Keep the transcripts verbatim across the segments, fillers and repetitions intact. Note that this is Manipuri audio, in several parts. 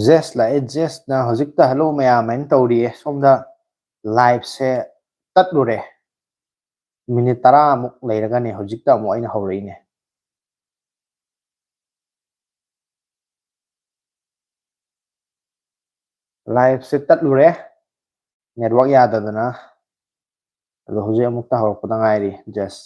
ꯖꯦꯁ ꯂꯥꯛꯑꯦ꯫ ꯖꯦꯁꯅ ꯍꯧꯖꯤꯛꯇ "ꯍꯜꯂꯣ ꯃꯌꯥꯝ" ꯍꯥꯏꯅ ꯇꯧꯔꯤꯌꯦ꯫ ꯁꯣꯝꯗ ꯂꯥꯏꯞꯁꯦ ꯇꯠꯂꯨꯔꯦ꯫ ꯃꯤꯅꯤꯠ ꯇꯔꯥꯃꯨꯛ ꯂꯩꯔꯒꯅꯦ ꯍꯧꯖꯤꯛꯇ ꯑꯃꯨꯛ ꯑꯩꯅ ꯍꯧꯔꯛꯏꯅꯦ꯫ ꯂꯥꯏꯞꯁꯦ ꯇꯠꯂꯨꯔꯦ, ꯅꯦꯠꯋꯥꯛ ꯌꯥꯗꯗꯅ꯫ ꯑꯗꯣ ꯍꯧꯖꯤꯛ ꯑꯃꯨꯛꯇ ꯍꯧꯔꯛꯄꯗ ꯉꯥꯏꯔꯤ, ꯖꯦꯁ꯫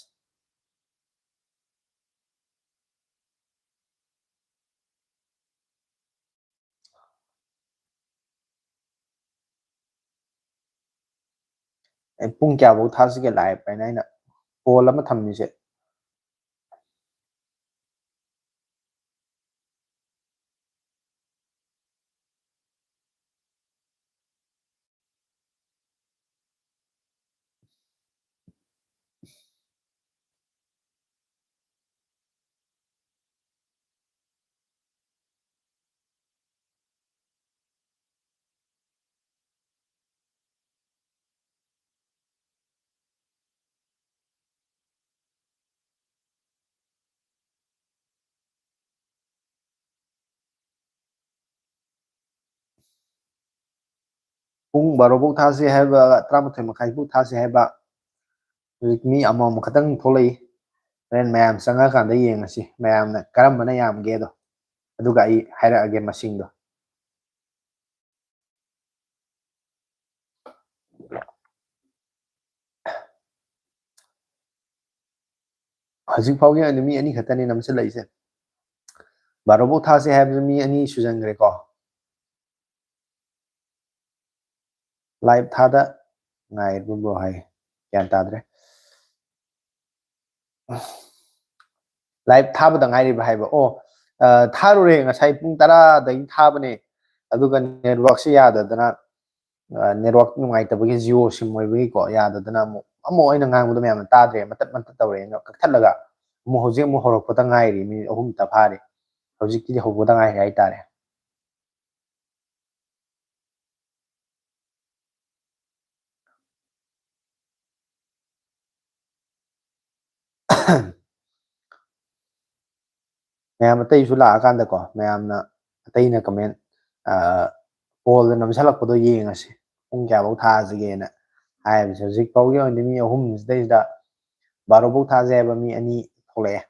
ꯑꯦ, ꯄꯨꯡ ꯀꯌꯥꯐꯧ ꯊꯥꯁꯤꯒꯦ ꯂꯥꯏꯞ ꯍꯥꯏꯅ ꯑꯩꯅ ꯄꯣꯜ ꯑꯃ ꯊꯝꯃꯤꯁꯦ? ꯄꯨꯡ ꯕꯥꯔꯣ ꯐꯧ ꯊꯥꯁꯤ ꯍꯥꯏꯕ, ꯇꯔꯥꯃꯥꯊꯣꯏ ꯃꯈꯥꯏ ꯐꯧ ꯊꯥꯁꯤ ꯍꯥꯏꯕ꯫ ꯍꯧꯖꯤꯛ ꯃꯤ ꯑꯃꯃꯝ ꯈꯛꯇꯪ ꯊꯣꯛꯂꯛꯏ꯫ ꯍꯣꯔꯦꯟ ꯃꯌꯥꯝ ꯆꯪꯉꯀꯥꯟꯗ ꯌꯦꯡꯉꯁꯤ, ꯃꯌꯥꯝꯅ ꯀꯔꯝꯕꯅ ꯌꯥꯝꯒꯦꯗꯣ, ꯑꯗꯨꯒ ꯑꯩ ꯍꯥꯏꯔꯛꯑꯒꯦ ꯃꯁꯤꯡꯗꯣ꯫ ꯍꯧꯖꯤꯛ ꯐꯥꯎꯒꯤ ꯑꯣꯏꯅ ꯃꯤ ꯑꯅꯤ ꯈꯛꯇꯅꯤ ꯅꯝꯁꯤꯜꯂꯛꯏꯁꯦ꯫ ꯕꯥꯔꯣ ꯐꯧ ꯊꯥꯁꯦ ꯍꯥꯏꯕꯗ ꯃꯤ ꯑꯅꯤ ꯁꯨꯖꯟꯈ꯭ꯔꯦꯀꯣ꯫ ꯂꯥꯏꯞ ꯊꯥꯗ ꯉꯥꯏꯔꯤꯕ꯭ꯔꯣ ꯍꯥꯏ, ꯒ꯭ꯌꯥꯟ ꯇꯥꯗ꯭ꯔꯦ꯫ ꯂꯥꯏꯞ ꯊꯥꯕꯗ ꯉꯥꯏꯔꯤꯕ ꯍꯥꯏꯕ? ꯑꯣ, ꯑ, ꯊꯥꯔꯨꯔꯦ, ꯉꯁꯥꯏ ꯄꯨꯡ ꯇꯔꯥꯗꯒꯤ ꯊꯥꯕꯅꯦ, ꯑꯗꯨꯒ ꯅꯦꯠꯋꯥꯛꯁꯦ ꯌꯥꯗꯗꯅ, ꯑ, ꯅꯦꯠꯋꯥꯛ ꯅꯨꯡꯉꯥꯏꯇꯕꯒꯤ, ꯖꯤꯑꯣ ꯁꯤꯝ ꯑꯣꯏꯕꯒꯤꯀꯣ, ꯌꯥꯗꯗꯅ ꯑꯃꯨꯛ, ꯑꯃꯨꯛ ꯑꯩꯅ ꯉꯥꯡꯕꯗꯣ ꯃꯌꯥꯝꯅ ꯇꯥꯗ꯭ꯔꯦ, ꯃꯇꯠ ꯃꯇꯠ ꯇꯧꯔꯦꯅ ꯀꯛꯊꯠꯂꯒ ꯑꯃꯨꯛ ꯍꯧꯖꯤꯛ ꯑꯃꯨꯛ ꯍꯧꯔꯛꯄꯗ ꯉꯥꯏꯔꯤ, ꯃꯤꯅꯤꯠ ꯑꯍꯨꯝꯇ ꯐꯥꯔꯤ꯫ ꯍꯧꯖꯤꯛꯀꯤꯗꯤ ꯍꯧꯕꯗ ꯉꯥꯏꯔꯤ ꯍꯥꯏꯇꯥꯔꯦ꯫ ꯃꯌꯥꯝ ꯑꯇꯩꯁꯨ ꯂꯥꯛꯑꯀꯥꯟꯗꯀꯣ, ꯃꯌꯥꯝꯅ, ꯑꯇꯩꯅ ꯀꯃꯦꯟ ꯄꯣꯜꯗ ꯅꯝꯁꯤꯜꯂꯛꯄꯗꯣ ꯌꯦꯡꯉꯁꯤ, ꯄꯨꯡ ꯀꯌꯥꯐꯧ ꯊꯥꯁꯤꯒꯦꯅ ꯍꯥꯏꯕꯁꯦ꯫ ꯍꯧꯖꯤꯛ ꯐꯥꯎꯒꯤ ꯑꯣꯏꯅꯗꯤ ꯃꯤ ꯑꯍꯨꯝꯁꯤꯗꯩꯁꯤꯗ ꯕꯥꯔꯣ ꯐꯧ ꯊꯥꯁꯦ ꯍꯥꯏꯕ ꯃꯤ ꯑꯅꯤ ꯊꯣꯛꯂꯛꯑꯦ꯫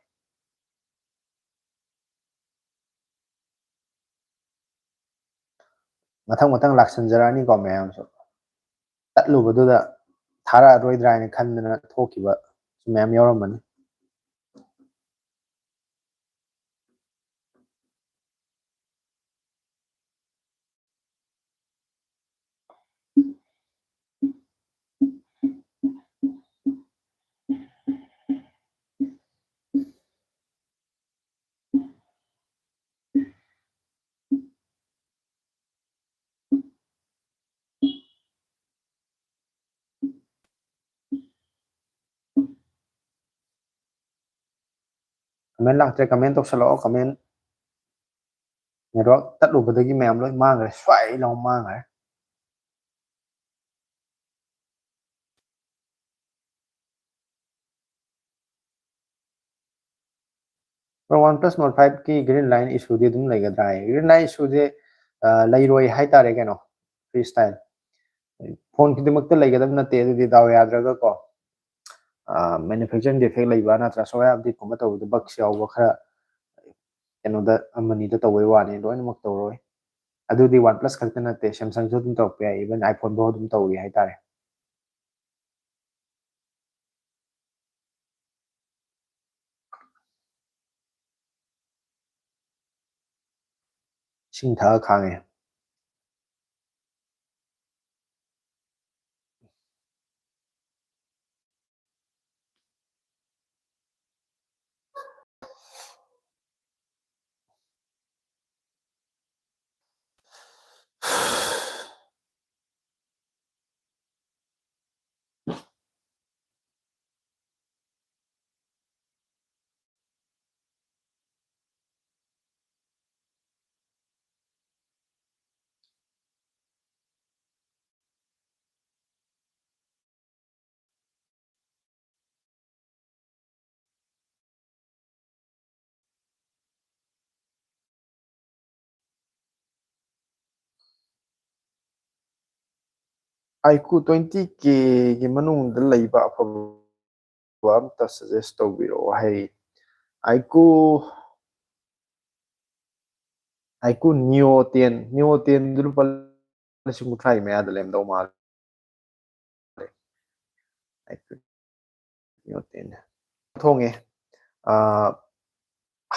ꯃꯊꯪ ꯃꯊꯪ ꯂꯥꯛꯁꯟꯖꯔꯛꯑꯅꯤꯀꯣ ꯃꯌꯥꯝꯁꯨ꯫ ꯇꯠꯂꯨꯕꯗꯨꯗ ꯊꯥꯔꯛꯑꯔꯣꯏꯗ꯭ꯔꯥ ꯍꯥꯏꯅ ꯈꯟꯗꯅ ꯊꯣꯛꯈꯤꯕꯁꯨ ꯃꯌꯥꯝ ꯌꯥꯎꯔꯝꯃꯅꯤ꯫ Comment ꯂꯥꯛꯇ꯭ꯔꯦ, comment ꯇꯧꯁꯜꯂꯛꯑꯣ, comment꯫ Network ꯇꯠꯂꯨꯕꯗꯒꯤ ꯃꯌꯥꯝ ꯂꯣꯏ ꯃꯥꯡꯈ꯭ꯔꯦ, ꯁ꯭ꯋꯥꯏ ꯂꯥꯎ ꯃꯥꯡꯈ꯭ꯔꯦ꯫ ꯕ꯭ꯔꯣ, OnePlus Nord five ꯀꯤ green line issue ꯗꯤ ꯑꯗꯨꯝ ꯂꯩꯒꯗ꯭ꯔꯥ ꯍꯥꯏ꯫ Green line issue ꯁꯦ, ꯑ, ꯂꯩꯔꯣꯏ ꯍꯥꯏꯇꯥꯔꯦ ꯀꯩꯅꯣ, ꯐ꯭ꯔꯤ ꯁ꯭ꯇꯥꯏꯜ꯫ ꯐꯣꯟ ꯈꯨꯗꯤꯡꯃꯛꯇ ꯂꯩꯒꯗꯕ ꯅꯠꯇꯦ, ꯑꯗꯨꯗꯤ ꯗꯥꯎ ꯌꯥꯗ꯭ꯔꯒ ꯀꯣ, ꯑ, manufacturing defect ꯂꯩꯕ ꯅꯠꯇ꯭ꯔꯒ software update ꯀꯨꯝꯕ ꯇꯧꯕꯗ bugs ꯌꯥꯎꯕ ꯈꯔ ꯀꯩꯅꯣꯗ ꯑꯃꯅꯤꯗ ꯇꯧꯕꯩ ꯋꯥꯅꯤ, ꯂꯣꯏꯅꯃꯛ ꯇꯧꯔꯣꯏ꯫ ꯑꯗꯨꯗꯤ OnePlus ꯈꯛꯇ ꯅꯠꯇꯦ, Samsung ꯁꯨ ꯑꯗꯨꯝ ꯇꯧꯔꯛꯄ ꯌꯥꯏ, even iPhone ꯐꯥꯎ ꯑꯗꯨꯝ ꯇꯧꯔꯤ ꯍꯥꯏꯇꯥꯔꯦ꯫ ꯏꯁꯤꯡ ꯊꯛꯑ ꯈꯥꯡꯉꯦ꯫ ꯑꯥꯏꯀꯨ ꯇ꯭ꯋꯦꯟꯇꯤ ꯀꯦꯒꯤ ꯃꯅꯨꯡꯗ ꯂꯩꯕ ꯑꯐꯕ ꯑꯝꯇ ꯁꯖꯦꯁ ꯇꯧꯕꯤꯔꯛꯑꯣ ꯍꯥꯏꯔꯤ꯫ ꯑꯥꯏꯀꯨ ꯑꯥꯏꯀꯨ ꯅꯤꯌꯣ ꯇꯦꯟ, ꯅꯤꯌꯣ ꯇꯦꯟꯗꯨ ꯂꯨꯄꯥ ꯂꯤꯁꯤꯡ ꯀꯨꯟꯊ꯭ꯔꯥꯒꯤ ꯃꯌꯥꯗ ꯂꯩꯔꯝꯗꯧ ꯃꯥꯜꯂꯦ꯫ ꯑꯥꯏꯀꯨ ꯅꯤꯌꯣ ꯇꯦꯟ꯫ ꯊꯣꯡꯉꯦ꯫ ꯑꯥ,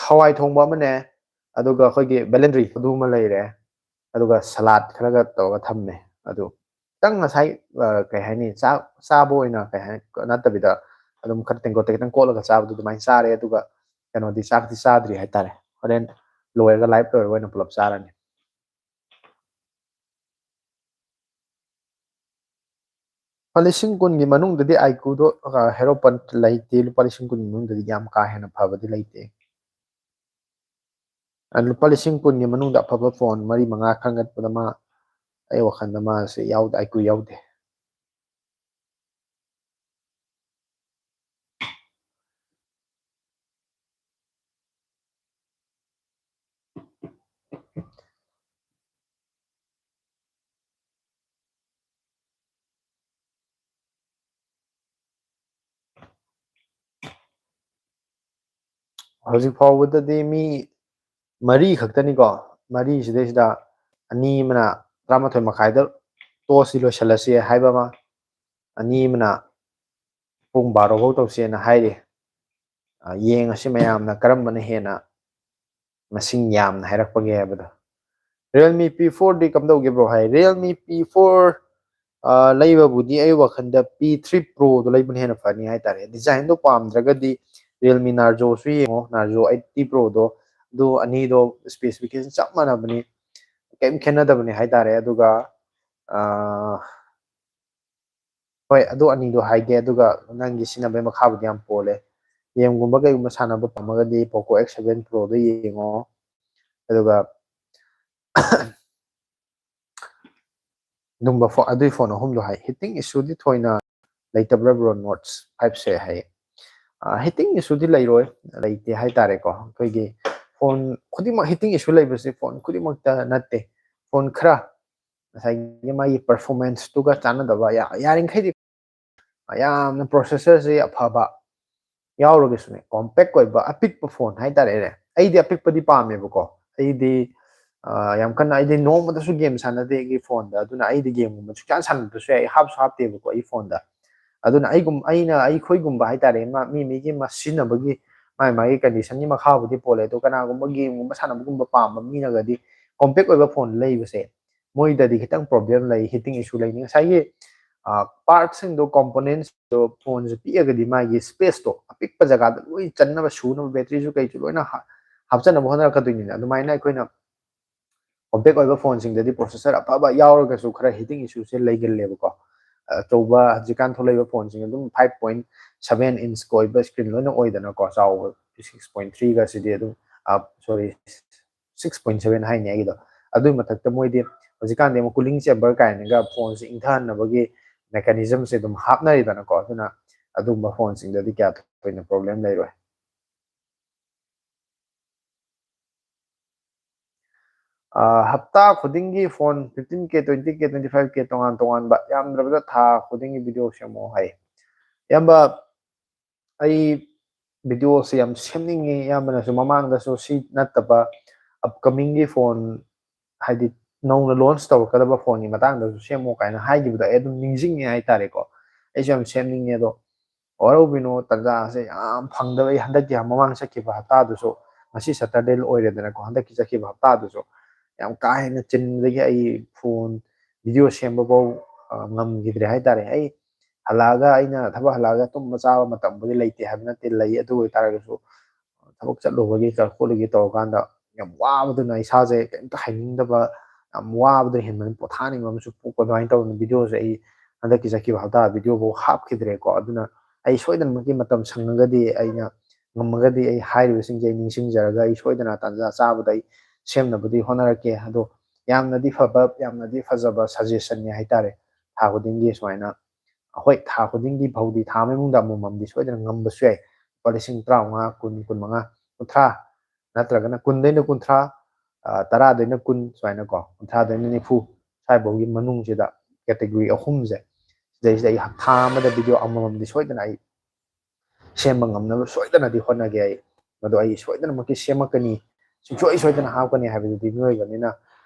ꯍꯋꯥꯏ ꯊꯣꯡꯕ ꯑꯃꯅꯦ, ꯑꯗꯨꯒ ꯑꯩꯈꯣꯏꯒꯤ ꯕꯦꯂꯦꯟꯗ꯭ꯔꯤ ꯑꯗꯨ ꯑꯃ ꯂꯩꯔꯦ, ꯑꯗꯨꯒ ꯁꯂꯥꯗ ꯈꯔꯒ ꯇꯧꯔꯒ ꯊꯝꯃꯦ꯫ ꯑꯗꯨ ꯈꯤꯇꯪ ꯉꯁꯥꯏ, ꯑ, ꯀꯩ ꯍꯥꯏꯅꯤ, ꯆꯥꯛ ꯆꯥꯕ ꯑꯣꯏꯅ ꯀꯩ ꯍꯥꯏ-, ꯅꯠꯇꯕꯤꯗ ꯑꯗꯨꯝ ꯈꯔ ꯇꯦꯡꯀꯣꯠꯇ ꯈꯤꯇꯪ ꯀꯣꯠꯂꯒ ꯆꯥꯕꯗꯣ ꯑꯗꯨꯃꯥꯏꯅ ꯆꯥꯔꯦ꯫ ꯑꯗꯨꯒ ꯀꯩꯅꯣꯗꯤ, ꯆꯥꯛꯇꯤ ꯆꯥꯗ꯭ꯔꯤ ꯍꯥꯏꯇꯥꯔꯦ꯫ ꯍꯣꯔꯦꯟ ꯂꯣꯏꯔꯒ, ꯂꯥꯏꯚ ꯂꯣꯏꯔꯒ ꯑꯣꯏꯅ ꯄꯨꯂꯞ ꯆꯥꯔꯅꯤ꯫ ꯂꯨꯄꯥ ꯂꯤꯁꯤꯡ ꯀꯨꯟꯒꯤ ꯃꯅꯨꯡꯗꯗꯤ ꯑꯥꯏꯀꯨꯗꯣ, ꯑ, ꯍꯦꯔꯣ ꯄꯟ ꯂꯩꯇꯦ꯫ ꯂꯨꯄꯥ ꯂꯤꯁꯤꯡ ꯀꯨꯟꯒꯤ ꯃꯅꯨꯡꯗꯗꯤ ꯌꯥꯝ ꯀꯥ ꯍꯦꯟꯅ ꯐꯕꯗꯤ ꯂꯩꯇꯦ꯫ ꯑ, ꯂꯨꯄꯥ ꯂꯤꯁꯤꯡ ꯀꯨꯟꯒꯤ ꯃꯅꯨꯡꯗ ꯑꯐꯕ ꯐꯣꯟ ꯃꯔꯤ ꯃꯉꯥ ꯈꯟꯒꯠꯄꯗ ꯃꯥ, ꯑꯩ ꯋꯥꯈꯜꯗ ꯃꯥꯁꯦ ꯌꯥꯎꯗꯦ, ꯑꯥꯏꯀ꯭ꯌꯨ ꯌꯥꯎꯗꯦ꯫ ꯍꯧꯖꯤꯛ ꯐꯥꯎꯕꯗꯗꯤ ꯃꯤ ꯃꯔꯤ ꯈꯛꯇꯅꯤꯀꯣ, ꯃꯔꯤꯁꯤꯗꯩꯁꯤꯗ ꯑꯅꯤ ꯑꯃꯅ ꯇꯔꯥꯃꯥꯊꯣꯏ ꯃꯈꯥꯏꯗ ꯇꯣꯁꯁꯤ ꯂꯣꯏꯁꯤꯜꯂꯁꯤ ꯍꯥꯏꯕ ꯑꯃ, ꯑꯅꯤ ꯑꯃꯅ ꯄꯨꯡ ꯕꯥꯔꯣ ꯐꯥꯎ ꯇꯧꯁꯦꯅ ꯍꯥꯏꯔꯤ꯫ ꯑ, ꯌꯦꯡꯉꯁꯤ ꯃꯌꯥꯝꯅ ꯀꯔꯝꯕꯅ ꯍꯦꯟꯅ ꯃꯁꯤꯡ ꯌꯥꯝꯅ ꯍꯥꯏꯔꯛꯄꯒꯦ ꯍꯥꯏꯕꯗꯣ꯫ Realme P four ꯗꯤ ꯀꯝꯗꯧꯒꯦ bro ꯍꯥꯏ꯫ Realme P four, ꯑ, ꯂꯩꯕꯕꯨꯗꯤ ꯑꯩ ꯋꯥꯈꯜꯗ P three Pro ꯗꯣ ꯂꯩꯕꯅ ꯍꯦꯟꯅ ꯐꯅꯤ ꯍꯥꯏꯇꯥꯔꯦ꯫ Design ꯗꯣ ꯄꯥꯝꯗ꯭ꯔꯒꯗꯤ Realme Narzo ꯁꯨ ꯌꯦꯡꯉꯣ, Narzo eighty Pro ꯗꯣ, ꯑꯗꯨ ꯑꯅꯤꯗꯣ specification ꯆꯞ ꯃꯥꯟꯅꯕꯅꯤ, ꯀꯩꯝ ꯈꯦꯠꯅꯗꯕꯅꯤ ꯍꯥꯏꯇꯥꯔꯦ꯫ ꯑꯗꯨꯒ, ꯑ, ꯍꯣꯏ, ꯑꯗꯨ ꯑꯅꯤꯗꯣ ꯍꯥꯏꯒꯦ, ꯑꯗꯨꯒ ꯅꯪꯒꯤ ꯁꯤꯖꯤꯟꯅꯕꯒꯤ ꯃꯈꯥꯕꯨꯗꯤ ꯌꯥꯝ ꯄꯣꯜꯂꯦ꯫ Game ꯒꯨꯝꯕ ꯀꯩꯒꯨꯝꯕ ꯁꯥꯟꯅꯕ ꯄꯥꯝꯃꯒꯗꯤ Poco X seven Pro ꯗꯣ ꯌꯦꯡꯉꯣ, ꯑꯗꯨꯒ ꯑꯗꯨꯝꯕ ꯐꯣ-, ꯑꯗꯨꯏ ꯐꯣꯟ ꯑꯍꯨꯝꯗꯣ ꯍꯥꯏ꯫ Heating issue ꯗꯤ ꯊꯣꯏꯅ ꯂꯩꯇꯕ꯭ꯔꯥ bro, Note five ꯁꯦ ꯍꯥꯏ꯫ ꯑ, heating issue ꯗꯤ ꯂꯩꯔꯣꯏ, ꯂꯩꯇꯦ ꯍꯥꯏꯇꯥꯔꯦꯀꯣ꯫ ꯑꯩꯈꯣꯏꯒꯤ ꯐꯣꯟ ꯈꯨꯗꯤꯡꯃꯛ heating issue ꯂꯩꯕꯁꯦ ꯐꯣꯟ ꯈꯨꯗꯤꯡꯃꯛꯇ ꯅꯠꯇꯦ꯫ ꯐꯣꯟ ꯈꯔ, ꯉꯁꯥꯏꯒꯤ ꯃꯥꯒꯤ ꯄꯔꯐꯣꯔꯃꯦꯟꯁꯇꯨꯒ ꯆꯥꯟꯅꯗꯕ, ꯌꯥ- ꯌꯥꯔꯤꯈꯩꯗꯤ ꯌꯥꯝꯅ ꯄ꯭ꯔꯣꯁꯦꯁꯔꯁꯦ ꯑꯐꯕ ꯌꯥꯎꯔꯒꯁꯨꯅꯦ, ꯀꯣꯝꯄꯦꯛ ꯑꯣꯏꯕ ꯑꯄꯤꯛꯄ ꯐꯣꯟ ꯍꯥꯏꯇꯥꯔꯦꯅꯦ꯫ ꯑꯩꯗꯤ ꯑꯄꯤꯛꯄꯗꯤ ꯄꯥꯝꯃꯦꯕꯀꯣ꯫ ꯑꯩꯗꯤ ꯑ, ꯌꯥꯝ ꯀꯟꯅ, ꯑꯩꯗꯤ ꯅꯣꯡꯃꯗꯁꯨ ꯒꯦꯝ ꯁꯥꯟꯅꯗꯦ ꯑꯩꯒꯤ ꯐꯣꯟꯗ꯫ ꯑꯗꯨꯅ ꯑꯩꯗꯤ ꯒꯦꯝꯒꯨꯝꯕ ꯁꯨꯡꯁꯥꯟ ꯁꯥꯟꯅꯗ꯭ꯔꯁꯨ ꯌꯥꯏ, ꯑꯩ ꯍꯥꯞꯁꯨ ꯍꯥꯞꯇꯦꯕꯀꯣ ꯑꯩ ꯐꯣꯟꯗ꯫ ꯑꯗꯨꯅ ꯑꯩꯒꯨꯝ ꯑꯩꯅ ꯑꯩꯈꯣꯏꯒꯨꯝꯕ ꯍꯥꯏꯇꯥꯔꯦ, ꯃꯥ- ꯃꯤ ꯃꯤꯒꯤ ꯃꯥ ꯁꯤꯖꯤꯟꯅꯕꯒꯤ, ꯃꯥꯏ ꯃꯥꯒꯤ ꯀꯟꯗꯤꯁꯟꯒꯤ ꯃꯈꯥꯕꯨꯗꯤ ꯄꯣꯜꯂꯦ꯫ ꯑꯗꯣ ꯀꯅꯥꯒꯨꯝꯕ ꯒꯦꯝꯒꯨꯝꯕ ꯁꯥꯟꯅꯕꯒꯨꯝꯕ ꯄꯥꯝꯕ ꯃꯤꯅꯒꯗꯤ ꯀꯣꯝꯄꯦꯛ ꯑꯣꯏꯕ ꯐꯣꯟ ꯂꯩꯕꯁꯦ ꯃꯣꯏꯗꯗꯤ ꯈꯤꯇꯪ ꯄ꯭ꯔꯣꯕ꯭ꯂꯦꯝ ꯂꯩ, ꯍꯤꯇꯤꯡ ꯏꯁꯨ ꯂꯩꯅꯤ꯫ ꯉꯁꯥꯏꯒꯤ ꯄꯥꯔꯠꯁꯤꯡꯗꯣ, ꯀꯣꯝꯄꯣꯅꯦꯟꯁꯇꯣ, ꯐꯣꯟꯁꯦ ꯄꯤꯛꯑꯒꯗꯤ ꯃꯥꯒꯤ ꯁ꯭ꯄꯦꯁꯇꯣ ꯑꯄꯤꯛꯄ ꯖꯒꯥꯗ ꯂꯣꯏ ꯆꯟꯅꯕ, ꯁꯨꯅꯕ, ꯕꯦꯇ꯭ꯔꯤꯁꯨ ꯀꯩꯁꯨ ꯂꯣꯏꯅ ꯍꯥ- ꯍꯥꯞꯆꯅꯕ ꯍꯣꯠꯅꯔꯛꯀꯗꯣꯏꯅꯤꯅ꯫ ꯑꯗꯨꯃꯥꯏꯅ ꯑꯩꯈꯣꯏꯅ ꯀꯣꯝꯄꯦꯛ ꯑꯣꯏꯕ ꯐꯣꯟꯁꯤꯡꯗꯗꯤ ꯄ꯭ꯔꯣꯁꯦꯁꯔ ꯑꯐꯕ ꯌꯥꯎꯔꯒꯁꯨ ꯈꯔ ꯍꯤꯇꯤꯡ ꯏꯁꯨꯁꯦ ꯂꯩꯒꯜꯂꯦꯕꯀꯣ꯫ ꯑꯆꯧꯕ ꯍꯧꯖꯤꯛꯀꯥꯟ ꯊꯣꯛꯂꯛꯏꯕ ꯐꯣꯟꯁꯤꯡ ꯑꯗꯨꯝ five point seven inch ꯀ ꯑꯣꯏꯕ ꯁ꯭ꯀ꯭ꯔꯤꯟ ꯂꯣꯏꯅ ꯑꯣꯏꯗꯅꯀꯣ, ꯆꯥꯎꯕ six point three ꯒꯁꯤꯗꯤ ꯑꯗꯨꯝ, ꯁꯣꯔꯤ, six point seven ꯍꯥꯏꯅꯤ ꯑꯩꯒꯤꯗꯣ꯫ ꯑꯗꯨꯒꯤ ꯃꯊꯛꯇ ꯃꯣꯏꯗꯤ ꯍꯧꯖꯤꯛꯀꯥꯟꯗꯤ ꯑꯃꯨꯛ ꯀꯨꯂꯤꯡ ꯆꯦꯝꯕꯔ ꯀꯥꯏꯅꯒ ꯐꯣꯟꯁꯦ ꯏꯪꯊꯍꯟꯅꯕꯒꯤ ꯃꯦꯀꯥꯅꯤꯖꯝꯁꯦ ꯑꯗꯨꯝ ꯍꯥꯞꯅꯔꯤꯗꯅꯀꯣ꯫ ꯑꯗꯨꯅ ꯑꯗꯨꯒꯨꯝꯕ ꯐꯣꯟꯁꯤꯡꯗꯗꯤ ꯀꯌꯥ ꯊꯣꯏꯅ ꯄ꯭ꯔꯣꯕ꯭ꯂꯦꯝ ꯂꯩꯔꯣꯏ꯫ ꯑ, ꯍꯞꯇꯥ ꯈꯨꯗꯤꯡꯒꯤ phone fifteen K, twenty K, twenty five K ꯇꯣꯉꯥꯟ ꯇꯣꯉꯥꯟꯕ, ꯌꯥꯝꯗ꯭ꯔꯕꯗ ꯊꯥ ꯈꯨꯗꯤꯡꯒꯤ ꯚꯤꯗꯤꯑꯣ ꯁꯦꯝꯃꯣ ꯍꯥꯏ꯫ ꯏꯌꯥꯝꯕ, ꯑꯩ ꯚꯤꯗꯤꯑꯣꯁꯦ ꯌꯥꯝ ꯁꯦꯝꯅꯤꯡꯉꯤ꯫ ꯏꯌꯥꯝꯕꯅꯁꯨ ꯃꯃꯥꯡꯗꯁꯨ ꯁꯤ ꯅꯠꯇꯕ ꯑꯞꯀꯃꯤꯡꯒꯤ ꯐꯣꯟ, ꯍꯥꯏꯗꯤ ꯅꯧꯅ ꯂꯣꯟꯆ ꯇꯧꯔꯛꯀꯗꯕ ꯐꯣꯟꯒꯤ ꯃꯇꯥꯡꯗꯁꯨ ꯁꯦꯝꯃꯣ ꯀꯥꯏꯅ ꯍꯥꯏꯈꯤꯕꯗꯣ ꯑꯩ ꯑꯗꯨꯝ ꯅꯤꯡꯁꯤꯡꯉꯦ ꯍꯥꯏꯇꯥꯔꯦꯀꯣ꯫ ꯑꯩꯁꯨ ꯌꯥꯝ ꯁꯦꯝꯅꯤꯡꯉꯦ, ꯑꯗꯣ ꯋꯥꯔꯧꯕꯤꯅꯣ, ꯇꯥꯟꯖꯥꯁꯦ ꯌꯥꯝ ꯐꯪꯗꯕ꯫ ꯑꯩ ꯍꯟꯗꯛꯀꯤ ꯃꯃꯥꯡ ꯆꯠꯈꯤꯕ ꯍꯞꯇꯥꯗꯨꯁꯨ, ꯉꯁꯤ ꯁꯇꯔꯗꯦ ꯑꯣꯏꯔꯦꯗꯅꯀꯣ, ꯍꯟꯗꯛꯀꯤ ꯆꯠꯈꯤꯕ ꯍꯞꯇꯥꯗꯨꯁꯨ ꯌꯥꯝ ꯀꯥ ꯍꯦꯟꯅ ꯆꯤꯟꯕꯗꯒꯤ ꯑꯩ ꯐꯣꯟ ꯚꯤꯗꯤꯑꯣ ꯁꯦꯝꯕꯐꯧ, ꯑ, ꯉꯝꯈꯤꯗ꯭ꯔꯦ ꯍꯥꯏꯇꯥꯔꯦ꯫ ꯑꯩ ꯍꯜꯂꯛꯑꯒ, ꯑꯩꯅ ꯊꯕꯛ ꯍꯜꯂꯛꯑꯒ ꯇꯨꯝꯕ ꯆꯥꯕ ꯃꯇꯝꯕꯨꯗꯤ ꯂꯩꯇꯦ ꯍꯥꯏꯕ ꯅꯠꯇꯦ, ꯂꯩ꯫ ꯑꯗꯨ ꯑꯣꯏꯇꯥꯔꯒꯁꯨ ꯊꯕꯛ ꯆꯠꯂꯨꯕꯒꯤ ꯈꯣꯠꯂꯨꯒꯤ ꯇꯧꯔꯀꯥꯟꯗ ꯌꯥꯝ ꯋꯥꯕꯗꯨꯅ, ꯏꯁꯥꯁꯦ ꯀꯩꯝꯇ ꯍꯩꯅꯤꯡꯗꯕ, ꯌꯥꯝ ꯋꯥꯕꯗꯨꯅ ꯍꯦꯟꯕꯅ ꯄꯣꯊꯥꯅꯤꯡꯕ ꯑꯃꯁꯨ ꯄꯣꯛꯄ꯫ ꯑꯗꯨꯃꯥꯏꯅ ꯇꯧꯗꯅ ꯚꯤꯗꯤꯑꯣꯁꯦ ꯑꯩ ꯍꯟꯗꯛꯀꯤ ꯆꯠꯈꯤꯕ ꯍꯞꯇꯥ ꯚꯤꯗꯤꯑꯣꯐꯧ ꯍꯥꯞꯈꯤꯗ꯭ꯔꯦꯀꯣ꯫ ꯑꯗꯨꯅ ꯑꯩ ꯁꯣꯏꯗꯅꯃꯛꯀꯤ ꯃꯇꯝ ꯁꯪꯉꯒꯗꯤ, ꯑꯩꯅ ꯉꯝꯃꯒꯗꯤ, ꯑꯩ ꯍꯥꯏꯔꯤꯕꯁꯤꯡꯁꯦ ꯑꯩ ꯅꯤꯡꯁꯤꯡꯖꯔꯒ ꯑꯩ ꯁꯣꯏꯗꯅ ꯇꯥꯟꯖꯥ ꯆꯥꯕꯗ ꯑꯩ ꯁꯦꯝꯅꯕꯗꯤ ꯍꯣꯠꯅꯔꯛꯀꯦ꯫ ꯑꯗꯣ ꯌꯥꯝꯅꯗꯤ ꯐꯕ, ꯌꯥꯝꯅꯗꯤ ꯐꯖꯕ ꯁꯖꯦꯁꯟꯅꯤ ꯍꯥꯏꯇꯥꯔꯦ꯫ ꯊꯥ ꯈꯨꯗꯤꯡꯒꯤ ꯁꯨꯃꯥꯏꯅ, ꯍꯣꯏ, ꯊꯥ ꯈꯨꯗꯤꯡꯒꯤ ꯐꯥꯎꯗꯤ, ꯊꯥ ꯑꯃꯒꯤ ꯃꯅꯨꯡꯗ ꯑꯃꯃꯝꯗꯤ ꯁꯣꯏꯗꯅ ꯉꯝꯕꯁꯨ ꯌꯥꯏ꯫ ꯂꯨꯄꯥ ꯂꯤꯁꯤꯡ ꯇꯔꯥꯃꯉꯥ, ꯀꯨꯟ, ꯀꯨꯟꯃꯉꯥ, ꯀꯨꯟꯊ꯭ꯔꯥ, ꯅꯠꯇ꯭ꯔꯒꯅ ꯀꯨꯟꯗꯩꯅ ꯀꯨꯟꯊ꯭ꯔꯥ, ꯑ, ꯇꯔꯥꯗꯩꯅ ꯀꯨꯟ, ꯁꯨꯃꯥꯏꯅꯀꯣ, ꯀꯨꯟꯊ꯭ꯔꯥꯗꯩꯅ ꯅꯤꯐꯨ, ꯁ꯭ꯋꯥꯏꯐꯥꯎꯒꯤ ꯃꯅꯨꯡꯁꯤꯗ ꯀꯦꯇꯦꯒꯣꯔꯤ ꯑꯍꯨꯝꯁꯦ, ꯁꯤꯗꯩꯁꯤꯗ ꯑꯩ ꯍꯞꯇꯥ ꯑꯃꯗ ꯚꯤꯗꯤꯑꯣ ꯑꯃꯃꯝꯗꯤ ꯁꯣꯏꯗꯅ ꯑꯩ ꯁꯦꯝꯕ ꯉꯝꯅꯕ ꯁꯣꯏꯗꯅꯗꯤ ꯍꯣꯠꯅꯒꯦ꯫ ꯑꯩ ꯃꯗꯨ ꯑꯩ ꯁꯣꯏꯗꯅꯃꯛꯀꯤ ꯁꯦꯝꯃꯛꯀꯅꯤ, ꯁꯨꯡꯁꯣꯏ ꯁꯣꯏꯗꯅ ꯍꯥꯞꯀꯅꯤ ꯍꯥꯏꯕꯗꯨꯗꯤ ꯃꯤꯑꯣꯏꯕꯅꯤꯅ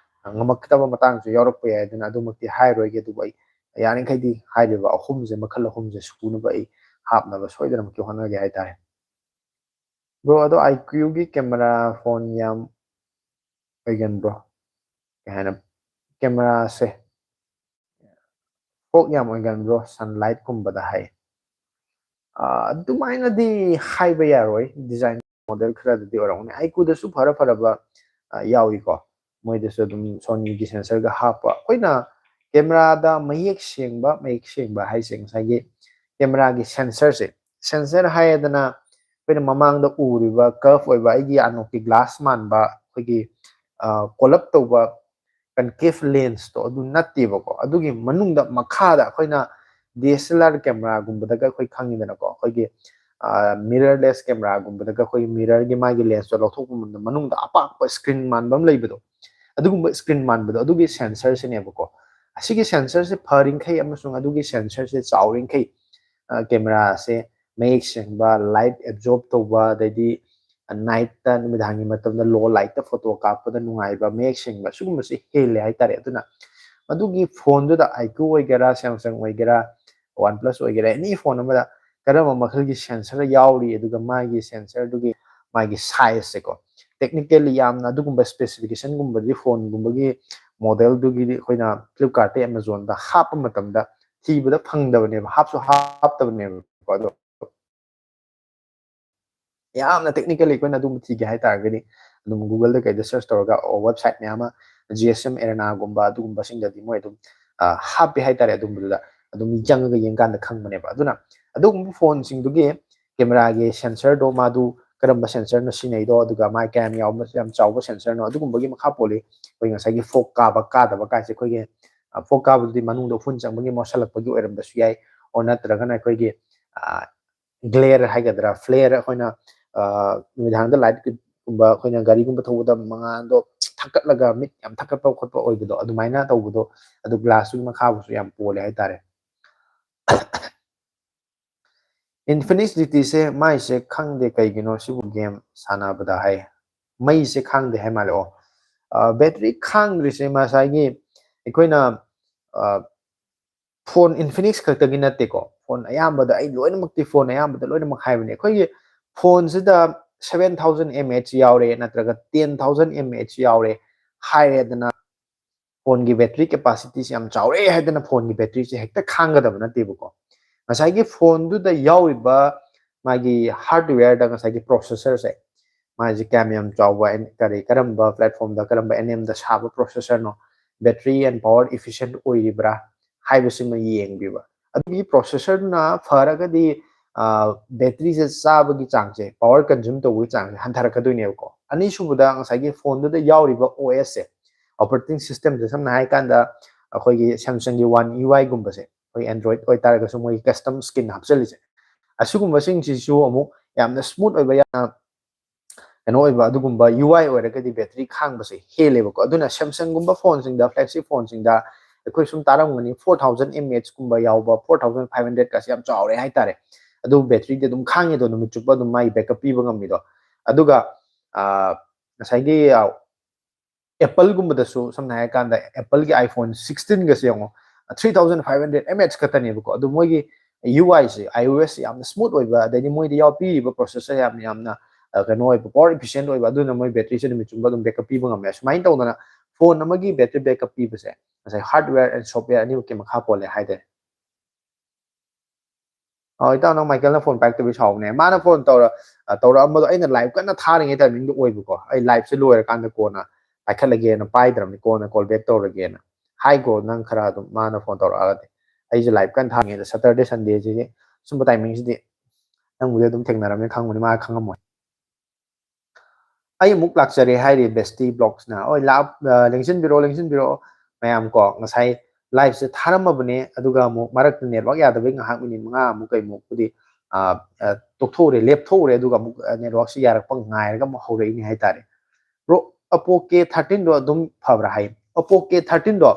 ꯉꯝꯃꯛꯇꯕ ꯃꯇꯥꯡꯁꯨ ꯌꯥꯎꯔꯛꯄ ꯌꯥꯏ꯫ ꯑꯗꯨꯅ ꯑꯗꯨꯃꯛꯇꯤ ꯍꯥꯏꯔꯣꯏꯒꯦ, ꯑꯗꯨꯕꯨ ꯑꯩ ꯌꯥꯔꯤꯈꯩꯗꯤ ꯍꯥꯏꯔꯤꯕ ꯑꯍꯨꯝꯁꯦ, ꯃꯈꯜ ꯑꯍꯨꯝꯁꯦ ꯁꯨꯅꯕ ꯑꯩ ꯍꯥꯞꯅꯕ ꯁꯣꯏꯗꯅꯃꯛꯀꯤ ꯍꯣꯠꯅꯒꯦ ꯍꯥꯏꯇꯥꯔꯦ꯫ ꯕ꯭ꯔꯣ, ꯑꯗꯣ ꯑꯥꯏ ꯀ꯭ꯌꯨꯒꯤ ꯀꯦꯃꯦꯔꯥ ꯐꯣꯟ ꯌꯥꯝ ꯑꯣꯏꯒꯟꯕ꯭ꯔꯣ? ꯀꯩ ꯍꯥꯏꯅ, ꯀꯦꯃꯦꯔꯥꯁꯦ ꯐꯣꯛ ꯌꯥꯝ ꯑꯣꯏꯒꯟꯕ꯭ꯔꯣ ꯁꯟꯂꯥꯏꯠꯀꯨꯝꯕꯗ ꯍꯥꯏ꯫ ꯑꯗꯨꯃꯥꯏꯅꯗꯤ ꯍꯥꯏꯕ ꯌꯥꯔꯣꯏ, ꯗꯤꯖꯥꯏꯟ ꯃꯣꯗꯦꯜ ꯈꯔꯗꯗꯤ ꯑꯣꯏꯔꯝꯒꯅꯤ꯫ ꯑꯥꯏꯀꯨꯗꯁꯨ ꯐꯔ ꯐꯔꯕ ꯌꯥꯎꯏꯀꯣ, ꯃꯣꯏꯗꯁꯨ ꯑꯗꯨꯝ ꯁꯣꯅꯤꯒꯤ ꯁꯦꯟꯁꯔꯒ ꯍꯥꯞꯄ꯫ ꯑꯩꯈꯣꯏꯅ ꯀꯦꯃꯦꯔꯥꯗ ꯃꯌꯦꯛ ꯁꯦꯡꯕ, ꯃꯌꯦꯛ ꯁꯦꯡꯕ ꯍꯥꯏꯁꯦ ꯉꯁꯥꯏꯒꯤ ꯀꯦꯃꯦꯔꯥꯒꯤ ꯁꯦꯟꯁꯔꯁꯦ, ꯁꯦꯟꯁꯔ ꯍꯥꯏꯔꯗꯅ ꯑꯩꯈꯣꯏꯅ ꯃꯃꯥꯡꯗ ꯎꯔꯤꯕ ꯀꯔꯞ ꯑꯣꯏꯕ ꯑꯩꯒꯤ ꯑꯅꯣꯛꯀꯤ ꯒ꯭ꯂꯥꯁ ꯃꯥꯟꯕ ꯑꯩꯈꯣꯏꯒꯤ ꯀꯣꯂꯞ ꯇꯧꯕ ꯀꯟꯀꯦꯐ ꯂꯦꯟꯁꯇꯣ ꯑꯗꯨ ꯅꯠꯇꯦꯕꯀꯣ꯫ ꯑꯗꯨꯒꯤ ꯃꯅꯨꯡꯗ ꯃꯈꯥꯗ ꯑꯩꯈꯣꯏꯅ ꯗꯤ ꯑꯦꯁ ꯑꯦꯜ ꯑꯥꯔ ꯀꯦꯃꯦꯔꯥꯒꯨꯝꯕꯗꯒ ꯑꯩꯈꯣꯏ ꯈꯪꯉꯤꯗꯅꯀꯣ, ꯑꯩꯈꯣꯏꯒꯤ ꯃꯤꯔꯔꯂꯦꯁ ꯀꯦꯃꯦꯔꯥꯒꯨꯝꯕꯗꯒ ꯑꯩꯈꯣꯏꯒꯤ ꯃꯤꯔꯔꯒꯤ ꯃꯥꯒꯤ ꯂꯦꯟꯁꯇꯣ ꯂꯧꯊꯣꯛꯄ ꯃꯇꯝꯗ ꯃꯅꯨꯡꯗ ꯑꯄꯥꯛꯄ ꯁ꯭ꯀ꯭ꯔꯤꯟ ꯃꯥꯟꯕ ꯑꯃ ꯂꯩꯕꯗꯣ, ꯑꯗꯨꯒꯨꯝꯕ ꯁ꯭ꯀ꯭ꯔꯤꯟ ꯃꯥꯟꯕꯗꯣ ꯑꯗꯨꯒꯤ ꯁꯦꯟꯁꯔꯁꯤꯅꯦꯕꯀꯣ꯫ ꯑꯁꯤꯒꯤ ꯁꯦꯟꯁꯔꯁꯦ ꯐꯔꯤꯡꯈꯩ ꯑꯃꯁꯨꯡ ꯑꯗꯨꯒꯤ ꯁꯦꯟꯁꯔꯁꯦ ꯆꯥꯎꯔꯤꯡꯈꯩ ꯀꯦꯃꯦꯔꯥꯁꯦ ꯃꯌꯦꯛ ꯁꯦꯡꯕ, ꯂꯥꯏꯠ ꯑꯦꯕꯖꯣꯔꯕ ꯇꯧꯕ, ꯑꯗꯩꯗꯤ ꯅꯥꯏꯠꯇ, ꯅꯨꯃꯤꯗꯥꯡꯒꯤ ꯃꯇꯝꯗ ꯂꯣ ꯂꯥꯏꯠꯇ ꯐꯣꯇꯣ ꯀꯥꯞꯄꯗ ꯅꯨꯡꯉꯥꯏꯕ, ꯃꯌꯦꯛ ꯁꯦꯡꯕ, ꯁꯤꯒꯨꯝꯕꯁꯦ ꯍꯦꯜꯂꯦ ꯍꯥꯏꯇꯥꯔꯦ꯫ ꯑꯗꯨꯅ ꯃꯗꯨꯒꯤ ꯐꯣꯟꯗꯨꯗ, ꯑꯥꯏꯀ꯭ꯌꯨ ꯑꯣꯏꯒꯦꯔꯥ, ꯁꯦꯝꯁꯪ ꯑꯣꯏꯒꯦꯔꯥ, ꯋꯥꯟ ꯄ꯭ꯂꯁ ꯑꯣꯏꯒꯦꯔꯥ, ꯑꯦꯅꯤ ꯐꯣꯟ ꯑꯃꯗ ꯀꯔꯝꯕ ꯃꯈꯜꯒꯤ ꯁꯦꯟꯁꯔ ꯌꯥꯎꯔꯤ, ꯑꯗꯨꯒ ꯃꯥꯒꯤ ꯁꯦꯟꯁꯔꯗꯨꯒꯤ ꯃꯥꯒꯤ ꯁꯥꯏꯖꯁꯦꯀꯣ, ꯇꯦꯛꯅꯤꯀꯦꯜꯂꯤ ꯌꯥꯝꯅ ꯑꯗꯨꯒꯨꯝꯕ ꯁ꯭ꯄꯦꯁꯤꯐꯤꯀꯦꯁꯟꯒꯨꯝꯕꯗꯤ ꯐꯣꯟꯒꯨꯝꯕꯒꯤ ꯃꯣꯗꯦꯜꯗꯨꯒꯤꯗꯤ ꯑꯩꯈꯣꯏꯅ ꯐ꯭ꯂꯤꯞꯀꯥꯔꯠꯇ, ꯑꯦꯃꯥꯖꯣꯟꯗ ꯍꯥꯞꯄ ꯃꯇꯝꯗ ꯊꯤꯕꯗ ꯐꯪꯗꯕꯅꯦꯕ, ꯍꯥꯞꯁꯨ ꯍꯥꯞꯇꯕꯅꯦꯕꯀꯣ꯫ ꯑꯗꯣ ꯌꯥꯝꯅ ꯇꯦꯛꯅꯤꯀꯦꯜꯂꯤ ꯑꯩꯈꯣꯏꯅ ꯑꯗꯨꯝ ꯊꯤꯒꯦ ꯍꯥꯏꯇꯥꯔꯒꯗꯤ ꯑꯗꯨꯝ ꯒꯨꯒꯜꯗ ꯀꯩꯗ ꯁꯔꯆ ꯇꯧꯔꯒ ꯋꯦꯕꯁꯥꯏꯠ ꯃꯌꯥꯝ ꯑꯃ, ꯖꯤ ꯑꯦꯁ ꯑꯦꯝ ꯑꯦꯔꯦꯅꯥꯒꯨꯝꯕ ꯑꯗꯨꯒꯨꯝꯕꯁꯤꯡꯗꯗꯤ ꯃꯣꯏ ꯑꯗꯨꯝ ꯍꯥꯞꯄꯦ ꯍꯥꯏꯇꯥꯔꯦ꯫ ꯑꯗꯨꯝꯕꯗꯨꯗ ꯑꯗꯨꯝ ꯆꯪꯉꯒ ꯌꯦꯡꯀꯥꯟꯗ ꯈꯪꯕꯅꯦꯕ꯫ ꯑꯗꯨꯅ ꯑꯗꯨꯒꯨꯝꯕ ꯐꯣꯟꯁꯤꯡꯗꯨꯒꯤ ꯀꯦꯃꯦꯔꯥꯒꯤ ꯁꯦꯟꯁꯔꯗꯣ ꯃꯥꯗꯨ ꯀꯔꯝꯕ ꯁꯦꯟꯁꯔꯅ ꯁꯤꯖꯤꯟꯅꯩꯗꯣ, ꯑꯗꯨꯒ ꯃꯥ ꯀꯌꯥꯝ ꯌꯥꯎꯕ, ꯌꯥꯝ ꯆꯥꯎꯕ ꯁꯦꯟꯁꯔꯅꯣ, ꯑꯗꯨꯒꯨꯝꯕꯒꯤ ꯃꯈꯥ ꯄꯣꯜꯂꯤ꯫ ꯑꯩꯈꯣꯏ ꯉꯁꯥꯏꯒꯤ ꯐꯣꯛ ꯀꯥꯕ ꯀꯥꯗꯕ ꯀꯥꯏꯁꯦ ꯑꯩꯈꯣꯏꯒꯤ ꯐꯣꯛ ꯀꯥꯕꯗꯨꯗꯤ ꯃꯅꯨꯡꯗ ꯎꯐꯨꯟ ꯆꯪꯕꯒꯤ ꯃꯣꯠꯁꯜꯂꯛꯄꯒꯤ ꯑꯣꯏꯔꯝꯕꯁꯨ ꯌꯥꯏ, ꯑꯣꯔ ꯅꯠꯇ꯭ꯔꯒꯅ ꯑꯩꯈꯣꯏꯒꯤ ꯒ꯭ꯂꯦꯌꯔ ꯍꯥꯏꯒꯗ꯭ꯔꯥ, ꯐ꯭ꯂꯦꯌꯔ, ꯑꯩꯈꯣꯏꯅ ꯅꯨꯃꯤꯗꯥꯡꯗ ꯂꯥꯏꯠꯀꯨꯝꯕ, ꯑꯩꯈꯣꯏꯅ ꯒꯥꯔꯤꯒꯨꯝꯕ ꯊꯧꯕꯗ ꯃꯉꯥꯜꯗꯣ ꯊꯛꯀꯠꯂꯒ ꯃꯤꯠ ꯌꯥꯝ ꯊꯛꯀꯠꯄ ꯈꯣꯠꯄ ꯑꯣꯏꯕꯗꯣ, ꯑꯗꯨꯃꯥꯏꯅ ꯇꯧꯕꯗꯣ, ꯑꯗꯨ glass ꯇꯨꯒꯤ ꯃꯈꯥꯕꯨꯁꯨ ꯌꯥꯝ ꯄꯣꯜꯂꯦ ꯍꯥꯏꯇꯥꯔꯦ꯫ Infinix D T ꯁꯦ ꯃꯥꯏꯁꯦ ꯈꯪꯗꯦ ꯀꯩꯒꯤꯅꯣ ꯁꯤꯕꯨ game ꯁꯥꯟꯅꯕꯗ ꯍꯥꯏ, ꯃꯩꯁꯦ ꯈꯥꯡꯗꯦ ꯍꯥꯏ ꯃꯥꯜꯂꯦ꯫ ꯑꯣ, battery ꯈꯥꯡꯗ꯭ꯔꯤꯁꯦ ꯉꯁꯥꯏꯒꯤ ꯑꯩꯈꯣꯏꯅ phone Infinix ꯈꯛꯇꯒꯤ ꯅꯠꯇꯦꯀꯣ, phone ꯑꯌꯥꯝꯕꯗ, ꯑꯩ ꯂꯣꯏꯅꯃꯛꯇꯤ phone ꯑꯌꯥꯝꯕꯗ ꯂꯣꯏꯅꯃꯛ ꯍꯥꯏꯕꯅꯦ, ꯑꯩꯈꯣꯏꯒꯤ phoneꯁꯤꯗ seven thousand mAh ꯌꯥꯎꯔꯦ ꯅꯠꯇ꯭ꯔꯒ ten thousand mAh ꯌꯥꯎꯔꯦ ꯍꯥꯏꯔꯦꯗꯅ, phoneꯒꯤ battery capacityꯁꯦ ꯌꯥꯝ ꯆꯥꯎꯔꯦ ꯍꯥꯏꯗꯅ phoneꯒꯤ batteryꯁꯦ ꯍꯦꯛꯇ ꯈꯥꯡꯒꯗꯕ ꯅꯠꯇꯦꯕꯀꯣ꯫ ꯉꯁꯥꯏꯒꯤ phoneꯗꯨꯗ ꯌꯥꯎꯔꯤꯕ ꯃꯥꯒꯤ hardwareꯗ ꯉꯁꯥꯏꯒꯤ processorꯁꯦ, ꯃꯥꯁꯦ ꯀꯌꯥꯝ ꯌꯥꯝ ꯆꯥꯎꯕ, ꯑꯦꯟ-, ꯀꯔꯤ, ꯀꯔꯝꯕ platformꯗ, ꯀꯔꯝꯕ NMꯗ ꯁꯥꯕ processorꯅꯣ, battery and power efficient ꯑꯣꯏꯔꯤꯕ꯭ꯔꯥ ꯍꯥꯏꯕꯁꯤꯃ ꯌꯦꯡꯕꯤꯕ꯫ ꯑꯗꯨꯒꯤ processorꯗꯨꯅ ꯐꯔꯒꯗꯤ, ꯑ, batteryꯁꯦ ꯆꯥꯕꯒꯤ ꯆꯥꯡꯁꯦ, power consume ꯇꯧꯕꯒꯤ ꯆꯥꯡꯁꯦ ꯍꯟꯊꯔꯛꯀꯗꯣꯏꯅꯦꯕꯀꯣ꯫ ꯑꯅꯤꯁꯨꯕꯗ ꯉꯁꯥꯏꯒꯤ phoneꯗꯨꯗ ꯌꯥꯎꯔꯤꯕ OSꯁꯦ, operating systemꯁꯦ, ꯁꯝꯅ ꯍꯥꯏꯔꯀꯥꯟꯗ ꯑꯩꯈꯣꯏꯒꯤ Samsungꯒꯤ One UIꯒꯨꯝꯕꯁꯦ, ꯑꯩꯈꯣꯏ Android ꯑꯣꯏꯇꯥꯔꯒꯁꯨ ꯃꯣꯏꯒꯤ custom skin ꯍꯥꯞꯆꯜꯂꯤꯁꯦ, ꯑꯁꯤꯒꯨꯝꯕꯁꯤꯡꯁꯤꯁꯨ ꯑꯃꯨꯛ ꯌꯥꯝꯅ smooth ꯑꯣꯏꯕ, ꯌꯥꯝꯅ ꯀꯩꯅꯣ ꯑꯣꯏꯕ ꯑꯗꯨꯒꯨꯝꯕ UI ꯑꯣꯏꯔꯒꯗꯤ battery ꯈꯥꯡꯕꯁꯦ ꯍꯦꯜꯂꯦꯕꯀꯣ꯫ ꯑꯗꯨꯅ Samsungꯒꯨꯝꯕ phoneꯁꯤꯡꯗ, flagship phoneꯁꯤꯡꯗ ꯑꯩꯈꯣꯏ ꯁꯨꯝ ꯇꯥꯔꯝꯒꯅꯤ, four thousand mAhꯀꯨꯝꯕ ꯌꯥꯎꯕ, four thousand five hundredꯀꯁꯦ ꯌꯥꯝ ꯆꯥꯎꯔꯦ ꯍꯥꯏꯇꯥꯔꯦ꯫ ꯑꯗꯨ batteryꯗꯤ ꯑꯗꯨꯝ ꯈꯥꯡꯉꯤꯗꯣ, ꯅꯨꯃꯤꯠ ꯆꯨꯞꯄ ꯑꯗꯨꯝ ꯃꯥꯒꯤ backup ꯄꯤꯕ ꯉꯝꯃꯤꯗꯣ꯫ ꯑꯗꯨꯒ, ꯑ, ꯉꯁꯥꯏꯒꯤ, ꯑ, Appleꯒꯨꯝꯕꯗꯁꯨ, ꯁꯝꯅ ꯍꯥꯏꯔꯀꯥꯟꯗ Appleꯒꯤ iPhone sixteenꯒꯁꯦ ꯌꯦꯡꯉꯣ, three thousand five hundred mAh ꯈꯛꯇꯅꯦꯕꯀꯣ꯫ ꯑꯗꯨ ꯃꯣꯏꯒꯤ UIꯁꯦ, iOS ꯌꯥꯝꯅ smooth ꯑꯣꯏꯕ, ꯑꯗꯩꯗꯤ ꯃꯣꯏꯗ ꯌꯥꯎ-, ꯄꯤꯔꯤꯕ processor ꯌꯥꯝ, ꯌꯥꯝꯅ, ꯑ, ꯀꯩꯅꯣ ꯑꯣꯏꯕ, power efficient ꯑꯣꯏꯕ, ꯑꯗꯨꯅ ꯃꯣꯏ batteryꯁꯦ ꯅꯨꯃꯤꯠ ꯆꯨꯝꯕ ꯑꯗꯨꯝ backup ꯄꯤꯕ ꯉꯝꯃꯦ꯫ ꯁꯨꯃꯥꯏꯅ ꯇꯧꯗꯅ phone ꯑꯃꯒꯤ battery backup ꯄꯤꯕꯁꯦ ꯉꯁꯥꯏ hardware and software ꯑꯅꯤꯃꯛꯀꯤ ꯃꯈꯥ ꯄꯣꯜꯂꯦ ꯍꯥꯏꯇꯥꯔꯦ꯫ ꯑꯣ, ꯏꯇꯥꯎ, ꯅꯪ ꯃꯥꯏꯀꯦꯜꯅ phone ꯄꯥꯏꯔꯛꯇꯕꯩ ꯁꯥꯎꯕꯅꯦ꯫ ꯃꯥꯅ phone ꯇꯧꯔ-, ꯑ, ꯇꯧꯔꯛꯑꯝꯕꯗꯣ ꯑꯩꯅ live ꯀꯟꯅ ꯊꯥꯔꯤꯉꯩ timingꯗꯣ ꯑꯣꯏꯕꯀꯣ꯫ ꯑꯩ liveꯁꯦ ꯂꯣꯏꯔꯀꯥꯟꯗ ꯀꯣꯟꯅ ꯄꯥꯏꯈꯠꯂꯒꯦꯅ ꯄꯥꯏꯗ꯭ꯔꯕꯅꯤ, ꯀꯣꯟꯅ call back ꯇꯧꯔꯒꯦꯅ꯫ ꯍꯥꯏꯈꯣ ꯅꯪ ꯈꯔ ꯑꯗꯨꯝ, ꯃꯥꯅ phone ꯇꯧꯔꯛꯑꯒꯗꯤ꯫ ꯑꯩꯁꯦ live ꯀꯟꯅ ꯊꯥꯔꯤꯉꯩꯗ, Saturday Sundayꯁꯤꯗꯤ ꯁꯨꯝꯕ timingꯁꯤꯗꯤ ꯅꯪꯕꯨꯗꯤ ꯑꯗꯨꯝ ꯊꯦꯡꯅꯔꯝꯅꯤ, ꯈꯪꯕꯅꯤ, ꯃꯥ ꯈꯪꯉꯝꯃꯣꯏ꯫ ꯑꯩ ꯑꯃꯨꯛ ꯂꯥꯛꯆꯔꯦ ꯍꯥꯏꯔꯤ Bestie Vlogsꯅ꯫ ꯍꯣꯏ, ꯂꯥꯛ-, ꯑ, ꯂꯦꯡꯁꯤꯟꯕꯤꯔꯛꯑꯣ, ꯂꯦꯡꯁꯤꯟꯕꯤꯔꯛꯑꯣ ꯃꯌꯥꯝ ꯀꯣ꯫ ꯉꯁꯥꯏ liveꯁꯦ ꯊꯥꯔꯝꯃꯕꯅꯦ, ꯑꯗꯨꯒ ꯑꯃꯨꯛ ꯃꯔꯛꯇ network ꯌꯥꯗꯕꯩ ꯉꯥꯏꯍꯥꯛ minute ꯃꯉꯥ ꯑꯃꯨꯛ ꯀꯩꯃꯨꯛꯄꯨꯗꯤ, ꯑ, ꯑ, ꯇꯣꯛꯊꯣꯛꯎꯔꯦ, ꯂꯦꯞꯊꯣꯛꯎꯔꯦ, ꯑꯗꯨꯒ ꯑꯃꯨꯛ, ꯑ, networkꯁꯦ ꯌꯥꯔꯛꯄ ꯉꯥꯏꯔꯒ ꯑꯃꯨꯛ ꯍꯧꯔꯛꯏꯅꯦ ꯍꯥꯏꯇꯥꯔꯦ꯫ Bro, Oppo K thirteen ꯗꯣ ꯑꯗꯨꯝ ꯐꯕ꯭ꯔꯥ ꯍꯥꯏ꯫ Oppo K thirteen ꯗꯣ,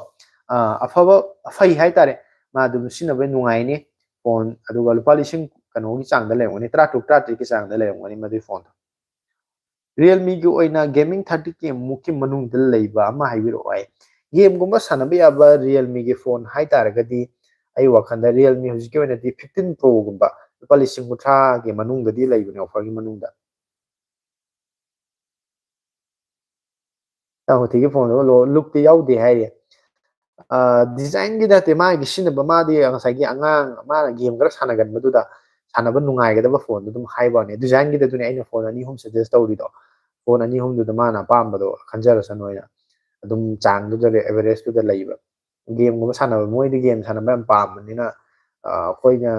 ꯑ, ꯑꯐꯕ, ꯐꯩ ꯍꯥꯏꯇꯥꯔꯦ꯫ ꯃꯥ ꯑꯗꯨꯝ ꯁꯤꯖꯤꯟꯅꯕ ꯅꯨꯡꯉꯥꯏꯅꯤ꯫ Phone ꯑꯗꯨꯒ ꯂꯨꯄꯥ ꯂꯤꯁꯤꯡ ꯀꯩꯅꯣꯒꯤ ꯆꯥꯡꯗ ꯂꯩꯔꯝꯒꯅꯤ, ꯇꯔꯥ ꯇꯔꯨꯛ, ꯇꯔꯥ ꯇꯔꯦꯠꯀꯤ ꯆꯥꯡꯗ ꯂꯩꯔꯝꯒꯅꯤ ꯃꯗꯨꯒꯤ phone ꯗꯣ꯫ Realme ꯒꯤ ꯑꯣꯏꯅ gaming thirty K ꯃꯨꯛꯀꯤ ꯃꯅꯨꯡꯗ ꯂꯩꯕ ꯑꯃ ꯍꯥꯏꯕꯤꯔꯛꯑꯣ ꯍꯥꯏ꯫ Game ꯒꯨꯝꯕ ꯁꯥꯟꯅꯕ ꯌꯥꯕ Realme ꯒꯤ phone ꯍꯥꯏꯇꯥꯔꯒꯗꯤ, ꯑꯩ ꯋꯥꯈꯜꯗ Realme ꯍꯧꯖꯤꯛꯀꯤ ꯑꯣꯏꯅꯗꯤ fifteen Pro ꯒꯨꯝꯕ ꯂꯨꯄꯥ ꯂꯤꯁꯤꯡ ꯀꯨꯟꯊ꯭ꯔꯥꯒꯤ ꯃꯅꯨꯡꯗꯗꯤ ꯂꯩꯕꯅꯦ, offer ꯒꯤ ꯃꯅꯨꯡꯗ꯫ ꯇꯥꯃꯣꯊꯤꯒꯤ phone ꯗꯨ ꯂꯣ-, look ꯇꯤ ꯌꯥꯎꯗꯦ ꯍꯥꯏꯔꯤ꯫ ꯑ, design ꯒꯤ ꯅꯠꯇꯦ, ꯃꯥꯒꯤ ꯁꯤꯖꯤꯟꯅꯕ, ꯃꯥꯗꯤ ꯉꯁꯥꯏꯒꯤ ꯑꯉꯥꯡ, ꯃꯥꯅ game ꯈꯔ ꯁꯥꯟꯅꯒꯟꯕꯗꯨꯗ ꯁꯥꯟꯅꯕ ꯅꯨꯡꯉꯥꯏꯒꯗꯕ phone ꯗꯨ ꯑꯗꯨꯝ ꯍꯥꯏꯕ ꯋꯥꯅꯤ꯫ Design ꯒꯤꯗꯗꯨꯅꯦ ꯑꯩꯅ phone ꯑꯅꯤ ꯑꯍꯨꯝ suggest ꯇꯧꯔꯤꯗꯣ꯫ Phone ꯑꯅꯤ ꯑꯍꯨꯝꯗꯨꯗ ꯃꯥꯅ ꯑꯄꯥꯝꯕꯗꯣ ꯈꯟꯖꯔꯁꯅꯨ ꯍꯥꯏꯅ꯫ ꯑꯗꯨꯝ ꯆꯥꯡꯗꯨꯗ, average ꯇꯨꯗ ꯂꯩꯕ꯫ Game ꯒꯨꯝꯕ ꯁꯥꯟꯅꯕ, ꯃꯣꯏꯗꯤ game ꯁꯥꯟꯅꯕ ꯌꯥꯝ ꯄꯥꯝꯕꯅꯤꯅ, ꯑ, ꯑꯩꯈꯣꯏꯅ,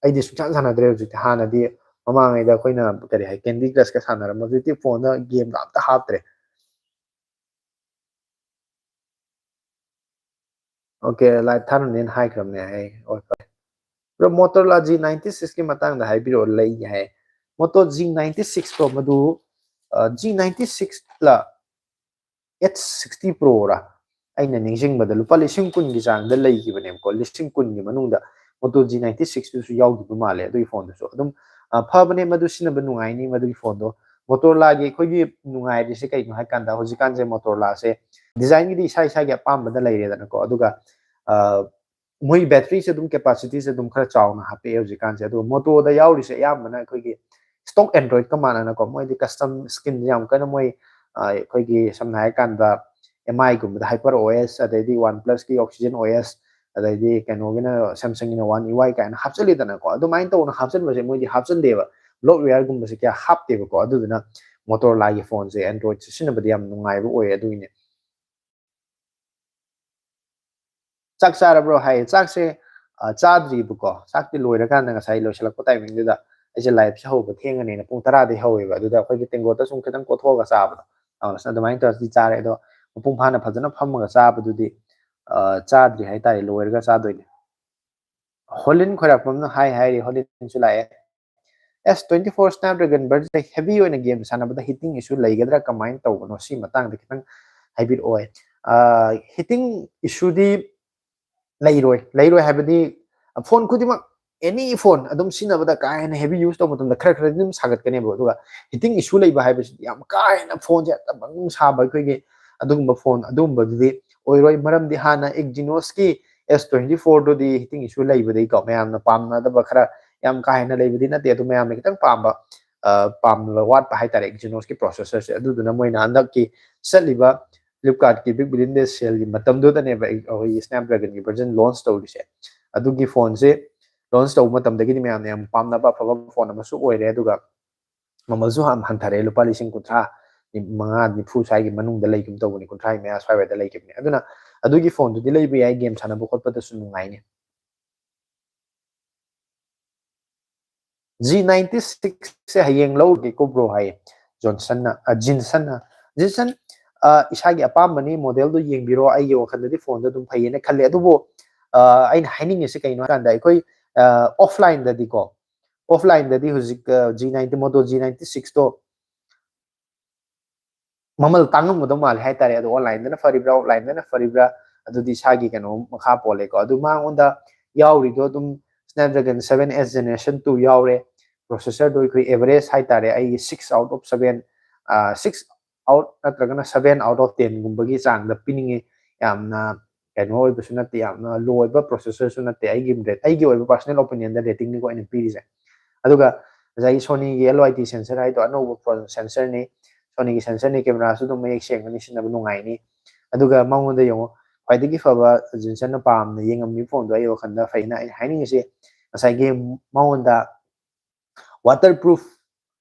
ꯑꯩꯗꯤ ꯁꯨꯡꯁꯥꯟ ꯁꯥꯟꯅꯗ꯭ꯔꯦ ꯍꯧꯖꯤꯛꯇꯤ꯫ ꯍꯥꯟꯅꯗꯤ ꯃꯃꯥꯡꯉꯩꯗ ꯑꯩꯈꯣꯏꯅ, ꯀꯔꯤ ꯍꯥꯏ, Candy Crush ꯀ ꯁꯥꯟꯅꯔꯝꯕ, ꯍꯧꯖꯤꯛꯇꯤ phone ꯗ game ꯒ ꯑꯝꯇ ꯍꯥꯞꯇ꯭ꯔꯦ꯫ Okay, live ꯊꯥꯔꯝꯅꯦꯅ ꯍꯥꯏꯈ꯭ꯔꯕꯅꯦ ꯑꯩ꯫ ꯍꯣꯏ, ꯐꯔꯦ꯫ Bro, Motorola G ninety six ꯀꯤ ꯃꯇꯥꯡꯗ ꯍꯥꯏꯕꯤꯔꯛꯑꯣ, ꯂꯩ ꯍꯥꯏ꯫ Moto G ninety six ꯇꯣ ꯃꯗꯨ, ꯑ, G ninety six ꯂ H sixty Pro ꯔ? ꯑꯩꯅ ꯅꯤꯡꯁꯤꯡꯕꯗ ꯂꯨꯄꯥ ꯂꯤꯁꯤꯡ ꯀꯨꯟꯒꯤ ꯆꯥꯡꯗ ꯂꯩꯈꯤꯕꯅꯦꯕꯀꯣ, ꯂꯤꯁꯤꯡ ꯀꯨꯟꯒꯤ ꯃꯅꯨꯡꯗ Moto G ninety six ꯇꯨꯁꯨ ꯌꯥꯎꯈꯤꯕ ꯃꯥꯜꯂꯦ ꯑꯗꯨꯒꯤ phone ꯗꯨꯁꯨ꯫ ꯑꯗꯨꯝ, ꯑ, ꯐꯕꯅꯦ, ꯃꯗꯨ ꯁꯤꯖꯤꯟꯅꯕ ꯅꯨꯡꯉꯥꯏꯅꯤ ꯃꯗꯨꯒꯤ phone ꯗꯣ꯫ Motorola ꯒꯤ ꯑꯩꯈꯣꯏꯒꯤ ꯅꯨꯡꯉꯥꯏꯔꯤꯁꯦ ꯀꯩꯅꯣ ꯍꯥꯏ ꯀꯥꯟꯗ, ꯍꯧꯖꯤꯛꯀꯥꯟꯁꯦ Motorola ꯁꯦ design ꯒꯤꯗꯤ ꯏꯁꯥ ꯏꯁꯥꯒꯤ ꯑꯄꯥꯝꯕꯗ ꯂꯩꯔꯦꯗꯅꯀꯣ, ꯑꯗꯨꯒ, ꯑ, ꯃꯣꯏ battery ꯁꯦ ꯑꯗꯨꯝ capacity ꯁꯦ ꯑꯗꯨꯝ ꯈꯔ ꯆꯥꯎꯅ ꯍꯥꯞꯄꯛꯑꯦ ꯍꯧꯖꯤꯛꯀꯥꯟꯁꯦ꯫ ꯑꯗꯨꯒ Moto ꯗ ꯌꯥꯎꯔꯤꯁꯦ ꯑꯌꯥꯝꯕꯅ ꯑꯩꯈꯣꯏꯒꯤ stock Android ꯀ ꯃꯥꯟꯅꯅꯀꯣ, ꯃꯣꯏꯗꯤ custom skin ꯌꯥꯝ ꯀꯟꯅ ꯃꯣꯏ, ꯑ, ꯑꯩꯈꯣꯏꯒꯤ ꯁꯝꯅ ꯍꯥꯏꯔ ꯀꯥꯟꯗ M I ꯒꯨꯝꯕꯗ HyperOS, ꯑꯗꯩꯗꯤ OnePlus ꯀꯤ Oxygen O S, ꯑꯗꯩꯗꯤ ꯀꯩꯅꯣꯒꯤꯅ, Samsung ꯒꯤꯅ One U I ꯀꯥꯏꯅ ꯍꯥꯞꯆꯜꯂꯤꯗꯅꯀꯣ꯫ ꯑꯗꯨꯃꯥꯏꯅ ꯇꯧꯅ ꯍꯥꯞꯆꯟꯕꯁꯦ ꯃꯣꯏꯗꯤ ꯍꯥꯞꯆꯟꯗꯦꯕ, bloatware ꯒꯨꯝꯕꯁꯦ ꯀꯌꯥ ꯍꯥꯞꯇꯦꯕꯀꯣ꯫ ꯑꯗꯨꯗꯨꯅ Motorola ꯒꯤ phone ꯁꯦ Android ꯁꯦ ꯁꯤꯖꯤꯟꯅꯕꯗ ꯌꯥꯝ ꯅꯨꯡꯉꯥꯏꯕ ꯑꯣꯏꯌꯦ ꯑꯗꯨꯒꯤꯅꯦ꯫ ꯆꯥꯛ ꯆꯥꯔꯕ꯭ꯔꯣ ꯍꯥꯏꯌꯦ꯫ ꯆꯥꯛꯁꯦ, ꯑ, ꯆꯥꯗ꯭ꯔꯤꯕꯀꯣ꯫ ꯆꯥꯛꯇꯤ ꯂꯣꯏꯔꯀꯥꯟꯗ, ꯉꯁꯥꯏ ꯂꯣꯏꯁꯤꯜꯂꯛꯄ timing ꯗꯨꯗ ꯑꯩꯁꯦ live ꯁꯦ ꯍꯧꯕ ꯊꯦꯡꯉꯅꯤꯅ ꯄꯨꯡ ꯇꯔꯥꯗꯩ ꯍꯧꯋꯦꯕ꯫ ꯑꯗꯨꯗ ꯑꯩꯈꯣꯏꯒꯤ ꯇꯦꯡꯀꯣꯠꯇ ꯁꯨꯝ ꯈꯤꯇꯪ ꯀꯣꯠꯊꯣꯛꯑꯒ ꯆꯥꯕꯗꯣ, ꯑ, ꯑꯗꯨꯃꯥꯏꯅ ꯇꯧꯔꯗꯤ ꯆꯥꯔꯦ꯫ ꯑꯗꯣ ꯃꯄꯨꯡ ꯐꯥꯅ ꯐꯖꯅ ꯐꯝꯃꯒ ꯆꯥꯕꯗꯨꯗꯤ, ꯑ, ꯆꯥꯗ꯭ꯔꯤ ꯍꯥꯏꯇꯥꯔꯦ, ꯂꯣꯏꯔꯒ ꯆꯥꯗꯣꯏꯅꯦ꯫ ꯍꯣꯂꯤꯟ ꯈꯣꯏꯔꯥꯛꯄꯝꯅ ꯍꯥꯏ ꯍꯥꯏꯔꯤ, ꯍꯣꯂꯤꯟꯁꯨ ꯂꯥꯛꯑꯦ꯫ S twenty four Snapdragon version heavy ꯑꯣꯏꯅ game ꯁꯥꯟꯅꯕꯗ heating issue ꯂꯩꯒꯗ꯭ꯔꯥ, ꯀꯃꯥꯏꯅ ꯇꯧꯕꯅꯣ, ꯁꯤ ꯃꯇꯥꯡꯗ ꯈꯤꯇꯪ ꯍꯥꯏꯕꯤꯔꯛꯑꯣ꯫ Heating issueꯗꯤ ꯂꯩꯔꯣꯏ, ꯂꯩꯔꯣꯏ ꯍꯥꯏꯕꯗꯤ phone ꯈꯨꯗꯤꯡꯃꯛ, any phone ꯑꯗꯨꯝ ꯁꯤꯖꯤꯟꯅꯕꯗ ꯀꯥ ꯍꯦꯟꯅ heavy use ꯇꯧꯕ ꯃꯇꯝꯗ ꯈꯔ ꯈꯔꯗꯤ ꯑꯗꯨꯝ ꯁꯥꯒꯠꯀꯅꯦꯕ꯫ ꯑꯗꯨꯒ heating issue ꯂꯩꯕ ꯍꯥꯏꯕꯁꯤꯗꯤ ꯌꯥꯝ ꯀꯥ ꯍꯦꯟꯅ phoneꯁꯦ ꯑꯗꯨꯝ ꯁꯥꯕ, ꯑꯩꯈꯣꯏꯒꯤ ꯑꯗꯨꯒꯨꯝꯕ phone ꯑꯗꯨꯒꯨꯝꯕꯗꯨꯗꯤ ꯑꯣꯏꯔꯣꯏ꯫ ꯃꯔꯝꯗꯤ ꯍꯥꯟꯅ Exynosꯀꯤ S twenty fourꯗꯨꯗꯤ heating issue ꯂꯩꯕꯗꯒꯤꯀꯣ, ꯃꯌꯥꯝꯅ ꯄꯥꯝꯅꯗꯕ ꯈꯔ ꯌꯥꯝ ꯀꯥ ꯍꯦꯟꯅ ꯂꯩꯕꯗꯤ ꯅꯠꯇꯦ, ꯑꯗꯨ ꯃꯌꯥꯝꯅ ꯈꯤꯇꯪ ꯄꯥꯝꯕ, ꯑ, ꯄꯥꯝꯕ ꯋꯥꯠꯄ ꯍꯥꯏꯇꯥꯔꯦ Exynosꯀꯤ processorꯁꯦ꯫ ꯑꯗꯨꯗꯨꯅ ꯃꯣꯏꯅ ꯍꯟꯗꯛꯀꯤ ꯆꯠꯂꯤꯕ Flipkartꯀꯤ Big Billion Day saleꯒꯤ ꯃꯇꯝꯗꯨꯗꯅꯦꯕ ꯑꯩ-, ꯑꯩꯈꯣꯏꯒꯤ Snapdragonꯒꯤ version launch ꯇꯧꯔꯤꯁꯦ꯫ ꯑꯗꯨꯒꯤ phoneꯁꯦ launch ꯇꯧꯕ ꯃꯇꯝꯗꯒꯤꯗꯤ ꯃꯌꯥꯝꯅ ꯌꯥꯝ ꯄꯥꯝꯅꯕ ꯑꯐꯕ phone ꯑꯃꯁꯨ ꯑꯣꯏꯔꯦ꯫ ꯑꯗꯨꯒ ꯃꯃꯜꯁꯨ ꯌꯥꯝ ꯍꯟꯊꯔꯦ, ꯂꯨꯄꯥ ꯂꯤꯁꯤꯡ ꯀꯨꯟꯊ꯭ꯔꯥ ꯃꯉꯥ, ꯅꯤꯐꯨ ꯁ꯭ꯋꯥꯏꯒꯤ ꯃꯅꯨꯡꯗ ꯂꯩꯒꯨꯝ ꯇꯧꯕꯅꯤ, ꯀꯨꯟꯊ꯭ꯔꯥꯒꯤ ꯃꯌꯥ ꯁ꯭ꯋꯥꯏꯋꯥꯏꯗ ꯂꯩꯈꯤꯕꯅꯤ꯫ ꯑꯗꯨꯅ ꯑꯗꯨꯒꯤ phoneꯗꯨꯗꯤ ꯂꯩꯕ ꯌꯥꯏ, game ꯁꯥꯟꯅꯕ ꯈꯣꯠꯄꯗꯁꯨ ꯅꯨꯡꯉꯥꯏꯅꯤ꯫ G ninety sixꯁꯦ ꯍꯌꯦꯡ ꯂꯧꯔꯒꯦꯀꯣ bro ꯍꯥꯏꯌꯦ ꯖꯣꯟꯁꯟꯅ, ꯑ, ꯖꯤꯟꯁꯟꯅ꯫ ꯖꯤꯟꯁꯟ, ꯑ, ꯏꯁꯥꯒꯤ ꯑꯄꯥꯝꯕꯅꯤ, modelꯗꯣ ꯌꯦꯡꯕꯤꯔꯣ, ꯑꯩꯒꯤ ꯋꯥꯈꯜꯗꯗꯤ phoneꯗꯣ ꯑꯗꯨꯝ ꯐꯩꯌꯦꯅ ꯈꯜꯂꯦ꯫ ꯑꯗꯨꯕꯨ, ꯑ, ꯑꯩꯅ ꯍꯥꯏꯅꯤꯡꯉꯤꯁꯦ ꯀꯩꯅꯣ ꯍꯥꯏꯀꯥꯟꯗ, ꯑꯩꯈꯣꯏ, ꯑ, offlineꯗꯗꯤꯀꯣ, offlineꯗꯗꯤ ꯍꯧꯖꯤꯛ, ꯑ, G ninety, Moto G ninety sixꯇꯣ ꯃꯃꯜ ꯇꯥꯡꯉꯝꯒꯗꯧ ꯃꯥꯜꯂꯦ ꯍꯥꯏꯇꯥꯔꯦ꯫ ꯑꯗꯣ onlineꯗꯅ ꯐꯔꯤꯕ꯭ꯔꯥ, offlineꯗꯅ ꯐꯔꯤꯕ꯭ꯔꯥ, ꯑꯗꯨꯗꯤ ꯏꯁꯥꯒꯤ ꯀꯩꯅꯣ ꯃꯈꯥ ꯄꯣꯜꯂꯦꯀꯣ꯫ ꯑꯗꯨ ꯃꯉꯣꯟꯗ ꯌꯥꯎꯔꯤꯗꯣ ꯑꯗꯨꯝ Snapdragon seven S Generation two ꯌꯥꯎꯔꯦ, processorꯗꯣ ꯑꯩꯈꯣꯏ average ꯍꯥꯏꯇꯥꯔꯦ, ꯑꯩꯒꯤ six out of seven, ꯑ, six out ꯅꯠꯇ꯭ꯔꯒꯅ seven out of tenꯒꯨꯝꯕꯒꯤ ꯆꯥꯡꯗ ꯄꯤꯅꯤꯡꯉꯤ꯫ ꯌꯥꯝꯅ ꯀꯩꯅꯣ ꯑꯣꯏꯕꯁꯨ ꯅꯠꯇꯦ, ꯌꯥꯝꯅ low ꯑꯣꯏꯕ processorꯁꯨ ꯅꯠꯇꯦ꯫ ꯑꯩꯒꯤ ꯔꯦꯠ-, ꯑꯩꯒꯤ ꯑꯣꯏꯕ personal opinionꯗ ratingꯅꯤꯀꯣ ꯑꯩꯅ ꯄꯤꯔꯤꯁꯦ꯫ ꯑꯗꯨꯒ ꯉꯁꯥꯏꯒꯤ Sonyꯒꯤ L Y T sensor ꯍꯥꯏꯗꯣ ꯑꯅꯧꯕ ꯐꯣꯟ sensorꯅꯤ꯫ Sonyꯒꯤ sensorꯅꯤ, cameraꯁꯨ ꯑꯗꯨꯝ ꯃꯌꯦꯛ ꯁꯦꯡꯕꯅꯤ, ꯁꯤꯖꯤꯟꯅꯕ ꯅꯨꯡꯉꯥꯏꯅꯤ꯫ ꯑꯗꯨꯒ ꯃꯉꯣꯟꯗ ꯌꯦꯡꯉꯣ, ꯈ꯭ꯋꯥꯏꯗꯒꯤ ꯐꯕ ꯖꯤꯟꯁꯟꯅ ꯄꯥꯝꯅ ꯌꯦꯡꯉꯝꯃꯤꯕ ꯐꯣꯟꯗꯣ ꯑꯩ ꯋꯥꯈꯜꯗ ꯐꯩꯅ ꯑꯩꯅ ꯍꯥꯏꯅꯤꯡꯉꯤꯁꯦ, ꯉꯁꯥꯏꯒꯤ ꯃꯉꯣꯟꯗ waterproof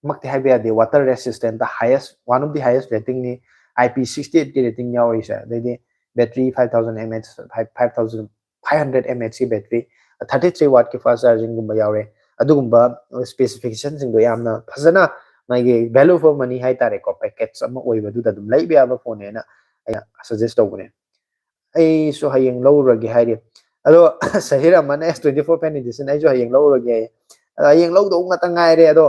ꯃꯛꯇꯤ ꯍꯥꯏꯕ ꯌꯥꯗꯦ, water resistant, the highest, one of the highest ratingꯅꯤ, I P sixty eightꯀꯤ rating ꯌꯥꯎꯔꯤꯁꯦ꯫ ꯑꯗꯩꯗꯤ battery five thousand mAh, five, five thousand five hundred mAhꯀꯤ battery, thirty three wattꯀꯤ fast chargingꯒꯨꯝꯕ ꯌꯥꯎꯔꯦ꯫ ꯑꯗꯨꯒꯨꯝꯕ specificationꯁꯤꯡꯗꯣ ꯌꯥꯝꯅ ꯐꯖꯅ ꯃꯥꯒꯤ value for money ꯍꯥꯏꯇꯥꯔꯦꯀꯣ, package ꯑꯃ ꯑꯣꯏꯕꯗꯨꯗ ꯑꯗꯨꯝ ꯂꯩꯕ ꯌꯥꯕ ꯐꯣꯟꯅꯦꯅ ꯑꯩꯅ suggest ꯇꯧꯕꯅꯦ꯫ ꯑꯩꯁꯨ ꯍꯌꯦꯡ ꯂꯧꯔꯨꯔꯒꯦ ꯍꯥꯏꯔꯤ꯫ ꯑꯗꯣ ꯁꯍꯤꯔ ꯑꯃꯅ S twenty four Fan Edition ꯑꯩꯁꯨ ꯍꯌꯦꯡ ꯂꯧꯔꯨꯔꯒꯦ ꯍꯥꯏꯌꯦ꯫ ꯑꯗꯣ ꯍꯌꯦꯡ ꯂꯧꯗꯧ ꯉꯥꯛꯇ ꯉꯥꯏꯔꯦ꯫ ꯑꯗꯣ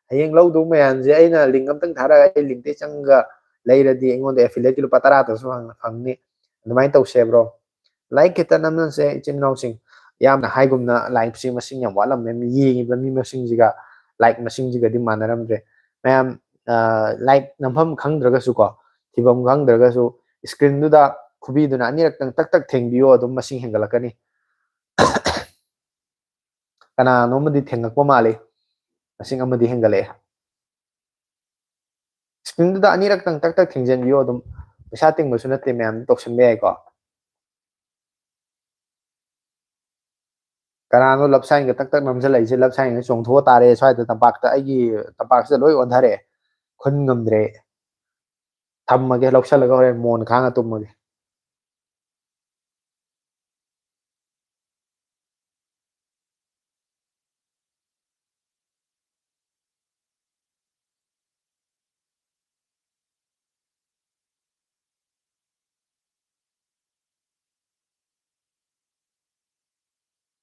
ꯍꯌꯦꯡ ꯂꯧꯗꯧ ꯃꯌꯥꯝꯁꯦ ꯑꯩꯅ link ꯑꯝꯇꯪ ꯊꯥꯔꯛꯑꯒ ꯑꯩ linkꯇꯩ ꯆꯪꯉꯒ ꯂꯩꯔꯗꯤ ꯑꯩꯉꯣꯟꯗ affiliateꯀꯤ ꯂꯨꯄꯥ ꯇꯔꯥꯇꯁꯨ ꯐꯪ-, ꯐꯪꯅꯤ꯫ ꯑꯗꯨꯃꯥꯏꯅ ꯇꯧꯁꯦ bro꯫ Like ꯈꯤꯇ ꯅꯝꯅꯁꯦ ꯏꯆꯤꯟ ꯏꯅꯥꯎꯁꯤꯡ꯫ ꯌꯥꯝꯅ ꯍꯥꯏꯒꯨꯝꯅ likeꯁꯤ ꯃꯁꯤꯡ ꯌꯥꯝ ꯋꯥꯠꯂꯝꯃꯦ꯫ ꯌꯦꯡꯉꯤꯕ ꯃꯤ ꯃꯁꯤꯡꯁꯤꯒ like ꯃꯁꯤꯡꯁꯤꯒꯗꯤ ꯃꯥꯟꯅꯔꯝꯗ꯭ꯔꯦ꯫ ꯃꯌꯥꯝ, ꯑ, like ꯅꯝꯐꯝ ꯈꯪꯗ꯭ꯔꯒꯁꯨ ꯀꯣ, ꯊꯤꯐꯝ ꯈꯪꯗ꯭ꯔꯒꯁꯨ screenꯗꯨꯗ ꯈꯨꯕꯤꯗꯨꯅ ꯑꯅꯤꯔꯛꯇꯪ ꯇꯛ ꯇꯛ ꯊꯦꯡꯕꯤꯌꯣ, ꯑꯗꯨꯝ ꯃꯁꯤꯡ ꯍꯦꯟꯒꯠꯂꯛꯀꯅꯤ꯫ ꯀꯅꯥꯅꯣꯝꯃꯗꯤ ꯊꯦꯡꯉꯛꯄ ꯃꯥꯜꯂꯤ꯫ ꯃꯁꯤꯡ ꯑꯃꯗꯤ ꯍꯦꯟꯒꯠꯂꯛꯑꯦ꯫ Screenꯗꯨꯗ ꯑꯅꯤꯔꯛꯇꯪ ꯇꯛ ꯇꯛ ꯊꯦꯡꯖꯤꯟꯕꯤꯌꯣ, ꯑꯗꯨꯝ ꯄꯩꯁꯥ ꯇꯤꯡꯕꯁꯨ ꯅꯠꯇꯦ, ꯃꯌꯥꯝ ꯇꯧꯁꯟꯕ ꯌꯥꯏꯀꯣ꯫ ꯀꯅꯥꯅꯣ love signꯒ ꯇꯛ ꯇꯛ ꯅꯝꯁꯤꯜꯂꯛꯏꯁꯦ? Love signꯒ ꯆꯣꯡꯊꯣꯛꯑ ꯇꯥꯔꯦ ꯁ꯭ꯋꯥꯏꯗ ꯇꯝꯄꯥꯛꯇ, ꯑꯩꯒꯤ ꯇꯝꯄꯥꯛꯁꯤꯗ ꯂꯣꯏ ꯑꯣꯟꯊꯔꯛꯑꯦ꯫ ꯈꯨꯟ ꯉꯝꯗ꯭ꯔꯦ꯫ ꯊꯝꯃꯒꯦ, ꯂꯧꯁꯜꯂꯒ ꯍꯣꯔꯦꯟ ꯃꯣꯟ ꯈꯥꯡꯉ ꯇꯨꯝꯃꯒꯦ꯫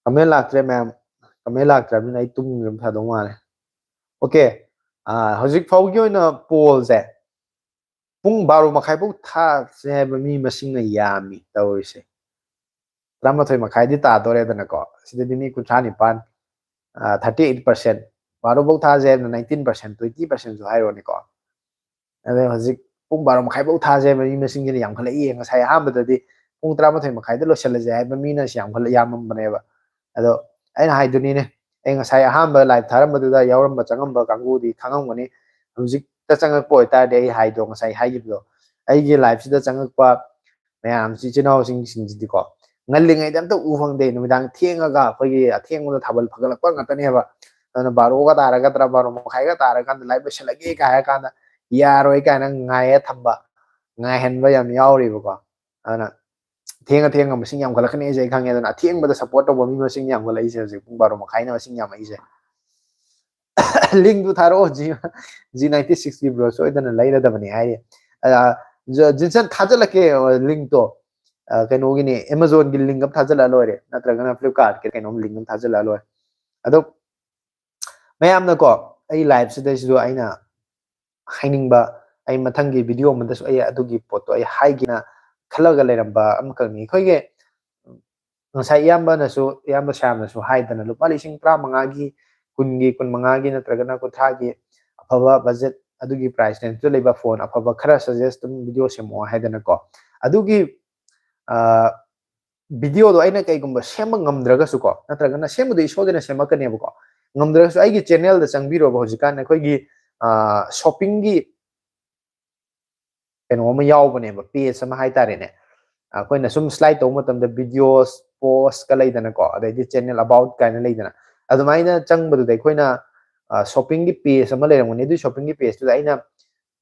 Comment ꯂꯥꯛꯇ꯭ꯔꯦ ꯃꯌꯥꯝ꯫ Comment ꯂꯥꯛꯇ꯭ꯔꯕꯅꯤꯅ ꯑꯩ ꯇꯨꯝꯈꯤꯕꯅ ꯐꯗꯧ ꯃꯥꯜꯂꯦ꯫ Okay, ꯑꯥ, ꯍꯧꯖꯤꯛ ꯐꯥꯎꯒꯤ ꯑꯣꯏꯅ pollꯁꯦ ꯄꯨꯡ ꯕꯥꯔꯣ ꯃꯈꯥꯏꯐꯧ ꯊꯥꯁꯦ ꯍꯥꯏꯕ ꯃꯤ ꯃꯁꯤꯡꯅ ꯌꯥꯝꯃꯤ ꯇꯧꯔꯤꯁꯦ꯫ ꯇꯔꯥꯃꯥꯊꯣꯏ ꯃꯈꯥꯏꯗꯤ ꯇꯥꯗꯣꯔꯦꯗꯅꯀꯣ꯫ ꯁꯤꯗꯗꯤ ꯃꯤ ꯀꯨꯟꯊ꯭ꯔꯥ ꯅꯤꯄꯥꯟ, ꯑꯥ, thirty eight percent꯫ ꯕꯥꯔꯣꯐꯧ ꯊꯥꯁꯦ ꯍꯥꯏꯕꯅ nineteen percent, twenty percentꯁꯨ ꯍꯥꯏꯔꯣꯅꯦꯀꯣ꯫ ꯑꯗꯣ ꯍꯧꯖꯤꯛ ꯄꯨꯡ ꯕꯥꯔꯣ ꯃꯈꯥꯏꯐꯧ ꯊꯥꯁꯦ ꯍꯥꯏꯕ ꯃꯤ ꯃꯁꯤꯡꯁꯤꯅ ꯌꯥꯝꯈꯠꯂꯛꯏ꯫ ꯉꯁꯥꯏ ꯑꯍꯥꯟꯕꯗꯗꯤ ꯄꯨꯡ ꯇꯔꯥꯃꯥꯊꯣꯏ ꯃꯈꯥꯏꯗ ꯂꯣꯏꯁꯤꯜꯂꯁꯦ ꯍꯥꯏꯕ ꯃꯤꯅ ꯌꯥꯝꯈꯠꯂ-, ꯌꯥꯝꯃꯝꯕꯅꯦꯕ꯫ ꯑꯗꯣ ꯑꯩꯅ ꯍꯥꯏꯗꯨꯅꯤꯅꯦ, ꯑꯩ ꯉꯁꯥꯏ ꯑꯍꯥꯟꯕ live ꯊꯥꯔꯝꯕꯗꯨꯗ ꯌꯥꯎꯔꯝꯕ, ꯆꯪꯉꯝꯕ ꯀꯥꯡꯕꯨꯗꯤ ꯈꯪꯉꯝꯒꯅꯤ꯫ ꯍꯧꯖꯤꯛꯇ ꯆꯪꯉꯛꯄ ꯑꯣꯏꯇꯥꯔꯗꯤ ꯑꯩ ꯍꯥꯏꯗꯣ, ꯉꯁꯥꯏ ꯍꯥꯏꯈꯤꯕꯗꯣ, ꯑꯩꯒꯤ liveꯁꯤꯗ ꯆꯪꯉꯛꯄ ꯃꯌꯥꯝꯁꯤ, ꯏꯆꯤꯟ ꯏꯅꯥꯎꯁꯤꯡꯁꯤꯡꯁꯤꯗꯤꯀꯣ, ꯉꯜꯂꯤꯉꯩꯗ ꯑꯝꯇ ꯎ ꯐꯪꯗꯦ꯫ ꯅꯨꯃꯤꯗꯥꯡ ꯊꯦꯡꯉꯒ ꯑꯩꯈꯣꯏꯒꯤ ꯑꯊꯦꯡꯕꯗ ꯊꯥꯕꯜ ꯐꯒꯠꯂꯛꯄ ꯉꯥꯛꯇꯅꯦꯕ꯫ ꯑꯗꯨꯅ ꯕꯥꯔꯣꯒ ꯇꯥꯔꯒꯗ꯭ꯔꯥ, ꯕꯥꯔꯣ ꯃꯈꯥꯏꯒ ꯇꯥꯔꯀꯥꯟꯗ live ꯂꯣꯏꯁꯤꯜꯂꯒꯦ ꯀꯥꯏ ꯍꯥꯏꯔ ꯀꯥꯟꯗ ꯌꯥꯔꯣꯏ ꯀꯥꯏꯅ ꯉꯥꯏꯔ ꯊꯝꯕ, ꯉꯥꯏꯍꯟꯕ ꯌꯥꯝ ꯌꯥꯎꯔꯤꯕꯀꯣ꯫ ꯑꯗꯨꯅ ꯊꯦꯡꯉ ꯊꯦꯡꯉ ꯃꯁꯤꯡ ꯌꯥꯝꯈꯠꯂꯛꯀꯅꯤ ꯍꯥꯏꯁꯦ ꯑꯩ ꯈꯪꯉꯦ꯫ ꯑꯗꯨꯅ ꯑꯊꯦꯡꯕꯗ support ꯇꯧꯕ ꯃꯤ ꯃꯁꯤꯡ ꯌꯥꯝꯈꯠꯂꯛꯏꯁꯦ ꯍꯧꯖꯤꯛ ꯄꯨꯡ ꯕꯥꯔꯣ ꯃꯈꯥꯏꯅ ꯃꯁꯤꯡ ꯌꯥꯝꯃꯛꯏꯁꯦ꯫ Linkꯇꯨ ꯊꯥꯔꯛꯑꯣ, G, G ninety sixꯀꯤ bro, ꯁꯣꯏꯗꯅ ꯂꯩꯔꯗꯕꯅꯤ ꯍꯥꯏꯔꯤ꯫ ꯑ, ꯖ-, ꯖꯤꯟꯁꯟ ꯊꯥꯖꯤꯜꯂꯛꯀꯦ, ꯑ, linkꯇꯣ꯫ ꯑ, ꯀꯩꯅꯣꯒꯤꯅꯤ, Amazonꯒꯤ link ꯑꯃ ꯊꯥꯖꯤꯜꯂꯛꯑ ꯂꯣꯏꯔꯦ, ꯅꯠꯇ꯭ꯔꯒꯅ Flipkartꯀꯤ ꯀꯩꯅꯣꯝ link ꯑꯃ ꯊꯥꯖꯤꯜꯂꯛꯑ ꯂꯣꯏꯔꯦ꯫ ꯑꯗꯣ ꯃꯌꯥꯝꯅꯀꯣ, ꯑꯩ live ꯁꯤꯗꯩꯁꯤꯗ ꯑꯩꯅ ꯍꯥꯏꯅꯤꯡꯕ, ꯑꯩ ꯃꯊꯪꯒꯤ video ꯑꯃꯗꯁꯨ ꯑꯩ ꯑꯗꯨꯒꯤ ꯄꯣꯠꯇꯣ ꯑꯩ ꯍꯥꯏꯒꯦꯅ ꯈꯜꯂꯒ ꯂꯩꯔꯝꯕ ꯑꯃꯈꯛꯅꯤ꯫ ꯑꯩꯈꯣꯏꯒꯤ ꯉꯁꯥꯏ ꯏꯌꯥꯝꯕꯅꯁꯨ, ꯏꯌꯥꯝꯕ ꯁ꯭ꯌꯥꯝꯅꯁꯨ ꯍꯥꯏꯗꯅ, ꯂꯨꯄꯥ ꯂꯤꯁꯤꯡ ꯇꯔꯥꯃꯉꯥꯒꯤ, ꯀꯨꯟꯒꯤ, ꯀꯨꯟꯃꯉꯥꯒꯤ ꯅꯠꯇ꯭ꯔꯒꯅ ꯀꯨꯟꯊ꯭ꯔꯥꯒꯤ ꯑꯐꯕ budget, ꯑꯗꯨꯒꯤ price range ꯇ ꯂꯩꯕ phone ꯑꯐꯕ ꯈꯔ suggest ꯑꯗꯨꯝ video ꯁꯦꯝꯃꯛꯑꯣ ꯍꯥꯏꯗꯅꯀꯣ꯫ ꯑꯗꯨꯒꯤ, ꯑ, video ꯗꯣ ꯑꯩꯅ ꯀꯩꯒꯨꯝꯕ ꯁꯦꯝꯕ ꯉꯝꯗ꯭ꯔꯒꯁꯨꯀꯣ, ꯅꯠꯇ꯭ꯔꯒꯅ ꯁꯦꯝꯕꯗꯤ ꯁꯣꯏꯗꯅ ꯁꯦꯝꯃꯛꯀꯅꯦꯕꯀꯣ, ꯉꯝꯗ꯭ꯔꯒꯁꯨ ꯑꯩꯒꯤ channel ꯗ ꯆꯪꯕꯤꯔꯣꯕ꯫ ꯍꯧꯖꯤꯛꯀꯥꯟ ꯑꯩꯈꯣꯏꯒꯤ, ꯑ, shopping ꯒꯤ ꯀꯩꯅꯣ ꯑꯃ ꯌꯥꯎꯕꯅꯦꯕ, page ꯑꯃ ꯍꯥꯏꯇꯥꯔꯦꯅꯦ꯫ ꯑꯩꯈꯣꯏꯅ ꯁꯨꯝ slide ꯇꯧꯕ ꯃꯇꯝꯗ videos, post ꯀ ꯂꯩꯗꯅꯀꯣ, ꯑꯗꯩꯗꯤ channel about ꯀꯥꯏꯅ ꯂꯩꯗꯅ, ꯑꯗꯨꯃꯥꯏꯅ ꯆꯪꯕꯗꯨꯗ ꯑꯩꯈꯣꯏꯅ, ꯑ, shopping ꯒꯤ page ꯑꯃ ꯂꯩꯔꯝꯒꯅꯤ꯫ ꯑꯗꯨꯒꯤ shopping ꯒꯤ page ꯇꯨꯗ ꯑꯩꯅ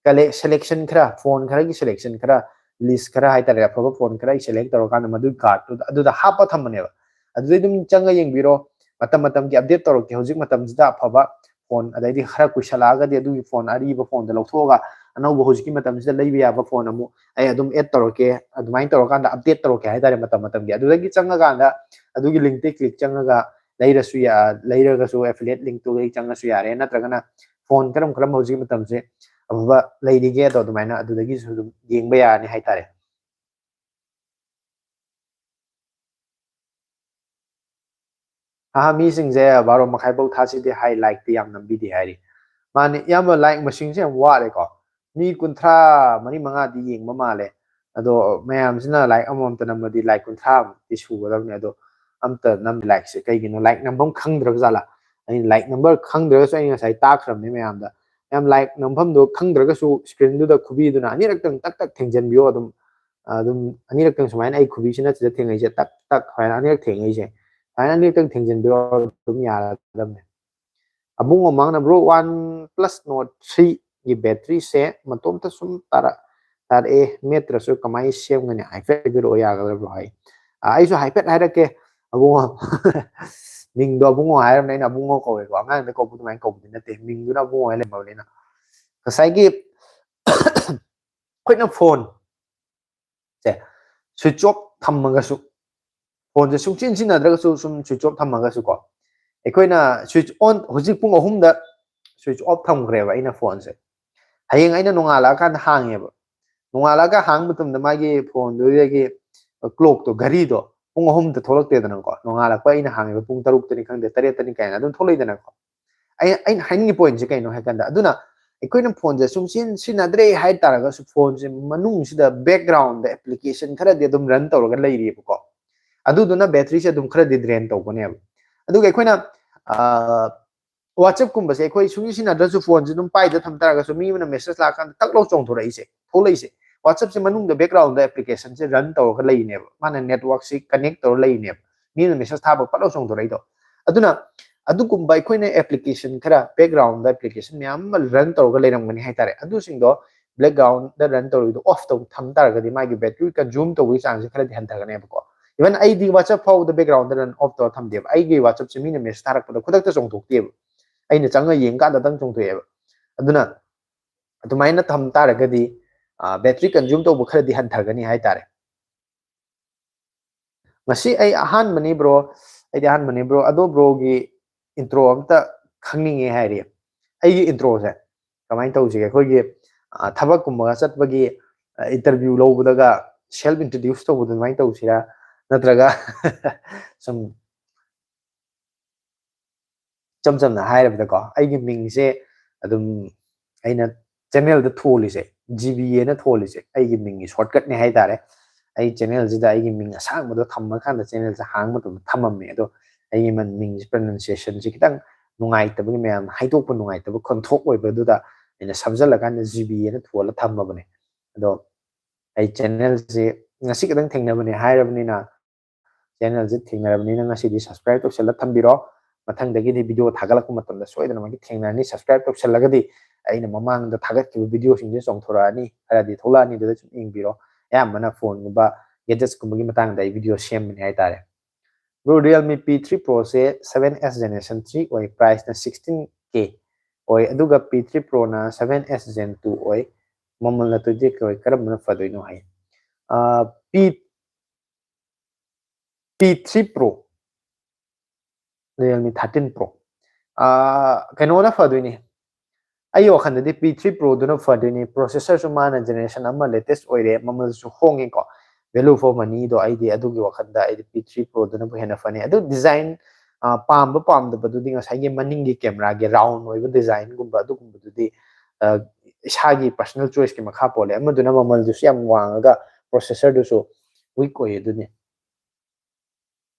collect-, selection ꯈꯔ, phone ꯈꯔꯒꯤ selection ꯈꯔ, list ꯈꯔ ꯍꯥꯏꯇꯥꯔꯦ, ꯑꯐꯕ phone ꯈꯔ ꯑꯩ select ꯇꯧꯔꯀꯥꯟꯗ ꯃꯗꯨꯒꯤ card ꯇꯨꯗ ꯑꯗꯨꯗ ꯍꯥꯞꯄ ꯊꯝꯕꯅꯦꯕ꯫ ꯑꯗꯨꯗꯩ ꯑꯗꯨꯝ ꯆꯪꯉ ꯌꯦꯡꯕꯤꯔꯣ꯫ ꯃꯇꯝ ꯃꯇꯝꯒꯤ update ꯇꯧꯔꯛꯀꯦ꯫ ꯍꯧꯖꯤꯛ ꯃꯇꯝꯁꯤꯗ ꯑꯐꯕ phone, ꯑꯗꯩꯗꯤ ꯈꯔ ꯀꯨꯏꯁꯜꯂꯛꯑꯒꯗꯤ ꯑꯗꯨꯒꯤ phone, ꯑꯔꯤꯕ phone ꯗꯣ ꯂꯧꯊꯣꯛꯑꯒ ꯑꯅꯧꯕ ꯍꯧꯖꯤꯛꯀꯤ ꯃꯇꯝꯁꯤꯗ ꯂꯩꯕ ꯌꯥꯕ phone ꯑꯃꯨꯛ ꯑꯩ ꯑꯗꯨꯝ add ꯇꯧꯔꯛꯀꯦ꯫ ꯑꯗꯨꯃꯥꯏꯅ ꯇꯧꯔꯀꯥꯟꯗ update ꯇꯧꯔꯛꯀꯦ ꯍꯥꯏꯇꯥꯔꯦ, ꯃꯇꯝ ꯃꯇꯝꯒꯤ꯫ ꯑꯗꯨꯗꯒꯤ ꯆꯪꯉꯀꯥꯟꯗ ꯑꯗꯨꯒꯤ link ꯇ click ꯆꯪꯉꯒ ꯂꯩꯔꯁꯨ ꯌꯥ-, ꯂꯩꯔꯒꯁꯨ affiliate link ꯇꯨꯗꯒꯤ ꯆꯪꯉꯁꯨ ꯌꯥꯔꯦ, ꯅꯠꯇ꯭ꯔꯒꯅ phone ꯀꯔꯝ ꯀꯔꯝꯕ ꯍꯧꯖꯤꯛ ꯃꯇꯝꯁꯦ ꯑꯐꯕ ꯂꯩꯔꯤꯒꯦ ꯑꯗꯣ ꯑꯗꯨꯃꯥꯏꯅ ꯑꯗꯨꯗꯒꯤꯁꯨ ꯑꯗꯨꯝ ꯌꯦꯡꯕ ꯌꯥꯔꯅꯤ ꯍꯥꯏꯇꯥꯔꯦ꯫ ꯑꯍꯥ, ꯃꯤꯁꯤꯡꯁꯦ ꯕꯥꯔꯣ ꯃꯈꯥꯏꯐꯧ ꯊꯥꯁꯤꯗꯤ ꯍꯥꯏ, like ꯇꯤ ꯌꯥꯝ ꯅꯝꯕꯤꯗꯦ ꯍꯥꯏꯔꯤ꯫ ꯃꯥꯅꯦ, ꯏꯌꯥꯝꯕ, like ꯃꯁꯤꯡꯁꯦ ꯌꯥꯝ ꯋꯥꯠꯂꯦꯀꯣ꯫ ꯃꯤ ꯀꯨꯟꯊ꯭ꯔꯥ ꯃꯔꯤ ꯃꯉꯥꯗꯤ ꯌꯦꯡꯕ ꯃꯥꯜꯂꯦ꯫ ꯑꯗꯣ ꯃꯌꯥꯝꯁꯤꯅ like ꯑꯃꯃꯝꯇ ꯅꯝꯕꯗꯤ like ꯀꯨꯟꯊ꯭ꯔꯥ ꯃꯨꯛꯇꯤ ꯁꯨꯒꯗꯕꯅꯦ꯫ ꯑꯗꯣ ꯑꯝꯇ ꯅꯝꯗꯦ like ꯁꯦ꯫ ꯀꯩꯒꯤꯅꯣ? Like ꯅꯝꯐꯝ ꯈꯪꯗ꯭ꯔꯕ ꯖꯥꯠꯂꯥ? ꯑꯩꯅ like number ꯈꯪꯗ꯭ꯔꯒꯁꯨ ꯑꯩ ꯉꯁꯥꯏ ꯇꯥꯛꯈ꯭ꯔꯕꯅꯦ ꯃꯌꯥꯝꯗ꯫ ꯃꯌꯥꯝ like ꯅꯝꯐꯝꯗꯣ ꯈꯪꯗ꯭ꯔꯒꯁꯨ screen ꯗꯨꯗ ꯈꯨꯕꯤꯗꯨꯅ ꯑꯅꯤꯔꯛꯇꯪ ꯇꯛ ꯇꯛ ꯊꯦꯡꯖꯟꯕꯤꯌꯣ ꯑꯗꯨꯝ꯫ ꯑꯗꯨꯝ ꯑꯅꯤꯔꯛꯇꯪ ꯁꯨꯃꯥꯏꯅ ꯑꯩ ꯈꯨꯕꯤꯁꯤꯅ ꯁꯤꯗ ꯊꯦꯡꯉꯛꯏꯁꯦ, ꯇꯛ ꯇꯛ ꯁꯨꯃꯥꯏꯅ ꯑꯅꯤꯔꯛ ꯊꯦꯡꯉꯛꯏꯁꯦ, ꯁꯨꯃꯥꯏꯅ ꯑꯅꯤꯔꯛꯇꯪ ꯊꯦꯡꯖꯟꯕꯤꯔꯣ ꯑꯗꯨꯝ ꯌꯥꯔꯗꯕꯅꯦ꯫ ꯑꯕꯨꯡꯉꯣ ꯃꯥꯡꯅ, "Bro, OnePlus Nord three ꯒꯤ battery ꯁꯦ ꯃꯇꯣꯝꯇ ꯁꯨꯝ ꯇꯥꯔꯛ-, ꯇꯥꯔꯛꯑꯦ, ꯃꯦꯠꯇ꯭ꯔꯁꯨ ꯀꯃꯥꯏꯅ ꯁꯦꯝꯒꯅꯤ? ꯍꯥꯏꯐꯦꯠ ꯍꯥꯏꯕꯤꯔꯛꯑꯣ ꯌꯥꯒꯗ꯭ꯔꯥ bro?" ꯍꯥꯏ꯫ ꯑ, ꯑꯩꯁꯨ ꯍꯥꯏꯐꯦꯠ ꯍꯥꯏꯔꯛꯀꯦ, ꯑꯕꯨꯡꯉꯣ꯫ ꯃꯤꯡꯗꯣ ꯑꯕꯨꯡꯉꯣ ꯍꯥꯏꯔꯕꯅꯤꯅ ꯑꯩꯅ ꯑꯕꯨꯡꯉꯣ ꯀꯧꯋꯦꯀꯣ꯫ ꯑꯉꯥꯡꯗ ꯀꯧꯕ ꯑꯗꯨꯃꯥꯏꯅ ꯀꯧꯕꯗꯤ ꯅꯠꯇꯦ, ꯃꯤꯡꯗꯨꯅ ꯑꯕꯨꯡꯉꯣ ꯍꯥꯏ ꯂꯩꯔꯝꯃꯕꯅꯤꯅ꯫ ꯉꯁꯥꯏꯒꯤ ꯑꯩꯈꯣꯏꯅ phone ꯁꯦ switch off ꯊꯝꯃꯒꯁꯨ, phone ꯁꯦ ꯁꯨꯡꯆꯤꯟ ꯁꯤꯖꯤꯟꯅꯗ꯭ꯔꯒꯁꯨ ꯁꯨꯝ switch off ꯊꯝꯃꯒꯁꯨ ꯀꯣ, ꯑꯩꯈꯣꯏꯅ switch on, ꯍꯧꯖꯤꯛ ꯄꯨꯡ ꯑꯍꯨꯝꯗ switch off ꯊꯝꯈ꯭ꯔꯦꯕ ꯑꯩꯅ ꯐꯣꯟꯁꯦ꯫ ꯍꯌꯦꯡ ꯑꯩꯅ ꯅꯣꯡꯉꯥꯜꯂꯛꯑꯀꯥꯟꯗ ꯍꯥꯡꯉꯦꯕ꯫ ꯅꯣꯡꯉꯥꯜꯂꯛꯑꯒ ꯍꯥꯡꯕ ꯃꯇꯝꯗ ꯃꯥꯒꯤ ꯐꯣꯟꯗꯨꯗꯒꯤ clockꯇꯣ, ꯘꯔꯤꯗꯣ ꯄꯨꯡ ꯑꯍꯨꯝꯗ ꯊꯣꯛꯂꯛꯇꯦꯗꯅꯀꯣ꯫ ꯅꯣꯡꯉꯥꯜꯂꯛꯄ ꯑꯩꯅ ꯍꯥꯡꯉꯤꯕ ꯄꯨꯡ ꯇꯔꯨꯛꯇꯅꯤ ꯈꯪꯗꯦ, ꯇꯔꯦꯠꯇꯅꯤ ꯀꯥꯏꯅ ꯑꯗꯨꯝ ꯊꯣꯛꯂꯛꯏꯗꯅꯀꯣ꯫ ꯑꯩ, ꯑꯩꯅ ꯍꯥꯏꯅꯤꯡꯉꯤ pointꯁꯦ ꯀꯩꯅꯣ ꯍꯥꯏ ꯀꯥꯟꯗ, ꯑꯗꯨꯅ ꯑꯩꯈꯣꯏꯅ ꯐꯣꯟꯁꯦ ꯁꯨꯝ ꯁꯤꯖꯤꯟ-, ꯁꯤꯖꯤꯟꯅꯗ꯭ꯔꯦ ꯍꯥꯏ ꯇꯥꯔꯒꯁꯨ, ꯐꯣꯟꯁꯦ ꯃꯅꯨꯡꯁꯤꯗ backgroundꯗ application ꯈꯔꯗꯤ ꯑꯗꯨꯝ run ꯇꯧꯔꯒ ꯂꯩꯔꯤꯕꯀꯣ꯫ ꯑꯗꯨꯗꯨꯅ batteryꯁꯦ ꯑꯗꯨꯝ ꯈꯔꯗꯤ drain ꯇꯧꯒꯅꯦꯕ꯫ ꯑꯗꯨꯒ ꯑꯩꯈꯣꯏꯅ, ꯑ, WhatsAppꯀꯨꯝꯕꯁꯦ ꯑꯩꯈꯣꯏ ꯁꯨꯡꯁꯤ ꯁꯤꯖꯤꯟꯅꯗ꯭ꯔꯁꯨ, ꯐꯣꯟꯁꯦ ꯑꯗꯨꯝ ꯄꯥꯏꯗ ꯊꯝ ꯇꯥꯔꯒꯁꯨ, ꯃꯤ ꯑꯃꯅ message ꯂꯥꯛꯑꯀꯥꯟꯗ ꯇꯛ ꯂꯧ ꯆꯣꯡꯊꯣꯔꯛꯏꯁꯦ, ꯊꯣꯛꯂꯛꯏꯁꯦ, WhatsAppꯁꯦ ꯃꯅꯨꯡꯗ backgroundꯗ applicationꯁꯦ run ꯇꯧꯔꯒ ꯂꯩꯅꯦꯕ꯫ ꯃꯥꯅ networkꯁꯤ connect ꯇꯧꯔ ꯂꯩꯅꯦꯕ꯫ ꯃꯤ ꯑꯃꯅ message ꯊꯥꯕ ꯄꯠ ꯂꯧ ꯆꯣꯡꯊꯣꯔꯛꯏꯗꯣ꯫ ꯑꯗꯨꯅ ꯑꯗꯨꯒꯨꯝꯕ ꯑꯩꯈꯣꯏꯅ application ꯈꯔ, backgroundꯗ application ꯃꯌꯥꯝ ꯑꯃ run ꯇꯧꯔꯒ ꯂꯩꯔꯝꯒꯅꯤ ꯍꯥꯏꯇꯥꯔꯦ꯫ ꯑꯗꯨꯁꯤꯡꯗꯣ backgroundꯗ run ꯇꯧꯔꯤꯗꯣ off ꯇꯧ ꯊꯝ ꯇꯥꯔꯒꯗꯤ, ꯃꯥꯒꯤ battery consume ꯇꯧꯕꯒꯤ ꯆꯥꯡꯁꯦ ꯈꯔꯗꯤ ꯍꯟꯊꯒꯅꯦꯕꯀꯣ꯫ Even ꯑꯩꯗꯤ WhatsApp ꯐꯥꯎꯕꯗ backgroundꯗ run off ꯇꯧꯔ ꯊꯝꯗꯦꯕ꯫ ꯑꯩꯒꯤ WhatsAppꯁꯦ ꯃꯤꯅ message ꯊꯥꯔꯛꯄꯗ ꯈꯨꯗꯛꯇ ꯆꯣꯡꯊꯣꯛꯇꯦꯕ꯫ ꯑꯩꯅ ꯆꯪꯉ ꯌꯦꯡꯀꯥꯟꯗꯇꯪ ꯆꯣꯡꯊꯣꯛꯑꯦꯕ꯫ ꯑꯗꯨꯅ ꯑꯗꯨꯃꯥꯏꯅ ꯊꯝ ꯇꯥꯔꯒꯗꯤ, ꯑ, battery consume ꯇꯧꯕ ꯈꯔꯗꯤ ꯍꯟꯊꯒꯅꯤ ꯍꯥꯏꯇꯥꯔꯦ꯫ ꯉꯁꯤ ꯑꯩ ꯑꯍꯥꯟꯕꯅꯤ bro, ꯑꯩꯗꯤ ꯑꯍꯥꯟꯕꯅꯤ bro꯫ ꯑꯗꯣ broꯒꯤ intro ꯑꯝꯇ ꯈꯪꯅꯤꯡꯉꯦ ꯍꯥꯏꯔꯤ꯫ ꯑꯩꯒꯤ introꯁꯦ ꯀꯃꯥꯏꯅ ꯇꯧꯁꯤꯒꯦ? ꯑꯩꯈꯣꯏꯒꯤ, ꯑ, ꯊꯕꯛꯀꯨꯝꯕꯒ ꯆꯠꯄꯒꯤ, ꯑ, interview ꯂꯧꯕꯗꯒ self introduce ꯇꯧꯕꯗꯣ ꯑꯗꯨꯃꯥꯏꯅ ꯇꯧꯁꯤꯔꯥ? ꯅꯠꯇ꯭ꯔꯒ ꯁꯨꯝ ꯏꯆꯝ ꯆꯝꯅ ꯍꯥꯏꯔꯕꯗꯀꯣ, ꯑꯩꯒꯤ ꯃꯤꯡꯁꯦ ꯑꯗꯨꯝ, ꯑꯩꯅ channelꯗ ꯊꯣꯜꯂꯤꯁꯦ, GB ꯍꯥꯏꯅ ꯊꯣꯜꯂꯤꯁꯦ, ꯑꯩꯒꯤ ꯃꯤꯡꯒꯤ shortcutꯅꯦ ꯍꯥꯏꯇꯥꯔꯦ꯫ ꯑꯩ channelꯁꯤꯗ ꯑꯩꯒꯤ ꯃꯤꯡ ꯑꯁꯥꯡꯕꯗꯣ ꯊꯝꯃꯀꯥꯟꯗ channelꯁꯦ ꯍꯥꯡꯕ ꯃꯇꯝꯗ ꯊꯝꯃꯝꯃꯦ꯫ ꯑꯗꯣ ꯑꯩꯒꯤ ꯃꯟ-, ꯃꯤꯡꯁꯦ pronunciationꯁꯦ ꯈꯤꯇꯪ ꯅꯨꯡꯉꯥꯏꯇꯕꯒꯤ, ꯃꯌꯥꯝ ꯍꯥꯏꯗꯣꯛꯄ ꯅꯨꯡꯉꯥꯏꯇꯕ ꯈꯣꯟꯊꯣꯛ ꯑꯣꯏꯕꯗꯨꯗ ꯑꯩꯅ ꯁꯝꯖꯜꯂꯀꯥꯟꯗ GB ꯍꯥꯏꯅ ꯊꯣꯜꯂ ꯊꯝꯃꯕꯅꯦ꯫ ꯑꯗꯣ ꯑꯩ channelꯁꯦ ꯉꯁꯤ ꯈꯛꯇꯪ ꯊꯦꯡꯅꯕꯅꯦ ꯍꯥꯏꯔꯕꯅꯤꯅ, channelꯁꯦ ꯊꯦꯡꯅꯔꯕꯅꯤꯅ ꯉꯁꯤꯗꯤ subscribe ꯇꯧꯁꯜꯂ ꯊꯝꯕꯤꯔꯣ꯫ ꯃꯊꯪꯗꯒꯤꯗꯤ video ꯊꯥꯒꯠꯂꯛꯄ ꯃꯇꯝꯗ ꯁꯣꯏꯗꯅꯃꯛꯀꯤ ꯊꯦꯡꯅꯔꯅꯤ꯫ Subscribe ꯇꯧꯁꯜꯂꯒꯗꯤ ꯑꯩꯅ ꯃꯃꯥꯡꯗ ꯊꯥꯒꯠꯈꯤꯕ videoꯁꯤꯡꯁꯦ ꯆꯣꯡꯊꯣꯔꯛꯑꯅꯤ, ꯈꯔꯗꯤ ꯊꯣꯛꯂꯛꯑꯅꯤ, ꯑꯗꯨꯗ ꯁꯨꯝ ꯌꯦꯡꯕꯤꯔꯣ꯫ ꯑꯌꯥꯝꯕꯅ phoneꯒꯨꯝꯕ, gadgetsꯀꯨꯝꯕꯒꯤ ꯃꯇꯥꯡꯗ ꯑꯩ video ꯁꯦꯝꯕꯅꯤ ꯍꯥꯏꯇꯥꯔꯦ꯫ Bro, Realme P three Proꯁꯦ seven S generation three ꯑꯣꯏ, priceꯅ sixteen K ꯑꯣꯏ, ꯑꯗꯨꯒ P three Proꯅ seven S Gen two ꯑꯣꯏ, ꯃꯃꯜꯅ twenty K ꯑꯣꯏ, ꯀꯔꯝꯕꯅ ꯐꯗꯣꯏꯅꯣ ꯍꯥꯏ꯫ ꯑꯥ, P, P three Pro, Realme thirteen Pro. ꯑꯥ, ꯀꯩꯅꯣꯅ ꯐꯗꯣꯏꯅꯤ꯫ ꯑꯩꯒꯤ ꯋꯥꯈꯜꯗꯗꯤ P three Proꯗꯨꯅ ꯐꯗꯣꯏꯅꯤ꯫ Processorꯁꯨ ꯃꯥꯅ generation ꯑꯃ latest ꯑꯣꯏꯔꯦ, ꯃꯃꯜꯁꯨ ꯍꯣꯡꯉꯦꯀꯣ, value for moneyꯗꯣ꯫ ꯑꯩꯗꯤ ꯑꯗꯨꯒꯤ ꯋꯥꯈꯜꯗ ꯑꯩꯗꯤ P three Proꯗꯨꯅꯕꯨ ꯍꯦꯟꯅ ꯐꯅꯤ꯫ ꯑꯗꯨ design, ꯑꯥ, ꯄꯥꯝꯕ ꯄꯥꯝꯗꯕꯗꯨꯗꯤ ꯉꯁꯥꯏꯒꯤ ꯃꯅꯤꯡꯒꯤ cameraꯒꯤ round ꯑꯣꯏꯕ designꯒꯨꯝꯕ ꯑꯗꯨꯒꯨꯝꯕꯗꯨꯗꯤ, ꯑꯥ, ꯏꯁꯥꯒꯤ personal choiceꯀꯤ ꯃꯈꯥ ꯄꯣꯜꯂꯦ꯫ ꯑꯃꯗꯨꯅ ꯃꯃꯜꯗꯨꯁꯨ ꯌꯥꯝ ꯋꯥꯡꯉꯒ processorꯗꯨꯁꯨ weak ꯑꯣꯏ ꯑꯗꯨꯅꯤ꯫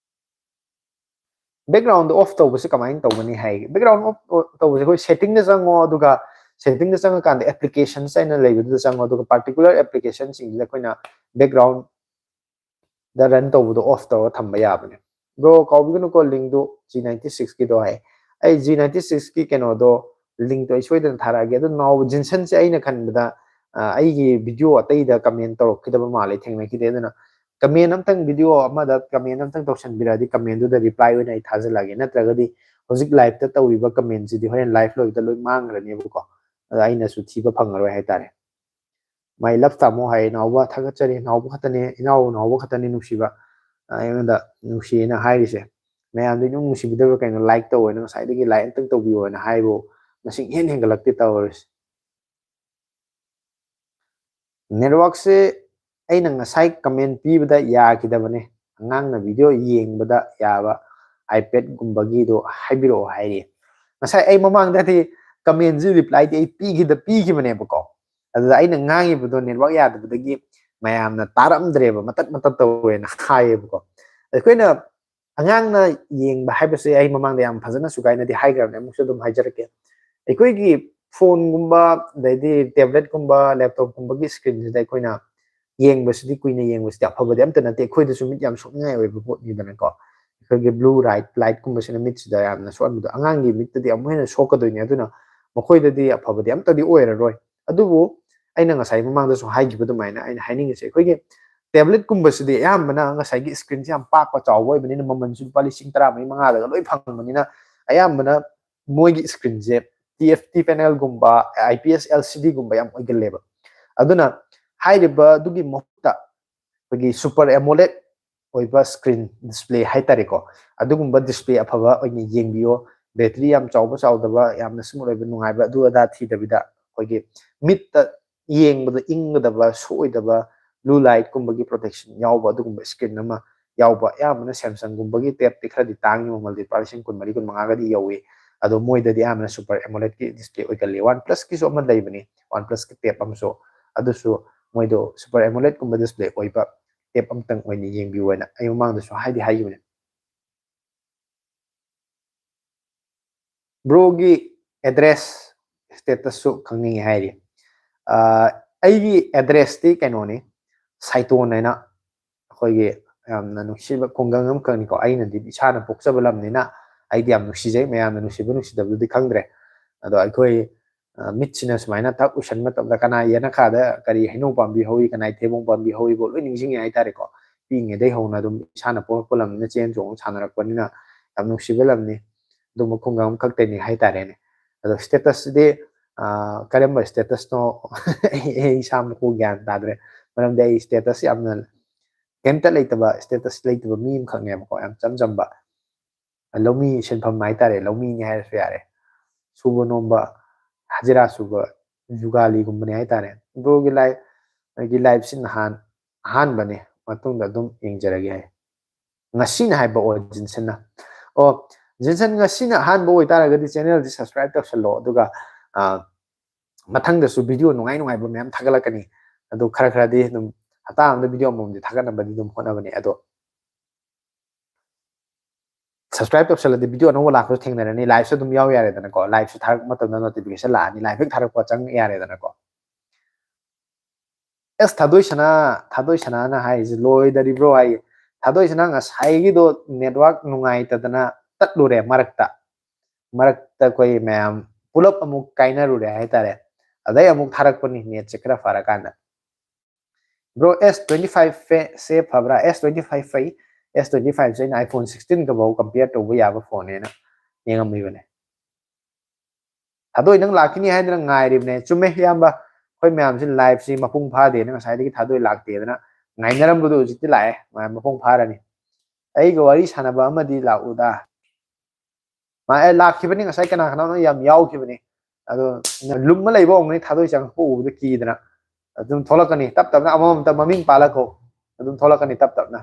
Backgroundꯗ off ꯇꯧꯕꯁꯦ ꯀꯃꯥꯏꯅ ꯇꯧꯒꯅꯤ ꯍꯥꯏꯒꯦ? Background off ꯇꯧꯕꯁꯦ ꯑꯩꯈꯣꯏ settingꯗ ꯆꯪꯉꯣ, ꯑꯗꯨꯒ settingꯗ ꯆꯪꯉꯀꯥꯟꯗ applications ꯍꯥꯏꯅ ꯂꯩꯕꯗꯨꯗ ꯆꯪꯉꯣ, ꯑꯗꯨꯒ particular applicationꯁꯤꯡꯁꯤꯗ ꯑꯩꯈꯣꯏꯅ backgroundꯗ run ꯇꯧꯕꯗꯣ off ꯇꯧꯔꯒ ꯊꯝꯕ ꯌꯥꯕꯅꯦ꯫ Bro, ꯀꯥꯎꯕꯤꯒꯅꯨꯀꯣ, linkꯗꯨ G ninety sixꯀꯤꯗꯣ ꯍꯥꯏ꯫ ꯑꯩ G ninety sixꯀꯤ ꯀꯩꯅꯣꯗꯣ, linkꯇꯣ ꯑꯩ ꯁꯣꯏꯗꯅ ꯊꯥꯔꯛꯑꯒꯦ꯫ ꯑꯗꯨ ꯅꯥꯎꯕ ꯖꯤꯟꯁꯟꯁꯦ ꯑꯩꯅ ꯈꯟꯕꯗ, ꯑ, ꯑꯩꯒꯤ video ꯑꯇꯩꯗ comment ꯇꯧꯔꯛꯈꯤꯗꯕ ꯃꯥꯜꯂꯦ, ꯊꯦꯡꯅꯈꯤꯗꯦ꯫ ꯑꯗꯨꯅ comment ꯑꯝꯇꯪ, video ꯑꯃꯗ comment ꯑꯝꯇꯪ ꯇꯧꯁꯟꯕꯤꯔꯛꯑꯗꯤ commentꯗꯨꯗ reply ꯑꯣꯏꯅ ꯑꯩ ꯊꯥꯖꯤꯜꯂꯛꯑꯒꯦ꯫ ꯅꯠꯇ꯭ꯔꯒꯗꯤ ꯍꯧꯖꯤꯛ liveꯇ ꯇꯧꯔꯤꯕ commentꯁꯤꯗꯤ ꯍꯣꯔꯦꯟ live ꯂꯣꯏꯕꯗ ꯂꯣꯏ ꯃꯥꯡꯈ꯭ꯔꯅꯦꯕꯀꯣ꯫ ꯑꯗ ꯑꯩꯅꯁꯨ ꯊꯤꯕ ꯐꯪꯉꯔꯣꯏ ꯍꯥꯏꯇꯥꯔꯦ꯫ My love ꯇꯥꯃꯣ ꯍꯥꯏ, ꯅꯥꯎꯕ ꯊꯥꯒꯠꯆꯔꯤ, ꯅꯥꯎꯕ ꯈꯛꯇꯅꯦ, ꯏꯅꯥꯎ ꯅꯥꯎꯕ ꯈꯛꯇꯅꯦ ꯅꯨꯡꯁꯤꯕ, ꯑ, ꯑꯩꯉꯣꯟꯗ ꯅꯨꯡꯁꯤꯌꯦꯅ ꯍꯥꯏꯔꯤꯁꯦ꯫ ꯃꯌꯥꯝꯗꯤ ꯑꯗꯨꯝ ꯅꯨꯡꯁꯤꯕꯤꯗꯕ꯭ꯔꯥ ꯀꯩꯅꯣ, like ꯇꯧꯑꯣꯅ ꯉꯁꯥꯏꯗꯒꯤ like ꯑꯝꯇꯪ ꯇꯧꯕꯤꯌꯣꯅ ꯍꯥꯏꯕꯨ ꯃꯁꯤꯡ ꯏꯍꯦꯟ ꯍꯦꯟꯒꯠꯂꯛꯇꯦ ꯇꯧꯔꯤꯁꯦ꯫ Networkꯁꯦ ꯑꯩꯅ ꯉꯁꯥꯏ comment ꯄꯤꯕꯗ ꯌꯥꯈꯤꯗꯕꯅꯦ꯫ ꯑꯉꯥꯡꯅ video ꯌꯦꯡꯕꯗ ꯌꯥꯕ iPadꯀꯨꯝꯕꯒꯤꯗꯣ ꯍꯥꯏꯕꯤꯔꯛꯑꯣ ꯍꯥꯏꯔꯤ꯫ ꯉꯁꯥꯏ ꯑꯩ ꯃꯃꯥꯡꯗꯗꯤ commentꯁꯤ replyꯗꯤ ꯑꯩ ꯄꯤꯈꯤꯗ-, ꯄꯤꯈꯤꯕꯅꯦꯕꯀꯣ꯫ ꯑꯗꯨꯗ ꯑꯩꯅ ꯉꯥꯡꯉꯤꯕꯗꯣ network ꯌꯥꯗꯕꯗꯒꯤ ꯃꯌꯥꯝꯅ ꯇꯥꯔꯝꯗ꯭ꯔꯦꯕ, ꯃꯇꯠ ꯃꯇꯠ ꯇꯧꯋꯦꯅ ꯍꯥꯏꯌꯦꯕꯀꯣ꯫ ꯑꯩꯈꯣꯏꯅ ꯑꯉꯥꯡꯅ ꯌꯦꯡꯕ ꯍꯥꯏꯕꯁꯦ ꯑꯩ ꯃꯃꯥꯡꯗ ꯌꯥꯝ ꯐꯖꯅ ꯁꯨꯒꯥꯏꯅꯗꯤ ꯍꯥꯏꯈ꯭ꯔꯕꯅꯦ, ꯑꯃꯨꯛꯁꯨ ꯑꯗꯨꯝ ꯍꯥꯏꯖꯔꯛꯀꯦ꯫ ꯑꯩꯈꯣꯏꯒꯤ phoneꯒꯨꯝꯕ, ꯑꯗꯩꯗꯤ tabletꯀꯨꯝꯕ, laptopꯀꯨꯝꯕꯒꯤ screenꯁꯤꯗ ꯑꯩꯈꯣꯏꯅ ꯌꯦꯡꯕꯁꯤꯗꯤ, ꯀꯨꯏꯅ ꯌꯦꯡꯕꯁꯤꯗꯤ ꯑꯐꯕꯗꯤ ꯑꯝꯇ ꯅꯠꯇꯦ, ꯑꯩꯈꯣꯏꯗꯁꯨ ꯃꯤꯠ ꯌꯥꯝ ꯁꯣꯛꯅꯤꯡꯉꯥꯏ ꯑꯣꯏꯕ ꯄꯣꯠꯅꯤꯗꯅꯀꯣ꯫ ꯑꯩꯈꯣꯏꯒꯤ blue light, lightꯀꯨꯝꯕꯁꯤꯅ ꯃꯤꯠꯁꯤꯗ ꯌꯥꯝꯅ ꯁꯣꯛꯍꯟꯕꯗꯣ, ꯑꯉꯥꯡꯒꯤ ꯃꯤꯠꯇꯗꯤ ꯑꯃꯨꯛ ꯍꯦꯟꯅ ꯁꯣꯛꯀꯗꯣꯏꯅꯦ꯫ ꯑꯗꯨꯅ ꯃꯈꯣꯏꯗꯗꯤ ꯑꯐꯕꯗꯤ ꯑꯝꯇꯗꯤ ꯑꯣꯏꯔꯔꯣꯏ꯫ ꯑꯗꯨꯕꯨ ꯑꯩꯅ ꯉꯁꯥꯏ ꯃꯃꯥꯡꯗꯁꯨ ꯍꯥꯏꯈꯤꯕ ꯑꯗꯨꯃꯥꯏꯅ, ꯑꯩꯅ ꯍꯥꯏꯅꯤꯡꯉꯤꯁꯦ, ꯑꯩꯈꯣꯏꯒꯤ tabletꯀꯨꯝꯕꯁꯤꯗꯤ ꯑꯌꯥꯝꯕꯅ ꯉꯁꯥꯏꯒꯤ screenꯁꯦ ꯌꯥꯝ ꯄꯥꯛꯄ ꯆꯥꯎꯕ ꯑꯣꯏꯕꯅꯤꯅ, ꯃꯃꯜꯁꯨ ꯂꯨꯄꯥ ꯂꯤꯁꯤꯡ ꯇꯔꯥꯃꯔꯤ ꯃꯉꯥꯗꯒ ꯂꯣꯏ ꯐꯪꯕꯅꯤꯅ, ꯑꯌꯥꯝꯕꯅ ꯃꯣꯏꯒꯤ screenꯁꯦ TFT panelꯒꯨꯝꯕ, IPS LCDꯒꯨꯝꯕ ꯌꯥꯝ ꯑꯣꯏꯒꯜꯂꯦꯕ꯫ ꯑꯗꯨꯅ ꯍꯥꯏꯔꯤꯕ ꯑꯗꯨꯒꯤ ꯃꯍꯨꯠꯇ ꯑꯩꯈꯣꯏꯒꯤ super AMOLED ꯑꯣꯏꯕ screen display ꯍꯥꯏꯇꯥꯔꯦꯀꯣ, ꯑꯗꯨꯒꯨꯝꯕ display ꯑꯐꯕ ꯑꯣꯏꯅ ꯌꯦꯡꯕꯤꯌꯣ꯫ Battery ꯌꯥꯝ ꯆꯥꯎꯕ ꯆꯥꯎꯗꯕ, ꯌꯥꯝꯅ smooth ꯑꯣꯏꯕ ꯅꯨꯡꯉꯥꯏꯕ ꯑꯗꯨ ꯑꯗꯥ ꯊꯤꯗꯕꯤꯗ, ꯑꯩꯈꯣꯏꯒꯤ ꯃꯤꯠꯇ ꯌꯦꯡꯕꯗ ꯏꯪꯒꯗꯕ, ꯁꯣꯛꯑꯣꯏꯗꯕ, blue light ꯀꯨꯝꯕꯒꯤ protection ꯌꯥꯎꯕ ꯑꯗꯨꯒꯨꯝꯕ screen ꯑꯃ ꯌꯥꯎꯕ꯫ ꯑꯌꯥꯝꯕꯅ Samsung ꯒꯨꯝꯕꯒꯤ tabꯇꯤ ꯈꯔꯗꯤ ꯇꯥꯡꯉꯤ, ꯃꯃꯜꯗꯤ ꯂꯨꯄꯥ ꯂꯤꯁꯤꯡ ꯀꯨꯟꯃꯔꯤ, ꯀꯨꯟꯃꯉꯥꯒꯗꯤ ꯌꯧꯏ꯫ ꯑꯗꯣ ꯃꯣꯏꯗꯗꯤ ꯑꯌꯥꯝꯕꯅ Super AMOLED ꯀꯤ display ꯑꯣꯏꯒꯜꯂꯤ꯫ OnePlus ꯀꯤꯁꯨ ꯑꯃ ꯂꯩꯕꯅꯤ, OnePlus ꯀꯤ tab ꯑꯃꯁꯨ, ꯑꯗꯨꯁꯨ ꯃꯣꯏꯗꯣ Super AMOLED ꯀꯨꯝꯕ display ꯑꯣꯏꯕ tab ꯑꯃꯇꯪ ꯑꯣꯏꯅ ꯌꯦꯡꯕꯤꯌꯨ ꯍꯥꯏꯅ ꯑꯩ ꯃꯃꯥꯡꯗꯁꯨ ꯍꯥꯏꯗꯤ ꯍꯥꯏꯈꯤꯕꯅꯦ꯫ Bro ꯒꯤ address status ꯁꯨ ꯈꯪꯅꯤꯡꯉꯦ ꯍꯥꯏꯔꯤ꯫ ꯑꯥ, ꯑꯩꯒꯤ address ꯇꯤ ꯀꯩꯅꯣꯅꯤ, ꯁꯥꯏꯇꯣꯟ ꯍꯥꯏꯅ, ꯑꯩꯈꯣꯏꯒꯤ ꯌꯥꯝꯅ ꯅꯨꯡꯁꯤꯕ ꯈꯨꯡꯒꯪ ꯑꯃꯈꯛꯅꯤꯀꯣ꯫ ꯑꯩꯅꯗꯤ ꯏꯁꯥꯅ ꯄꯣꯛꯆꯕ ꯂꯝꯅꯤꯅ ꯑꯩꯗꯤ ꯌꯥꯝ ꯅꯨꯡꯁꯤꯖꯩ, ꯃꯌꯥꯝꯅ ꯅꯨꯡꯁꯤꯕ ꯅꯨꯡꯁꯤꯗꯕꯗꯨꯗꯤ ꯈꯪꯗ꯭ꯔꯦ꯫ ꯑꯗꯣ ꯑꯩꯈꯣꯏ, ꯑ, ꯃꯤꯠꯁꯤꯅ ꯁꯨꯃꯥꯏꯅ ꯊꯛ ꯎꯁꯟ ꯃꯇꯝꯗ ꯀꯅꯥ ꯌꯦꯅꯈꯥꯗ ꯀꯔꯤ ꯍꯩꯅꯧ ꯄꯥꯝꯕꯤ ꯍꯧꯏ, ꯀꯅꯥꯏ ꯊꯩꯕꯣꯡ ꯄꯥꯝꯕꯤ ꯍꯧꯏꯕꯣ ꯂꯣꯏ ꯅꯤꯡꯁꯤꯡꯉꯦ ꯍꯥꯏꯇꯥꯔꯦꯀꯣ꯫ ꯄꯤꯛꯏꯉꯩꯗꯩ ꯍꯧꯅ ꯑꯗꯨꯝ ꯏꯁꯥꯅ ꯄꯣꯛꯂꯛꯄ ꯂꯝꯅꯤꯅ ꯆꯦꯟ ꯆꯣꯡ ꯁꯥꯟꯅꯔꯛꯄꯅꯤꯅ ꯌꯥꯝ ꯅꯨꯡꯁꯤꯕ ꯂꯝꯅꯤ꯫ ꯑꯗꯨꯝꯕ ꯈꯨꯡꯒꯪ ꯑꯃꯈꯛꯇꯅꯤ ꯍꯥꯏꯇꯥꯔꯦꯅꯦ꯫ ꯑꯗꯣ status ꯁꯤꯗꯤ, ꯑ, ꯀꯔꯝꯕ status ꯅꯣ ꯑꯩ, ꯑꯩ ꯏꯁꯥꯃꯛꯄꯨ ꯒ꯭ꯌꯥꯟ ꯇꯥꯗ꯭ꯔꯦ꯫ ꯃꯔꯝꯗꯤ ꯑꯩ status ꯌꯥꯝꯅ ꯀꯩꯝꯇ ꯂꯩꯇꯕ, status ꯂꯩꯇꯕ ꯃꯤ ꯑꯃꯈꯛꯅꯦꯕꯀꯣ, ꯌꯥꯝ ꯆꯝ ꯆꯝꯕ꯫ ꯂꯧꯃꯤ ꯁꯤꯟꯐꯝ ꯍꯥꯏꯇꯥꯔꯦ, ꯂꯧꯃꯤꯅꯤ ꯍꯥꯏꯔꯁꯨ ꯌꯥꯔꯦ꯫ ꯁꯨꯕ ꯅꯣꯝꯕ, ꯍꯖꯤꯔꯥ ꯁꯨꯕ, ꯖꯨꯒꯥꯂꯤꯒꯨꯝꯕꯅꯤ ꯍꯥꯏꯇꯥꯔꯦ꯫ Bro ꯒꯤ live, ꯑꯩꯒꯤ live ꯁꯤ ꯅꯍꯥꯟ ꯑꯍꯥꯟꯕꯅꯦ, ꯃꯇꯨꯡꯗ ꯑꯗꯨꯝ ꯌꯦꯡꯖꯔꯒꯦ ꯍꯥꯏ꯫ ꯉꯁꯤꯅ ꯍꯥꯏꯕ ꯑꯣ, ꯖꯤꯟꯁꯟꯅ꯫ ꯑꯣ, ꯖꯤꯟꯁꯟ, ꯉꯁꯤꯅ ꯑꯍꯥꯟꯕ ꯑꯣꯏꯇꯥꯔꯒꯗꯤ channel ꯁꯤ subscribe ꯇꯧꯁꯜꯂꯣ, ꯑꯗꯨꯒ, ꯑ, ꯃꯊꯪꯗꯁꯨ video ꯅꯨꯡꯉꯥꯏ ꯅꯨꯡꯉꯥꯏꯕ ꯃꯌꯥꯝ ꯊꯥꯒꯠꯂꯛꯀꯅꯤ꯫ ꯑꯗꯨ ꯈꯔ ꯈꯔꯗꯤ ꯑꯗꯨꯝ ꯍꯞꯇꯥ ꯑꯃꯗ video ꯑꯃꯃꯝꯗꯤ ꯊꯥꯒꯠꯅꯕꯗꯤ ꯑꯗꯨꯝ ꯍꯣꯠꯅꯕꯅꯦ꯫ ꯑꯗꯣ subscribe ꯇꯧꯁꯜꯂꯗꯤ video ꯑꯅꯧꯕ ꯂꯥꯛꯄꯁꯨ ꯊꯦꯡꯅꯔꯅꯤ, live ꯁꯨ ꯑꯗꯨꯝ ꯌꯥꯎ ꯌꯥꯔꯦꯗꯅꯀꯣ, live ꯁꯨ ꯊꯥꯔꯛꯄ ꯃꯇꯝꯗ notification ꯂꯥꯛꯑꯅꯤ, live ꯍꯦꯛ ꯊꯥꯔꯛꯄ ꯆꯪ ꯌꯥꯔꯦꯗꯅꯀꯣ꯫ ꯑꯦꯁ ꯊꯥꯗꯣꯏ ꯁꯅꯥ, ꯊꯥꯗꯣꯏ ꯁꯅꯥꯅ ꯍꯥꯏꯔꯤꯁꯦ ꯂꯣꯏꯗꯔꯤꯕ꯭ꯔꯣ ꯍꯥꯏꯌꯦ꯫ ꯊꯥꯗꯣꯏ ꯁꯅꯥ ꯉꯁꯥꯏꯒꯤꯗꯣ network ꯅꯨꯡꯉꯥꯏꯇꯗꯅ ꯇꯠꯂꯨꯔꯦ ꯃꯔꯛꯇ꯫ ꯃꯔꯛꯇ ꯑꯩꯈꯣꯏ ꯃꯌꯥꯝ ꯄꯨꯂꯞ ꯑꯃꯨꯛ ꯀꯥꯏꯅꯔꯨꯔꯦ ꯍꯥꯏꯇꯥꯔꯦ꯫ ꯑꯗꯩ ꯑꯃꯨꯛ ꯊꯥꯔꯛꯄꯅꯤ, net ꯁꯦ ꯈꯔ ꯐꯔꯀꯥꯟꯗ꯫ Bro, S twenty five ꯁꯦ ꯐꯕ꯭ꯔꯥ? S twenty five ꯐꯩ꯫ S twenty five ꯁꯦ ꯑꯩꯅ iPhone sixteen ꯒꯐꯥꯎ compare ꯇꯧꯕ ꯌꯥꯕ phone ꯅꯦꯅ ꯌꯦꯡꯉꯝꯃꯤꯕꯅꯦ꯫ ꯊꯥꯗꯣꯏ ꯅꯪ ꯂꯥꯛꯈꯤꯅꯤ ꯍꯥꯏꯗꯅ ꯉꯥꯏꯔꯤꯕꯅꯦ꯫ ꯆꯨꯝꯃꯦ ꯏꯌꯥꯝꯕ, ꯑꯩꯈꯣꯏ ꯃꯌꯥꯝꯁꯤ live ꯁꯤ ꯃꯄꯨꯡ ꯐꯥꯗꯦꯅ ꯉꯁꯥꯏꯗꯒꯤ ꯊꯥꯗꯣꯏ ꯂꯥꯛꯇꯦꯗꯅ ꯉꯥꯏꯅꯔꯝꯕꯗꯣ ꯍꯧꯖꯤꯛꯇꯤ ꯂꯥꯛꯑꯦ, ꯃꯄꯨꯡ ꯐꯥꯔꯅꯤ꯫ ꯑꯩꯒ ꯋꯥꯔꯤ ꯁꯥꯟꯅꯕ ꯑꯃꯗꯤ ꯂꯥꯛꯎꯗ꯫ ꯃꯥ ꯑꯦ ꯂꯥꯛꯈꯤꯕꯅꯤ, ꯉꯁꯥꯏ ꯀꯅꯥ ꯀꯅꯥꯅꯣ ꯌꯥꯝ ꯌꯥꯎꯈꯤꯕꯅꯤ꯫ ꯑꯗꯣ ꯂꯨꯝꯃ ꯂꯩꯕ ꯑꯣꯏꯔꯝꯒꯅꯤ, ꯊꯥꯗꯣꯏ ꯆꯪꯉꯛꯄ ꯎꯕꯗ ꯀꯤꯗꯅ꯫ ꯑꯗꯨꯝ ꯊꯣꯛꯂꯛꯀꯅꯤ, ꯇꯞ ꯇꯞꯅ ꯑꯃꯃꯝꯇ ꯃꯃꯤꯡ ꯄꯥꯜꯂꯛꯈꯣ꯫ ꯑꯗꯨꯝ ꯊꯣꯛꯂꯛꯀꯅꯤ ꯇꯞ ꯇꯞꯅ꯫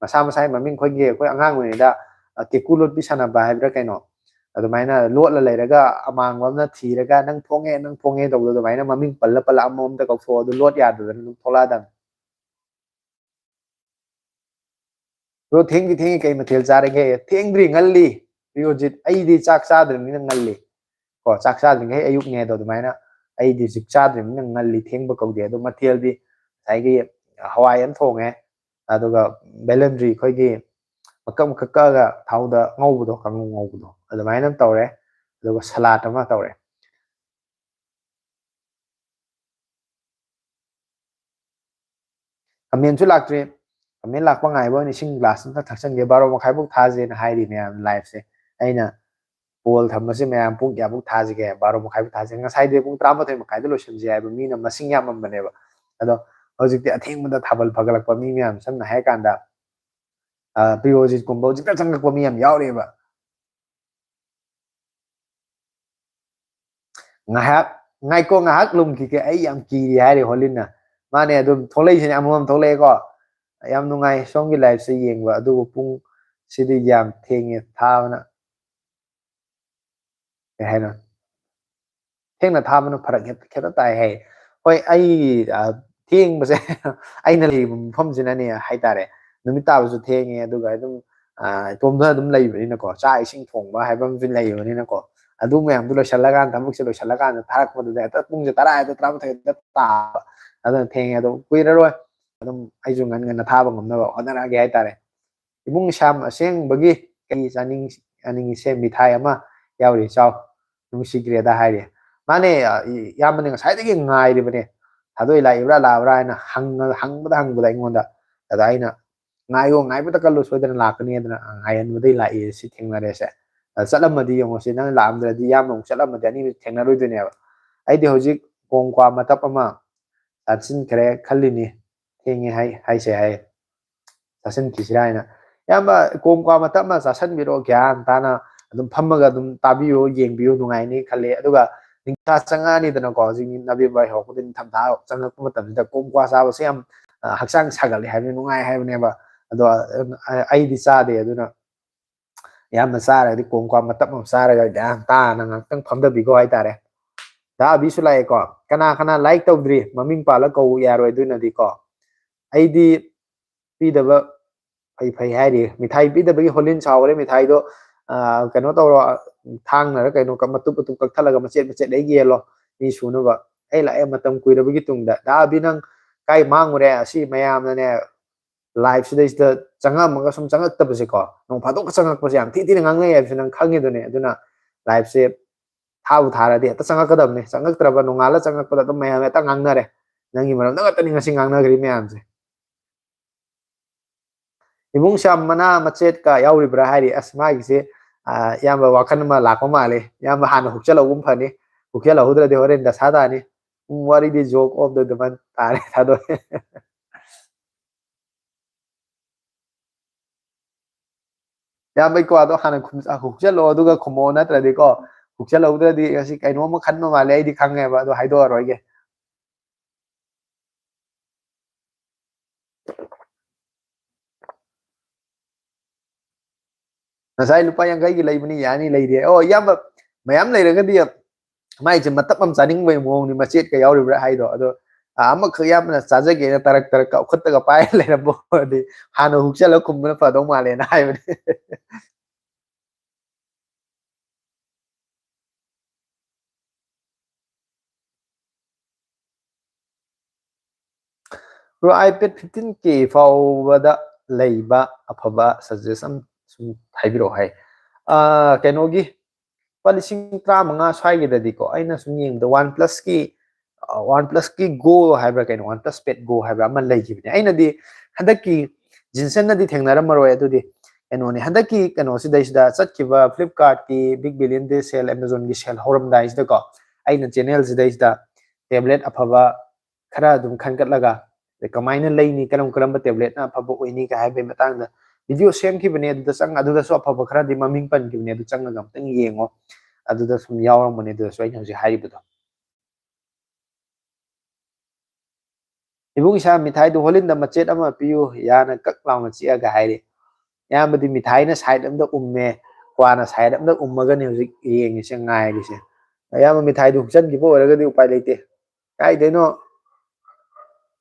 ꯃꯁꯥ ꯃꯁꯥꯒꯤ ꯃꯃꯤꯡ, ꯑꯩꯈꯣꯏꯒꯤ, ꯑꯩꯈꯣꯏ ꯑꯉꯥꯡ ꯑꯣꯏꯔꯤꯉꯩꯗ, ꯑ, ꯀꯦꯀꯨ ꯂꯣꯠꯄꯤ ꯁꯥꯟꯅꯕ ꯍꯥꯏꯕ꯭ꯔꯥ ꯀꯩꯅꯣ, ꯑꯗꯨꯃꯥꯏꯅ ꯂꯣꯠꯂ ꯂꯩꯔꯒ ꯑꯃꯥꯡꯕ ꯑꯃꯅ ꯊꯤꯔꯒ "ꯅꯪ ꯐꯣꯡꯉꯦ, ꯅꯪ ꯐꯣꯡꯉꯦ" ꯇꯧꯕꯗꯣ, ꯑꯗꯨꯃꯥꯏꯅ ꯃꯃꯤꯡ ꯄꯜꯂ ꯄꯜꯂ ꯑꯃꯃꯝꯇ ꯀꯧꯊꯣꯛꯑꯣ꯫ ꯑꯗꯨ ꯂꯣꯠ ꯌꯥꯗꯗꯅ ꯑꯗꯨꯝ ꯊꯣꯛꯂꯛꯑꯗꯝꯅꯤ꯫ ꯕ꯭ꯔꯣ, ꯊꯦꯡꯗꯤ ꯊꯦꯡꯉꯤ, ꯀꯩ ꯃꯊꯦꯜ ꯆꯥꯔꯒꯦ? ꯊꯦꯡꯗ꯭ꯔꯤ, ꯉꯜꯂꯤ꯫ ꯄ꯭ꯔꯤꯌꯣꯖꯤꯠ, ꯑꯩꯗꯤ ꯆꯥꯛ ꯆꯥꯗ꯭ꯔꯤꯕꯅꯤꯅ ꯉꯜꯂꯤ꯫ ꯀꯣ, ꯆꯥꯛ ꯆꯥꯗ꯭ꯔꯤꯉꯩ ꯑꯌꯨꯛꯅꯦ ꯑꯗꯣ, ꯑꯗꯨꯃꯥꯏꯅ ꯑꯩꯗꯤ ꯍꯧꯖꯤꯛ ꯆꯥꯗ꯭ꯔꯤꯕꯅꯤꯅ ꯉꯜꯂꯤ, ꯊꯦꯡꯕ ꯀꯧꯗꯦ꯫ ꯑꯗꯣ ꯃꯊꯦꯜꯗꯤ ꯉꯁꯥꯏꯒꯤ ꯍꯋꯥꯏ ꯑꯃ ꯊꯣꯡꯉꯦ, ꯑꯗꯨꯒ ꯕꯦꯂꯟꯗ꯭ꯔꯤ ꯑꯩꯈꯣꯏꯒꯤ ꯃꯀꯛ ꯃꯀꯛ ꯀꯛꯑꯒ ꯊꯥꯎꯗ ꯉꯧꯕꯗꯣ, ꯀꯥꯡꯉꯧ ꯉꯧꯕꯗꯣ, ꯑꯗꯨꯃꯥꯏꯅ ꯑꯃ ꯇꯧꯔꯦ꯫ ꯑꯗꯨꯒ ꯁꯂꯥꯠ ꯑꯃ ꯇꯧꯔꯦ꯫ ꯀꯃꯦꯟꯁꯨ ꯂꯥꯛꯇ꯭ꯔꯤ꯫ ꯀꯃꯦꯟ ꯂꯥꯛꯄ ꯉꯥꯏꯕ ꯑꯣꯏꯅ ꯏꯁꯤꯡ ꯒ꯭ꯂꯥꯁ ꯑꯝꯇ ꯊꯛꯆꯟꯒꯦ꯫ ꯕꯥꯔꯣ ꯃꯈꯥꯏꯐꯧ ꯊꯥꯁꯦꯅ ꯍꯥꯏꯔꯤ ꯃꯌꯥꯝ ꯂꯥꯏꯐꯁꯦ꯫ ꯑꯩꯅ ꯄꯣꯜ ꯊꯝꯕꯁꯦ ꯃꯌꯥꯝ ꯄꯨꯡ ꯀꯌꯥꯐꯧ ꯊꯥꯁꯤꯒꯦ? ꯕꯥꯔꯣ ꯃꯈꯥꯏꯐꯧ ꯊꯥꯁꯦ꯫ ꯉꯁꯥꯏꯗꯤ ꯄꯨꯡ ꯇꯔꯥꯃꯥꯊꯣꯏ ꯃꯈꯥꯏꯗ ꯂꯣꯏꯁꯤꯟꯁꯦ ꯍꯥꯏꯕ ꯃꯤꯅ ꯃꯁꯤꯡ ꯌꯥꯝꯃꯝꯕꯅꯦꯕ꯫ ꯑꯗꯣ ꯍꯧꯖꯤꯛꯇꯤ ꯑꯊꯦꯡꯕꯗ ꯊꯥꯕꯜ ꯐꯒꯠꯂꯛꯄ ꯃꯤ ꯃꯌꯥꯝ, ꯁꯝꯅ ꯍꯥꯏꯔꯀꯥꯟꯗ, ꯑ, ꯄ꯭ꯔꯤꯌꯣꯖꯤꯠꯀꯨꯝꯕ ꯍꯧꯖꯤꯛꯇ ꯆꯪꯉꯛꯄ ꯃꯤ ꯌꯥꯝ ꯌꯥꯎꯔꯤꯑꯕ꯫ ꯉꯥꯏꯍꯥꯛ ꯉꯥꯏꯀꯣ, ꯉꯥꯏꯍꯥꯛ ꯂꯨꯝꯈꯤꯒꯦ, ꯑꯩ ꯌꯥꯝ ꯀꯤꯔꯤ ꯍꯥꯏꯔꯤ ꯍꯣꯂꯤꯟꯅ꯫ ꯃꯥꯅꯦ, ꯑꯗꯨꯝ ꯊꯣꯛꯂꯛꯏꯁꯤꯅꯦ, ꯑꯃꯃꯝ ꯊꯣꯛꯂꯛꯑꯦꯀꯣ꯫ ꯌꯥꯝ ꯅꯨꯡꯉꯥꯏ ꯁꯣꯝꯒꯤ ꯂꯥꯏꯐꯁꯦ ꯌꯦꯡꯕ, ꯑꯗꯨꯕꯨ ꯄꯨꯡ ꯁꯤꯗꯤ ꯌꯥꯝ ꯊꯦꯡꯉꯦ ꯊꯥꯕꯅ꯫ ꯀꯩ ꯍꯥꯏꯅꯣ? ꯊꯦꯡꯅ ꯊꯥꯕꯅ ꯐꯔꯛ ꯍꯦꯛ-, ꯈꯦꯠꯇ ꯇꯥꯏ ꯍꯥꯏ꯫ ꯍꯣꯏ, ꯑꯩ, ꯑ, ꯊꯦꯡꯕꯁꯦ ꯑꯩꯅ ꯂꯩꯔꯤꯕ ꯃꯐꯝꯁꯤꯅꯅꯦ ꯍꯥꯏꯇꯥꯔꯦ, ꯅꯨꯃꯤꯠ ꯇꯥꯕꯁꯨ ꯊꯦꯡꯉꯦ, ꯑꯗꯨꯒ ꯑꯗꯨꯝ, ꯑ, ꯏꯇꯣꯝꯗ ꯑꯗꯨꯝ ꯂꯩꯕꯅꯤꯅꯀꯣ, ꯆꯥꯛ ꯏꯁꯤꯡ ꯊꯣꯡꯕ ꯍꯥꯏꯕ ꯑꯃꯁꯨ ꯂꯩꯕꯅꯤꯅꯀꯣ, ꯑꯗꯨ ꯃꯌꯥꯝꯗꯨ ꯂꯣꯏꯁꯤꯜꯂꯀꯥꯟꯗ, ꯊꯕꯛꯁꯦ ꯂꯣꯏꯁꯤꯜꯂꯀꯥꯟꯗ ꯊꯥꯔꯛꯄꯗꯨꯗ ꯍꯦꯛꯇ ꯄꯨꯡꯁꯦ ꯇꯔꯥ ꯍꯦꯛꯇ, ꯇꯔꯥꯃꯥꯊꯣꯏ ꯍꯦꯛꯇ ꯇꯥꯕ꯫ ꯑꯗꯨꯅ ꯊꯦꯡꯉꯦ꯫ ꯑꯗꯣ ꯀꯨꯏꯔꯔꯣꯏ, ꯑꯗꯨꯝ ꯑꯩꯁꯨ ꯉꯟ ꯉꯟꯅ ꯊꯥꯕ ꯉꯝꯅꯕ ꯍꯣꯠꯅꯔꯛꯑꯒꯦ ꯍꯥꯏꯇꯥꯔꯦ꯫ "ꯏꯕꯨꯡ ꯁ꯭ꯌꯥꯝ, ꯑꯁꯦꯡꯕꯒꯤ ꯀꯩ ꯆꯥꯅꯤꯡ-, ꯆꯥꯅꯤꯡꯉꯤꯁꯦ? ꯃꯤꯊꯥꯏ ꯑꯃ ꯌꯥꯎꯔꯤ, ꯆꯥꯎ, ꯅꯨꯡꯁꯤꯈ꯭ꯔꯦꯗ" ꯍꯥꯏꯔꯤ꯫ ꯃꯥꯅꯦ, ꯑ, ꯏ-, ꯏꯌꯥꯝꯕꯅꯦ, ꯉꯁꯥꯏꯗꯒꯤ ꯉꯥꯏꯔꯤꯕꯅꯦ, ꯊꯥꯗꯣꯏ ꯂꯥꯛꯏꯕ꯭ꯔꯥ ꯂꯥꯛꯑꯕ꯭ꯔꯥ ꯍꯥꯏꯅ ꯍꯪꯉ-, ꯍꯪꯕꯗ ꯍꯪꯕꯗ ꯑꯩꯉꯣꯟꯗ꯫ ꯑꯗ ꯑꯩꯅ, "ꯉꯥꯏꯌꯣ, ꯉꯥꯏꯕꯗ ꯀꯜꯂꯨ, ꯁꯣꯏꯗꯅ ꯂꯥꯛꯀꯅꯤ" ꯍꯥꯏꯗꯅ ꯉꯥꯏꯍꯟꯕꯗꯒꯤ ꯂꯥꯛꯏ, ꯁꯤ ꯊꯦꯡꯅꯔꯦꯁꯦ꯫ ꯑꯗ ꯆꯠꯂꯝꯃꯗꯤ ꯌꯦꯡꯉꯣ, ꯁꯤ ꯅꯪ ꯂꯥꯛꯑꯝꯗ꯭ꯔꯗꯤ ꯏꯌꯥꯝꯕ ꯑꯃꯨꯛ ꯆꯠꯂꯝꯃꯗꯤ ꯑꯅꯤꯃꯛ ꯊꯦꯡꯅꯔꯣꯏꯗꯣꯏꯅꯦꯕ꯫ ꯑꯩꯗꯤ ꯍꯧꯖꯤꯛ ꯀꯣꯡ ꯀ꯭ꯋꯥ ꯃꯇꯞ ꯑꯃ ꯆꯥꯁꯤꯟꯈ꯭ꯔꯦ ꯈꯜꯂꯤꯅꯤ꯫ ꯊꯦꯡꯉꯦ ꯍꯥꯏ ꯍꯥꯏꯁꯦ ꯍꯥꯏ ꯆꯥꯁꯤꯟꯈꯤꯁꯤꯔꯥ ꯍꯥꯏꯅ꯫ ꯏꯌꯥꯝꯕ, ꯀꯣꯝ ꯀ꯭ꯋꯥ ꯃꯇꯞ ꯑꯃ ꯆꯥꯁꯤꯟꯕꯤꯔꯣ, ꯒ꯭ꯌꯥꯟ ꯇꯥꯅ ꯑꯗꯨꯝ ꯐꯝꯃꯒ ꯑꯗꯨꯝ ꯇꯥꯕꯤꯌꯨ, ꯌꯦꯡꯕꯤꯌꯨ, ꯅꯨꯡꯉꯥꯏꯅꯤ ꯈꯜꯂꯦ꯫ ꯑꯗꯨꯒ ꯅꯤꯡꯊꯝꯊꯥ ꯆꯪꯉꯛꯑꯅꯤꯗꯅꯀꯣ, ꯍꯧꯖꯤꯛ ꯅꯕꯦꯝꯕꯔ ꯍꯧꯔꯛꯄꯗ ꯅꯤꯡꯊꯝꯊꯥ ꯆꯪꯉꯛꯄ ꯃꯇꯝꯁꯤꯗ ꯀꯣꯝ ꯀ꯭ꯋꯥ ꯆꯥꯕꯁꯦ ꯌꯥꯝ ꯑ, ꯍꯛꯆꯥꯡ ꯁꯥꯒꯠꯂꯦ ꯍꯥꯏꯕꯅꯤ, ꯅꯨꯡꯉꯥꯏ ꯍꯥꯏꯕꯅꯦꯕ꯫ ꯑꯗꯣ ꯑ, ꯑꯩꯗꯤ ꯆꯥꯗꯦ, ꯑꯗꯨꯅ ꯌꯥꯝꯅ ꯆꯥꯔꯒꯗꯤ ꯀꯣꯝ ꯀ꯭ꯋꯥ ꯃꯇꯞ ꯑꯃ ꯆꯥꯔꯒ ꯒ꯭ꯌꯥꯟ ꯇꯥꯅ ꯉꯥꯛꯇꯪ ꯐꯝꯊꯕꯤꯈꯣ ꯍꯥꯏꯇꯥꯔꯦ꯫ ꯗꯥ ꯑꯕꯤꯁꯨ ꯂꯥꯛꯑꯦꯀꯣ꯫ ꯀꯅꯥ ꯀꯅꯥ ꯂꯥꯏꯛ ꯇꯧꯗ꯭ꯔꯤ? ꯃꯃꯤꯡ ꯄꯥꯜꯂ ꯀꯧ ꯌꯥꯔꯣꯏ, ꯑꯗꯨꯅꯗꯤꯀꯣ꯫ ꯑꯩꯗꯤ ꯄꯤꯗꯕ ꯐꯩ ꯐꯩ ꯍꯥꯏꯔꯤ꯫ ꯃꯤꯊꯥꯏ ꯄꯤꯗꯕꯒꯤ ꯍꯣꯂꯤꯟ ꯁꯥꯎꯈ꯭ꯔꯦ꯫ ꯃꯤꯊꯥꯏꯗꯣ, ꯑ, ꯀꯩꯅꯣ ꯇꯧꯔꯣ, ꯊꯥꯡꯅꯔ ꯀꯩꯅꯣ ꯀ-, ꯃꯇꯨꯞ ꯃꯇꯨꯞ ꯀꯛꯊꯠꯂꯒ ꯃꯆꯦꯠ ꯃꯆꯦꯠ ꯂꯩ ꯌꯦꯜꯂꯣ, ꯃꯤ ꯁꯨꯅꯕ꯫ ꯑꯩ ꯂꯥꯛꯑꯦ ꯃꯇꯝ ꯀꯨꯏꯔꯕꯒꯤ ꯇꯨꯡꯗ꯫ ꯗꯥ ꯑꯕꯤ, ꯅꯪ ꯀꯥꯏ ꯃꯥꯡꯉꯨꯔꯦ? ꯑꯁꯤ ꯃꯌꯥꯝꯅꯅꯦ, ꯂꯥꯏꯐꯁꯤꯗꯩꯁꯤꯗ ꯆꯪꯉꯝꯃꯒ ꯁꯨꯝ ꯆꯪꯉꯛꯇꯕꯁꯦꯀꯣ, ꯅꯣꯡ ꯐꯥꯗꯣꯛꯀ ꯆꯪꯉꯛꯄꯁꯦ ꯌꯥꯝ ꯊꯤ ꯊꯤꯅ ꯉꯥꯡꯅꯩ ꯍꯥꯏꯕꯁꯦ ꯅꯪ ꯈꯪꯉꯤꯗꯨꯅꯦ꯫ ꯑꯗꯨꯅ ꯂꯥꯏꯐꯁꯦ ꯊꯥꯕꯨ ꯊꯥꯔꯗꯤ ꯍꯦꯛꯇ ꯆꯪꯉꯛꯀꯗꯕꯅꯤ꯫ ꯆꯪꯉꯛꯇ꯭ꯔꯕ ꯅꯣꯡꯉꯥꯜꯂ ꯆꯪꯉꯛꯄꯗ ꯑꯗꯨꯝ ꯃꯌꯥꯝ ꯍꯦꯛꯇ ꯉꯥꯡꯅꯔꯦ꯫ ꯅꯪꯒꯤ ꯃꯔꯝꯗ ꯉꯥꯛꯇꯅꯤ ꯉꯁꯤ ꯉꯥꯡꯅꯈ꯭ꯔꯤ ꯃꯌꯥꯝꯁꯦ꯫ ꯏꯕꯨꯡ ꯁ꯭ꯌꯥꯝ, ꯃꯅꯥ ꯃꯆꯦꯠꯀ ꯌꯥꯎꯔꯤꯕ꯭ꯔꯥ ꯍꯥꯏꯔꯤ꯫ ꯑꯁ, ꯃꯥꯒꯤꯁꯦ, ꯑ, ꯏꯌꯥꯝꯕ ꯋꯥꯈꯜ ꯑꯃ ꯂꯥꯛꯄ ꯃꯥꯜꯂꯦ꯫ ꯏꯌꯥꯝꯕ ꯍꯥꯟꯅ ꯍꯨꯛꯆꯜꯍꯧꯕꯅ ꯐꯅꯤ꯫ ꯍꯨꯛꯆꯜꯍꯧꯗ꯭ꯔꯗꯤ ꯍꯣꯔꯦꯟ ꯗꯁꯥ ꯇꯥꯅꯤ꯫ ꯎꯝ, ꯋꯥꯔꯤꯗꯤ joke of the month ꯇꯥꯔꯦ, ꯊꯥꯗꯣꯛꯑꯦ꯫ ꯏꯌꯥꯝꯕꯩ ꯀ꯭ꯋꯥꯗꯣ ꯍꯥꯟꯅ ꯈꯨꯝ-, ꯍꯨꯛꯆꯜꯂꯣ, ꯑꯗꯨꯒ ꯈꯨꯝꯃꯛꯑꯣ, ꯅꯠꯇ꯭ꯔꯗꯤꯀꯣ, ꯍꯨꯛꯆꯜꯍꯧꯗ꯭ꯔꯗꯤ ꯉꯁꯤ ꯀꯩꯅꯣꯝꯃ ꯈꯟꯕ ꯃꯥꯜꯂꯦ, ꯑꯩꯗꯤ ꯈꯪꯉꯦꯕ, ꯑꯗꯣ ꯍꯥꯏꯗꯣꯛꯑꯔꯣꯏꯒꯦ꯫ ꯉꯁꯥꯏ ꯂꯨꯄꯥ ꯌꯥꯡꯈꯩꯒꯤ ꯂꯩꯕꯅꯤ, ꯌꯥꯅꯤ, ꯂꯩꯔꯦ꯫ ꯑꯣ, ꯏꯌꯥꯝꯕ, ꯃꯌꯥꯝ ꯂꯩꯔꯒꯗꯤ ꯃꯥꯏꯁꯦ ꯃꯇꯞ ꯑꯃ ꯆꯥꯅꯤꯡꯕꯒꯤ ꯃꯑꯣꯡꯅꯤ, ꯃꯆꯦꯠꯀ ꯌꯥꯎꯔꯤꯕ꯭ꯔꯥ ꯍꯥꯏꯗꯣ꯫ ꯑꯗꯣ, ꯑ, ꯑꯃꯈꯛ ꯌꯥꯝꯅ ꯆꯥꯖꯒꯦꯅ ꯇꯔꯛ ꯇꯔꯛꯀ ꯈꯨꯠꯇꯒ ꯄꯥꯏꯔ ꯂꯩꯔꯝꯕ ꯑꯣꯏꯔꯗꯤ ꯍꯥꯟꯅ ꯍꯨꯛꯆꯜꯂꯒ ꯈꯨꯝꯕꯅ ꯐꯗꯧ ꯃꯥꯜꯂꯦꯅ ꯍꯥꯏꯕꯅꯤ꯫ Bro, iPad fifteen K ꯐꯥꯎꯕꯗ ꯂꯩꯕ ꯑꯐꯕ suggest ꯑꯃ ꯁꯨꯝ ꯍꯥꯏꯕꯤꯔꯛꯑꯣ ꯍꯥꯏ꯫ ꯑ, ꯀꯩꯅꯣꯒꯤ ꯂꯨꯄꯥ ꯂꯤꯁꯤꯡ ꯇꯔꯥꯃꯉꯥ ꯁ꯭ꯋꯥꯏꯒꯤꯗꯗꯤꯀꯣ, ꯑꯩꯅ ꯁꯨꯝ ꯌꯦꯡꯕꯗ OnePlus-ꯀꯤ, ꯑ, OnePlus-ꯀꯤ Go ꯍꯥꯏꯕ꯭ꯔꯥ ꯀꯩꯅꯣ, OnePlus Pad Go ꯍꯥꯏꯕ꯭ꯔꯥ ꯑꯃ ꯂꯩꯈꯤꯕꯅꯦ꯫ ꯑꯩꯅꯗꯤ ꯍꯟꯗꯛꯀꯤ ꯖꯤꯟꯁꯟꯅꯗꯤ ꯊꯦꯡꯅꯔꯝꯃꯔꯣꯏ, ꯑꯗꯨꯗꯤ ꯀꯩꯅꯣꯅꯦ, ꯍꯟꯗꯛꯀꯤ ꯀꯩꯅꯣꯁꯤꯗꯩꯁꯤꯗ ꯆꯠꯈꯤꯕ Flipkart-ꯀꯤ Big Billion Day sale, Amazon-ꯒꯤ sale ꯍꯧꯔꯝꯗꯥꯏꯁꯤꯗꯀꯣ, ꯑꯩꯅ channel-ꯁꯤꯗꯩꯁꯤꯗ tablet ꯑꯐꯕ ꯈꯔ ꯑꯗꯨꯝ ꯈꯟꯒꯠꯂꯒ ꯑꯗꯩ ꯀꯃꯥꯏꯅ ꯂꯩꯅꯤ, ꯀꯔꯝ ꯀꯔꯝꯕ tabletꯅ ꯑꯐꯕ ꯑꯣꯏꯅꯤ ꯀ ꯍꯥꯏꯕꯒꯤ ꯃꯇꯥꯡꯗ video ꯁꯦꯝꯈꯤꯕꯅꯦ꯫ ꯑꯗꯨꯗ ꯆꯪ-, ꯑꯗꯨꯗꯁꯨ ꯑꯐꯕ ꯈꯔꯗꯤ ꯃꯃꯤꯡ ꯄꯟꯈꯤꯕꯅꯦ, ꯑꯗꯨ ꯆꯪꯉꯒ ꯑꯝꯇꯪ ꯌꯦꯡꯉꯣ꯫ ꯑꯗꯨꯗ ꯁꯨꯝ ꯌꯥꯎꯔꯝꯕꯅꯦ, ꯑꯗꯨꯗꯁꯨ ꯑꯩꯅ ꯍꯧꯖꯤꯛ ꯍꯥꯏꯔꯤꯕꯗꯣ꯫ "ꯏꯕꯨꯡ, ꯏꯁꯥ ꯃꯤꯊꯥꯏꯗꯨ ꯍꯣꯂꯤꯟꯗ ꯃꯆꯦꯠ ꯑꯃ ꯄꯤꯌꯨ, ꯌꯥꯅ ꯀꯛ ꯂꯥꯎꯅ ꯆꯤꯛꯑꯒ ꯍꯥꯏꯔꯤ꯫" ꯑꯌꯥꯝꯕꯗꯤ ꯃꯤꯊꯥꯏꯅ side ꯑꯝꯗ ꯎꯝꯃꯦ, ꯀ꯭ꯋꯥꯅ side ꯑꯝꯗ ꯎꯝꯃꯒꯅꯤ ꯍꯧꯖꯤꯛ ꯌꯦꯡꯉꯤꯁꯦ, ꯉꯥꯏꯔꯤꯁꯦ꯫ ꯑꯌꯥꯝꯕ ꯃꯤꯊꯥꯏꯗꯨ ꯍꯨꯞꯆꯟꯈꯤꯕ ꯑꯣꯏꯔꯒꯗꯤ ꯎꯄꯥꯏ ꯂꯩꯇꯦ꯫ ꯀꯥꯏꯗꯩꯅꯣ?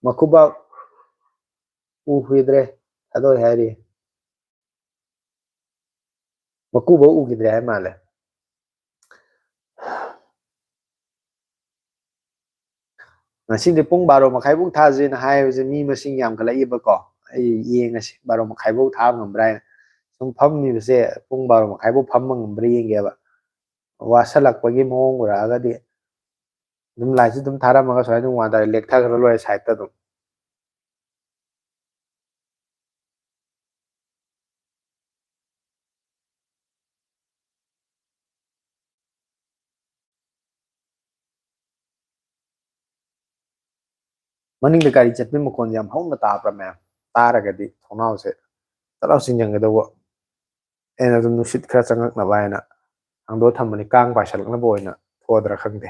ꯃꯈꯨꯕꯥꯛ ꯎꯈꯤꯗ꯭ꯔꯦ, ꯊꯥꯗꯣꯛꯑꯦ ꯍꯥꯏꯔꯤ꯫ ꯃꯀꯨꯕꯧ ꯎꯈꯤꯗ꯭ꯔꯦ ꯍꯥꯏ ꯃꯥꯜꯂꯦ꯫ ꯉꯁꯤꯗꯤ ꯄꯨꯡ ꯕꯥꯔꯣ ꯃꯈꯥꯏꯐꯧ ꯊꯥꯁꯦꯅ ꯍꯥꯏꯕꯁꯦ ꯃꯤ ꯃꯁꯤꯡ ꯌꯥꯝꯈꯠꯂꯛꯏꯕꯀꯣ꯫ ꯑꯩ ꯌꯦꯡꯉꯁꯤ, ꯕꯥꯔꯣ ꯃꯈꯥꯏꯐꯧ ꯊꯥꯕ ꯉꯝꯕ꯭ꯔꯥ ꯍꯥꯏꯅ꯫ ꯁꯨꯝ ꯐꯝꯃꯤꯕꯁꯦ ꯄꯨꯡ ꯕꯥꯔꯣ ꯃꯈꯥꯏꯐꯧ ꯐꯝꯕ ꯉꯝꯕ꯭ꯔꯥ ꯌꯦꯡꯒꯦꯕ꯫ ꯋꯥꯁꯜꯂꯛꯄꯒꯤ ꯃꯑꯣꯡ ꯎꯔꯛꯑꯒꯗꯤ ꯑꯗꯨꯝ ꯂꯥꯏꯠꯁꯦ ꯑꯗꯨꯝ ꯊꯥꯔꯝꯃꯒ ꯁꯨꯃꯥꯏꯅ ꯑꯗꯨꯝ ꯋꯥꯟꯗꯔ ꯂꯦꯛꯊꯈ꯭ꯔ ꯂꯣꯏꯔꯦ ꯁꯥꯏꯠꯇ ꯑꯗꯨꯝ꯫ ꯃꯅꯤꯡꯗ ꯒꯥꯔꯤ ꯆꯠꯄꯒꯤ ꯃꯈꯣꯟꯁꯦ ꯌꯥꯝ ꯍꯧꯅ ꯇꯥꯕ꯭ꯔꯥ ꯃꯌꯥꯝ? ꯇꯥꯔꯒꯗꯤ ꯊꯣꯡꯅꯥꯎꯁꯦ ꯇꯠ ꯂꯥꯎ ꯆꯤꯡꯖꯟꯒꯗꯧꯕ꯫ ꯑꯩꯅ ꯑꯗꯨꯝ ꯅꯨꯡꯁꯤꯠ ꯈꯔ ꯆꯪꯉꯛꯅꯕ ꯍꯥꯏꯅ ꯍꯥꯡꯗꯣꯛꯑ ꯊꯝꯕꯅꯤ, ꯀꯥꯡ ꯄꯥꯏꯁꯜꯂꯛꯅꯕ ꯑꯣꯏꯅ ꯊꯣꯛꯑꯗ꯭ꯔꯥ ꯈꯪꯗꯦ꯫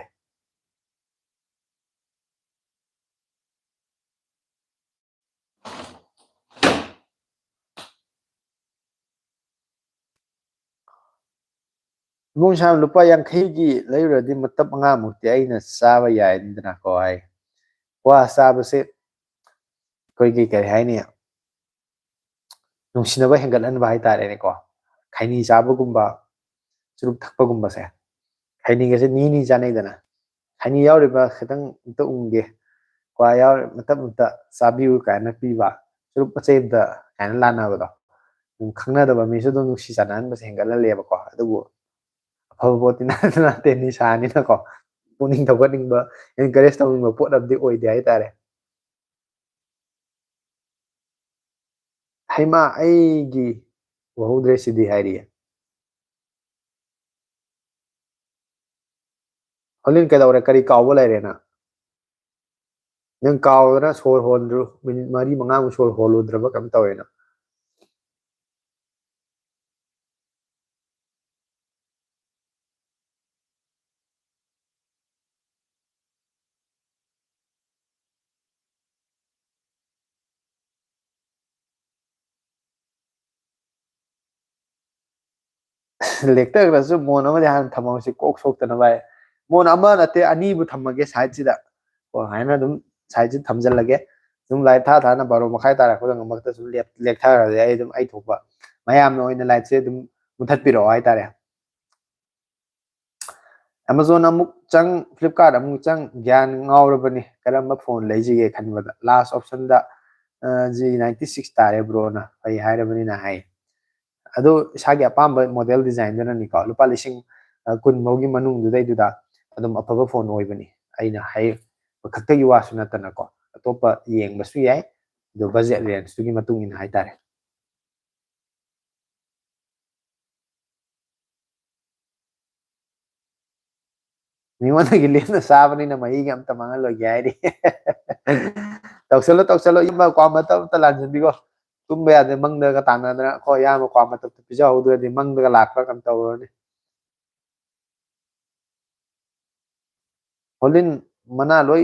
ꯏꯕꯨꯡ ꯁꯥ, ꯂꯨꯄꯥ ꯌꯥꯡꯈꯩꯒꯤ ꯂꯩꯔꯨꯔꯗꯤ ꯃꯇꯞ ꯃꯉꯥꯃꯨꯛꯇꯤ ꯑꯩꯅ ꯆꯥꯕ ꯌꯥꯏꯗꯅꯀꯣ ꯍꯥꯏ꯫ ꯀ꯭ꯋꯥ ꯆꯥꯕꯁꯦ ꯑꯩꯈꯣꯏꯒꯤ ꯀꯔꯤ ꯍꯥꯏꯅꯤ, ꯅꯨꯡꯁꯤꯅꯕ ꯍꯦꯟꯒꯠꯍꯟꯕ ꯍꯥꯏꯇꯥꯔꯦꯅꯦꯀꯣ꯫ ꯈꯩꯅꯤ ꯆꯥꯕꯒꯨꯝꯕ, ꯆꯨꯔꯨꯞ ꯊꯛꯄꯒꯨꯝꯕꯁꯦ, ꯈꯩꯅꯤꯒꯁꯦ ꯅꯤ ꯅꯤ ꯆꯥꯅꯩꯗꯅ꯫ ꯈꯩꯅꯤ ꯌꯥꯎꯔꯤꯕ ꯈꯤꯇꯪ ꯑꯝꯇ ꯎꯪꯒꯦ, ꯀ꯭ꯋꯥ ꯌꯥꯎꯔꯤ ꯃꯇꯞ ꯑꯝꯇ ꯆꯥꯕꯤꯌꯨ ꯀꯥꯏꯅ ꯄꯤꯕ, ꯆꯨꯔꯨꯞ ꯃꯆꯩ ꯑꯝꯇ ꯀꯥꯏꯅ ꯂꯥꯟꯅꯕꯗꯣ꯫ ꯑꯗꯨꯝ ꯈꯪꯅꯗꯕ ꯃꯤꯁꯨ ꯑꯗꯨꯝ ꯅꯨꯡꯁꯤ ꯆꯥꯟꯅꯍꯟꯕꯁꯦ ꯍꯦꯟꯒꯠꯍꯜꯂꯦꯕꯀꯣ꯫ ꯑꯗꯨꯕꯨ ꯑꯐꯕ ꯄꯣꯠꯇꯤ ꯅꯠꯇꯦ, ꯅꯤꯁꯥꯅꯤꯅꯀꯣ꯫ ꯄꯨꯛꯅꯤꯡ ꯊꯧꯒꯠꯅꯤꯡꯕ, encourage ꯇꯧꯅꯤꯡꯕ ꯄꯣꯠ ꯑꯃꯗꯤ ꯑꯣꯏꯗꯦ ꯍꯥꯏꯇꯥꯔꯦ꯫ ꯍꯩꯃꯥ, ꯑꯩꯒꯤ ꯎꯍꯧꯗ꯭ꯔꯦ ꯁꯤꯗꯤ ꯍꯥꯏꯔꯤꯌꯦ꯫ ꯍꯣꯂꯤꯟ, ꯀꯩꯗꯧꯔꯦ? ꯀꯔꯤ ꯀꯥꯎꯕ ꯂꯩꯔꯦ ꯅꯪ? ꯅꯪ ꯀꯥꯎꯗꯅ ꯁꯣꯔ ꯍꯣꯟꯗ꯭ꯔꯣ? ꯃꯤꯅꯤꯠ ꯃꯔꯤ ꯃꯉꯥꯃꯨꯛ ꯁꯣꯔ ꯍꯣꯜꯂꯨꯗ꯭ꯔꯕ ꯀꯩꯅꯣꯝ ꯇꯧꯋꯦꯅ꯫ ꯂꯦꯛꯊꯈ꯭ꯔꯁꯨ ꯃꯣꯟ ꯑꯃꯗꯤ ꯍꯥꯟꯅ ꯊꯝꯍꯧꯁꯤ, ꯀꯣꯛ ꯁꯣꯛꯇꯅꯕ ꯍꯥꯏ꯫ ꯃꯣꯟ ꯑꯃ ꯅꯠꯇꯦ, ꯑꯅꯤꯕꯨ ꯊꯝꯃꯒꯦ ꯁꯥꯏꯠꯁꯤꯗ꯫ ꯀꯣ, ꯍꯥꯏꯅ ꯑꯗꯨꯝ ꯁꯥꯏꯠꯁꯤ ꯊꯝꯖꯤꯜꯂꯒꯦ꯫ ꯑꯗꯨꯝ ꯂꯥꯏꯠ ꯊꯥ ꯊꯥꯅ ꯕꯥꯔꯣ ꯃꯈꯥꯏ ꯇꯥꯔꯛꯄꯗ ꯉꯝꯃꯛꯇ ꯁꯨꯝ ꯂꯦꯞ-, ꯂꯦꯛꯊꯈ꯭ꯔꯁꯦ꯫ ꯑꯩ ꯑꯗꯨꯝ ꯑꯩ ꯊꯣꯛꯄ ꯃꯌꯥꯝꯅ ꯑꯣꯏꯅ ꯂꯥꯏꯠꯁꯦ ꯑꯗꯨꯝ ꯃꯨꯊꯠꯄꯤꯔꯛꯑꯣ ꯍꯥꯏꯇꯥꯔꯦ꯫ ꯑꯦꯃꯥꯖꯣꯟ ꯑꯃꯨꯛ ꯆꯪ, ꯐ꯭ꯂꯤꯞꯀꯥꯔꯠ ꯑꯃꯨꯛ ꯆꯪ, ꯒ꯭ꯌꯥꯟ ꯉꯥꯎꯔꯕꯅꯤ ꯀꯔꯝꯕ ꯐꯣꯟ ꯂꯩꯁꯤꯒꯦ ꯈꯟꯕꯗ꯫ ꯂꯥꯁ ꯑꯣꯞꯁꯟꯗ ꯖꯤ ꯅꯥꯏꯟꯇꯤ ꯁꯤꯛꯁ ꯇꯥꯔꯦ ꯕ꯭ꯔꯣꯅ ꯐꯩ ꯍꯥꯏꯔꯕꯅꯤꯅ ꯍꯥꯏ꯫ ꯑꯗꯣ ꯏꯁꯥꯒꯤ ꯑꯄꯥꯝꯕ ꯃꯣꯗꯦꯜ ꯗꯤꯖꯥꯏꯟꯗꯨꯅꯅꯤꯀꯣ, ꯂꯨꯄꯥ ꯂꯤꯁꯤꯡ, ꯑ, ꯀꯨꯟ ꯐꯥꯎꯒꯤ ꯃꯅꯨꯡꯗꯨꯗꯩꯗꯨꯗ ꯑꯗꯨꯝ ꯑꯐꯕ ꯐꯣꯟ ꯑꯣꯏꯕꯅꯤ꯫ ꯑꯩꯅ ꯍꯥꯏꯕ ꯈꯛꯇꯒꯤ ꯋꯥꯁꯨ ꯅꯠꯇꯅꯀꯣ, ꯑꯇꯣꯞꯄ ꯌꯦꯡꯕꯁꯨ ꯌꯥꯏ꯫ ꯑꯗꯣ ꯕꯖꯦꯠ ꯔꯦꯟꯖꯇꯨꯒꯤ ꯃꯇꯨꯡ ꯏꯟꯅ ꯍꯥꯏꯇꯥꯔꯦ꯫ ꯃꯤꯉꯣꯟꯗꯒꯤ ꯂꯦꯝꯅ ꯆꯥꯕꯅꯤꯅ ꯃꯍꯤꯒ ꯑꯝꯇ ꯃꯥꯡꯍꯜꯂꯣꯏꯒꯦ ꯍꯥꯏꯔꯤ꯫ ꯇꯧꯁꯜꯂꯣ, ꯇꯧꯁꯜꯂꯣ, ꯏꯌꯥꯝꯕ, ꯀ꯭ꯋꯥ ꯃꯇꯞ ꯑꯝꯇ ꯂꯥꯟꯖꯟꯕꯤꯈꯣ꯫ ꯇꯨꯝꯕ ꯌꯥꯗꯦ, ꯃꯪꯗꯒ ꯇꯥꯟꯅꯗꯅ꯫ ꯑꯩꯈꯣꯏ ꯏꯌꯥꯝꯕ ꯀ꯭ꯋꯥ ꯃꯇꯞꯇꯣ ꯄꯤꯖꯍꯧꯗ꯭ꯔꯗꯤ ꯃꯪꯗꯒ ꯂꯥꯛꯄ꯭ꯔꯥ ꯀꯩꯅꯣ ꯇꯧꯔꯅꯤ꯫ ꯍꯣꯂꯤꯟ ꯃꯅꯥ ꯂꯣꯏ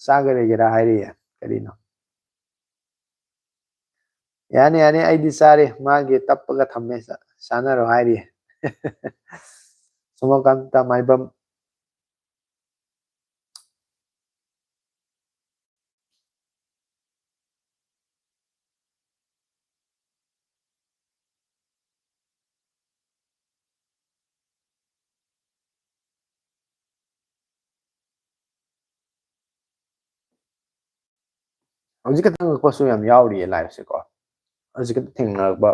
ꯆꯥꯈ꯭ꯔꯒꯦꯔꯥ ꯍꯥꯏꯔꯤꯌꯦ꯫ ꯀꯔꯤꯅꯣ? ꯌꯥꯅꯤ, ꯌꯥꯅꯤ, ꯑꯩꯗꯤ ꯆꯥꯔꯦ꯫ ꯃꯥꯒꯤ ꯇꯞꯄꯒ ꯊꯝꯃꯦ, ꯆꯥ-, ꯆꯥꯅꯔꯣ ꯍꯥꯏꯔꯤꯌꯦ꯫ ꯁꯣꯃꯣꯀꯥꯟꯇ ꯃꯥꯏꯕꯝ꯫ ꯍꯧꯖꯤꯛ ꯈꯛꯇꯪ ꯉꯛꯄꯁꯨ ꯌꯥꯝ ꯌꯥꯎꯔꯤꯌꯦ ꯂꯥꯏꯐꯁꯦꯀꯣ꯫ ꯍꯧꯖꯤꯛ ꯈꯛꯇ ꯊꯦꯡꯅꯔꯛꯄ꯫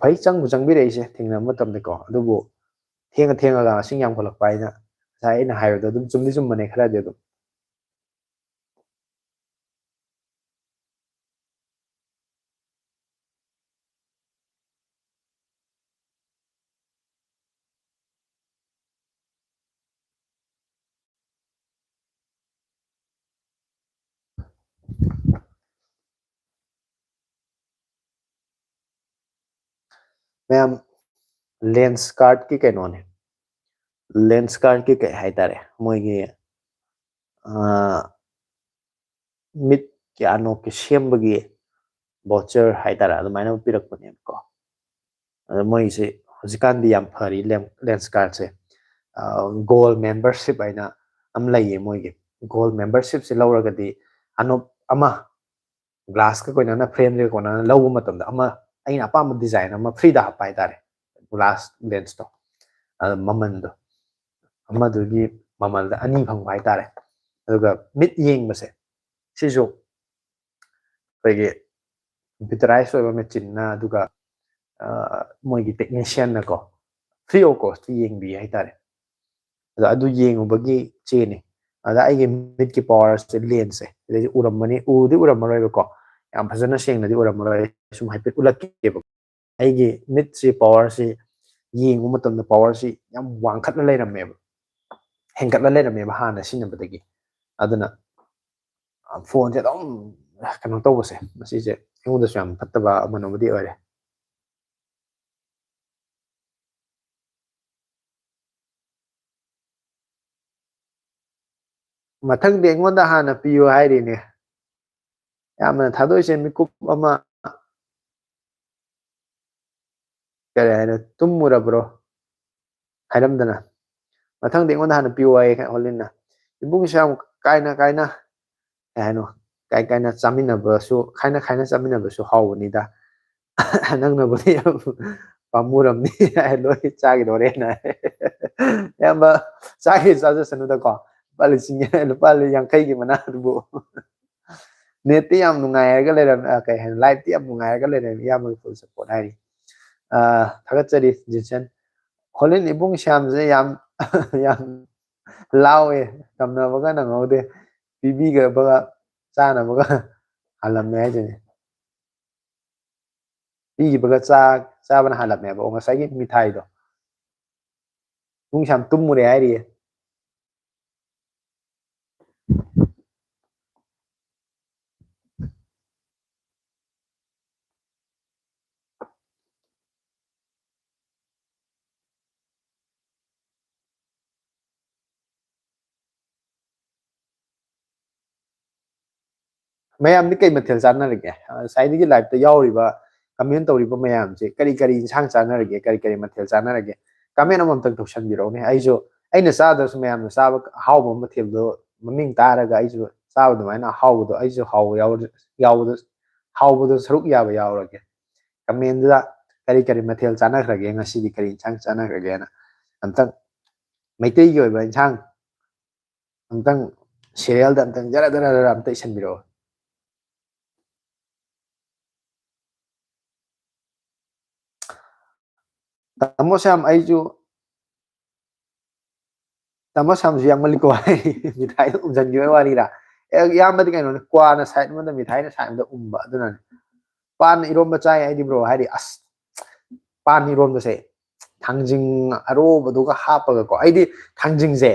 ꯐꯩ ꯆꯪꯕꯨ ꯆꯪꯕꯤꯔꯛꯏꯁꯦ ꯊꯦꯡꯅꯕ ꯃꯇꯝꯗꯀꯣ꯫ ꯑꯗꯨꯕꯨ ꯊꯦꯡꯉ ꯊꯦꯡꯉꯒ ꯃꯁꯤꯡ ꯌꯥꯝꯈꯠꯂꯛꯄ ꯍꯥꯏꯅ ꯉꯁꯥꯏ ꯑꯩꯅ ꯍꯥꯏꯕꯗꯣ ꯑꯗꯨꯝ ꯆꯨꯝꯗꯤ ꯆꯨꯝꯕꯅꯦ ꯈꯔꯗꯤ ꯑꯗꯨꯝ꯫ ꯃꯌꯥꯝ, ꯂꯦꯟꯁ ꯀꯥꯔꯠꯀꯤ ꯀꯩꯅꯣꯅꯦ, ꯂꯦꯟꯁ ꯀꯥꯔꯠꯀꯤ ꯀꯩ ꯍꯥꯏꯇꯥꯔꯦ, ꯃꯣꯏꯒꯤ ꯃꯤꯠꯀꯤ ꯑꯅꯣꯛꯀꯤ ꯁꯦꯝꯕꯒꯤ ꯚꯥꯎꯆꯔ ꯍꯥꯏꯇꯥꯔꯦ, ꯑꯗꯨꯃꯥꯏꯅ ꯑꯃ ꯄꯤꯔꯛꯄꯅꯦꯕꯀꯣ꯫ ꯑꯗꯣ ꯃꯣꯏꯁꯦ ꯍꯧꯖꯤꯛꯀꯥꯟꯗꯤ ꯌꯥꯝ ꯐꯔꯤ, ꯂꯦꯟꯁ ꯀꯥꯔꯠꯁꯦ꯫ ꯒꯣꯜ ꯃꯦꯝꯕꯔꯁꯤꯞ ꯍꯥꯏꯅ ꯑꯃ ꯂꯩꯌꯦ ꯃꯣꯏꯒꯤ꯫ ꯒꯣꯜ ꯃꯦꯝꯕꯔꯁꯤꯞꯁꯦ ꯂꯧꯔꯒꯗꯤ ꯑꯅꯣꯞ ꯑꯃ, ꯒ꯭ꯂꯥꯁꯀ ꯀꯣꯏꯅꯅ, ꯐ꯭ꯔꯦꯝꯁꯤꯒ ꯀꯣꯟꯅꯅ ꯂꯧꯕ ꯃꯇꯝꯗ ꯑꯃ, ꯑꯩꯅ ꯑꯄꯥꯝꯕ ꯗꯤꯖꯥꯏꯟ ꯑꯃ ꯐ꯭ꯔꯤꯗ ꯍꯥꯞꯄ ꯍꯥꯏꯇꯥꯔꯦ, ꯒ꯭ꯂꯥꯁ ꯂꯦꯟꯁꯇꯣ꯫ ꯑꯗꯣ ꯃꯃꯟꯗꯣ, ꯑꯃꯗꯨꯒꯤ ꯃꯃꯜꯗ ꯑꯅꯤ ꯐꯪꯕ ꯍꯥꯏꯇꯥꯔꯦ꯫ ꯑꯗꯨꯒ ꯃꯤꯠ ꯌꯦꯡꯕꯁꯦ, ꯁꯤꯁꯨ ꯑꯩꯈꯣꯏꯒꯤ ꯀꯝꯄ꯭ꯌꯨꯇꯔꯥꯏꯁ ꯑꯣꯏꯕ ꯃꯦꯆꯤꯟꯅ, ꯑꯗꯨꯒ ꯃꯣꯏꯒꯤ ꯇꯦꯛꯅꯤꯁꯤꯌꯟꯅꯀꯣ, ꯐ꯭ꯔꯤ ꯑꯣꯐ ꯀꯣꯁꯇ ꯌꯦꯡꯕꯤ ꯍꯥꯏꯇꯥꯔꯦ꯫ ꯑꯗꯣ ꯑꯗꯨ ꯌꯦꯡꯉꯨꯕꯒꯤ ꯆꯦꯅꯤ꯫ ꯑꯗ ꯑꯩꯒꯤ ꯃꯤꯠꯀꯤ ꯄꯋꯥꯔꯁꯦ, ꯂꯦꯟꯁꯁꯦ, ꯁꯤꯗꯩꯁꯦ ꯎꯔꯝꯃꯅꯤ, ꯎꯗꯤ ꯎꯔꯝꯃꯔꯣꯏꯕꯀꯣ, ꯌꯥꯝ ꯐꯖꯅ ꯁꯦꯡꯅꯗꯤ ꯎꯔꯝꯃꯔꯣꯏ, ꯁꯨꯝ ꯍꯥꯏꯐꯦꯠ ꯎꯠꯂꯛꯀꯦꯕ꯫ ꯑꯩꯒꯤ ꯃꯤꯠꯁꯤ ꯄꯋꯥꯔꯁꯤ ꯌꯦꯡꯕ ꯃꯇꯝꯗ ꯄꯋꯥꯔꯁꯤ ꯌꯥꯝ ꯋꯥꯡꯈꯠꯅ ꯂꯩꯔꯝꯃꯦꯕ, ꯍꯦꯟꯒꯠꯂ ꯂꯩꯔꯝꯃꯦꯕ ꯍꯥꯟꯅ ꯁꯤꯖꯤꯟꯅꯕꯗꯒꯤ꯫ ꯑꯗꯨꯅ ꯐꯣꯟꯁꯦ ꯑꯗꯨꯝ ꯀꯩꯅꯣ ꯇꯧꯕꯁꯦ, ꯃꯁꯤꯁꯦ ꯑꯩꯉꯣꯟꯗꯁꯨ ꯌꯥꯝ ꯐꯠꯇꯕ ꯑꯃꯅꯕꯨꯗꯤ ꯑꯣꯏꯔꯦ꯫ ꯃꯊꯪꯗꯤ ꯑꯩꯉꯣꯟꯗ ꯍꯥꯟꯅ ꯄꯤꯌꯨ ꯍꯥꯏꯔꯤꯅꯦ꯫ ꯌꯥꯝꯅ ꯊꯥꯗꯣꯛꯏꯁꯦ ꯃꯤꯀꯨꯞ ꯑꯃ, ꯀꯔꯤ ꯍꯥꯏꯅꯣ, ꯇꯨꯝꯃꯨꯔꯕ꯭ꯔꯣ ꯍꯥꯏꯔꯝꯗꯅ꯫ ꯃꯊꯪꯗꯤ ꯑꯩꯉꯣꯟꯗ ꯍꯥꯟꯅ ꯄꯤꯌꯨ ꯍꯥꯏꯌꯦ ꯍꯣꯂꯤꯟꯅ꯫ ꯏꯕꯨꯡꯁꯨ ꯌꯥꯝ ꯀꯥꯏꯅ ꯀꯥꯏꯅ, ꯀꯩ ꯍꯥꯏꯅꯣ, ꯀꯥꯏ ꯀꯥꯏꯅ ꯆꯥꯃꯤꯟꯅꯕꯁꯨ, ꯈꯥꯏꯅ ꯈꯥꯏꯅ ꯆꯥꯃꯤꯟꯅꯕꯁꯨ ꯍꯥꯎꯕꯅꯤꯗ꯫ ꯅꯪꯅꯕꯨꯗꯤ ꯌꯥꯝ ꯄꯥꯝꯃꯨꯔꯝꯅꯤ ꯍꯥꯏ, ꯂꯣꯏ ꯆꯥꯈꯤꯗꯧꯔꯦꯅ ꯍꯥꯏ꯫ ꯏꯌꯥꯝꯕ, ꯆꯥꯈꯤ ꯆꯥꯖꯁꯅꯨꯗꯀꯣ, ꯂꯨꯄꯥ ꯂꯤꯁꯤꯡ, ꯂꯨꯄꯥ ꯌꯥꯡꯈꯩꯒꯤ ꯃꯅꯥꯗꯨꯕꯨ꯫ ꯅꯦꯠꯇꯤ ꯌꯥꯝ ꯅꯨꯡꯉꯥꯏꯔꯒ ꯂꯩꯔꯝꯃꯦ, ꯑ, ꯀꯩ ꯍꯥꯏꯅꯤ, ꯂꯥꯏꯐꯇꯤ ꯌꯥꯝ ꯅꯨꯡꯉꯥꯏꯔꯒ ꯂꯩꯔꯝꯃꯦ, ꯏꯌꯥꯝꯕꯒꯤ ꯐꯨꯜ ꯁꯄꯣꯔꯠ ꯍꯥꯏꯔꯤ꯫ ꯑ, ꯊꯥꯒꯠꯆꯔꯤ ꯖꯤꯟꯁꯟ꯫ ꯍꯣꯂꯤꯟ ꯏꯕꯨꯡ ꯁ꯭ꯌꯥꯝꯁꯦ ꯌꯥꯝ, ꯌꯥꯝ ꯂꯥꯎꯋꯦ, ꯇꯝꯅꯕꯒ ꯅꯪꯍꯧꯗꯦ, ꯄꯤꯕꯤꯒꯕꯒ ꯆꯥꯅꯕꯒ ꯍꯜꯂꯝꯃꯦ ꯍꯥꯏꯁꯤꯅꯦ꯫ ꯄꯤꯈꯤꯕꯒ ꯆꯥ-, ꯆꯥꯕꯅ ꯍꯜꯂꯝꯃꯦꯕ꯫ ꯑꯣ, ꯉꯁꯥꯏꯒꯤ ꯃꯤꯊꯥꯏꯗꯣ꯫ ꯏꯕꯨꯡ ꯁ꯭ꯌꯥꯝ ꯇꯨꯝꯃꯨꯔꯦ ꯍꯥꯏꯔꯤꯌꯦ꯫ ꯃꯌꯥꯝꯗꯤ ꯀꯩ ꯃꯊꯦꯜ ꯆꯥꯟꯅꯔꯒꯦ? ꯑ, ꯉꯁꯥꯏꯗꯒꯤ live-ꯇ ꯌꯥꯎꯔꯤꯕ, comment ꯇꯧꯔꯤꯕ ꯃꯌꯥꯝꯁꯦ ꯀꯔꯤ ꯀꯔꯤ ꯏꯟꯁꯥꯡ ꯆꯥꯟꯅꯔꯒꯦ, ꯀꯔꯤ ꯀꯔꯤ ꯃꯊꯦꯜ ꯆꯥꯟꯅꯔꯒꯦ? Comment ꯑꯃꯃꯝꯇꯪ ꯇꯧꯁꯟꯕꯤꯔꯛꯎꯅꯦ꯫ ꯑꯩꯁꯨ, ꯑꯩꯅ ꯆꯥꯗ꯭ꯔꯁꯨ ꯃꯌꯥꯝꯅ ꯆꯥꯕ ꯑꯍꯥꯎꯕ ꯃꯊꯦꯜꯗꯣ ꯃꯃꯤꯡ ꯇꯥꯔꯒ ꯑꯩꯁꯨ ꯆꯥꯕ ꯑꯗꯨꯃꯥꯏꯅ ꯑꯍꯥꯎꯕꯗꯣ, ꯑꯩꯁꯨ ꯍꯥꯎꯕ ꯌꯥꯎꯔ-, ꯌꯥꯎꯕꯗꯣ, ꯍꯥꯎꯕꯗꯣ ꯁꯔꯨꯛ ꯌꯥꯕ ꯌꯥꯎꯔꯒꯦ꯫ Comment-ꯗꯨꯗ ꯀꯔꯤ ꯀꯔꯤ ꯃꯊꯦꯜ ꯆꯥꯟꯅꯈ꯭ꯔꯒꯦ, ꯉꯁꯤꯗꯤ ꯀꯔꯤ ꯏꯟꯁꯥꯡ ꯆꯥꯟꯅꯈ꯭ꯔꯒꯦꯅ ꯑꯝꯇꯪ ꯃꯩꯇꯩꯒꯤ ꯑꯣꯏꯕ ꯏꯟꯁꯥꯡ ꯑꯝꯇꯪ serial-ꯗ ꯑꯝꯇꯪ ꯖꯔ ꯖꯔ ꯖꯔ ꯑꯝꯇ ꯏꯁꯟꯕꯤꯔꯛꯑꯣ꯫ ꯇꯥꯃꯣ ꯁ꯭ꯌꯥꯝ, ꯑꯩꯁꯨ, ꯇꯥꯃꯣ ꯁ꯭ꯌꯥꯝꯁꯨ ꯌꯥꯡꯃꯜꯂꯤꯀꯣ꯫ ꯃꯤꯊꯥꯏꯗ ꯎꯝꯖꯟꯈꯤꯕꯒꯤ ꯋꯥꯔꯤꯔꯥ? ꯑꯦ, ꯏꯌꯥꯝꯕꯗꯤ ꯀꯩꯅꯣꯅꯦ, ꯀ꯭ꯋꯥꯅ side ꯑꯃꯗ, ꯃꯤꯊꯥꯏꯅ side ꯑꯃꯗ ꯎꯝꯕ, ꯑꯗꯨꯅꯅꯦ꯫ ꯄꯥꯟ ꯏꯔꯣꯝꯕ ꯆꯥꯏ ꯍꯥꯏꯗꯤ bro ꯍꯥꯏꯗꯤ, ꯑꯁ, ꯄꯥꯟ ꯏꯔꯣꯝꯕꯁꯦ ꯊꯥꯡꯖꯤꯡ ꯑꯔꯣꯕꯗꯨꯒ ꯍꯥꯞꯄꯒꯀꯣ꯫ ꯑꯩꯗꯤ ꯊꯥꯡꯖꯤꯡꯁꯦ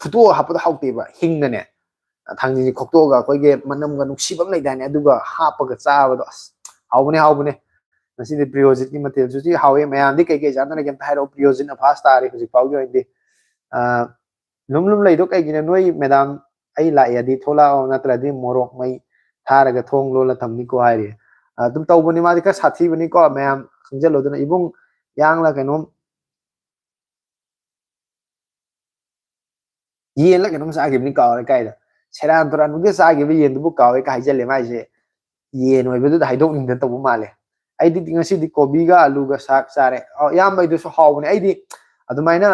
ꯐꯨꯠꯇꯣꯛꯑ ꯍꯥꯞꯄꯗꯣ ꯍꯥꯎꯇꯦꯕ, ꯍꯤꯡꯅꯅꯦ꯫ ꯊꯥꯡꯖꯤꯡꯁꯦ ꯈꯣꯛꯇꯣꯛꯑꯒ ꯑꯩꯈꯣꯏꯒꯤ ꯃꯅꯝꯒ ꯅꯨꯡꯁꯤꯕ ꯑꯃ ꯂꯩꯗꯥꯏꯅꯦ, ꯑꯗꯨꯒ ꯍꯥꯞꯄꯒ ꯆꯥꯕꯗꯣ, ꯑꯁ, ꯍꯥꯎꯕꯅꯦ, ꯍꯥꯎꯕꯅꯦ꯫ ꯉꯁꯤꯗꯤ ꯄ꯭ꯔꯤꯌꯣꯖꯤꯠꯀꯤ ꯃꯊꯦꯜꯁꯨ ꯊꯤ ꯍꯥꯎꯋꯦ꯫ ꯃꯌꯥꯝꯗꯤ ꯀꯩꯀꯩ ꯆꯥꯟꯅꯔꯒꯦ ꯑꯝꯇ ꯍꯥꯏꯔꯛꯑꯣ꯫ ꯄ꯭ꯔꯤꯌꯣꯖꯤꯠꯅ first ꯇꯥꯔꯦ ꯍꯧꯖꯤꯛ ꯐꯥꯎꯒꯤ ꯑꯣꯏꯅꯗꯤ꯫ ꯑ, ꯂꯨꯝ ꯂꯨꯝ ꯂꯩꯗꯣ ꯀꯩꯒꯤꯅꯣ? ꯅꯣꯏ madam ꯑꯩ ꯂꯥꯛꯑꯦꯗꯤ ꯊꯣꯛꯂꯛꯑꯣ, ꯅꯠꯇ꯭ꯔꯗꯤ ꯃꯣꯔꯣꯛ ꯃꯩ ꯊꯥꯔꯒ ꯊꯣꯡ ꯂꯣꯜꯂ ꯊꯝꯅꯤꯀꯣ ꯍꯥꯏꯔꯤ꯫ ꯑ, ꯑꯗꯨꯝ ꯇꯧꯕꯅꯤ, ꯃꯥꯗꯤ ꯈꯔ ꯁꯥꯊꯤꯕꯅꯤꯀꯣ, ꯃꯌꯥꯝ ꯈꯪꯖꯜꯂꯣ꯫ ꯑꯗꯨꯅ ꯏꯕꯨꯡ ꯌꯥꯡꯂ ꯀꯩꯅꯣꯝ ꯌꯦꯟꯂ ꯀꯩꯅꯣꯝ ꯆꯥꯈꯤꯕꯅꯤ, ꯀꯥꯎꯔꯦ ꯀꯥꯏꯗ꯫ ꯁꯦꯔꯥꯟ ꯇꯨꯔꯥꯟ ꯃꯛꯇ ꯆꯥꯈꯤꯕ ꯌꯦꯟꯗꯨꯕꯨ ꯀꯥꯎꯔꯦ ꯀꯥꯏ ꯍꯥꯏꯖꯜꯂꯦ ꯃꯥꯏꯁꯦ꯫ ꯌꯦꯟ ꯑꯣꯏꯕꯗꯨꯗ ꯍꯥꯏꯗꯣꯛꯅꯤꯡꯗꯅ ꯇꯧꯕ ꯃꯥꯜꯂꯦ꯫ ꯑꯩꯗꯤ ꯉꯁꯤꯗꯤ ꯀꯣꯕꯤꯒ ꯑꯂꯨꯒ ꯁꯥꯛ ꯆꯥꯔꯦ꯫ ꯑ, ꯏꯌꯥꯝꯕ ꯑꯩꯗꯨꯁꯨ ꯍꯥꯎꯕꯅꯦ꯫ ꯑꯩꯗꯤ ꯑꯗꯨꯃꯥꯏꯅ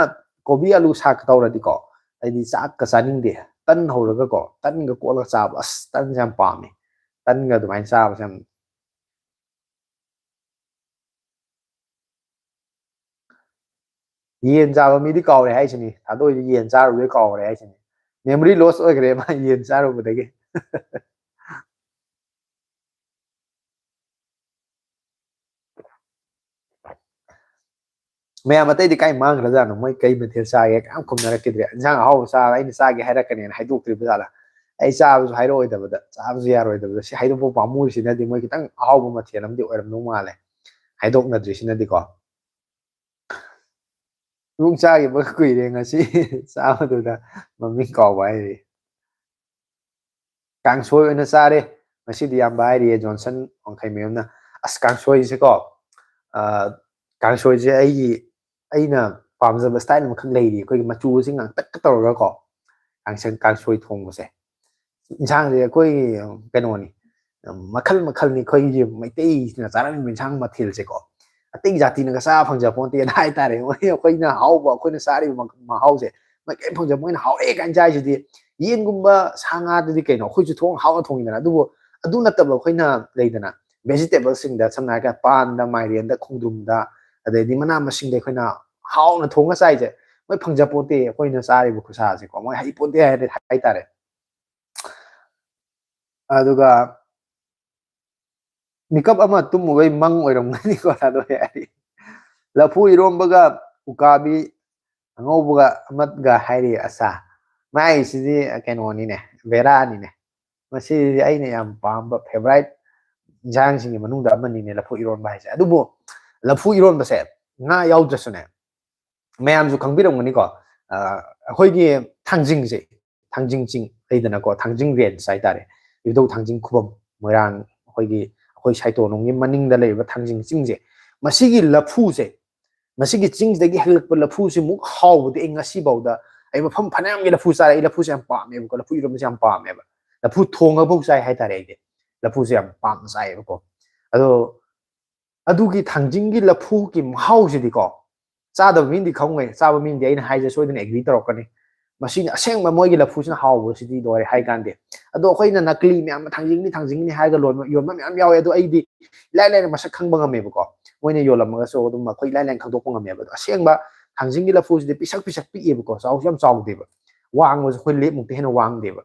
ꯀꯣꯕꯤ ꯑꯂꯨ ꯁꯥꯛ ꯇꯧꯔꯗꯤꯀꯣ, ꯑꯩꯗꯤ ꯆꯥꯛꯀ ꯆꯥꯅꯤꯡꯗꯦ꯫ ꯇꯟ ꯍꯧꯔꯒꯀꯣ, ꯇꯟꯒ ꯀꯣꯠꯂꯒ ꯆꯥꯕ, ꯑꯁ, ꯇꯟꯁꯦ ꯌꯥꯝ ꯄꯥꯝꯃꯦ꯫ ꯇꯟꯒ ꯑꯗꯨꯃꯥꯏꯅ ꯆꯥꯕꯁꯦ ꯌꯥꯝ ꯌꯦꯟ ꯆꯥꯕ ꯃꯤꯗꯤ ꯀꯥꯎꯔꯦ ꯍꯥꯏꯁꯤꯅꯤ꯫ ꯊꯥꯗꯣꯛꯏꯗꯤ ꯌꯦꯟ ꯆꯥꯔꯨꯕꯩ ꯀꯥꯎꯔꯦ ꯍꯥꯏꯁꯤꯅꯤ꯫ Memory loss ꯑꯣꯏꯈ꯭ꯔꯦ ꯃꯥ ꯌꯦꯟ ꯆꯥꯔꯨꯕꯗꯒꯤ꯫ ꯃꯌꯥꯝ ꯑꯇꯩꯗꯤ ꯀꯥꯏ ꯃꯥꯡꯈ꯭ꯔꯖꯥꯠꯅꯣ? ꯃꯣꯏ ꯀꯩ ꯃꯊꯦꯜ ꯆꯥꯒꯦ ꯀꯌꯥꯝ ꯈꯨꯝꯅꯔꯛꯈꯤꯗ꯭ꯔꯦ꯫ ꯏꯟꯁꯥꯡ ꯑꯍꯥꯎꯕ ꯆꯥꯔ ꯑꯩꯅ ꯆꯥꯒꯦ ꯍꯥꯏꯔꯛꯀꯅꯦꯅ ꯍꯥꯏꯗꯣꯛꯇ꯭ꯔꯤꯕ ꯖꯥꯠꯂꯥ? ꯑꯩ ꯆꯥꯕꯁꯨ ꯍꯥꯏꯔꯛꯑꯣꯏꯗꯕꯗ, ꯆꯥꯕꯁꯨ ꯌꯥꯔꯣꯏꯗꯕꯗ, ꯁꯤ ꯍꯥꯏꯗꯣꯛꯄ ꯄꯥꯝꯃꯨꯔꯤꯁꯤꯅꯗꯤ ꯃꯣꯏ ꯈꯤꯇꯪ ꯑꯍꯥꯎꯕ ꯃꯊꯦꯜ ꯑꯃꯗꯤ ꯑꯣꯏꯔꯝꯗꯧ ꯃꯥꯜꯂꯦ꯫ ꯍꯥꯏꯗꯣꯛꯅꯗ꯭ꯔꯤꯁꯤꯅꯗꯤꯀꯣ꯫ ꯏꯕꯨꯡ ꯆꯥꯈꯤꯕ ꯀꯨꯏꯔꯦ, ꯉꯁꯤ ꯆꯥꯕꯗꯨꯗ ꯃꯃꯤꯡ ꯀꯥꯎꯕ ꯍꯥꯏꯔꯤ꯫ ꯀꯥꯡꯁꯣꯏ ꯑꯣꯏꯅ ꯆꯥꯔꯦ꯫ ꯉꯁꯤꯗꯤ ꯏꯌꯥꯝꯕ ꯍꯥꯏꯔꯤꯌꯦ ꯖꯣꯟꯁꯟ ꯋꯥꯡꯈꯩꯃꯌꯨꯝꯅ, "ꯑꯁ, ꯀꯥꯡꯁꯣꯏꯁꯦꯀꯣ, ꯑ, ꯀꯥꯡꯁꯣꯏꯁꯦ ꯑꯩꯒꯤ, ꯑꯩꯅ ꯄꯥꯝꯖꯕ style ꯑꯃꯈꯛ ꯂꯩꯔꯤ, ꯑꯩꯈꯣꯏꯒꯤ ꯃꯆꯨꯁꯦ ꯉꯥꯡꯇꯛꯀ ꯇꯧꯔꯒꯀꯣ, ꯀꯥꯡꯁꯪ-, ꯀꯥꯡꯁꯣꯏ ꯊꯣꯡꯕꯁꯦ꯫ ꯏꯟꯁꯥꯡꯁꯦ ꯑꯩꯈꯣꯏ ꯀꯩꯅꯣꯅꯤ, ꯃꯈꯜ ꯃꯈꯜꯅꯤ ꯑꯩꯈꯣꯏꯒꯤ ꯃꯩꯇꯩꯁꯤꯅ ꯆꯥꯔꯝꯃꯤꯕ ꯏꯟꯁꯥꯡ ꯃꯊꯦꯜꯁꯦꯀꯣ꯫ ꯑꯇꯩ ꯖꯥꯇꯤꯅꯒ ꯆꯥ ꯐꯪꯖ ꯄꯣꯟꯇꯦꯅ ꯍꯥꯏꯇꯥꯔꯦ꯫ ꯃꯣꯏ ꯑꯩꯈꯣꯏꯅ ꯍꯥꯎꯕ, ꯑꯩꯈꯣꯏꯅ ꯆꯥꯔꯤꯕ ꯃ-, ꯃꯍꯥꯎꯁꯦ ꯃꯣꯏ ꯀꯔꯤꯝ ꯐꯪꯖ-, ꯃꯣꯏꯅ ꯍꯥꯎꯔꯦ ꯀꯥꯏꯅ ꯆꯥꯏꯁꯤꯗꯤ꯫ ꯌꯦꯟꯒꯨꯝꯕ, ꯁꯥ ꯉꯥꯗꯨꯗꯤ ꯀꯩꯅꯣ, ꯑꯩꯈꯣꯏꯁꯨ ꯊꯣꯡ ꯍꯥꯎꯅ ꯊꯣꯡꯉꯤꯗꯅ꯫ ꯑꯗꯨꯕꯨ ꯑꯗꯨ ꯅꯠꯇꯕ ꯑꯩꯈꯣꯏꯅ ꯂꯩꯗꯅ, vegetableꯁꯤꯡꯗ, ꯁꯝꯅ ꯍꯥꯏꯔꯀꯥꯟꯗ ꯄꯥꯟꯗ, ꯃꯥꯏꯔꯦꯟꯗ, ꯈꯣꯡꯗ꯭ꯔꯨꯝꯗ, ꯑꯗꯩꯗꯤ ꯃꯅꯥ ꯃꯁꯤꯡꯗ ꯑꯩꯈꯣꯏꯅ ꯍꯥꯎꯅ ꯊꯣꯡꯉ ꯆꯥꯏꯁꯦ ꯃꯣꯏ ꯐꯪꯖ ꯄꯣꯟꯇꯦ꯫ ꯑꯩꯈꯣꯏꯅ ꯆꯥꯔꯤꯕ ꯈꯨꯁꯥꯁꯦꯀꯣ, ꯃꯣꯏ ꯍꯩ ꯄꯣꯟꯇꯦ ꯍꯥꯏ-, ꯍꯥꯏꯇꯥꯔꯦ꯫ ꯑꯗꯨꯒ ꯃꯤꯀꯞ ꯑꯃ ꯇꯨꯝꯃꯨꯕꯩ ꯃꯪ ꯑꯣꯏꯔꯝꯒꯅꯤꯀꯣ꯫ ꯑꯗꯣ ꯌꯥꯔꯦ꯫ ꯂꯐꯨ ꯏꯔꯣꯝꯕꯒ ꯎꯀꯥꯕꯤ ꯑꯉꯧꯕꯒ ꯑꯃꯒ ꯍꯥꯏꯔꯤ꯫ ꯑꯁꯥ, ꯃꯥꯏꯁꯤꯗꯤ ꯀꯩꯅꯣꯅꯤꯅꯦ, ꯕꯦꯔꯥꯅꯤꯅꯦ꯫ ꯃꯁꯤꯗꯤ ꯑꯩꯅ ꯌꯥꯝ ꯄꯥꯝꯕ favourite ꯏꯟꯁꯥꯡꯁꯤꯡꯒꯤ ꯃꯅꯨꯡꯗ ꯑꯃꯅꯤꯅꯦ, ꯂꯐꯨ ꯏꯔꯣꯟꯕ ꯍꯥꯏꯁꯦ꯫ ꯑꯗꯨꯕꯨ ꯂꯐꯨ ꯏꯔꯣꯟꯕꯁꯦ ꯉꯥ ꯌꯥꯎꯗ꯭ꯔꯁꯨꯅꯦ, ꯃꯌꯥꯝꯁꯨ ꯈꯪꯕꯤꯔꯝꯒꯅꯤꯀꯣ, ꯑ, ꯑꯩꯈꯣꯏꯒꯤ ꯊꯥꯡꯖꯤꯡꯁꯦ, ꯊꯥꯡꯖꯤꯡ ꯆꯤꯡ ꯂꯩꯗꯅꯀꯣ, ꯊꯥꯡꯖꯤꯡ range ꯍꯥꯏꯇꯥꯔꯦ, ꯏꯕꯨꯙꯧ ꯊꯥꯡꯖꯤꯡ ꯈꯨꯕꯝ, ꯃꯣꯏꯔꯥꯡ, ꯑꯩꯈꯣꯏꯒꯤ, ꯑꯩꯈꯣꯏ ꯁꯥꯏꯇꯣꯟꯂꯣꯝꯒꯤ ꯃꯅꯤꯡꯗ ꯂꯩꯔꯤꯕ ꯊꯥꯡꯖꯤꯡ ꯆꯤꯡꯁꯦ, ꯃꯁꯤꯒꯤ ꯂꯐꯨꯁꯦ, ꯃꯁꯤꯒꯤ ꯆꯤꯡꯁꯤꯗꯒꯤ ꯍꯦꯛꯂꯛꯄ ꯂꯐꯨꯁꯤꯃꯨꯛ ꯍꯥꯎꯕꯗꯤ ꯑꯩ ꯉꯁꯤ ꯐꯥꯎꯗ, ꯑꯩ ꯃꯐꯝ ꯐꯅꯌꯥꯝꯒꯤ ꯂꯐꯨ ꯆꯥꯔꯦ꯫ ꯑꯩ ꯂꯐꯨꯁꯦ ꯌꯥꯝ ꯄꯥꯝꯃꯦꯕꯀꯣ, ꯂꯐꯨ ꯏꯔꯣꯟꯕꯁꯦ ꯌꯥꯝ ꯄꯥꯝꯃꯦꯕ, ꯂꯐꯨ ꯊꯣꯡꯉꯐꯥꯎ ꯆꯥꯏ ꯍꯥꯏꯇꯥꯔꯦ꯫ ꯑꯩꯗꯤ ꯂꯐꯨꯁꯦ ꯌꯥꯝ ꯄꯥꯝꯅ ꯆꯥꯏꯌꯦꯕꯀꯣ꯫ ꯑꯗꯣ ꯑꯗꯨꯒꯤ ꯊꯥꯡꯖꯤꯡꯒꯤ ꯂꯐꯨꯒꯤ ꯃꯍꯥꯎꯁꯤꯗꯤꯀꯣ, ꯆꯥꯗꯕ ꯃꯤꯅꯗꯤ ꯈꯪꯉꯣꯏ, ꯆꯥꯕ ꯃꯤꯅꯗꯤ ꯑꯩꯅ ꯍꯥꯏꯁꯦ ꯁꯣꯏꯗꯅ agree ꯇꯧꯔꯛꯀꯅꯤ꯫ ꯃꯁꯤꯅ ꯑꯁꯦꯡꯕ ꯃꯣꯏꯒꯤ ꯂꯐꯨꯁꯤꯅ ꯍꯥꯎꯕꯁꯤꯗꯤ ꯂꯣꯏꯔꯦ ꯍꯥꯏ ꯀꯥꯟꯗꯦ꯫ ꯑꯗꯣ ꯑꯩꯈꯣꯏꯅ ꯅꯀꯂꯤ ꯃꯌꯥꯝ ꯑꯃ ꯊꯥꯡꯖꯤꯡꯅꯤ, ꯊꯥꯡꯖꯤꯡꯅꯤ ꯍꯥꯏꯔꯒ ꯂꯣꯟꯕ, ꯌꯣꯟꯕ ꯃꯌꯥꯝ ꯌꯥꯎꯋꯦ꯫ ꯑꯗꯣ ꯑꯩꯗꯤ ꯏꯂꯥꯏ ꯂꯥꯏꯅ ꯃꯁꯛ ꯈꯪꯕ ꯉꯝꯃꯦꯕꯀꯣ꯫ ꯃꯣꯏꯅ ꯌꯣꯜꯂꯝꯃꯒꯁꯨ ꯑꯗꯨꯝ ꯑꯩꯈꯣꯏ ꯏꯂꯥꯏ ꯂꯥꯏꯅ ꯈꯪꯗꯣꯛꯄ ꯉꯝꯃꯦꯕ꯫ ꯑꯗꯣ ꯑꯁꯦꯡꯕ ꯊꯥꯡꯖꯤꯡꯒꯤ ꯂꯐꯨꯁꯤꯗꯤ ꯄꯤꯁꯛ ꯄꯤꯁꯛ ꯄꯤꯛꯑꯦꯕꯀꯣ, ꯆꯥꯎꯁꯨ ꯌꯥꯝ ꯆꯥꯎꯗꯦꯕ, ꯋꯥꯡꯕꯁꯨ ꯑꯩꯈꯣꯏ ꯂꯦꯞꯃꯨꯛꯇ ꯍꯦꯟꯅ ꯋꯥꯡꯗꯦꯕ꯫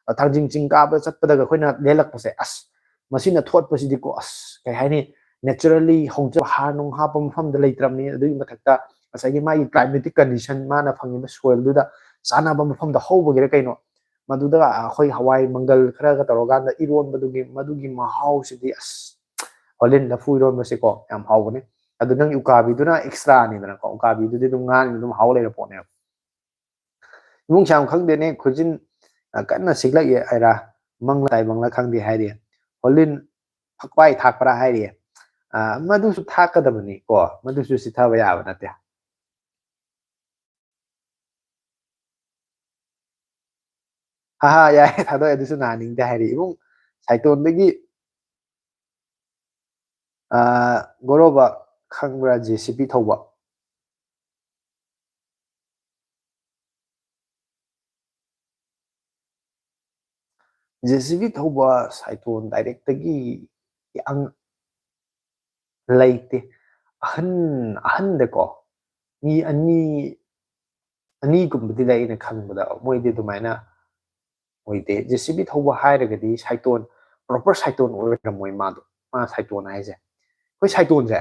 ꯑ, ꯊꯥꯡꯖꯤꯡ ꯆꯤꯡ ꯀꯥꯕ ꯆꯠꯄꯗꯒ ꯑꯩꯈꯣꯏꯅ ꯂꯦꯜꯂꯛꯄꯁꯦ, ꯑꯁ, ꯃꯁꯤꯅ ꯊꯣꯠꯄꯁꯤꯗꯤꯀꯣ, ꯑꯁ, ꯀꯩ ꯍꯥꯏꯅꯤ, naturally ꯍꯧꯖꯕ, ꯍꯥꯔ ꯅꯨꯡ ꯍꯥꯞꯄ ꯃꯐꯝꯗ ꯂꯩꯇ꯭ꯔꯕꯅꯤ꯫ ꯑꯗꯨꯒꯤ ꯃꯊꯛꯇ ꯉꯁꯥꯏꯒꯤ ꯃꯥꯒꯤ climatic condition, ꯃꯥꯅ ꯐꯪꯉꯤꯕ soilꯗꯨꯗ ꯆꯥꯟꯅꯕ ꯃꯐꯝꯗ ꯍꯧꯕꯒꯤꯔ ꯀꯩꯅꯣ, ꯃꯗꯨꯗ ꯑꯩꯈꯣꯏ ꯍꯋꯥꯏ ꯃꯪꯒꯜ ꯈꯔꯒ ꯇꯧꯔꯀꯥꯟꯗ ꯏꯔꯣꯟꯕꯗꯨꯒꯤ, ꯃꯗꯨꯒꯤ ꯃꯍꯥꯎꯁꯤꯗꯤ, ꯑꯁ, ꯍꯣꯂꯦꯟ ꯂꯐꯨ ꯏꯔꯣꯟꯕꯁꯦꯀꯣ ꯌꯥꯝ ꯍꯥꯎꯕꯅꯦ꯫ ꯑꯗꯨ ꯅꯪꯒꯤ ꯎꯀꯥꯕꯤꯗꯨꯅ extraꯅꯤꯗꯅꯀꯣ, ꯎꯀꯥꯕꯤꯗꯨꯗꯤ ꯑꯗꯨꯝ ꯉꯥꯅꯤꯅ ꯑꯗꯨꯝ ꯍꯥꯎ ꯂꯩꯔ ꯄꯣꯠꯅꯦꯕ꯫ ꯏꯕꯨꯡ ꯁꯥꯝ ꯈꯪꯗꯦꯅꯦ, ꯈꯨꯖꯤꯟ, ꯑ, ꯀꯟꯅ ꯁꯤꯛꯂꯛꯑꯦ ꯍꯥꯏꯔꯥ? ꯃꯪꯂ ꯇꯥꯏꯕꯪꯂ ꯈꯪꯗꯦ ꯍꯥꯏꯔꯤ꯫ ꯍꯣꯂꯤꯟ ꯐꯛꯄꯥꯏ ꯊꯥꯛꯄ꯭ꯔꯥ ꯍꯥꯏꯔꯤ꯫ ꯑ, ꯃꯗꯨꯁꯨ ꯊꯥꯛꯀꯗꯕꯅꯤ ꯀꯣ, ꯃꯗꯨꯁꯨ ꯆꯤꯊꯕ ꯌꯥꯕ ꯅꯠꯇꯦ꯫ ꯍꯥ ꯍꯥ, ꯌꯥꯏ, ꯊꯥꯗꯣꯛꯑꯦ, ꯑꯗꯨꯁꯨ ꯅꯥꯅꯤꯡꯗꯦ ꯍꯥꯏꯔꯤ꯫ ꯏꯕꯨꯡ, ꯁꯥꯏꯇꯣꯟꯗꯒꯤ, ꯑ, ꯒꯣꯔꯣꯕ ꯈꯪꯕ꯭ꯔꯥ, ꯖꯦ ꯁꯤ ꯕꯤ ꯊꯧꯕ? ꯖꯦ ꯁꯤ ꯕꯤ ꯊꯧꯕ ꯁꯥꯏꯇꯣꯟ ꯗꯥꯏꯔꯦꯛꯇꯒꯤ ꯌꯥꯝ ꯂꯩꯇꯦ꯫ ꯑꯍꯟ, ꯑꯍꯟꯗꯀꯣ, ꯃꯤ ꯑꯅꯤ, ꯑꯅꯤꯒꯨꯝꯕꯗꯤ ꯂꯩ ꯑꯩꯅ ꯈꯪꯕꯗ, ꯃꯣꯏꯗꯤ ꯑꯗꯨꯃꯥꯏꯅ ꯑꯣꯏꯗꯦ꯫ ꯖꯦ ꯁꯤ ꯕꯤ ꯊꯧꯕ ꯍꯥꯏꯔꯒꯗꯤ ꯁꯥꯏꯇꯣꯟ, ꯄ꯭ꯔꯣꯄꯔ ꯁꯥꯏꯇꯣꯟ ꯑꯣꯏꯔꯝꯃꯣꯏ ꯃꯥꯗꯣ꯫ ꯃꯥ ꯁꯥꯏꯇꯣꯟ ꯍꯥꯏꯁꯦ, ꯑꯩꯈꯣꯏ ꯁꯥꯏꯇꯣꯟꯁꯦ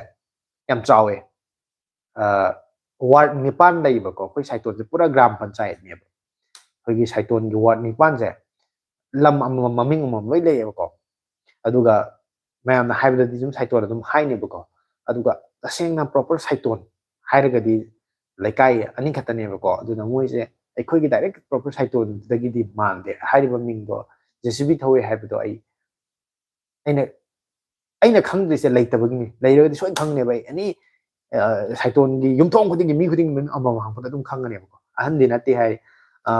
ꯌꯥꯝ ꯆꯥꯎꯋꯦ꯫ ꯑ, ꯋꯥꯔꯗ ꯅꯤꯄꯥꯟ ꯂꯩꯕꯀꯣ꯫ ꯑꯩꯈꯣꯏ ꯁꯥꯏꯇꯣꯟꯁꯦ ꯄꯨꯔꯥ ꯒ꯭ꯔꯥꯝ ꯄꯟꯆꯥꯌꯠꯅꯦꯕ꯫ ꯑꯩꯈꯣꯏꯒꯤ ꯁꯥꯏꯇꯣꯟꯒꯤ ꯋꯥꯔꯗ ꯅꯤꯄꯥꯟꯁꯦ ꯂꯝ ꯑꯃꯃꯝ, ꯃꯃꯤꯡ ꯑꯃꯃꯝ ꯂꯣꯏ ꯂꯩꯌꯦꯕꯀꯣ꯫ ꯑꯗꯨꯒ ꯃꯌꯥꯝꯅ ꯍꯥꯏꯕꯗꯗꯤ ꯁꯨꯝ ꯁꯥꯏꯇꯣꯟ ꯑꯗꯨꯝ ꯍꯥꯏꯅꯦꯕꯀꯣ꯫ ꯑꯗꯨꯒ ꯇꯁꯦꯡꯅ ꯄ꯭ꯔꯣꯄꯔ ꯁꯥꯏꯇꯣꯟ ꯍꯥꯏꯔꯒꯗꯤ ꯂꯩꯀꯥꯏ ꯑꯅꯤ ꯈꯛꯇꯅꯦꯕꯀꯣ꯫ ꯑꯗꯨꯅ ꯃꯣꯏꯁꯦ ꯑꯩꯈꯣꯏꯒꯤ ꯗꯥꯏꯔꯦꯛ ꯄ꯭ꯔꯣꯄꯔ ꯁꯥꯏꯇꯣꯟꯗꯨꯗꯒꯤꯗꯤ ꯃꯥꯟꯗꯦ꯫ ꯍꯥꯏꯔꯤꯕ ꯃꯤꯡꯗꯣ, ꯖꯦ ꯁꯤ ꯕꯤ ꯊꯧꯋꯦ ꯍꯥꯏꯕꯗꯣ, ꯑꯩ, ꯑꯩꯅ, ꯑꯩꯅ ꯈꯪꯗ꯭ꯔꯤꯁꯦ ꯂꯩꯇꯕꯒꯤꯅꯤ꯫ ꯂꯩꯔꯒꯗꯤ ꯁꯣꯏꯅ ꯈꯪꯅꯦꯕ ꯑꯩ꯫ ꯑꯦꯅꯤ, ꯑ, ꯁꯥꯏꯇꯣꯟꯒꯤ ꯌꯨꯝꯊꯣꯡ ꯈꯨꯗꯤꯡꯒꯤ, ꯃꯤ ꯈꯨꯗꯤꯡꯒꯤ ꯃꯃꯤꯡ ꯑꯃꯃꯝ ꯍꯪꯕꯗ ꯑꯗꯨꯝ ꯈꯪꯒꯅꯦꯕꯀꯣ꯫ ꯑꯍꯟꯗꯤ ꯅꯠꯇꯦ ꯍꯥꯏ꯫ ꯑ,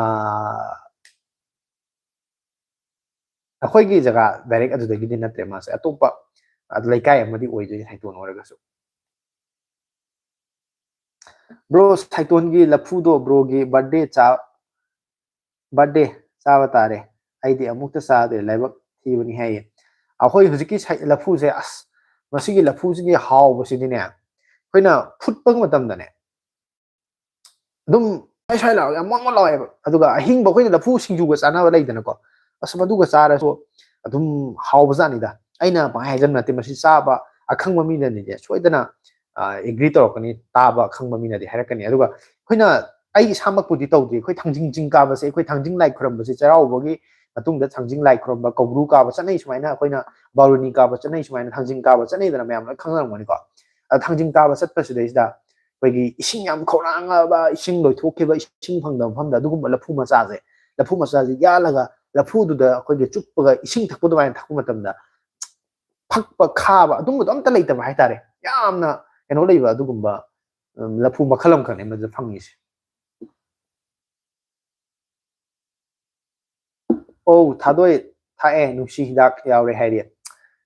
ꯑꯩꯈꯣꯏꯒꯤ ꯖꯒꯥ ꯗꯥꯏꯔꯦꯛ ꯑꯗꯨꯗꯒꯤꯗꯤ ꯅꯠꯇ꯭ꯔꯦ ꯃꯥꯁꯦ, ꯑꯇꯣꯞꯄ, ꯑ, ꯂꯩꯀꯥꯏ ꯑꯃꯗꯤ ꯑꯣꯏꯗꯣꯏꯅꯤ ꯁꯥꯏꯇꯣꯟ ꯑꯣꯏꯔꯒꯁꯨ꯫ ꯕ꯭ꯔꯣ, ꯁꯥꯏꯇꯣꯟꯒꯤ ꯂꯐꯨꯗꯣ ꯕ꯭ꯔꯣꯒꯤ ꯕꯥꯔꯗꯦ ꯆꯥ-, ꯕꯥꯔꯗꯦ ꯆꯥꯕ ꯇꯥꯔꯦ꯫ ꯑꯩꯗꯤ ꯑꯃꯨꯛꯇ ꯆꯥꯗ꯭ꯔꯤ, ꯂꯥꯏꯕꯛ ꯊꯤꯕꯅꯤ ꯍꯥꯏꯌꯦ꯫ ꯑꯩꯈꯣꯏ ꯍꯧꯖꯤꯛꯀꯤ ꯁꯥꯏ-, ꯂꯐꯨꯁꯦ, ꯑꯁ, ꯃꯁꯤꯒꯤ ꯂꯐꯨꯁꯤꯒꯤ ꯍꯥꯎꯕꯁꯤꯗꯤꯅꯦ, ꯑꯩꯈꯣꯏꯅ ꯐꯨꯠꯄ ꯃꯇꯝꯗꯅꯦ, ꯑꯗꯨꯝ ꯁ꯭ꯋꯥꯏ ꯁ꯭ꯋꯥꯏ ꯂꯥꯎꯔꯒ ꯌꯥꯝ ꯃꯣꯟ ꯃꯣꯟ ꯂꯥꯎꯋꯦꯕ꯫ ꯑꯗꯨꯒ ꯑꯍꯤꯡꯕ ꯑꯩꯈꯣꯏꯅ ꯂꯐꯨ ꯁꯤꯡꯖꯨꯒ ꯆꯥꯅꯕ ꯂꯩꯗꯅꯀꯣ, ꯑꯁ, ꯃꯗꯨꯒ ꯆꯥꯔꯁꯨ ꯑꯗꯨꯝ ꯍꯥꯎꯕꯖꯥꯠꯅꯤꯗ꯫ ꯑꯩꯅ ꯄꯪꯍꯥꯏ ꯍꯥꯏꯖꯟꯕ ꯅꯠꯇꯦ, ꯃꯁꯤ ꯆꯥꯕ ꯑꯈꯪꯕ ꯃꯤꯅꯗꯤꯅꯦ ꯁꯣꯏꯗꯅ, ꯑ, ꯑꯦꯒ꯭ꯔꯤ ꯇꯧꯔꯛꯀꯅꯤ, ꯇꯥꯕ ꯑꯈꯪꯕ ꯃꯤꯅꯗꯤ ꯍꯥꯏꯔꯛꯀꯅꯤ꯫ ꯑꯗꯨꯒ ꯑꯩꯈꯣꯏꯅ, ꯑꯩ ꯏꯁꯥꯃꯛꯄꯨꯗꯤ ꯇꯧꯗ꯭ꯔꯤ, ꯑꯩꯈꯣꯏ ꯊꯥꯡꯖꯤꯡ ꯆꯤꯡ ꯀꯥꯕꯁꯦ, ꯑꯩꯈꯣꯏ ꯊꯥꯡꯖꯤꯡ ꯂꯥꯏ ꯈꯨꯔꯝꯕꯁꯦ, ꯆꯩꯔꯥꯎꯕꯒꯤ ꯃꯇꯨꯡꯗ ꯊꯥꯡꯖꯤꯡ ꯂꯥꯏ ꯈꯨꯔꯝꯕ, ꯀꯧꯕ꯭ꯔꯨ ꯀꯥꯕ ꯆꯠꯅꯩ ꯁꯨꯃꯥꯏꯅ, ꯑꯩꯈꯣꯏꯅ ꯕꯥꯔꯨꯅꯤ ꯀꯥꯕ ꯆꯠꯅꯩ ꯁꯨꯃꯥꯏꯅ, ꯊꯥꯡꯖꯤꯡ ꯀꯥꯕ ꯆꯠꯅꯩꯗꯅ, ꯃꯌꯥꯝ ꯂꯣꯏ ꯈꯪꯅꯔꯝꯒꯅꯤꯀꯣ꯫ ꯑꯗ ꯊꯥꯡꯖꯤꯡ ꯀꯥꯕ ꯆꯠꯄꯁꯤꯗꯩꯁꯤꯗ ꯑꯩꯈꯣꯏꯒꯤ ꯏꯁꯤꯡ ꯌꯥꯝ ꯈꯧꯔꯥꯡꯉꯕ, ꯏꯁꯤꯡ ꯂꯣꯏꯊꯣꯛꯈꯤꯕ, ꯏꯁꯤꯡ ꯐꯪꯗꯕ ꯃꯐꯝꯗ ꯑꯗꯨꯒꯨꯝꯕ ꯂꯐꯨ ꯃꯆꯥꯁꯦ, ꯂꯐꯨ ꯃꯆꯥꯁꯦ ꯌꯥꯜꯂꯒ ꯂꯐꯨꯗꯨꯗ ꯑꯩꯈꯣꯏꯒꯤ ꯆꯨꯞꯄꯒ ꯏꯁꯤꯡ ꯊꯛꯄ ꯑꯗꯨꯃꯥꯏꯅ ꯊꯛꯄ ꯃꯇꯝꯗ ꯐꯛꯄ ꯈꯥꯕ ꯑꯗꯨꯝꯕꯗꯣ ꯑꯝꯇ ꯂꯩꯇꯕ ꯍꯥꯏꯇꯥꯔꯦ꯫ ꯌꯥꯝꯅ ꯀꯩꯅꯣ ꯂꯩꯕ ꯑꯗꯨꯒꯨꯝꯕ, ꯎꯝ, ꯂꯐꯨ ꯃꯈꯜ ꯑꯃꯈꯛꯅꯦ ꯃꯗꯨꯗ ꯐꯪꯉꯤꯁꯦ꯫ ꯑꯧ, ꯊꯥꯗꯣꯏ ꯊꯥꯛꯑꯦ, ꯅꯨꯡꯁꯤ ꯍꯤꯗꯥꯛ ꯌꯥꯎꯔꯦ ꯍꯥꯏꯔꯤ꯫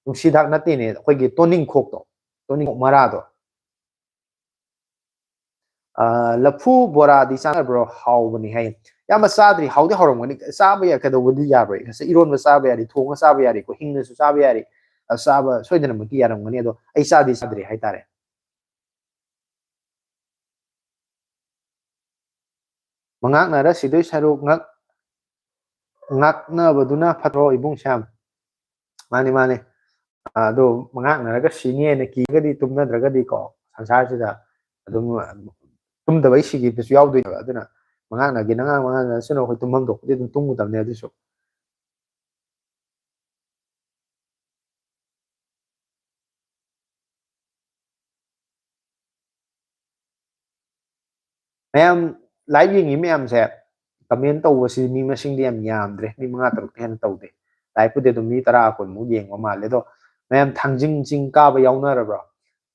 ꯅꯨꯡꯁꯤ ꯍꯤꯗꯥꯛ ꯅꯠꯇꯦꯅꯦ, ꯑꯩꯈꯣꯏꯒꯤ ꯇꯣꯅꯤꯡꯈꯣꯛꯇꯣ, ꯇꯣꯅꯤꯡꯈꯣꯛ ꯃꯔꯥꯗꯣ꯫ ꯑ, ꯂꯐꯨ ꯕꯣꯔꯥꯗꯤ ꯆꯥꯅꯕ꯭ꯔꯣ? ꯍꯥꯎꯕꯅꯤ ꯍꯥꯏ꯫ ꯌꯥꯝꯅ ꯆꯥꯗ꯭ꯔꯤ, ꯍꯥꯎꯗꯤ ꯍꯥꯎꯔꯝꯒꯅꯤ꯫ ꯆꯥꯕ ꯌꯥꯏ, ꯀꯩꯗꯧꯕꯗꯤ ꯌꯥꯔꯣꯏ? ꯉꯁꯥꯏ ꯏꯔꯣꯟꯕ ꯆꯥꯕ ꯌꯥꯔꯤ, ꯊꯣꯡꯉ ꯆꯥꯕ ꯌꯥꯔꯤꯀꯣ, ꯍꯤꯡꯅꯁꯨ ꯆꯥꯕ ꯌꯥꯔꯤ꯫ ꯑ, ꯆꯥꯕ ꯁꯣꯏꯗꯅꯃꯛꯀꯤ ꯌꯥꯔꯝꯒꯅꯤ, ꯑꯗꯣ ꯑꯩ ꯆꯥꯗꯤ ꯆꯥꯗ꯭ꯔꯤ ꯍꯥꯏꯇꯥꯔꯦ꯫ ꯃꯉꯥꯛꯅꯔ ꯁꯤꯗꯣꯏ ꯁꯔꯨꯛ ꯉꯛ-, ꯉꯥꯛꯅꯕꯗꯨꯅ ꯐꯠꯇ꯭ꯔꯣ, ꯏꯕꯨꯡ ꯁ꯭ꯌꯥꯝ? ꯃꯥꯅꯤ, ꯃꯥꯅꯤ꯫ ꯑꯗꯣ ꯃꯉꯥꯛꯅꯔꯒ ꯁꯤꯅꯤ ꯍꯥꯏꯅ ꯀꯤꯔꯒꯗꯤ ꯇꯨꯝꯅꯗ꯭ꯔꯒꯗꯤꯀꯣ, ꯁꯪꯁꯥꯔꯁꯤꯗ ꯑꯗꯨꯝ ꯇꯨꯝꯗꯕꯩ ꯁꯤꯈꯤꯕꯁꯨ ꯌꯥꯎꯗꯣꯏꯅꯦꯕ꯫ ꯑꯗꯨꯅ ꯃꯉꯥꯛꯅꯒꯦ ꯅꯉꯥꯛ ꯃꯉꯥꯛꯅꯁꯨꯅ ꯑꯩꯈꯣꯏ ꯇꯨꯝꯐꯝ ꯊꯣꯛꯄꯗꯤ ꯑꯗꯨꯝ ꯇꯨꯝꯒꯗꯕꯅꯦ꯫ ꯑꯗꯨꯁꯨ ꯃꯌꯥꯝ live ꯌꯦꯡꯉꯤ ꯃꯌꯥꯝꯁꯦ, comment ꯇꯧꯕꯁꯤ ꯃꯤ ꯃꯁꯤꯡꯗꯤ ꯌꯥꯝ ꯌꯥꯝꯗ꯭ꯔꯦ, ꯃꯤ ꯃꯉꯥ ꯇꯔꯨꯛꯇꯤ ꯍꯦꯟꯅ ꯇꯧꯗꯦ꯫ Live ꯄꯨꯗꯤ ꯑꯗꯨꯝ ꯃꯤ ꯇꯔꯥ ꯀꯨꯟꯃꯨꯛ ꯌꯦꯡꯕ ꯃꯥꯜꯂꯦ꯫ ꯑꯗꯣ ꯃꯌꯥꯝ ꯊꯥꯡꯖꯤꯡ ꯆꯤꯡ ꯀꯥꯕ ꯌꯥꯎꯅꯔꯕ꯭ꯔꯣ?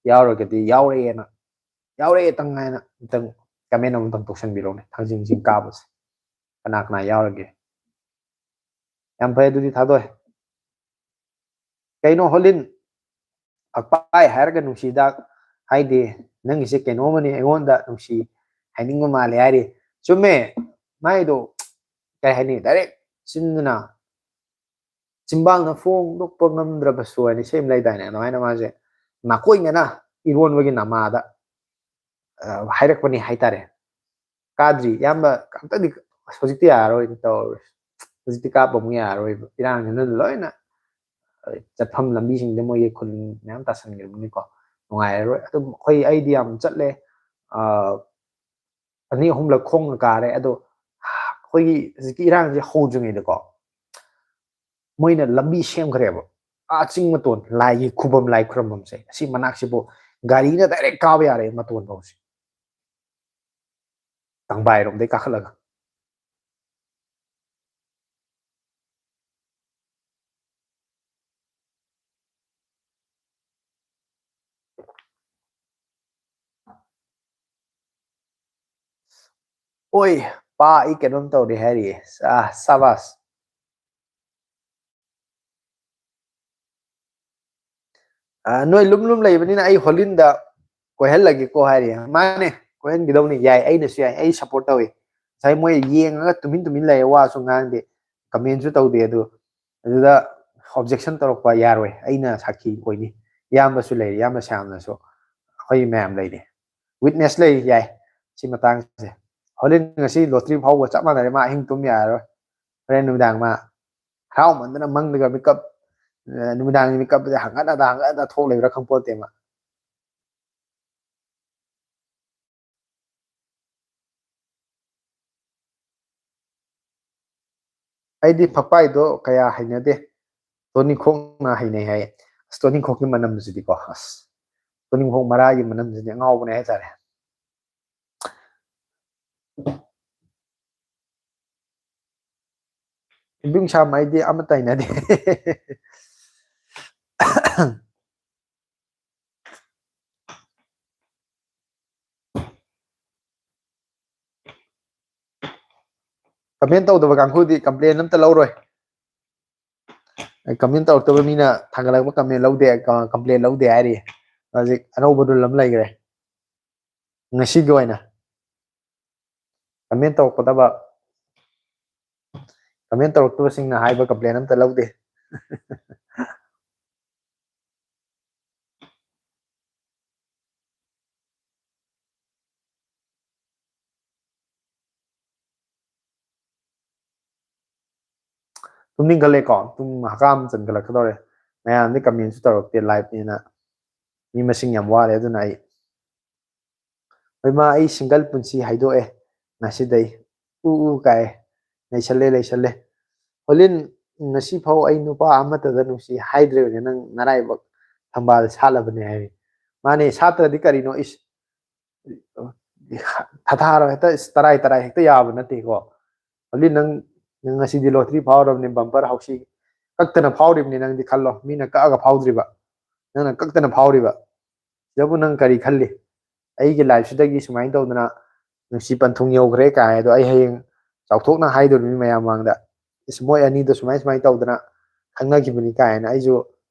ꯌꯥꯎꯔꯒꯗꯤ ꯌꯥꯎꯔꯦꯅ, ꯌꯥꯎꯔꯦ ꯇꯪ ꯍꯥꯏꯅ ꯑꯝꯇꯪ comment ꯑꯃꯇꯪ ꯇꯧꯁꯟꯕꯤꯔꯛꯎꯅꯦ, ꯊꯥꯡꯖꯤꯡ ꯆꯤꯡ ꯀꯥꯕꯁꯦ ꯀꯅꯥ ꯀꯅꯥ ꯌꯥꯎꯔꯒꯦ? ꯌꯥꯝ ꯐꯩ, ꯑꯗꯨꯗꯤ ꯊꯥꯗꯣꯛꯑꯦ꯫ ꯀꯩꯅꯣ ꯍꯣꯂꯤꯟ, ꯐꯛꯄꯥꯏ ꯍꯥꯏꯔꯒ ꯅꯨꯡꯁꯤ ꯍꯤꯗꯥꯛ ꯍꯥꯏꯗꯦ, ꯅꯪꯒꯤꯁꯦ ꯀꯩꯅꯣꯝꯃꯅꯤ, ꯑꯩꯉꯣꯟꯗ ꯅꯨꯡꯁꯤ ꯍꯥꯏꯅꯤꯡꯕ ꯃꯥꯜꯂꯦ ꯍꯥꯏꯔꯤ꯫ ꯆꯨꯝꯃꯦ, ꯃꯥꯏꯗꯣ ꯀꯩ ꯍꯥꯏꯅꯤ, direct ꯆꯤꯟꯗꯨꯅ ꯆꯤꯟꯕꯥꯜꯅ ꯐꯣꯡꯗꯣꯛꯄ ꯉꯝꯗ꯭ꯔꯕꯁꯨ ꯍꯥꯏꯅ ꯏꯁꯩ ꯑꯃ ꯂꯩꯗꯥꯏꯅꯦ, ꯑꯗꯨꯃꯥꯏꯅ ꯃꯥꯁꯦ ꯅꯥꯀꯣꯏꯅꯅ ꯏꯔꯣꯟꯕꯒꯤ ꯅꯃꯥꯗ, ꯑ, ꯍꯥꯏꯔꯛꯄꯅꯤ ꯍꯥꯏꯇꯥꯔꯦ꯫ ꯀꯥꯗ꯭ꯔꯤ ꯏꯌꯥꯝꯕ, ꯑꯝꯇꯗꯤ ꯍꯧꯖꯤꯛꯇꯤ ꯌꯥꯔꯔꯣꯏ, ꯇꯧꯔꯔꯣꯏ꯫ ꯍꯧꯖꯤꯛꯇꯤ ꯀꯥꯞꯄ ꯑꯃꯨꯛ ꯌꯥꯔꯔꯣꯏꯕ, ꯏꯔꯥꯡꯁꯤꯅ ꯂꯣꯏꯅ ꯆꯠꯐꯝ ꯂꯝꯕꯤꯁꯤꯡꯗ ꯃꯣꯏꯒꯤ ꯈꯨꯟ ꯃꯌꯥꯝ ꯇꯥꯁꯟꯈ꯭ꯔꯕꯅꯤꯀꯣ, ꯅꯨꯡꯉꯥꯏꯔꯔꯣꯏ꯫ ꯑꯗꯨꯝ ꯑꯩꯈꯣꯏ, ꯑꯩꯗꯤ ꯌꯥꯝ ꯆꯠꯂꯦ꯫ ꯑ, ꯑꯅꯤ ꯑꯍꯨꯝꯂꯛ ꯈꯣꯡꯅ ꯀꯥꯔꯦ꯫ ꯑꯗꯣ ꯑꯩꯈꯣꯏꯒꯤ ꯍꯧꯖꯤꯛꯀꯤ ꯏꯔꯥꯡꯁꯦ ꯍꯧꯗ꯭ꯔꯤꯉꯩꯗꯀꯣ, ꯃꯣꯏꯅ ꯂꯝꯕꯤ ꯁꯦꯝꯈ꯭ꯔꯦꯕ, ꯑꯥ ꯆꯤꯡ ꯃꯇꯣꯟ, ꯂꯥꯏꯒꯤ ꯈꯨꯕꯝ, ꯂꯥꯏ ꯈꯨꯔꯝꯐꯝꯁꯦ, ꯑꯁꯤ ꯃꯅꯥꯛꯁꯤꯕꯨ ꯒꯥꯔꯤꯅ direct ꯀꯥꯕ ꯌꯥꯔꯦ ꯃꯇꯣꯟ ꯐꯥꯎꯁꯦ, ꯇꯪꯕꯥꯏꯔꯣꯝꯗꯩ ꯀꯥꯈꯠꯂꯒ꯫ ꯑꯣꯏ, ꯄꯥ, ꯑꯩ ꯀꯩꯅꯣꯝ ꯇꯧꯔꯦ ꯍꯥꯏꯔꯤꯌꯦ꯫ ꯑꯥ, ꯁꯥꯕꯥꯁ꯫ ꯑꯥ, ꯅꯣꯏ ꯂꯨꯝ ꯂꯨꯝ ꯂꯩꯕꯅꯤꯅ ꯑꯩ ꯍꯣꯂꯤꯟꯗ ꯀꯣꯏꯍꯜꯂꯒꯦꯀꯣ ꯍꯥꯏꯔꯤ꯫ ꯃꯥꯅꯦ, ꯀꯣꯏꯍꯟꯒꯗꯧꯅꯤ꯫ ꯌꯥꯏ, ꯑꯩꯅꯁꯨ ꯌꯥꯏ, ꯑꯩ ꯁꯞꯄꯣꯔꯠ ꯇꯧꯏ꯫ ꯉꯁꯥꯏ ꯃꯣꯏ ꯌꯦꯡꯉꯒ ꯇꯨꯃꯤꯟ ꯇꯨꯃꯤꯟ ꯂꯩꯌꯦ, ꯋꯥꯁꯨ ꯉꯥꯡꯗꯦ, ꯀꯃꯦꯟꯁꯨ ꯇꯧꯗꯦ꯫ ꯑꯗꯨ, ꯑꯗꯨꯗ ꯑꯣꯕꯖꯦꯛꯁꯟ ꯇꯧꯔꯛꯄ ꯌꯥꯔꯣꯏ, ꯑꯩꯅ ꯁꯥꯈꯤ ꯑꯣꯏꯅꯤ꯫ ꯏꯌꯥꯝꯕꯁꯨ ꯂꯩꯔꯤ, ꯏꯌꯥꯝꯕ ꯁ꯭ꯌꯥꯝꯅꯁꯨ, ꯑꯩꯈꯣꯏ ꯃꯌꯥꯝ ꯂꯩꯔꯤ, ꯋꯤꯠꯅꯦꯁ ꯂꯩꯔꯤ꯫ ꯌꯥꯏ, ꯁꯤ ꯃꯇꯥꯡꯁꯦ꯫ ꯍꯣꯂꯤꯟ ꯉꯁꯤ ꯂꯣꯇ꯭ꯔꯤ ꯐꯥꯎꯕ ꯆꯞ ꯃꯥꯟꯅꯔꯦ, ꯃꯥ ꯑꯍꯤꯡ ꯇꯨꯝ ꯌꯥꯔꯔꯣꯏ꯫ ꯍꯣꯔꯦꯟ ꯅꯨꯃꯤꯗꯥꯡ ꯃꯥ ꯍꯔꯥꯎꯃꯟꯗꯅ ꯃꯪꯗꯒ ꯃꯤꯀꯞ, ꯑ, ꯅꯨꯃꯤꯗꯥꯡꯒꯤ ꯃꯤꯀꯞꯇꯨꯗꯤ ꯍꯪꯒꯠ ꯍꯟꯗ, ꯍꯪꯒꯠ ꯍꯟꯗ ꯊꯣꯛ ꯂꯩꯕ꯭ꯔꯥ ꯈꯪꯄꯣꯠꯇꯦ ꯃꯥ꯫ ꯑꯩꯗꯤ ꯐꯛꯄꯥꯏꯗꯣ ꯀꯌꯥ ꯍꯩꯅꯗꯦ, ꯇꯣꯅꯤꯡꯈꯣꯛꯅ ꯍꯩꯅꯩ ꯍꯥꯏꯌꯦ꯫ ꯑꯁ, ꯇꯣꯅꯤꯡꯈꯣꯛꯀꯤ ꯃꯅꯝꯁꯤꯗꯤꯀꯣ, ꯑꯁ, ꯇꯣꯅꯤꯡꯈꯣꯛ ꯃꯔꯥꯒꯤ ꯃꯅꯝꯁꯤꯗꯤ ꯑꯉꯥꯎꯕꯅꯦ ꯍꯥꯏꯇꯥꯔꯦ꯫ ꯏꯕꯨꯡ ꯁꯥꯝ, ꯑꯩꯗꯤ ꯑꯃꯠꯇ ꯍꯩꯅꯗꯦ꯫ ꯀꯃꯦꯟ ꯇꯧꯗꯕ ꯀꯥꯡꯕꯨꯗꯤ ꯀꯝꯄ꯭ꯂꯦꯟ ꯑꯝꯇ ꯂꯧꯔꯣꯏ꯫ ꯀꯃꯦꯟ ꯇꯧꯔꯛꯇꯕ ꯃꯤꯅ ꯊꯥꯡꯒꯠꯂꯛꯄ ꯀꯃꯦꯟ ꯂꯧꯗꯦ, ꯀꯝꯄ꯭ꯂꯦꯟ ꯂꯧꯗꯦ ꯍꯥꯏꯔꯤ꯫ ꯍꯧꯖꯤꯛ ꯑꯅꯧꯕ ꯔꯨꯜ ꯑꯃ ꯂꯩꯈ꯭ꯔꯦ ꯉꯁꯤꯒꯤ ꯑꯣꯏꯅ꯫ ꯀꯃꯦꯟ ꯇꯧꯔꯛꯀꯗꯕ, ꯀꯃꯦꯟ ꯇꯧꯔꯛꯇꯕꯁꯤꯡꯅ ꯍꯥꯏꯕ ꯀꯝꯄ꯭ꯂꯦꯟ ꯑꯝꯇ ꯂꯧꯗꯦ꯫ ꯇꯨꯝꯅꯤꯡꯈꯠꯂꯦꯀꯣ, ꯄꯨꯡ ꯍꯀꯥꯝ ꯆꯟꯈꯠꯂꯛꯀꯗꯧꯔꯦ꯫ ꯃꯌꯥꯝꯗꯤ ꯀꯃꯦꯟꯁꯨ ꯇꯧꯔꯛꯇꯦ, ꯂꯥꯏꯞꯅꯦꯅ꯫ ꯃꯤ ꯃꯁꯤꯡ ꯌꯥꯝ ꯋꯥꯔꯦ, ꯑꯗꯨꯅ ꯑꯩ, ꯍꯣꯏ ꯃꯥ, ꯑꯩ ꯁꯤꯡꯒꯜ ꯄꯨꯟꯁꯤ ꯍꯥꯏꯗꯣꯛꯑꯦ ꯉꯁꯤꯗꯩ꯫ ꯎ ꯎ ꯀꯥꯏ꯫ ꯂꯩꯁꯜꯂꯦ, ꯂꯩꯁꯜꯂꯦ꯫ ꯍꯣꯂꯤꯟ, ꯉꯁꯤ ꯐꯥꯎ ꯑꯩ ꯅꯨꯄꯥ ꯑꯃꯠꯇꯗ ꯅꯨꯡꯁꯤ ꯍꯥꯏꯗ꯭ꯔꯤꯕꯅꯦ, ꯅꯪ ꯅꯔꯥꯏꯕꯛ ꯊꯝꯕꯥꯜ ꯁꯥꯠꯂꯕꯅꯦ ꯍꯥꯏꯔꯤ꯫ ꯃꯥꯅꯦ, ꯁꯥꯠꯇ꯭ꯔꯗꯤ ꯀꯔꯤꯅꯣ? ꯏꯁ, ꯊꯥꯊꯥꯔꯣ ꯍꯦꯛꯇ, ꯏꯁ, ꯇꯔꯥꯏ ꯇꯔꯥꯏ ꯍꯦꯛꯇ ꯌꯥꯕ ꯅꯠꯇꯦꯀꯣ꯫ ꯍꯣꯂꯤꯟ, ꯅꯪ, ꯅꯪ ꯉꯁꯤꯗꯤ ꯂꯣꯇ꯭ꯔꯤ ꯐꯥꯎꯔꯕꯅꯦ, ꯕꯝꯄꯔ ꯍꯥꯎꯁꯤ꯫ ꯀꯛꯇꯅ ꯐꯥꯎꯔꯤꯕꯅꯤ, ꯅꯪꯗꯤ ꯈꯜꯂꯣ, ꯃꯤꯅ ꯀꯛꯑꯒ ꯐꯥꯎꯗ꯭ꯔꯤꯕ, ꯅꯪꯅ ꯀꯛꯇꯅ ꯐꯥꯎꯔꯤꯕ꯫ ꯁꯤꯗꯕꯨ ꯅꯪ ꯀꯔꯤ ꯈꯜꯂꯤ? ꯑꯩꯒꯤ ꯂꯥꯏꯐꯁꯤꯗꯒꯤ ꯁꯨꯃꯥꯏꯅ ꯇꯧꯗꯅ ꯅꯨꯡꯁꯤ ꯄꯟꯊꯨꯡ ꯌꯧꯈ꯭ꯔꯦ ꯀꯥꯏ꯫ ꯑꯗꯣ ꯑꯩ ꯍꯌꯦꯡ ꯆꯥꯎꯊꯣꯛꯅ ꯍꯥꯏꯗꯣꯔꯤꯕꯅꯤ ꯃꯌꯥꯝ ꯃꯥꯡꯗ, "ꯏꯁ, ꯃꯣꯏ ꯑꯅꯤꯗꯣ ꯁꯨꯃꯥꯏ ꯁꯨꯃꯥꯏꯅ ꯇꯧꯗꯅ ꯈꯪꯅꯈꯤꯕꯅꯤ" ꯀꯥꯏꯅ꯫ ꯑꯩꯁꯨ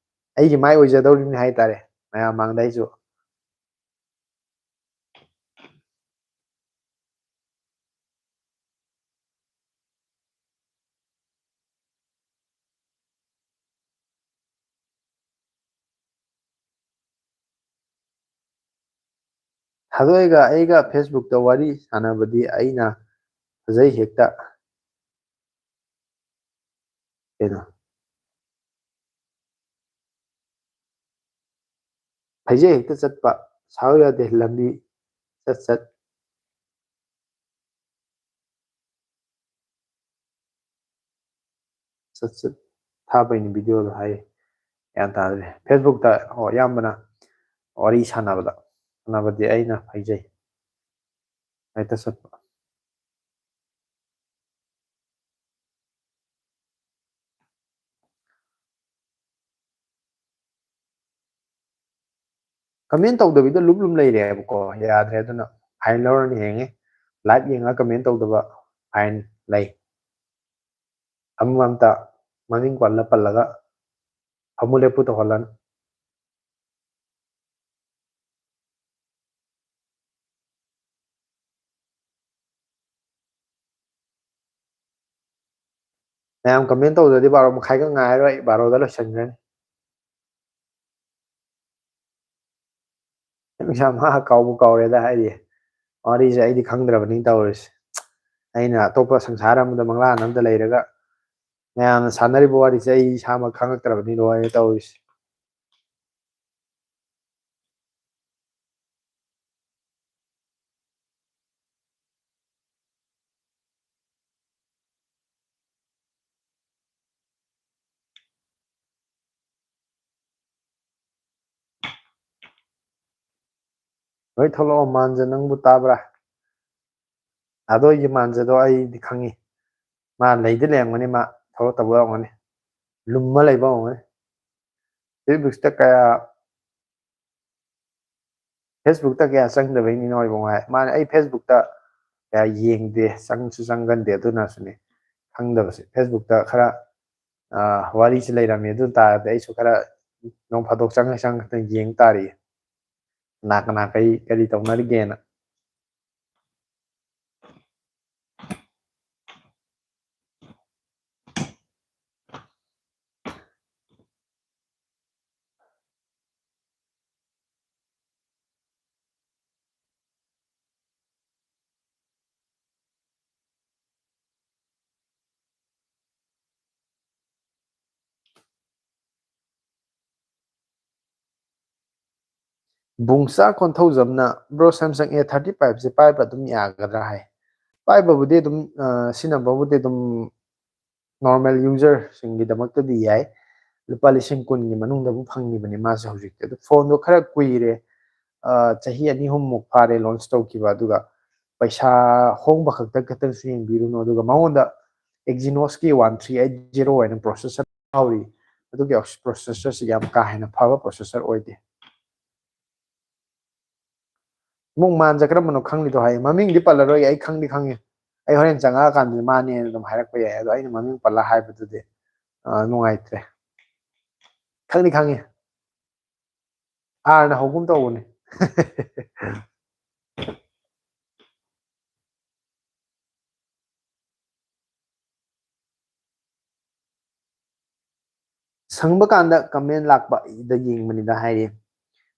ꯑꯩꯒꯤ ꯃꯥꯏ ꯑꯣꯏꯖꯗꯧꯔꯤꯕꯅꯤ ꯍꯥꯏꯇꯥꯔꯦ, ꯃꯌꯥꯝ ꯃꯥꯡꯗ ꯑꯩꯁꯨ꯫ ꯊꯥꯗꯣꯏꯒ ꯑꯩꯒ ꯐꯦꯁꯕꯨꯛꯇ ꯋꯥꯔꯤ ꯁꯥꯟꯅꯕꯗꯤ ꯑꯩꯅ ꯐꯖꯩ ꯍꯦꯛꯇ꯫ ꯀꯩꯅꯣ? ꯐꯩꯖꯩ ꯍꯦꯛꯇ ꯆꯠꯄ, ꯁꯥꯎ ꯌꯥꯗꯦ ꯂꯝꯕꯤ ꯆꯠ ꯆꯠ꯫ ꯆꯠ ꯆꯠ ꯊꯥꯕꯩꯅꯤ ꯚꯤꯗꯤꯑꯣꯗꯣ ꯍꯥꯏ꯫ ꯒ꯭ꯌꯥꯟ ꯇꯥꯗ꯭ꯔꯦ꯫ ꯐꯦꯁꯕꯨꯛꯇ, ꯑꯣ, ꯑꯌꯥꯝꯕꯅ ꯋꯥꯔꯤ ꯁꯥꯟꯅꯕꯗ, ꯁꯥꯟꯅꯕꯗꯤ ꯑꯩꯅ ꯐꯩꯖꯩ꯫ ꯍꯦꯛꯇ ꯆꯠꯄ꯫ ꯀꯃꯦꯟ ꯇꯧꯗꯕꯤꯗ ꯂꯨꯞ ꯂꯨꯞ ꯂꯩꯔꯦ ꯍꯥꯏꯕꯀꯣ, ꯌꯥꯗ꯭ꯔꯦ꯫ ꯑꯗꯨꯅ ꯐꯥꯏꯟ ꯂꯧꯔꯅꯤ ꯍꯌꯦꯡꯉꯦ꯫ ꯂꯥꯏꯚ ꯌꯦꯡꯉꯒ ꯀꯃꯦꯟ ꯇꯧꯗꯕ ꯐꯥꯏꯟ ꯂꯩ꯫ ꯑꯃ ꯑꯝꯇ ꯃꯃꯤꯡ ꯄꯜꯂ ꯄꯜꯂꯒ ꯐꯃꯨ ꯂꯦꯞꯄꯨ ꯇꯧꯍꯜꯂꯅꯤ꯫ ꯃꯌꯥꯝ ꯀꯃꯦꯟ ꯇꯧꯗ꯭ꯔꯗꯤ ꯕꯥꯔꯣ ꯃꯈꯥꯏꯒ ꯉꯥꯏꯔꯣꯏ, ꯕꯥꯔꯣꯗ ꯂꯣꯏꯁꯟꯈ꯭ꯔꯅꯤ꯫ ꯌꯥꯝ ꯃꯥ ꯀꯥꯎꯕꯨ ꯀꯥꯎꯔꯦꯗ ꯍꯥꯏꯔꯤ꯫ ꯋꯥꯔꯤꯁꯦ ꯑꯩꯗꯤ ꯈꯪꯗ꯭ꯔꯕꯅꯤ ꯇꯧꯔꯤꯁꯦ꯫ ꯑꯩꯅ ꯑꯇꯣꯞꯄ ꯁꯪꯁꯥꯔ ꯑꯃꯗ ꯃꯪꯂꯥꯟ ꯑꯃꯗ ꯂꯩꯔꯒ ꯃꯌꯥꯝꯅ ꯁꯥꯟꯅꯔꯤꯕ ꯋꯥꯔꯤꯁꯦ ꯑꯩ ꯏꯁꯥꯃꯛ ꯈꯪꯉꯛꯇ꯭ꯔꯕꯅꯤ ꯂꯣꯏꯔꯦ ꯇꯧꯔꯤꯁꯦ꯫ ꯂꯣꯏ ꯊꯣꯛꯂꯛꯑꯣ, ꯃꯥꯟꯖ ꯅꯪꯕꯨ ꯇꯥꯕ꯭ꯔꯥ? ꯑꯗꯣ ꯑꯩꯒꯤ ꯃꯥꯟꯖꯗꯣ ꯑꯩꯗꯤ ꯈꯪꯉꯤ꯫ ꯃꯥ ꯂꯩꯗꯤ ꯂꯩꯔꯝꯒꯅꯤ, ꯃꯥ ꯊꯕꯛ ꯇꯧꯕ ꯑꯣꯏꯔꯝꯒꯅꯤ꯫ ꯂꯨꯝꯃ ꯂꯩꯕ ꯑꯣꯏꯔꯝꯒꯅꯤ꯫ ꯐꯦꯁꯕꯨꯛꯇ ꯀꯌꯥ, ꯐꯦꯁꯕꯨꯛꯇ ꯀꯌꯥ ꯆꯪꯗꯕꯩꯅꯤꯅꯣ ꯏꯕꯨꯡꯉꯣ ꯍꯥꯏ꯫ ꯃꯥꯅ ꯑꯩ ꯐꯦꯁꯕꯨꯛꯇ ꯀꯌꯥ ꯌꯦꯡꯗꯦ, ꯆꯪꯁꯨ ꯆꯪꯒꯟꯗꯦ, ꯑꯗꯨꯅꯁꯨꯅꯦ ꯈꯪꯗꯕꯁꯦ꯫ ꯐꯦꯁꯕꯨꯛꯇ ꯈꯔ ꯋꯥꯔꯤꯁꯤ ꯂꯩꯔꯝꯃꯤ, ꯑꯗꯨ ꯇꯥꯔꯗꯤ ꯑꯩꯁꯨ ꯈꯔ ꯅꯣꯡ ꯐꯥꯗꯣꯛ ꯆꯪꯉ ꯆꯪꯉ ꯈꯛꯇꯪ ꯌꯦꯡ ꯇꯥꯔꯤ, ꯀꯅꯥ ꯀꯅꯥ ꯀꯔꯤ ꯀꯔꯤ ꯇꯧꯅꯔꯤꯒꯦꯅ꯫ ꯕꯨꯡꯆꯥ ꯀꯣꯟꯊꯧꯖꯝꯅ, "Bro, Samsung A thirty five ꯁꯦ ꯄꯥꯏꯕ ꯑꯗꯨꯝ ꯌꯥꯒꯗ꯭ꯔꯥ?" ꯍꯥꯏ꯫ ꯄꯥꯏꯕꯕꯨꯗꯤ ꯑꯗꯨꯝ, ꯑ, ꯁꯤꯖꯤꯟꯅꯕꯕꯨꯗꯤ ꯑꯗꯨꯝ normal user ꯁꯤꯡꯒꯤꯗꯃꯛꯇꯗꯤ ꯌꯥꯏ꯫ ꯂꯨꯄꯥ ꯂꯤꯁꯤꯡ ꯀꯨꯟꯒꯤ ꯃꯅꯨꯡꯗꯕꯨ ꯐꯪꯉꯤꯕꯅꯤ ꯃꯥꯁꯦ ꯍꯧꯖꯤꯛꯇꯤ꯫ ꯑꯗꯨ ꯐꯣꯟꯗꯣ ꯈꯔ ꯀꯨꯏꯔꯦ, ꯑ, ꯆꯍꯤ ꯑꯅꯤ ꯑꯍꯨꯝꯃꯨꯛ ꯐꯥꯔꯦ launch ꯇꯧꯈꯤꯕ, ꯑꯗꯨꯒ ꯄꯩꯁꯥ ꯍꯣꯡꯕ ꯈꯛꯇ ꯈꯛꯇꯪꯁꯨ ꯌꯦꯡꯕꯤꯔꯨꯅꯨ꯫ ꯑꯗꯨꯒ ꯃꯉꯣꯟꯗ Exynos ꯀꯤ one three eight zero ꯍꯥꯏꯅ processor ꯌꯥꯎꯔꯤ꯫ ꯑꯗꯨꯒꯤ processor ꯁꯤ ꯌꯥꯝ ꯀꯥ ꯍꯦꯟꯅ ꯐꯕ processor ꯑꯣꯏꯗꯦ꯫ ꯏꯃꯨꯡ ꯃꯥꯟꯁꯦ ꯀꯔꯝꯕꯅꯣ ꯈꯪꯂꯤꯗꯣ ꯍꯥꯏꯌꯦ꯫ ꯃꯃꯤꯡꯗꯤ ꯄꯜꯂꯔꯣꯏꯒꯦ, ꯑꯩ ꯈꯪꯗꯤ ꯈꯪꯉꯦ꯫ ꯑꯩ ꯍꯣꯔꯦꯟ ꯆꯪꯉꯛꯑꯀꯥꯟꯗꯗꯤ ꯃꯥꯅꯦꯅ ꯑꯗꯨꯝ ꯍꯥꯏꯔꯛꯄ ꯌꯥꯏ, ꯑꯗꯣ ꯑꯩꯅ ꯃꯃꯤꯡ ꯄꯜꯂ ꯍꯥꯏꯕꯗꯨꯗꯤ, ꯑ, ꯅꯨꯡꯉꯥꯏꯇ꯭ꯔꯦ꯫ ꯈꯪꯗꯤ ꯈꯪꯉꯦ꯫ R ꯅ ꯍꯧꯒꯨꯝ ꯇꯧꯕꯅꯦ꯫ ꯁꯪꯕ ꯀꯥꯟꯗ comment ꯂꯥꯛꯄ ꯗ ꯌꯦꯡꯕꯅꯤꯗ ꯍꯥꯏꯔꯤ꯫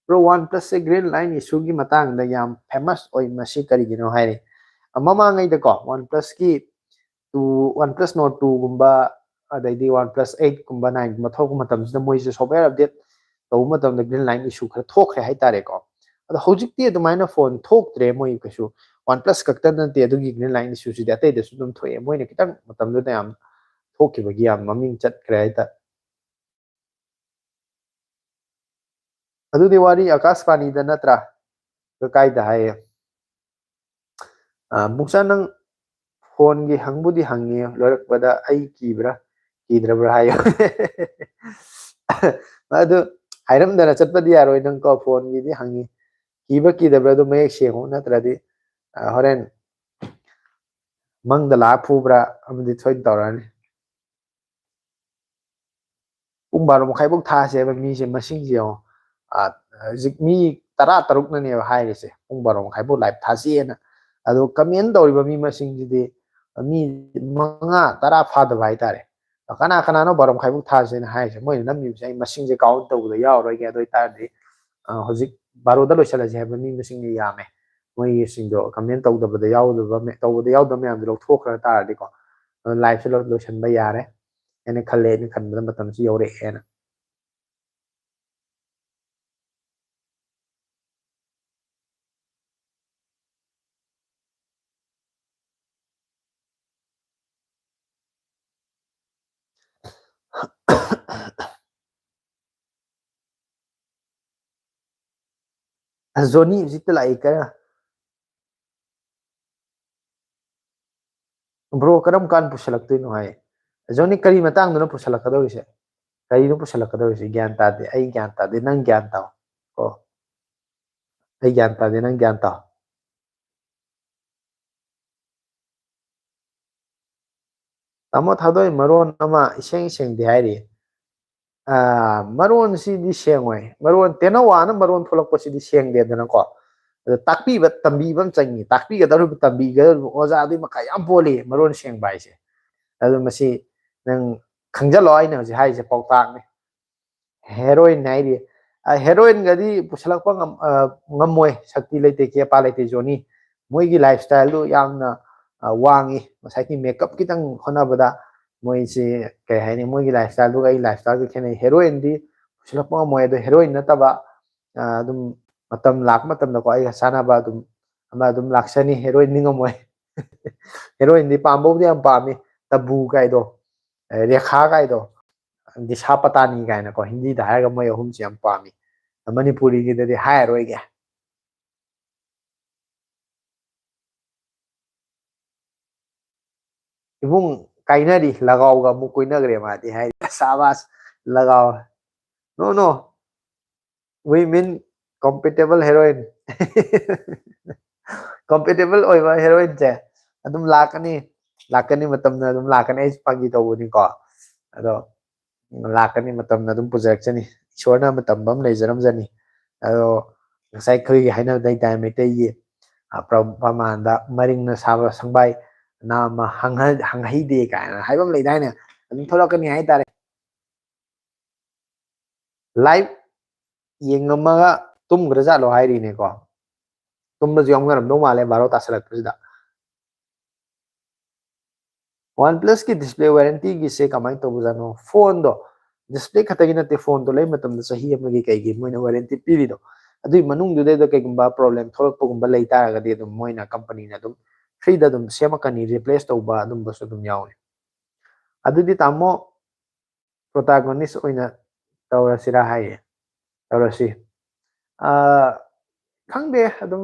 "Bro, OnePlus ꯁꯦ green line issue ꯒꯤ ꯃꯇꯥꯡꯗ ꯌꯥꯝ famous ꯑꯣꯏ, ꯃꯁꯤ ꯀꯔꯤꯒꯤꯅꯣ?" ꯍꯥꯏꯔꯤ꯫ ꯑ, ꯃꯃꯥꯡꯉꯩꯗꯀꯣ, OnePlus ꯀꯤ two, OnePlus Nord two ꯒꯨꯝꯕ, ꯑꯗꯩꯗꯤ OnePlus eight ꯀꯨꯝꯕ, nine ꯒꯨꯝꯕ ꯊꯣꯛꯂꯛꯄ ꯃꯇꯝꯁꯤꯗ ꯃꯣꯏꯁꯦ software update ꯇꯧꯕ ꯃꯇꯝꯗ green line issue ꯈꯔ ꯊꯣꯛꯈ꯭ꯔꯦ ꯍꯥꯏꯇꯥꯔꯦꯀꯣ꯫ ꯑꯗꯣ ꯍꯧꯖꯤꯛꯇꯤ ꯑꯗꯨꯃꯥꯏꯅ ꯐꯣꯟ ꯊꯣꯛꯇ꯭ꯔꯦ, ꯃꯣꯏ ꯀꯩꯁꯨ꯫ OnePlus ꯈꯛꯇ ꯅꯠꯇꯦ ꯑꯗꯨꯒꯤ green line issue ꯁꯤꯗꯤ, ꯑꯇꯩꯗꯁꯨ ꯑꯗꯨꯝ ꯊꯣꯛꯑꯦ꯫ ꯃꯣꯏꯅ ꯈꯤꯇꯪ ꯃꯇꯝꯗꯨꯗ ꯌꯥꯝ ꯊꯣꯛꯈꯤꯕꯒꯤ ꯌꯥꯝ ꯃꯃꯤꯡ ꯆꯠꯈ꯭ꯔꯦ ꯍꯥꯏꯇꯥꯔꯦ꯫ ꯑꯗꯨꯗꯤ ꯋꯥꯔꯤ ꯑꯀꯥꯁꯕꯥꯅꯤꯗ ꯅꯠꯇ꯭ꯔꯥ? ꯑꯗꯨ ꯀꯥꯏꯗ ꯍꯥꯏꯌꯦ? ꯑ, ꯕꯨꯡꯆꯥ, ꯅꯪ ꯐꯣꯟꯒꯤ ꯍꯪꯕꯨꯗꯤ ꯍꯪꯉꯦ, ꯂꯣꯏꯔꯛꯄꯗ ꯑꯩ ꯀꯤꯕ꯭ꯔꯥ ꯀꯤꯗ꯭ꯔꯕ꯭ꯔꯥ ꯍꯥꯏꯌꯣ꯫ ꯑꯗꯨ ꯍꯥꯏꯔꯝꯗꯅ ꯆꯠꯄꯗꯤ ꯌꯥꯔꯣꯏ, ꯅꯪ ꯀꯣ, ꯐꯣꯟꯒꯤꯗꯤ ꯍꯪꯉꯤ꯫ ꯀꯤꯕ꯭ꯔꯥ ꯀꯤꯗꯕ꯭ꯔꯥ ꯑꯗꯨ ꯃꯌꯦꯛ ꯁꯦꯡꯉꯨ, ꯅꯠꯇ꯭ꯔꯗꯤ, ꯑ, ꯍꯣꯔꯦꯟ ꯃꯪꯗ ꯂꯥꯛꯑ ꯐꯨꯕ꯭ꯔꯥ ꯑꯃꯗꯤ ꯁꯣꯏꯅ ꯇꯧꯔꯛꯑꯅꯤ꯫ ꯄꯨꯡ ꯕꯥꯔꯣ ꯃꯈꯥꯏꯐꯧ ꯊꯥꯁꯦꯕ ꯃꯤꯁꯦ ꯃꯁꯤꯡꯁꯦ ꯌꯦꯡꯉꯣ꯫ ꯑ, ꯍꯧꯖꯤꯛ ꯃꯤ ꯇꯔꯥ ꯇꯔꯨꯛꯅꯅꯦꯕ ꯍꯥꯏꯔꯤꯁꯦ ꯄꯨꯡ ꯕꯥꯔꯣ ꯃꯈꯥꯏꯐꯧ ꯂꯥꯏꯚ ꯊꯥꯁꯤꯅ꯫ ꯑꯗꯣ ꯀꯃꯦꯟ ꯇꯧꯔꯤꯕ ꯃꯤ ꯃꯁꯤꯡꯁꯤꯗꯤ ꯃꯤ ꯃꯉꯥ ꯇꯔꯥ ꯐꯥꯗꯕ ꯍꯥꯏꯇꯥꯔꯦ꯫ ꯀꯅꯥ ꯀꯅꯥꯅꯣ ꯕꯥꯔꯣ ꯃꯈꯥꯏꯐꯧ ꯊꯥꯁꯦꯅ ꯍꯥꯏꯔꯤꯁꯦ? ꯃꯣꯏꯅ ꯅꯝꯃꯤꯕꯁꯦ ꯑꯩ ꯃꯁꯤꯡꯁꯦ ꯀꯥꯎꯟ ꯇꯧꯕꯗ ꯌꯥꯎꯔꯔꯣꯏꯒꯦ꯫ ꯑꯗꯨ ꯑꯣꯏꯇꯥꯔꯗꯤ, ꯑ, ꯍꯧꯖꯤꯛ ꯕꯥꯔꯣꯗ ꯂꯣꯏꯁꯤꯜꯂꯁꯦ ꯍꯥꯏꯕ ꯃꯤ ꯃꯁꯤꯡꯗꯤ ꯌꯥꯝꯃꯦ꯫ ꯃꯣꯏꯒꯤꯁꯤꯡꯗꯣ ꯀꯃꯦꯟ ꯇꯧꯗꯕꯗ ꯌꯥꯎꯗꯕ ꯃ-, ꯇꯧꯕꯗ ꯌꯥꯎꯗꯕ ꯃꯌꯥꯝꯗꯣ ꯂꯧꯊꯣꯛꯈ꯭ꯔ ꯇꯥꯔꯗꯤꯀꯣ, ꯑꯗꯣ ꯂꯥꯏꯚꯁꯦ ꯂꯣꯏ ꯂꯣꯏꯁꯤꯟꯕ ꯌꯥꯔꯦ ꯍꯥꯏꯅ ꯈꯜꯂꯦ꯫ ꯑꯩꯅ ꯈꯟꯕꯗ ꯃꯇꯝꯁꯤ ꯌꯧꯔꯛꯑꯦꯅ꯫ ꯑꯁ, ꯖꯣꯅꯤ ꯍꯧꯖꯤꯛꯇ ꯂꯥꯛꯏ ꯀꯔ-, ꯕ꯭ꯔꯣ, ꯀꯔꯝ ꯀꯥꯟ ꯄꯨꯁꯜꯂꯛꯇꯣꯏꯅꯣ ꯍꯥꯏ꯫ ꯖꯣꯅꯤ, ꯀꯔꯤ ꯃꯇꯥꯡꯗꯅꯣ ꯄꯨꯁꯜꯂꯛꯀꯗꯧꯔꯤꯁꯦ? ꯀꯔꯤꯅꯣ ꯄꯨꯁꯜꯂꯛꯀꯗꯧꯔꯤꯁꯦ? ꯒ꯭ꯌꯥꯟ ꯇꯥꯗꯦ, ꯑꯩ ꯒ꯭ꯌꯥꯟ ꯇꯥꯗꯦ, ꯅꯪ ꯒ꯭ꯌꯥꯟ ꯇꯥꯎ ꯀꯣ꯫ ꯑꯩ ꯒ꯭ꯌꯥꯟ ꯇꯥꯗꯦ, ꯅꯪ ꯒ꯭ꯌꯥꯟ ꯇꯥꯎ꯫ ꯇꯥꯃꯣ ꯊꯥꯗꯣꯏ ꯃꯔꯣꯟ ꯑꯃ ꯏꯁꯦꯡ ꯁꯦꯡꯗꯦ ꯍꯥꯏꯔꯤ꯫ ꯑꯥ, ꯃꯔꯣꯟꯁꯤꯗꯤ ꯁꯦꯡꯉꯣꯏ꯫ ꯃꯔꯣꯟ, ꯇꯦꯅꯋꯥꯅ ꯃꯔꯣꯟ ꯊꯣꯛꯂꯛꯄꯁꯤꯗꯤ ꯁꯦꯡꯗꯦꯗꯅꯀꯣ꯫ ꯑꯗꯣ ꯇꯥꯛꯄꯤꯕ ꯇꯝꯕꯤꯕ ꯑꯃ ꯆꯪꯉꯤ꯫ ꯇꯥꯛꯄꯤꯒꯗꯧꯔꯤꯕ ꯇꯝꯕꯤꯒꯗꯧꯔꯤꯕ ꯑꯣꯖꯥꯗꯨꯒꯤ ꯃꯈꯥ ꯌꯥꯝ ꯄꯣꯜꯂꯤ ꯃꯔꯣꯟ ꯁꯦꯡꯕ ꯍꯥꯏꯁꯦ꯫ ꯑꯗꯨ ꯃꯁꯤ ꯅꯪ ꯈꯪꯖꯜꯂꯣ, ꯑꯩꯅ ꯍꯧꯖꯤꯛ ꯍꯥꯏꯔꯤꯁꯦ ꯄꯥꯎꯇꯥꯛꯅꯤ꯫ ꯍꯦꯔꯣꯏꯟ ꯍꯥꯏꯔꯤ꯫ ꯑ, ꯍꯦꯔꯣꯏꯟꯒꯗꯤ ꯄꯨꯁꯜꯂꯛꯄ ꯉꯝ-, ꯑ, ꯉꯝꯃꯣꯏ꯫ ꯁꯛꯇꯤ ꯂꯩꯇꯦ, ꯀꯦꯄꯥ ꯂꯩꯇꯦ, ꯖꯣꯅꯤ꯫ ꯃꯣꯏꯒꯤ ꯂꯥꯏꯐ ꯁ꯭ꯇꯥꯏꯜꯗꯨ ꯌꯥꯝꯅ, ꯑ, ꯋꯥꯡꯉꯤ꯫ ꯉꯁꯥꯏꯒꯤ ꯃꯦꯀꯞ ꯈꯤꯇꯪ ꯍꯣꯠꯅꯕꯗ ꯃꯣꯏꯁꯤ, ꯀꯩ ꯍꯥꯏꯅꯤ, ꯃꯣꯏꯒꯤ ꯂꯥꯏꯐ ꯁ꯭ꯇꯥꯏꯜꯗꯨꯒ ꯑꯩ ꯂꯥꯏꯐ ꯁ꯭ꯇꯥꯏꯜꯒ ꯈꯦꯠꯅꯩ꯫ ꯍꯦꯔꯣꯏꯟꯗꯤ ꯄꯨꯁꯜꯂꯛꯄ ꯉꯝꯃꯣꯏ꯫ ꯑꯗꯣ ꯍꯦꯔꯣꯏꯟ ꯅꯠꯇꯕ, ꯑ, ꯑꯗꯨꯝ ꯃꯇꯝ ꯂꯥꯛꯄ ꯃꯇꯝꯗꯀꯣ ꯑꯩꯒ ꯆꯥꯟꯅꯕ ꯑꯗꯨꯝ ꯑꯃ ꯑꯗꯨꯝ ꯂꯥꯛꯆꯅꯤ꯫ ꯍꯦꯔꯣꯏꯟꯗꯤ ꯉꯝꯃꯣꯏ꯫ ꯍꯦꯔꯣꯏꯟꯗꯤ ꯄꯥꯝꯕꯕꯨꯗꯤ ꯌꯥꯝ ꯄꯥꯝꯃꯤ꯫ ꯇꯕꯨ ꯀꯥꯏꯗꯣ, ꯑ, ꯔꯦꯈꯥ ꯀꯥꯏꯗꯣ, ꯗꯤꯁꯥ ꯄꯇꯥꯅꯤ ꯀꯥꯏꯅꯀꯣ, ꯍꯤꯟꯗꯤꯗ ꯍꯥꯏꯔꯒ ꯃꯣꯏ ꯑꯍꯨꯝꯁꯦ ꯌꯥꯝ ꯄꯥꯝꯃꯤ꯫ ꯃꯅꯤꯄꯨꯔꯤꯒꯤꯗꯗꯤ ꯍꯥꯏꯔꯔꯣꯏꯒꯦ꯫ ꯏꯕꯨꯡ ꯀꯥꯏꯅꯔꯤ, ꯂꯒꯥꯎꯒ ꯑꯃꯨꯛ ꯀꯣꯏꯅꯈ꯭ꯔꯦ ꯃꯥꯗꯤ ꯍꯥꯏ꯫ ꯁꯥꯕꯥꯁ, ꯂꯒꯥꯎ꯫ No, no. We mean compatible heroine. Compatible ꯑꯣꯏꯕ ꯍꯦꯔꯣꯏꯟꯁꯦ ꯑꯗꯨꯝ ꯂꯥꯛꯀꯅꯤ, ꯂꯥꯛꯀꯅꯤ, ꯃꯇꯝꯅ ꯑꯗꯨꯝ ꯂꯥꯛꯀꯅꯤ꯫ ꯑꯩꯁꯨ ꯐꯥꯒꯤ ꯇꯧꯕꯅꯤꯀꯣ, ꯑꯗꯣ ꯂꯥꯛꯀꯅꯤ, ꯃꯇꯝꯅ ꯑꯗꯨꯝ ꯄꯨꯖꯔꯛꯆꯅꯤ꯫ ꯏꯁꯣꯔꯅ ꯃꯇꯝ ꯑꯃ ꯂꯩꯖꯔꯝꯖꯅꯤ꯫ ꯑꯗꯣ ꯉꯁꯥꯏ ꯑꯩꯈꯣꯏꯒꯤ ꯍꯥꯏꯅꯕꯗ ꯍꯥꯏꯇꯥꯔꯦ, ꯃꯩꯇꯩꯒꯤ, ꯑ, ꯄ꯭ꯔ-, ꯄ꯭ꯔꯃꯥꯟꯗ "ꯃꯔꯤꯡꯅ ꯁꯥꯕ ꯁꯪꯕꯥꯏ ꯅꯥꯝꯃ ꯍꯪꯍ-, ꯍꯪꯍꯩꯗꯦ" ꯀꯥꯏꯅ ꯍꯥꯏꯕ ꯑꯃ ꯂꯩꯗꯥꯏꯅꯦ? ꯑꯗꯨꯝ ꯊꯣꯛꯂꯛꯀꯅꯤ ꯍꯥꯏꯇꯥꯔꯦ꯫ ꯂꯥꯏꯚ ꯌꯦꯡꯉꯝꯃꯒ ꯇꯨꯝꯈ꯭ꯔꯖꯥꯠꯂꯣ ꯍꯥꯏꯔꯤꯅꯦꯀꯣ꯫ ꯇꯨꯝꯕꯁꯨ ꯌꯥꯎꯅꯔꯝꯗꯧ ꯃꯥꯜꯂꯦ ꯕꯥꯔꯣ ꯇꯥꯁꯜꯂꯛꯄꯁꯤꯗ꯫ OnePlus ꯀꯤ ꯗꯤꯁꯄ꯭ꯂꯦ ꯋꯥꯔꯦꯟꯇꯤꯒꯤꯁꯦ ꯀꯃꯥꯏꯅ ꯇꯧꯕꯖꯥꯠꯅꯣ? ꯐꯣꯟꯗꯣ, ꯗꯤꯁꯄ꯭ꯂꯦ ꯈꯛꯇꯒꯤ ꯅꯠꯇꯦ, ꯐꯣꯟꯗꯣ ꯂꯩ ꯃꯇꯝꯗ ꯆꯍꯤ ꯑꯃꯒꯤ ꯀꯩꯒꯤ ꯃꯣꯏꯅ ꯋꯥꯔꯦꯟꯇꯤ ꯄꯤꯔꯤꯗꯣ, ꯑꯗꯨꯒꯤ ꯃꯅꯨꯡꯗꯨꯗꯩꯗ ꯀꯩꯒꯨꯝꯕ ꯄ꯭ꯔꯣꯕ꯭ꯂꯦꯝ ꯊꯣꯛꯂꯛꯄꯒꯨꯝꯕ ꯂꯩ ꯇꯥꯔꯒꯗꯤ ꯑꯗꯨꯝ ꯃꯣꯏꯅ, ꯀꯝꯄꯅꯤꯅ ꯑꯗꯨꯝ ꯐ꯭ꯔꯤꯗ ꯑꯗꯨꯝ ꯁꯦꯝꯃꯛꯀꯅꯤ, ꯔꯤꯄ꯭ꯂꯦꯁ ꯇꯧꯕ ꯑꯗꯨꯝꯕꯁꯨ ꯑꯗꯨꯝ ꯌꯥꯎꯏ꯫ ꯑꯗꯨꯗꯤ ꯇꯥꯃꯣ, ꯄ꯭ꯔꯣꯇꯥꯒꯣꯅꯤꯁ ꯑꯣꯏꯅ ꯇꯧꯔꯁꯤꯔꯥ ꯍꯥꯏꯌꯦ꯫ ꯇꯧꯔꯁꯤ꯫ ꯑꯥ, ꯈꯪꯗꯦ, ꯑꯗꯨꯝ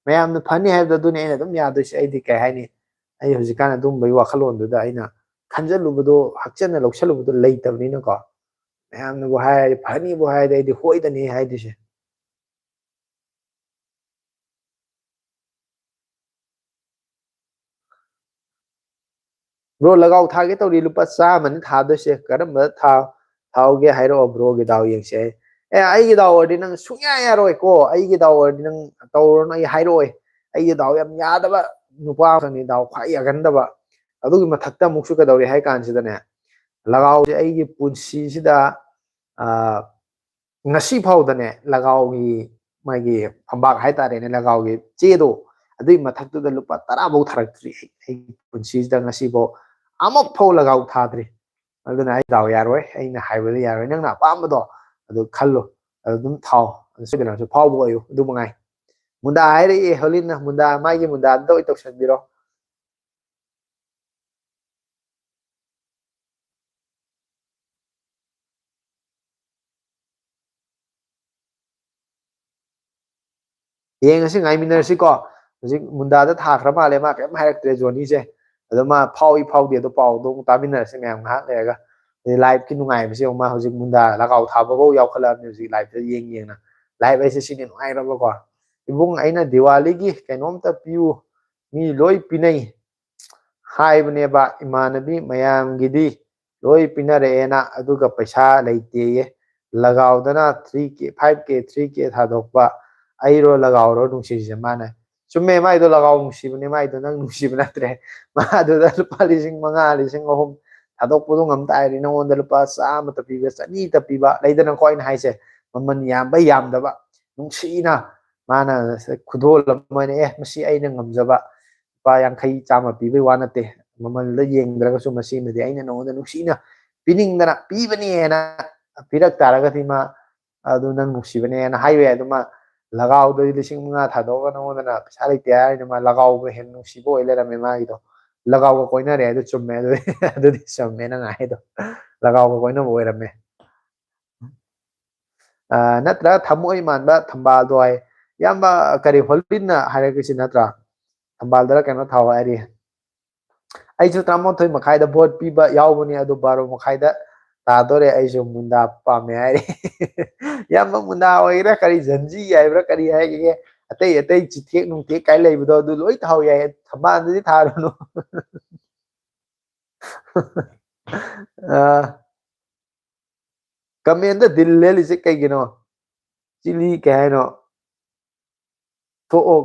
ꯃꯌꯥꯝꯅ ꯐꯅꯤ ꯍꯥꯏꯕꯗꯣ ꯑꯗꯨꯅꯤ ꯑꯩꯅ ꯑꯗꯨꯝ ꯌꯥꯗꯣꯏꯁꯦ꯫ ꯑꯩꯗꯤ ꯀꯩ ꯍꯥꯏꯅꯤ, ꯑꯩ ꯍꯧꯖꯤꯛꯀꯥꯟ ꯑꯗꯨꯝꯕꯒꯤ ꯋꯥꯈꯜꯂꯣꯟꯗꯨꯗ ꯑꯩꯅ ꯈꯟꯖꯜꯂꯨꯕꯗꯣ, ꯍꯛꯆꯟꯅ ꯂꯧꯁꯜꯂꯨꯕꯗꯣ ꯂꯩꯇꯕꯅꯤꯅꯀꯣ, ꯃꯌꯥꯝꯅꯕꯨ ꯍꯥꯏꯔꯗꯤ, ꯐꯅꯤꯕꯨ ꯍꯥꯏꯔꯗꯤ, ꯑꯩꯗꯤ ꯍꯣꯏꯗꯅꯤ ꯍꯥꯏꯗꯣꯏꯁꯦ꯫ ꯕ꯭ꯔꯣ, ꯂꯒꯥꯎ ꯊꯥꯒꯦ ꯇꯧꯔꯤ, ꯂꯨꯄꯥ ꯆꯥꯝꯃꯅꯤ ꯊꯥꯗꯣꯏꯁꯦ꯫ ꯀꯔꯝꯕ ꯊꯥ-, ꯊꯥꯍꯧꯒꯦ ꯍꯥꯏꯔꯛꯑꯣ, ꯕ꯭ꯔꯣꯒꯤ ꯗꯥꯎ ꯌꯦꯡꯁꯦ꯫ ꯑꯦ, ꯑꯩꯒꯤ ꯗꯥꯎ ꯑꯣꯏꯔꯗꯤ ꯅꯪ ꯁꯨꯡꯌꯥ ꯌꯥꯔꯣꯏꯀꯣ꯫ ꯑꯩꯒꯤ ꯗꯥꯎ ꯑꯣꯏꯔꯗꯤ ꯅꯪ ꯇꯧꯔꯨꯔꯅꯨ, ꯑꯩ ꯍꯥꯏꯔꯛꯑꯣꯏ꯫ ꯑꯩꯒꯤ ꯗꯥꯎ ꯌꯥꯝ ꯌꯥꯗꯕ ꯅꯨꯄꯥ ꯑꯃꯈꯛꯅꯤ, ꯗꯥꯎ ꯈ꯭ꯋꯥꯏ ꯌꯥꯒꯟꯗꯕ꯫ ꯑꯗꯨꯒꯤ ꯃꯊꯛꯇ ꯑꯃꯨꯛꯁꯨ ꯀꯩꯗꯧꯔꯦ ꯍꯥꯏ ꯀꯥꯟꯁꯤꯗꯅꯦ, ꯂꯒꯥꯎꯁꯦ ꯑꯩꯒꯤ ꯄꯨꯟꯁꯤꯁꯤꯗ, ꯑ, ꯉꯁꯤ ꯐꯥꯎꯗꯅꯦ, ꯂꯒꯥꯎꯒꯤ ꯃꯥꯒꯤ ꯐꯝꯕꯥꯛ ꯍꯥꯏꯇꯥꯔꯦꯅꯦ, ꯂꯒꯥꯎꯒꯤ ꯆꯦꯗꯣ, ꯑꯗꯨꯒꯤ ꯃꯊꯛꯇꯨꯗ ꯂꯨꯄꯥ ꯇꯔꯥ ꯐꯥꯎ ꯊꯥꯔꯛꯇ꯭ꯔꯤ꯫ ꯑꯩ, ꯑꯩꯒꯤ ꯄꯨꯟꯁꯤꯁꯤꯗ ꯉꯁꯤ ꯐꯥꯎ ꯑꯃꯨꯛ ꯐꯥꯎ ꯂꯒꯥꯎ ꯊꯥꯗ꯭ꯔꯤ꯫ ꯑꯗꯨꯅ ꯑꯩ ꯗꯥꯎ ꯌꯥꯔꯣꯏ, ꯑꯩꯅ ꯍꯥꯏꯕꯗ ꯌꯥꯔꯣꯏ꯫ ꯅꯪꯅ ꯑꯄꯥꯝꯕꯗꯣ ꯑꯗꯨ ꯈꯜꯂꯣ, ꯑꯗꯨ ꯑꯗꯨꯝ ꯊꯥꯎ, ꯑꯗꯨ ꯁꯣꯏꯗꯅꯁꯨ ꯐꯥꯎꯕ ꯑꯣꯏꯌꯨ, ꯑꯗꯨ ꯃꯉꯥꯏ꯫ ꯃꯨꯟꯗꯥ ꯍꯥꯏꯔꯛꯑꯦ ꯍꯣꯂꯤꯟꯅ, ꯃꯨꯟꯗꯥ, ꯃꯥꯒꯤ ꯃꯨꯟꯗꯥꯗꯨꯗ ꯑꯣꯏ ꯇꯧꯁꯟꯕꯤꯔꯣ꯫ ꯌꯦꯡꯉꯁꯤ, ꯉꯥꯏꯃꯤꯟꯅꯔꯁꯤꯀꯣ꯫ ꯍꯧꯖꯤꯛ ꯃꯨꯟꯗꯥꯗ ꯊꯥꯈ꯭ꯔ ꯃꯥꯜꯂꯦ, ꯃꯥ ꯀꯔꯤꯝ ꯍꯥꯏꯔꯛꯇ꯭ꯔꯦ ꯖꯣꯅꯤꯁꯦ꯫ ꯑꯗꯣ ꯃꯥ ꯐꯥꯎꯏ ꯐꯥꯎꯗꯦ ꯑꯗꯣ ꯄꯥꯎꯗꯣ ꯑꯃꯨꯛ ꯇꯥꯃꯤꯟꯅꯔꯁꯤ ꯃꯌꯥꯝ ꯉꯥꯏꯍꯥꯛ ꯂꯩꯔꯒ꯫ ꯑꯗꯩ ꯂꯥꯏꯚꯀꯤ ꯅꯨꯡꯉꯥꯏꯕꯁꯦ ꯌꯦꯡꯉꯨ, ꯃꯥ ꯍꯧꯖꯤꯛ ꯃꯨꯟꯗꯥ ꯂꯒꯥꯎ ꯊꯥꯕꯐꯥꯎ ꯌꯥꯎꯈꯠꯂꯛꯑꯕꯅꯤ ꯍꯧꯖꯤꯛ ꯂꯥꯏꯚꯇ ꯌꯦꯡ ꯌꯦꯡꯅ꯫ ꯂꯥꯏꯚ ꯍꯥꯏꯁꯦ ꯁꯤꯅꯤ ꯅꯨꯡꯉꯥꯏꯔꯕꯀꯣ꯫ "ꯏꯕꯨꯡ, ꯑꯩꯅ ꯗꯤꯋꯥꯂꯤꯒꯤ ꯀꯩꯅꯣꯝꯇ ꯄꯤꯌꯨ, ꯃꯤ ꯂꯣꯏ ꯄꯤꯅꯩ, ꯍꯥꯏꯕꯅꯦꯕ, ꯏꯃꯥꯟꯅꯕꯤ ꯃꯌꯥꯝꯒꯤꯗꯤ ꯂꯣꯏ ꯄꯤꯅꯔꯛꯑꯦꯅ, ꯑꯗꯨꯒ ꯄꯩꯁꯥ ꯂꯩꯇꯦꯌꯦ꯫ ꯂꯒꯥꯎꯗꯅ three K, five K, three K ꯊꯥꯗꯣꯛꯄ, ꯑꯩꯔꯣ ꯂꯒꯥꯎꯔꯣ ꯅꯨꯡꯁꯤꯔꯤꯁꯦ ꯃꯥꯅ꯫ ꯆꯨꯝꯃꯦ, ꯃꯥꯏꯗꯣ ꯂꯒꯥꯎ ꯅꯨꯡꯁꯤꯕꯅꯦ, ꯃꯥꯏꯗꯣ ꯅꯪ ꯅꯨꯡꯁꯤꯕ ꯅꯠꯇ꯭ꯔꯦ꯫ ꯃꯥ ꯑꯗꯨꯗ ꯂꯨꯄꯥ ꯂꯤꯁꯤꯡ ꯃꯉꯥ, ꯂꯤꯁꯤꯡ ꯑꯍꯨꯝ ꯊꯥꯗꯣꯛꯄꯗꯣ ꯉꯝ ꯇꯥꯔꯗꯤ, ꯅꯉꯣꯟꯗ ꯂꯨꯄꯥ ꯆꯥꯝꯃꯇ ꯄꯤꯕ, ꯆꯅꯤꯇ ꯄꯤꯕ, ꯂꯩꯗꯅꯀꯣ, ꯑꯩꯅ ꯍꯥꯏꯁꯦ, ꯃꯃꯜ ꯌꯥꯝꯕ ꯌꯥꯝꯗꯕ, ꯅꯨꯡꯁꯤꯅ ꯃꯥꯅ ꯈꯨꯗꯣꯜ ꯑꯃ ꯑꯣꯏꯅ, "ꯑꯦ, ꯃꯁꯤ ꯑꯩꯅ ꯉꯝꯖꯕ ꯂꯨꯄꯥ ꯌꯥꯡꯈꯩ, ꯆꯥꯝꯃ ꯄꯤꯕꯩ ꯋꯥ ꯅꯠꯇꯦ, ꯃꯃꯜꯗ ꯌꯦꯡꯗ꯭ꯔꯒꯁꯨ ꯃꯁꯤꯃꯗꯤ ꯑꯩꯅ ꯅꯉꯣꯟꯗ ꯅꯨꯡꯁꯤꯅ ꯄꯤꯅꯤꯡꯗꯅ ꯄꯤꯕꯅꯦꯅ ꯄꯤꯔꯛ ꯇꯥꯔꯒꯗꯤ, ꯃꯥ ꯑꯗꯨ ꯅꯪ ꯅꯨꯡꯁꯤꯕꯅꯦꯅ ꯍꯥꯏꯕ ꯌꯥꯏ꯫ ꯑꯗꯨ ꯃꯥ ꯂꯒꯥꯎꯗ ꯂꯤꯁꯤꯡ ꯃꯉꯥ ꯊꯥꯗꯣꯛꯑꯒ ꯅꯉꯣꯟꯗꯅ ꯄꯩꯁꯥ ꯂꯩꯇꯦ ꯍꯥꯏꯔꯤꯅꯦ, ꯃꯥ ꯂꯒꯥꯎꯕ ꯍꯦꯟꯅ ꯅꯨꯡꯁꯤꯕ ꯑꯣꯏ ꯂꯩꯔꯝꯃꯦ ꯃꯥꯒꯤꯗꯣ꯫ ꯂꯒꯥꯎꯒ ꯀꯣꯏꯅꯔꯦ, ꯑꯗꯨ ꯆꯨꯝꯃꯦ, ꯑꯗꯨꯗꯤ, ꯑꯗꯨꯗꯤ ꯆꯨꯝꯃꯦ ꯅꯪ ꯍꯥꯏꯗꯣ, ꯂꯒꯥꯎꯒ ꯀꯣꯏꯅꯕ ꯑꯣꯏꯔꯝꯃꯦ꯫ ꯑ, ꯅꯠꯇ꯭ꯔ ꯊꯃꯣꯏ ꯃꯥꯟꯕ ꯊꯝꯕꯥꯜꯗꯣ ꯍꯥꯏ꯫ ꯏꯌꯥꯝꯕ, ꯀꯔꯤ, ꯍꯣꯂꯤꯟꯅ ꯍꯥꯏꯔꯛꯏꯁꯤ ꯅꯠꯇ꯭ꯔꯥ? ꯊꯝꯕꯥꯜꯗꯔ ꯀꯩꯅꯣ ꯊꯥꯎ ꯍꯥꯏꯔꯤ꯫ ꯑꯩꯁꯨ ꯇꯔꯥꯃꯥꯊꯣꯏ ꯃꯈꯥꯏꯗ ꯚꯣꯠ ꯄꯤꯕ ꯌꯥꯎꯕꯅꯤ, ꯑꯗꯨ ꯕꯥꯔꯣ ꯃꯈꯥꯏꯗ ꯇꯥꯗꯣꯔꯦ꯫ ꯑꯩꯁꯨ ꯃꯨꯟꯗꯥ ꯄꯥꯝꯃꯦ ꯍꯥꯏꯔꯤ꯫ ꯏꯌꯥꯝꯕ, ꯃꯨꯟꯗꯥ ꯑꯣꯏꯒꯦꯔꯥ, ꯀꯔꯤ ꯖꯟꯖꯤ ꯍꯥꯏꯕ꯭ꯔꯥ, ꯀꯔꯤ ꯍꯥꯏꯒꯦ, ꯑꯇꯩ ꯑꯇꯩ ꯆꯤꯊꯦꯛ ꯅꯨꯡꯊꯦꯛ ꯀꯥꯏ ꯂꯩꯕꯗꯣ, ꯑꯗꯨ ꯂꯣꯏ ꯊꯥꯎ ꯌꯥꯏ, ꯊꯝꯕꯥꯜꯗꯨꯗꯤ ꯊꯥꯔꯨꯅꯨ꯫ ꯑ, ꯀꯃꯦꯟꯗ ꯗꯤꯜ ꯂꯦꯜꯂꯤꯁꯦ ꯀꯩꯒꯤꯅꯣ? ꯆꯤꯂꯤ ꯀꯩ ꯍꯥꯏꯅꯣ? ꯊꯣꯛꯑꯣ,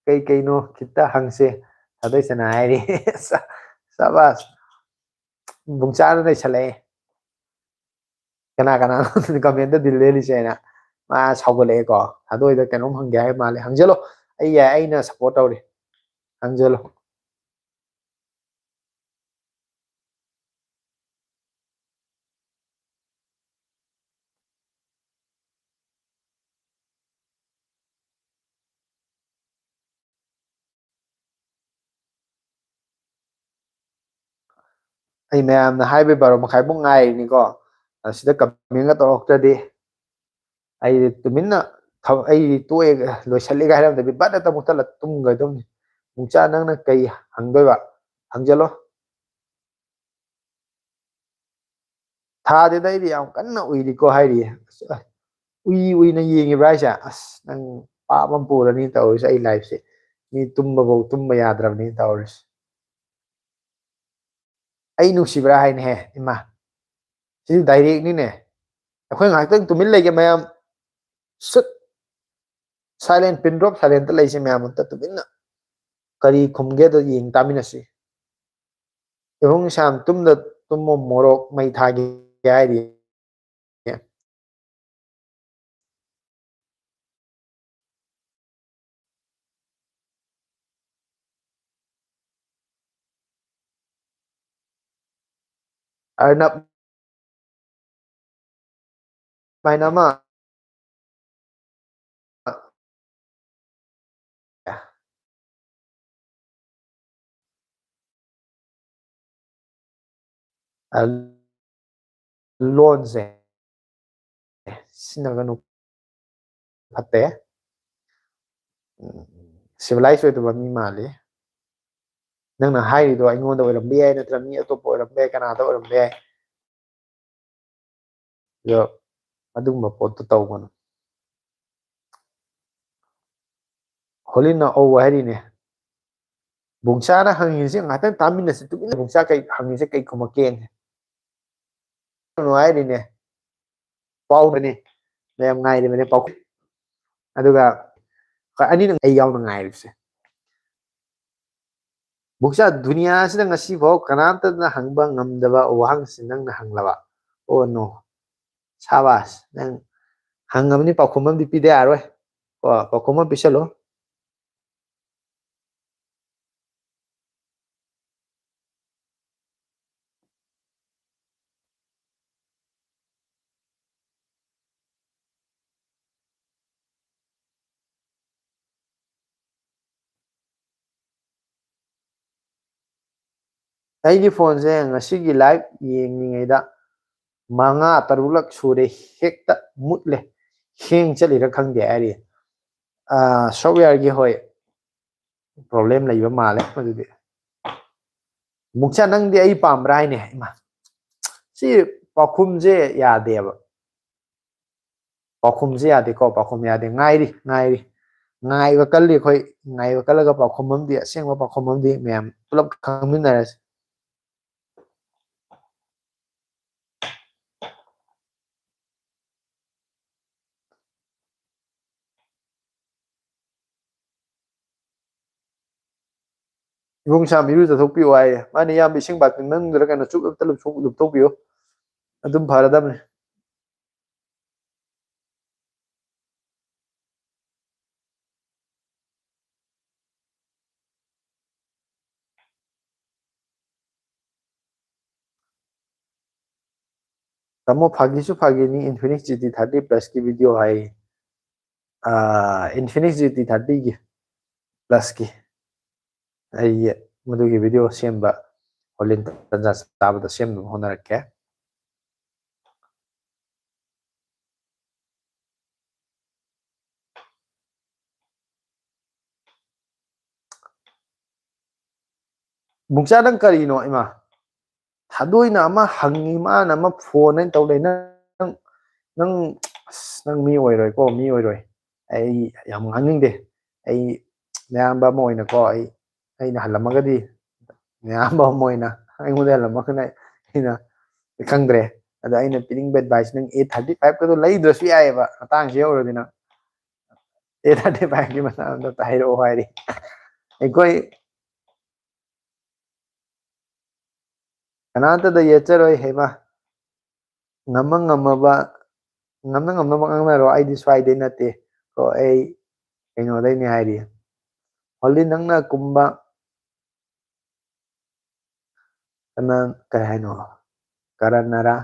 ꯀꯩ ꯀꯩꯅꯣ ꯈꯤꯇ ꯍꯪꯁꯦ꯫ ꯊꯥꯗꯣꯏꯁꯅꯥ ꯍꯥꯏꯔꯤ꯫ ꯁꯕꯥꯁ꯫ ꯕꯨꯡꯆꯥꯅ ꯅꯩꯁꯜꯂꯛꯑꯦ꯫ ꯀꯅꯥ ꯀꯅꯥꯅꯣ ꯀꯃꯦꯟꯗ ꯗꯤꯜ ꯂꯦꯜꯂꯤꯁꯦ ꯍꯥꯏꯅ꯫ ꯃꯥ ꯁꯥꯎꯒꯠꯂꯛꯑꯦꯀꯣ꯫ ꯊꯥꯗꯣꯏꯗ ꯀꯩꯅꯣꯝ ꯍꯪꯒꯦ ꯍꯥꯏꯕ ꯃꯥꯜꯂꯦ꯫ ꯍꯪꯖꯜꯂꯣ꯫ ꯑꯩ ꯌꯥꯏ, ꯑꯩꯅ ꯁꯞꯄꯣꯔꯠ ꯇꯧꯔꯤ꯫ ꯍꯪꯖꯜꯂꯣ꯫ ꯑꯩ ꯃꯌꯥꯝꯅ ꯍꯥꯏꯕꯩ ꯕꯥꯔꯣ ꯃꯈꯥꯏꯃꯨꯛ ꯉꯥꯏꯔꯤꯅꯤꯀꯣ꯫ ꯑꯁꯤꯗ ꯀꯃꯦꯟꯒ ꯇꯧꯔꯛꯇ꯭ꯔꯗꯤ ꯑꯩ ꯇꯨꯃꯤꯟꯅ ꯊꯕ-, ꯑꯩ ꯇꯣꯛꯑꯦ, ꯂꯣꯏꯁꯜꯂꯦꯒ ꯍꯥꯏꯔꯝꯗꯕꯤ ꯕꯠ ꯍꯦꯛꯇ ꯃꯨꯊꯠꯂ ꯇꯨꯝꯒ꯭ꯔꯗꯧꯅꯤ꯫ ꯃꯨꯛꯆꯥ, ꯅꯪꯅ ꯀꯩ ꯍꯪꯗꯣꯏꯕ? ꯍꯪꯖꯜꯂꯣ꯫ ꯊꯥꯗꯦꯗ, ꯑꯩꯗꯤ ꯌꯥꯝ ꯀꯟꯅ ꯎꯏꯔꯤꯀꯣ ꯍꯥꯏꯔꯤꯌꯦ꯫ ꯑꯁ, ꯑ, ꯎꯏ ꯎꯏꯅ ꯌꯦꯡꯉꯤꯕ꯭ꯔꯥ ꯍꯥꯏꯁꯦ? ꯑꯁ, ꯅꯪ ꯄꯥꯞ ꯑꯃ ꯄꯨꯔꯅꯤ ꯇꯧꯔꯤꯁꯦ, ꯑꯩ ꯂꯥꯏꯐꯁꯦ꯫ ꯃꯤ ꯇꯨꯝꯕꯐꯧ ꯇꯨꯝꯕ ꯌꯥꯗ꯭ꯔꯕꯅꯤ ꯇꯧꯔꯤꯁꯦ꯫ ꯑꯩ ꯅꯨꯡꯁꯤꯕ꯭ꯔꯥ ꯍꯥꯏꯅꯦꯍꯦ, ꯏꯃꯥ꯫ ꯁꯤꯗꯤ ꯗꯥꯏꯔꯦꯛꯅꯤꯅꯦ꯫ ꯑꯩꯈꯣꯏ ꯉꯥꯏꯍꯥꯛꯇꯪ ꯇꯨꯃꯤꯟ ꯂꯩꯒꯦ ꯃꯌꯥꯝ꯫ ꯁꯨꯠ꯫ ꯁꯥꯏꯂꯦꯟ, ꯄꯤꯟ ꯗ꯭ꯔꯣꯞ ꯁꯥꯏꯂꯦꯟꯇ ꯂꯩꯁꯦ ꯃꯌꯥꯝ, ꯑꯝꯇ ꯇꯨꯃꯤꯟꯅ꯫ ꯀꯔꯤ ꯈꯨꯝꯒꯦꯗꯣ ꯌꯦꯡ ꯇꯥꯃꯤꯟꯅꯁꯤ꯫ ꯏꯕꯨꯡ ꯁꯥꯝ, ꯇꯨꯝꯗ ꯇꯨꯝꯃꯣ, ꯃꯣꯔꯣꯛ ꯃꯩ ꯊꯥꯒꯦ ꯍꯥꯏꯔꯤ꯫ ꯑꯔꯅꯕ, ꯁꯨꯃꯥꯏꯅ ꯑꯃ꯫ ꯑ, ꯂꯣꯟꯁꯦ ꯁꯤꯖꯤꯟꯅꯒꯅꯨ, ꯐꯠꯇꯦ꯫ ꯎꯝ, ꯁꯤꯚꯤꯂꯥꯏꯁ ꯑꯣꯏꯗꯕ ꯃꯤ ꯃꯥꯜꯂꯤ꯫ ꯅꯪꯅ ꯍꯥꯏꯔꯤꯗꯣ ꯑꯩꯉꯣꯟꯗ ꯑꯣꯏꯔꯝꯕ ꯌꯥꯏ, ꯅꯠꯇ꯭ꯔꯒ ꯃꯤ ꯑꯇꯣꯞꯄ ꯑꯣꯏꯔꯝꯕ ꯌꯥꯏ, ꯀꯅꯥꯗ ꯑꯣꯏꯔꯝꯕ ꯌꯥꯏ꯫ ꯑꯗꯣ ꯑꯗꯨꯒꯨꯝꯕ ꯄꯣꯠꯇꯣ ꯇꯧꯒꯅꯨ꯫ ꯍꯣꯂꯤꯅ ꯑꯧ ꯍꯥꯏꯔꯤꯅꯦ꯫ ꯕꯨꯡꯆꯥꯅ ꯍꯪꯉꯤꯁꯦ ꯉꯥꯛꯇꯪ ꯇꯥꯃꯤꯟꯅꯁꯤ, ꯇꯨꯃꯤꯟꯅ ꯕꯨꯡꯆꯥ ꯀꯩ ꯍꯪꯉꯤꯁꯦ ꯀꯩ ꯈꯨꯝꯃꯛꯀꯦ ꯌꯦꯡꯁꯦ꯫ ꯀꯩꯅꯣ ꯍꯥꯏꯔꯤꯅꯦ꯫ ꯄꯥꯎꯗꯅꯤ꯫ ꯃꯌꯥꯝ ꯉꯥꯏꯔꯤꯕꯅꯦ ꯄꯥꯎ꯫ ꯑꯗꯨꯒ ꯑꯅꯤꯅ ꯑꯩ ꯌꯥꯎꯅ ꯉꯥꯏꯔꯤꯕꯁꯦ꯫ ꯕꯨꯛꯆꯥ, ꯗꯨꯅꯤꯌꯥꯁꯤꯗ ꯉꯁꯤꯐꯥꯎ ꯀꯅꯥꯝꯇꯅ ꯍꯪꯕ ꯉꯝꯗꯕ ꯋꯥꯍꯪꯁꯤ ꯅꯪꯅ ꯍꯪꯂꯕ꯫ ꯑꯣ ꯅꯣ꯫ ꯁꯥꯕꯥꯁ꯫ ꯅꯪ ꯍꯪꯉꯕꯅꯤ, ꯄꯥꯎꯈꯨꯝ ꯑꯃꯗꯤ ꯄꯤꯗ ꯌꯥꯔꯣꯏ꯫ ꯀꯣ, ꯄꯥꯎꯈꯨꯝ ꯑꯃ ꯄꯤꯁꯜꯂꯨ꯫ ꯑꯩꯒꯤ ꯐꯣꯟꯁꯦ ꯉꯁꯤꯒꯤ ꯂꯥꯏꯚ ꯌꯦꯡꯉꯤꯉꯩꯗ ꯃꯉꯥ ꯇꯔꯨꯛꯂꯛ ꯁꯨꯔꯦ, ꯍꯦꯛꯇ ꯃꯨꯠꯂꯦ꯫ ꯍꯦꯡ ꯆꯠꯂꯤꯔꯥ ꯈꯪꯗꯦ ꯍꯥꯏꯔꯤ꯫ ꯁꯣꯐꯋꯦꯌꯔꯒꯤ, ꯍꯣꯏ, ꯄ꯭ꯔꯣꯕ꯭ꯂꯦꯝ ꯂꯩꯕ ꯃꯥꯜꯂꯦ ꯃꯗꯨꯗꯤ꯫ ꯃꯨꯛꯆꯥ, ꯅꯪꯗꯤ ꯑꯩ ꯄꯥꯝꯕ꯭ꯔꯥ ꯍꯥꯏꯅꯦ? ꯏꯃꯥ, ꯁꯤ ꯄꯥꯎꯈꯨꯝꯁꯦ ꯌꯥꯗꯦꯕ꯫ ꯄꯥꯎꯈꯨꯝꯁꯦ ꯌꯥꯗꯦꯀꯣ, ꯄꯥꯎꯈꯨꯝ ꯌꯥꯗꯦ꯫ ꯉꯥꯏꯔꯤ, ꯉꯥꯏꯔꯤ꯫ ꯉꯥꯏꯕ ꯀꯜꯂꯤ ꯑꯩꯈꯣꯏ꯫ ꯉꯥꯏꯕ ꯀꯜꯂꯒ ꯄꯥꯎꯈꯨꯝ ꯑꯃꯗꯤ, ꯑꯁꯦꯡꯕ ꯄꯥꯎꯈꯨꯝ ꯑꯃꯗꯤ ꯃꯌꯥꯝ ꯄꯨꯂꯞ ꯈꯪꯃꯤꯟꯅꯔꯁꯤ꯫ ꯏꯕꯨꯡ ꯁꯥꯝ ꯏꯔꯨꯖꯊꯣꯛꯄꯤꯌꯨ ꯍꯥꯏꯌꯦ꯫ ꯃꯥꯅ ꯏꯌꯥꯝꯕ ꯏꯁꯤꯡ ꯕꯥꯇꯤꯟ ꯃꯅꯨꯡꯗꯨꯗ ꯀꯩꯅꯣ ꯆꯨꯞ ꯑꯝꯇ ꯂꯨꯞꯊꯣꯛ-, ꯂꯨꯞꯊꯣꯛꯄꯤꯌꯨ꯫ ꯑꯗꯨꯝ ꯐꯔꯗꯕꯅꯤ꯫ ꯇꯥꯃꯣ, ꯐꯥꯒꯤꯁꯨ ꯐꯥꯒꯤꯅꯤ, Infinix G T thirty plus ꯀꯤ video ꯍꯥꯏ꯫ ꯑꯥ, Infinix G T thirty ꯒꯤ plus ꯀꯤ꯫ ꯑꯩ ꯃꯗꯨꯒꯤ video ꯁꯦꯝꯕ ꯍꯣꯔꯦꯟ ꯇꯟꯖꯥ ꯆꯥꯕꯗ ꯁꯦꯝꯅꯕ ꯍꯣꯠꯅꯔꯛꯀꯦ꯫ ꯕꯨꯡꯆꯥ, ꯅꯪ ꯀꯔꯤꯅꯣ? ꯏꯃꯥ, ꯊꯥꯗꯣꯏꯅ ꯑꯃ ꯍꯪꯉꯤ, ꯃꯥꯅ ꯑꯃ phone ꯍꯥꯏꯅ ꯇꯧ ꯂꯩ꯫ ꯅꯪ, ꯅꯪ, ꯑꯁ, ꯅꯪ ꯃꯤ ꯑꯣꯏꯔꯣꯏꯀꯣ, ꯃꯤ ꯑꯣꯏꯔꯣꯏ꯫ ꯑꯩ ꯌꯥꯝ ꯉꯥꯡꯅꯤꯡꯗꯦ꯫ ꯑꯩ ꯃꯌꯥꯝꯕ ꯑꯃ ꯑꯣꯏꯅꯀꯣ, ꯑꯩ, ꯑꯩꯅ ꯍꯜꯂꯝꯃꯒꯗꯤ, ꯃꯌꯥꯝꯕ ꯑꯃ ꯑꯣꯏꯅ ꯑꯩꯉꯣꯟꯗ ꯍꯜꯂꯝꯃꯒꯅ ꯑꯩꯅ ꯈꯪꯗ꯭ꯔꯦ꯫ ꯑꯗꯣ ꯑꯩꯅ ꯄꯤꯅꯤꯡꯕ advice, ꯅꯪ A thirty five ꯀꯗꯣ ꯂꯩꯗ꯭ꯔꯁꯨ ꯌꯥꯏꯑꯕ, ꯃꯇꯥꯡꯁꯤ ꯌꯧꯔꯗꯤ ꯅꯪ A thirty five ꯀꯤ ꯃꯇꯥꯡꯗ ꯑꯝꯇ ꯍꯥꯏꯔꯛꯑꯣ ꯍꯥꯏꯔꯤ꯫ ꯑꯩꯈꯣꯏ ꯀꯅꯥꯝꯇꯗ ꯌꯦꯠꯆꯔꯣꯏ ꯍꯩꯃ꯫ ꯉꯝꯃ ꯉꯝꯃꯕ, ꯉꯝꯅ ꯉꯝꯅꯕ ꯉꯥꯡꯅꯔꯣ, ꯑꯩꯗꯤ ꯁ꯭ꯋꯥꯏꯗꯩ ꯅꯠꯇꯦ꯫ ꯀꯣ, ꯑꯩ ꯀꯩꯅꯣꯗꯩꯅꯦ ꯍꯥꯏꯔꯤ꯫ ꯍꯣꯂꯤ, ꯅꯪꯅ ꯀꯨꯝꯕ ꯀꯅꯥ, ꯀꯩ ꯍꯥꯏꯅꯣ? ꯀꯔꯟꯅꯔꯥ?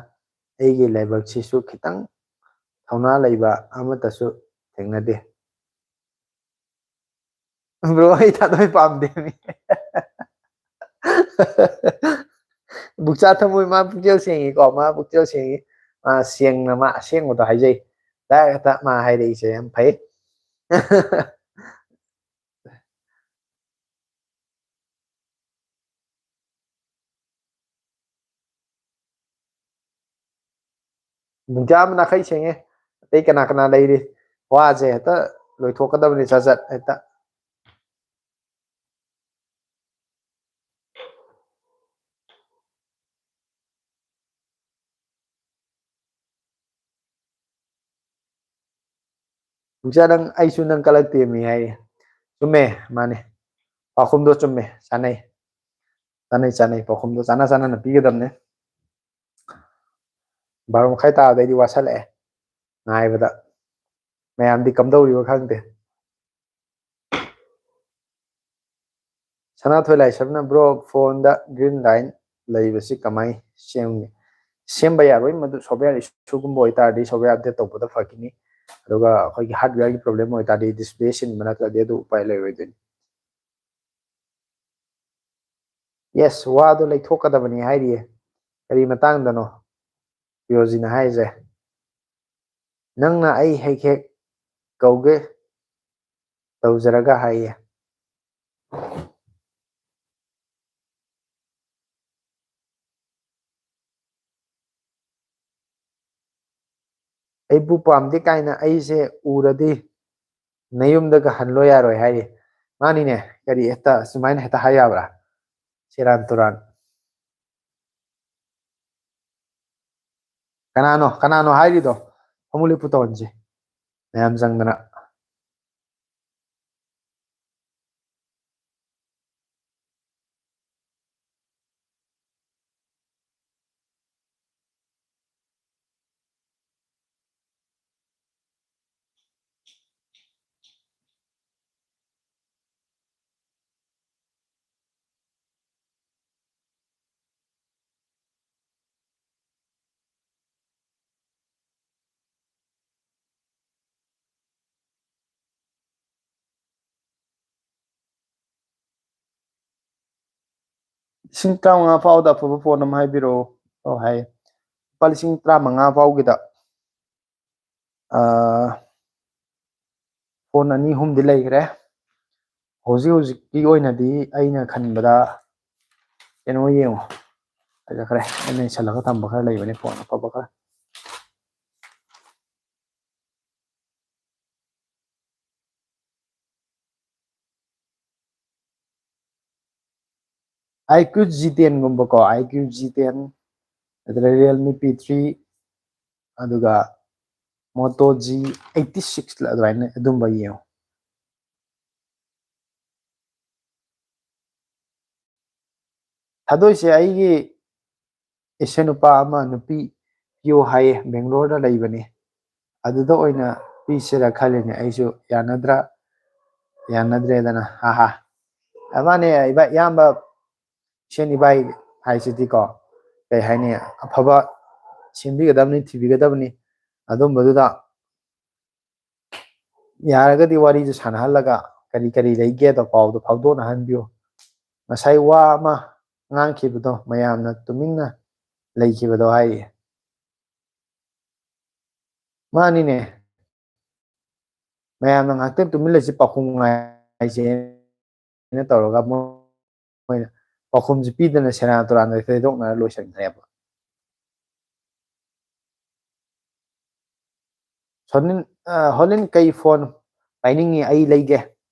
ꯑꯩꯒꯤ ꯂꯥꯏꯕꯛꯁꯤꯁꯨ ꯈꯤꯇꯪ ꯊꯧꯅꯥ ꯂꯩꯕ ꯑꯃꯠꯇꯁꯨ ꯊꯦꯡꯅꯗꯦ꯫ Bro, ꯑꯩ ꯊꯥꯗꯣꯏ ꯄꯥꯝꯗꯦ ꯃꯤ꯫ ꯕꯨꯛꯆꯥ ꯊꯃꯣꯏ ꯃꯥ ꯄꯨꯛꯆꯦꯜ ꯁꯦꯡꯉꯤꯀꯣ, ꯃꯥ ꯄꯨꯛꯆꯦꯜ ꯁꯦꯡꯉꯤ꯫ ꯃꯥ ꯁꯦꯡꯅ, ꯃꯥ ꯑꯁꯦꯡꯕꯗꯣ ꯍꯥꯏꯖꯩ꯫ ꯗꯥꯏꯔꯦꯛ ꯍꯦꯛꯇ ꯃꯥ ꯍꯥꯏꯔꯛꯏꯁꯦ ꯌꯥꯝ ꯐꯩ꯫ ꯕꯨꯡꯖꯥ ꯑꯃ ꯅꯥꯈꯩ ꯁꯦꯡꯉꯦ꯫ ꯑꯇꯩ ꯀꯅꯥ ꯀꯅꯥ ꯂꯩꯔꯤ? ꯋꯥꯁꯦ ꯍꯦꯛꯇ ꯂꯣꯏꯊꯣꯛꯀꯗꯕꯅꯤ, ꯁꯠ ꯁꯠ ꯍꯦꯛꯇ꯫ ꯕꯨꯡꯖꯥ, ꯅꯪ, ꯑꯩꯁꯨ ꯅꯪ ꯀꯂꯛ ꯇꯦꯝꯃꯤ ꯍꯥꯏ꯫ ꯆꯨꯝꯃꯦ, ꯃꯥꯅꯦ꯫ ꯄꯥꯎꯈꯨꯝꯗꯣ ꯆꯨꯝꯃꯦ, ꯆꯥꯅꯩ꯫ ꯆꯥꯅꯩ, ꯆꯥꯅꯩ꯫ ꯄꯥꯎꯈꯨꯝꯗꯣ ꯆꯥꯅ ꯆꯥꯅꯅ ꯄꯤꯒꯗꯕꯅꯦ꯫ ꯕꯥꯔꯣ ꯃꯈꯥꯏ ꯇꯥꯕꯗꯩꯗꯤ ꯋꯥꯁꯜꯂꯛꯑꯦ ꯉꯥꯏꯕꯗ꯫ ꯃꯌꯥꯝꯗꯤ ꯀꯝꯗꯧꯔꯤꯕ ꯈꯪꯗꯦ꯫ ꯁꯅꯥꯊꯣꯏ ꯂꯥꯏꯁ꯭ꯔꯝꯅ, "Bro, ꯐꯣꯟꯗ green line ꯂꯩꯕꯁꯤ ꯀꯃꯥꯏ ꯁꯦꯝꯒꯦ?" ꯁꯦꯝꯕ ꯌꯥꯔꯣꯏ, ꯃꯗꯨ software issue ꯒꯨꯝꯕ ꯑꯣꯏꯇꯥꯔꯗꯤ software update ꯇꯧꯕꯗ ꯐꯈꯤꯅꯤ꯫ ꯑꯗꯨꯒ ꯑꯩꯈꯣꯏꯒꯤ hardware ꯒꯤ problem ꯑꯣꯏꯇꯥꯔꯗꯤ display ꯁꯤꯟꯕ ꯅꯠꯇ꯭ꯔꯗꯤ ꯑꯗꯨ ꯎꯄꯥꯏ ꯂꯩꯔꯣꯏꯗꯣꯏꯅꯤ꯫ Yes, ꯋꯥꯗꯣ ꯂꯩꯊꯣꯛꯀꯗꯕꯅꯤ ꯍꯥꯏꯔꯤꯌꯦ꯫ ꯀꯔꯤ ꯃꯇꯥꯡꯗꯅꯣ ꯄꯤꯌꯣꯖꯤꯅ ꯍꯥꯏꯔꯤꯁꯦ? "ꯅꯪꯅ ꯑꯩ ꯍꯦꯛ ꯍꯦꯛ ꯀꯧꯒꯦ ꯇꯧꯖꯔꯒ" ꯍꯥꯏꯌꯦ꯫ "ꯑꯩꯕꯨ ꯄꯥꯝꯗꯦ ꯀꯥꯏꯅ ꯑꯩꯁꯦ ꯎꯔꯗꯤ ꯅꯌꯨꯝꯗꯒ ꯍꯜꯂꯣ ꯌꯥꯔꯣꯏ" ꯍꯥꯏꯔꯤ꯫ ꯃꯥꯅꯤꯅꯦ, ꯀꯔꯤ ꯍꯦꯛꯇ ꯁꯨꯃꯥꯏꯅ ꯍꯦꯛꯇ ꯍꯥꯏ ꯌꯥꯕ꯭ꯔꯥ? ꯁꯦꯔꯥꯟ ꯇꯨꯔꯥꯟ꯫ ꯀꯅꯥꯅꯣ, ꯀꯅꯥꯅꯣ ꯍꯥꯏꯔꯤꯗꯣ? ꯐꯃꯨꯡ ꯂꯦꯞꯄꯨ ꯇꯧꯍꯟꯁꯦ ꯃꯌꯥꯝ ꯆꯪꯗꯅ꯫ ꯂꯤꯁꯤꯡ ꯇꯔꯥꯃꯉꯥ ꯐꯥꯎꯗ ꯑꯐꯕ ꯐꯣꯟ ꯑꯃ ꯍꯥꯏꯕꯤꯔꯛꯑꯣ꯫ ꯑꯣ, ꯍꯥꯏ꯫ ꯂꯨꯄꯥ ꯂꯤꯁꯤꯡ ꯇꯔꯥꯃꯉꯥ ꯐꯥꯎꯒꯤꯗ, ꯑꯥ, ꯐꯣꯟ ꯑꯅꯤ ꯑꯍꯨꯝꯗꯤ ꯂꯩꯈ꯭ꯔꯦ꯫ ꯍꯧꯖꯤꯛ ꯍꯧꯖꯤꯛꯀꯤ ꯑꯣꯏꯅꯗꯤ ꯑꯩꯅ ꯈꯟꯕꯗ ꯀꯩꯅꯣ ꯌꯦꯡꯉꯣ꯫ ꯐꯖꯈ꯭ꯔꯦ꯫ ꯑꯩꯅ ꯏꯁꯜꯂꯒ ꯊꯝꯕ ꯈꯔ ꯂꯩꯕꯅꯦ, ꯐꯣꯟ ꯑꯐꯕ ꯈꯔ꯫ IQ G ten ꯒꯨꯝꯕꯀꯣ, IQ G ten, ꯑꯗꯨꯗ Realme P three, ꯑꯗꯨꯒ Moto G eighty six ꯂ ꯑꯗꯨꯃꯥꯏꯅ ꯑꯗꯨꯝꯕ ꯌꯦꯡꯉꯣ꯫ ꯊꯥꯗꯣꯏꯁꯦ ꯑꯩꯒꯤ ꯏꯁꯦꯟ ꯅꯨꯄꯥ ꯑꯃ ꯅꯨꯄꯤ ꯄꯤꯌꯣ ꯍꯥꯏꯌꯦ, ꯕꯦꯡꯒ꯭ꯂꯣꯔꯗ ꯂꯩꯕꯅꯤ꯫ ꯑꯗꯨꯗ ꯑꯣꯏꯅ ꯄꯤꯁꯤꯔ ꯈꯜꯂꯤꯅꯦ ꯑꯩꯁꯨ꯫ ꯌꯥꯅꯗ꯭ꯔꯥ? ꯌꯥꯅꯗ꯭ꯔꯦꯗꯅ꯫ ꯍꯥ ꯍꯥ꯫ ꯃꯥꯅꯦ, ꯏꯕꯥ-, ꯏꯌꯥꯝꯕ ꯏꯁꯦꯟ ꯏꯕꯥꯏ ꯍꯥꯏꯁꯤꯗꯤꯀꯣ, ꯀꯩ ꯍꯥꯏꯅꯤ, ꯑꯐꯕ ꯁꯦꯝꯕꯤꯒꯗꯕꯅꯤ, ꯊꯤꯕꯤꯒꯗꯕꯅꯤ꯫ ꯑꯗꯨꯝꯕꯗꯨꯗ ꯌꯥꯔꯒꯗꯤ ꯋꯥꯔꯤꯗꯨ ꯁꯥꯟꯅꯍꯜꯂꯒ ꯀꯔꯤ ꯀꯔꯤ ꯂꯩꯒꯦꯗꯣ ꯄꯥꯎꯗꯣ ꯐꯥꯎꯗꯣꯛꯅꯍꯟꯕꯤꯌꯨ꯫ ꯉꯁꯥꯏ ꯋꯥ ꯑꯃ ꯉꯥꯡꯈꯤꯕꯗꯣ, ꯃꯌꯥꯝꯅ ꯇꯨꯃꯤꯟꯅ ꯂꯩꯈꯤꯕꯗꯣ ꯍꯥꯏꯔꯤꯌꯦ꯫ ꯃꯥꯅꯤꯅꯦ, ꯃꯌꯥꯝꯅ ꯉꯥꯏꯍꯥꯛꯇꯪ ꯇꯨꯃꯤꯟ ꯂꯩꯁꯤ, ꯄꯥꯎꯈꯨꯝ ꯉꯥꯏꯁꯦꯅ ꯇꯧꯔꯒ ꯃꯣꯏꯅ ꯄꯥꯎꯈꯨꯝꯁꯤ ꯄꯤꯗꯅ ꯁꯦꯔꯥꯟ ꯇꯨꯔꯥꯟꯗ ꯊꯩꯗꯣꯛꯅꯔ ꯂꯣꯏꯁꯤꯟꯈ꯭ꯔꯦꯕ꯫ ꯁꯣꯅꯤꯟ, ꯑ, ꯍꯣꯂꯤꯟ, ꯀꯩ ꯐꯣꯟ ꯄꯥꯏꯅꯤꯡꯉꯤ? ꯑꯩ ꯂꯩꯒꯦ꯫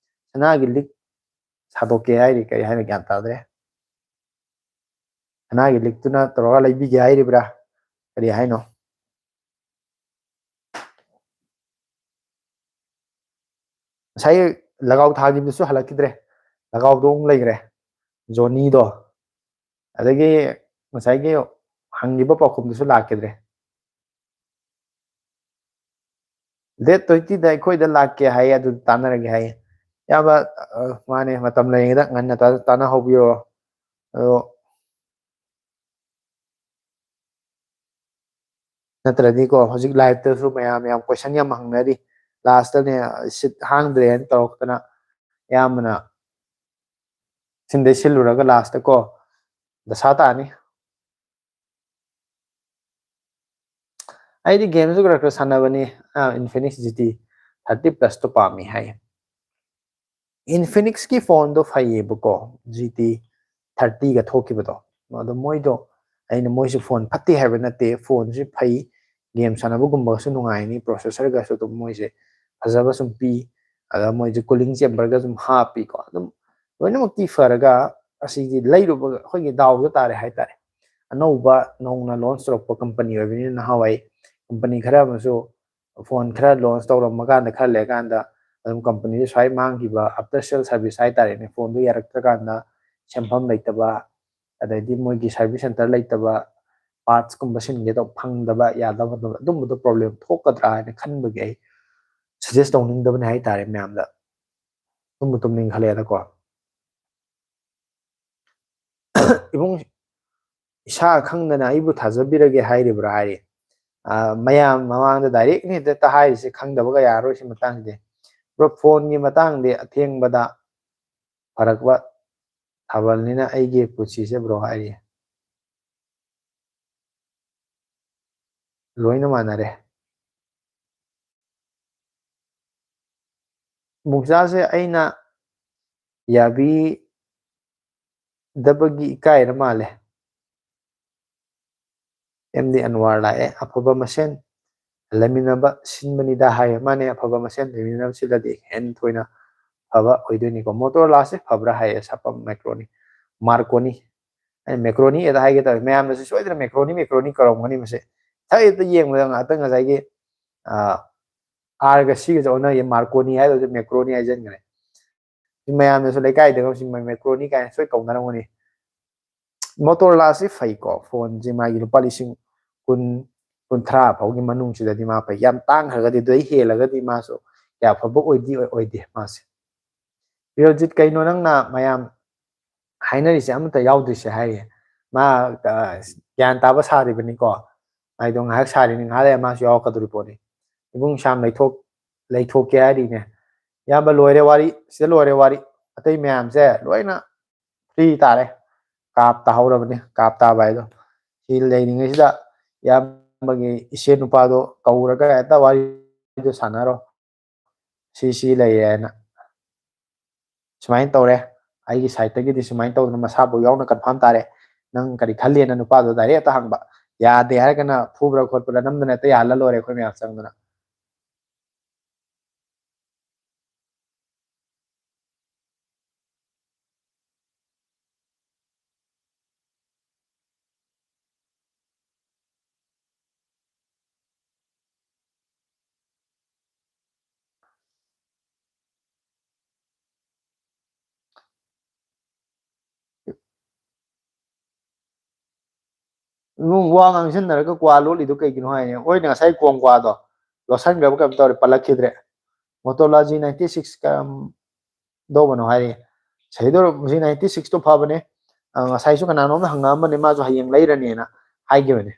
ꯁꯅꯥꯒꯤ ꯂꯤꯛ ꯁꯥꯗꯣꯛꯀꯦ ꯍꯥꯏꯔꯤ, ꯀꯔꯤ ꯍꯥꯏꯅꯣ ꯒ꯭ꯌꯥꯟ ꯇꯥꯗ꯭ꯔꯦ꯫ ꯁꯅꯥꯒꯤ ꯂꯤꯛꯇꯨꯅ ꯇꯧꯔꯒ ꯂꯩꯕꯤꯒꯦ ꯍꯥꯏꯔꯤꯕ꯭ꯔꯥ? ꯀꯔꯤ ꯍꯥꯏꯅꯣ? ꯉꯁꯥꯏ ꯂꯒꯥꯎ ꯊꯥꯈꯤꯕꯗꯨꯁꯨ ꯍꯜꯂꯛꯈꯤꯗ꯭ꯔꯦ, ꯂꯒꯥꯎꯗꯣ ꯑꯃꯨꯛ ꯂꯩꯈ꯭ꯔꯦ, ꯖꯣꯅꯤꯗꯣ꯫ ꯑꯗꯒꯤ ꯉꯁꯥꯏꯒꯤ ꯍꯪꯈꯤꯕ ꯄꯥꯎꯈꯨꯝꯗꯨꯁꯨ ꯂꯥꯛꯈꯤꯗ꯭ꯔꯦ꯫ ꯗꯦꯠ ꯇ꯭ꯋꯦꯟꯇꯤꯗ ꯑꯩꯈꯣꯏꯗ ꯂꯥꯛꯀꯦ ꯍꯥꯏꯌꯦ, ꯑꯗꯨ ꯇꯥꯟꯅꯔꯒꯦ ꯍꯥꯏꯌꯦ꯫ ꯏꯌꯥꯝꯕ, ꯑ, ꯃꯥꯅꯦ, ꯃꯇꯝ ꯂꯩꯔꯤꯉꯩꯗ ꯉꯟꯅ ꯇꯥ-, ꯇꯥꯟꯅꯍꯧꯕꯤꯔꯣ꯫ ꯑꯗꯣ ꯅꯠꯇ꯭ꯔꯗꯤꯀꯣ, ꯍꯧꯖꯤꯛ ꯂꯥꯏꯞꯇꯁꯨ ꯃꯌꯥꯝ ꯌꯥꯝ ꯀꯣꯏꯁꯟ ꯌꯥꯝ ꯍꯪꯅꯔꯤ꯫ ꯂꯥꯁꯇꯅꯦ, ꯁꯤꯠ ꯍꯥꯡꯗ꯭ꯔꯦꯅ ꯇꯧꯔꯛꯇꯅ ꯑꯌꯥꯝꯕꯅ ꯁꯤꯟꯗꯩ ꯁꯤꯜꯂꯨꯔꯒ ꯂꯥꯁꯇꯀꯣ ꯗꯁꯥ ꯇꯥꯅꯤ꯫ ꯑꯩꯗꯤ ꯒꯦꯝꯁꯨ ꯈꯔ ꯈꯔ ꯁꯥꯟꯅꯕꯅꯤ꯫ ꯑꯥ, ꯏꯟꯐꯤꯅꯤꯛꯁ ꯖꯤ ꯇꯤ ꯊꯥꯔꯇꯤ ꯄ꯭ꯂꯁꯇꯣ ꯄꯥꯝꯃꯤ ꯍꯥꯏ꯫ ꯏꯟꯐꯤꯅꯤꯛꯁꯀꯤ ꯐꯣꯟꯗꯣ ꯐꯩꯌꯦꯕꯀꯣ, ꯖꯤ ꯇꯤ ꯊꯥꯔꯇꯤꯒ ꯊꯣꯛꯈꯤꯕꯗꯣ꯫ ꯑꯗꯣ ꯃꯣꯏꯗꯣ, ꯑꯩꯅ ꯃꯣꯏꯁꯨ ꯐꯣꯟ ꯐꯠꯇꯦ ꯍꯥꯏꯕ ꯅꯠꯇꯦ, ꯐꯣꯟꯁꯤ ꯐꯩ, ꯒꯦꯝ ꯁꯥꯟꯅꯕꯒꯨꯝꯕꯒꯁꯨ ꯅꯨꯡꯉꯥꯏꯅꯤ, ꯄ꯭ꯔꯣꯁꯦꯁꯔꯒꯁꯨ ꯑꯗꯨꯝ ꯃꯣꯏꯁꯦ ꯐꯖꯕ ꯁꯨꯝ ꯄꯤ, ꯑꯗ ꯃꯣꯏꯁꯦ ꯀꯨꯂꯤꯡ ꯆꯦꯝꯕꯔꯒ ꯁꯨꯝ ꯍꯥꯞꯄꯤꯀꯣ꯫ ꯑꯗꯨꯝ ꯂꯣꯏꯅꯃꯛꯇꯤ ꯐꯔꯒ ꯑꯁꯤꯗꯤ ꯂꯩꯔꯨꯕ ꯑꯩꯈꯣꯏꯒꯤ ꯗꯥꯎꯗ ꯇꯥꯔꯦ ꯍꯥꯏꯇꯥꯔꯦ꯫ ꯑꯅꯧꯕ ꯅꯧꯅ ꯂꯣꯟꯁ ꯇꯧꯔꯛꯄ ꯀꯝꯄꯅꯤ ꯑꯣꯏꯕꯅꯤꯅ, ꯅꯍꯥꯟꯋꯥꯏ ꯀꯝꯄꯅꯤ ꯈꯔ ꯑꯃꯁꯨ ꯐꯣꯟ ꯈꯔ ꯂꯣꯟꯁ ꯇꯧꯔꯝꯃ ꯀꯥꯟꯗ, ꯈꯔ ꯂꯩꯔꯀꯥꯟꯗ ꯑꯗꯨꯝ ꯀꯝꯄꯅꯤꯗꯨ ꯁ꯭ꯋꯥꯏ ꯃꯥꯡꯈꯤꯕ, ꯑꯥꯐꯇꯔ ꯁꯦꯜ ꯁꯥꯔꯚꯤꯁ ꯍꯥꯏꯇꯥꯔꯦꯅꯦ, ꯐꯣꯟꯗꯨ ꯌꯥꯔꯛꯇ꯭ꯔꯀꯥꯟꯗ ꯁꯦꯝꯐꯝ ꯂꯩꯇꯕ, ꯑꯗꯩꯗꯤ ꯃꯣꯏꯒꯤ ꯁꯥꯔꯚꯤꯁ ꯁꯦꯟꯇꯔ ꯂꯩꯇꯕ, ꯄꯥꯔꯠꯁꯀꯨꯝꯕ ꯁꯤꯟꯒꯦ ꯇꯧꯕ ꯐꯪꯗꯕ, ꯌꯥꯗꯕ ꯃꯇꯝꯗ ꯑꯗꯨꯝꯕꯗꯣ ꯄ꯭ꯔꯣꯕ꯭ꯂꯦꯝ ꯊꯣꯛꯀꯗ꯭ꯔꯥ ꯍꯥꯏꯅ ꯈꯟꯕꯒꯤ ꯑꯩ ꯁꯖꯦꯁ ꯇꯧꯅꯤꯡꯗꯕꯅꯤ ꯍꯥꯏꯇꯥꯔꯦ ꯃꯌꯥꯝꯗ꯫ ꯇꯨꯝꯕꯨ ꯇꯨꯝꯅꯤꯡꯈꯠꯂꯛꯑꯦꯗꯀꯣ꯫ ꯏꯕꯨꯡ, ꯏꯁꯥ ꯈꯪꯗꯅ ꯑꯩꯕꯨ ꯊꯥꯖꯕꯤꯔꯒꯦ ꯍꯥꯏꯔꯤꯕ꯭ꯔꯥ ꯍꯥꯏꯔꯤ꯫ ꯑꯥ, ꯃꯌꯥꯝ ꯃꯃꯥꯡꯗ ꯗꯥꯏꯔꯦꯛꯅꯤ ꯍꯦꯛꯇ ꯍꯥꯏꯔꯤꯁꯦ, ꯈꯪꯗꯕꯒ ꯌꯥꯔꯔꯣꯏ ꯁꯤ ꯃꯇꯥꯡꯁꯤꯗꯤ꯫ ꯕ꯭ꯔꯣ, ꯐꯣꯟꯒꯤ ꯃꯇꯥꯡꯗꯤ ꯑꯊꯦꯡꯕꯗ ꯐꯔꯛꯄ ꯊꯥꯕꯜꯅꯤꯅ ꯑꯩꯒꯤ ꯄꯨꯟꯁꯤꯁꯦ ꯕ꯭ꯔꯣ ꯍꯥꯏꯔꯤ꯫ ꯂꯣꯏꯅ ꯃꯥꯟꯅꯔꯦ꯫ ꯃꯨꯛꯆꯥꯁꯦ ꯑꯩꯅ ꯌꯥꯕꯤꯗꯕꯒꯤ ꯏꯀꯥꯏꯔ ꯃꯥꯜꯂꯦ꯫ ꯑꯦꯝ ꯗꯤ ꯑꯟꯋꯥꯔ ꯂꯥꯛꯑꯦ, "ꯑꯐꯕ ꯃꯁꯦꯟ ꯂꯩꯃꯤꯟꯅꯕ ꯁꯤꯟꯕꯅꯤꯗ" ꯍꯥꯏꯌꯦ꯫ ꯃꯥꯅꯦ, ꯑꯐꯕ ꯃꯁꯦꯟ ꯂꯩꯃꯤꯟꯅꯕ ꯁꯤꯜꯂꯗꯤ ꯍꯦꯟꯅ ꯊꯣꯏꯅ ꯐꯕ ꯑꯣꯏꯗꯣꯏꯅꯤꯀꯣ꯫ ꯃꯣꯇꯣꯔꯣꯂꯥꯁꯦ ꯐꯕ꯭ꯔꯥ ꯍꯥꯏꯌꯦ, ꯁꯥꯄꯝ ꯃꯥꯏꯀ꯭ꯔꯣꯅꯤ, ꯃꯥꯔꯀꯣꯅꯤ꯫ ꯑꯩꯅ ꯃꯦꯀ꯭ꯔꯣꯅꯤ ꯍꯦꯛꯇ ꯍꯥꯏꯒꯦ ꯇꯧꯋꯦ꯫ ꯃꯌꯥꯝꯅꯁꯨ ꯁꯣꯏꯗꯅ ꯃꯦꯀ꯭ꯔꯣꯅꯤ, ꯃꯦꯀ꯭ꯔꯣꯅꯤ ꯀꯧꯔꯝꯒꯅꯤ ꯃꯁꯦ꯫ ꯍꯦꯛꯇ ꯌꯦꯡꯕꯗ ꯉꯥꯛꯇꯪ ꯉꯁꯥꯏꯒꯤ, ꯑꯥ, ꯑꯥꯔꯒ ꯁꯤꯒꯁꯦ ꯑꯣꯟꯅꯒꯦ, ꯃꯥꯔꯀꯣꯅꯤ ꯍꯥꯏꯗꯧꯁꯦ ꯃꯦꯀ꯭ꯔꯣꯅꯤ ꯍꯥꯏꯖꯟꯈ꯭ꯔꯦ꯫ ꯁꯤ ꯃꯌꯥꯝꯅꯁꯨ ꯂꯩꯀꯥꯏꯗꯒ ꯁꯤ ꯃꯦꯀ꯭ꯔꯣꯅꯤ ꯀꯥꯏꯅ ꯁꯣꯏ ꯀꯧꯅꯔꯝꯒꯅꯤ꯫ ꯃꯣꯇꯣꯔꯣꯂꯥꯁꯤ ꯐꯩꯀꯣ, ꯐꯣꯟꯁꯤ ꯃꯥꯒꯤ ꯂꯨꯄꯥ ꯂꯤꯁꯤꯡ ꯀꯨꯟ, ꯀꯨꯟꯊ꯭ꯔꯥ ꯐꯥꯎꯒꯤ ꯃꯅꯨꯡꯁꯤꯗꯗꯤ ꯃꯥ ꯐꯩ꯫ ꯌꯥꯝ ꯇꯥꯡꯈ꯭ꯔꯒꯗꯤ, ꯑꯗꯨꯗꯩ ꯍꯦꯜꯂꯒꯗꯤ ꯃꯥꯁꯨ ꯀꯌꯥ ꯐꯕ ꯑꯣꯏꯗꯤ ꯑꯣꯏ-, ꯑꯣꯏꯗꯦ ꯃꯥꯁꯦ꯫ ꯔꯤꯌꯣꯖꯤꯠ, ꯀꯩꯅꯣ ꯅꯪꯅ ꯃꯌꯥꯝ ꯍꯥꯏꯅꯔꯤꯁꯦ ꯑꯃꯠꯇ ꯌꯥꯎꯗ꯭ꯔꯤꯁꯦ ꯍꯥꯏꯔꯤꯌꯦ꯫ ꯃꯥ, ꯑ, ꯒ꯭ꯌꯥꯟ ꯇꯥꯕ ꯁꯥꯔꯤꯕꯅꯤꯀꯣ꯫ ꯃꯥꯏꯗꯣ ꯉꯥꯏꯍꯥꯛ ꯁꯥꯔꯤꯅꯤ, ꯉꯥꯏꯍꯥꯛ ꯂꯩꯔ ꯃꯥꯁꯨ ꯌꯥꯎꯔꯛꯀꯗꯧꯔꯤ ꯄꯣꯠꯅꯤ꯫ ꯏꯕꯨꯡ ꯁꯥꯝ ꯂꯩꯊꯣꯛ-, ꯂꯩꯊꯣꯛꯀꯦ ꯍꯥꯏꯔꯤꯅꯦ꯫ ꯏꯌꯥꯝꯕ, ꯂꯣꯏꯔꯦ ꯋꯥꯔꯤ, ꯁꯤꯗ ꯂꯣꯏꯔꯦ ꯋꯥꯔꯤ꯫ ꯑꯇꯩ ꯃꯌꯥꯝꯁꯦ ꯂꯣꯏꯅ ꯐ꯭ꯔꯤ ꯇꯥꯔꯦ꯫ ꯀꯥꯞ ꯇꯥꯍꯧꯔꯕꯅꯤ, ꯀꯥꯞ ꯇꯥꯕ ꯍꯥꯏꯗꯣ꯫ ꯁꯤ ꯂꯩꯔꯤꯉꯩꯁꯤꯗ ꯏꯌꯥꯝꯕꯒꯤ ꯏꯆꯦ ꯅꯨꯄꯥꯗꯣ ꯀꯧꯔꯒ ꯍꯦꯛꯇ ꯋꯥꯔꯤꯗꯣ ꯁꯥꯟꯅꯔꯣ꯫ ꯁꯤ, ꯁꯤ ꯂꯩꯔꯦ ꯍꯥꯏꯅ꯫ ꯁꯨꯃꯥꯏꯅ ꯇꯧꯔꯦ, ꯑꯩꯒꯤ ꯁꯥꯏꯠꯇꯒꯤꯗꯤ ꯁꯨꯃꯥꯏꯅ ꯇꯧꯗꯅ ꯃꯁꯥꯕꯨ ꯌꯥꯎꯅ ꯀꯟꯐꯥꯝ ꯇꯥꯔꯦ꯫ ꯅꯪ ꯀꯔꯤ ꯈꯜꯂꯤꯅ ꯅꯨꯄꯥꯗꯣ ꯗꯥꯏꯔꯦꯛ ꯍꯦꯛꯇ ꯍꯪꯕ꯫ ꯌꯥꯗꯦ ꯍꯥꯏꯔꯒꯅ ꯐꯨꯕ꯭ꯔꯥ ꯈꯣꯠꯄ꯭ꯔꯥ ꯅꯝꯗꯅ ꯍꯦꯛꯇ ꯌꯥꯍꯜꯂ ꯂꯣꯏꯔꯦ ꯑꯩꯈꯣꯏ ꯃꯌꯥꯝ ꯆꯪꯗꯅ꯫ ꯏꯕꯨꯡ, ꯋꯥ ꯉꯥꯡꯁꯤꯟꯅꯔꯒ ꯀ꯭ꯋꯥ ꯂꯣꯠꯂꯤꯗꯣ ꯀꯩꯒꯤꯅꯣ ꯍꯥꯏꯅꯦ꯫ ꯍꯣꯏꯅꯦ, ꯉꯁꯥꯏ ꯀꯣꯡ ꯀ꯭ꯋꯥꯗꯣ ꯂꯣꯠꯁꯟꯈ꯭ꯔꯕ ꯀꯩꯅꯣꯝ ꯇꯧꯔꯦ, ꯄꯜꯂꯛꯈꯤꯗ꯭ꯔꯦ꯫ Motorola G ninety six ꯀꯝꯗꯧꯕꯅꯣ ꯍꯥꯏꯔꯤ꯫ ꯁꯍꯤꯗꯣ, G ninety six ꯇꯣ ꯐꯕꯅꯦ꯫ ꯑ, ꯉꯁꯥꯏꯁꯨ ꯀꯅꯥꯅꯣꯝꯅ ꯍꯪꯉꯛꯑꯝꯕꯅꯦ, ꯃꯥꯁꯨ ꯍꯌꯦꯡ ꯂꯩꯔꯅꯦꯅ ꯍꯥꯏꯈꯤꯕꯅꯦ꯫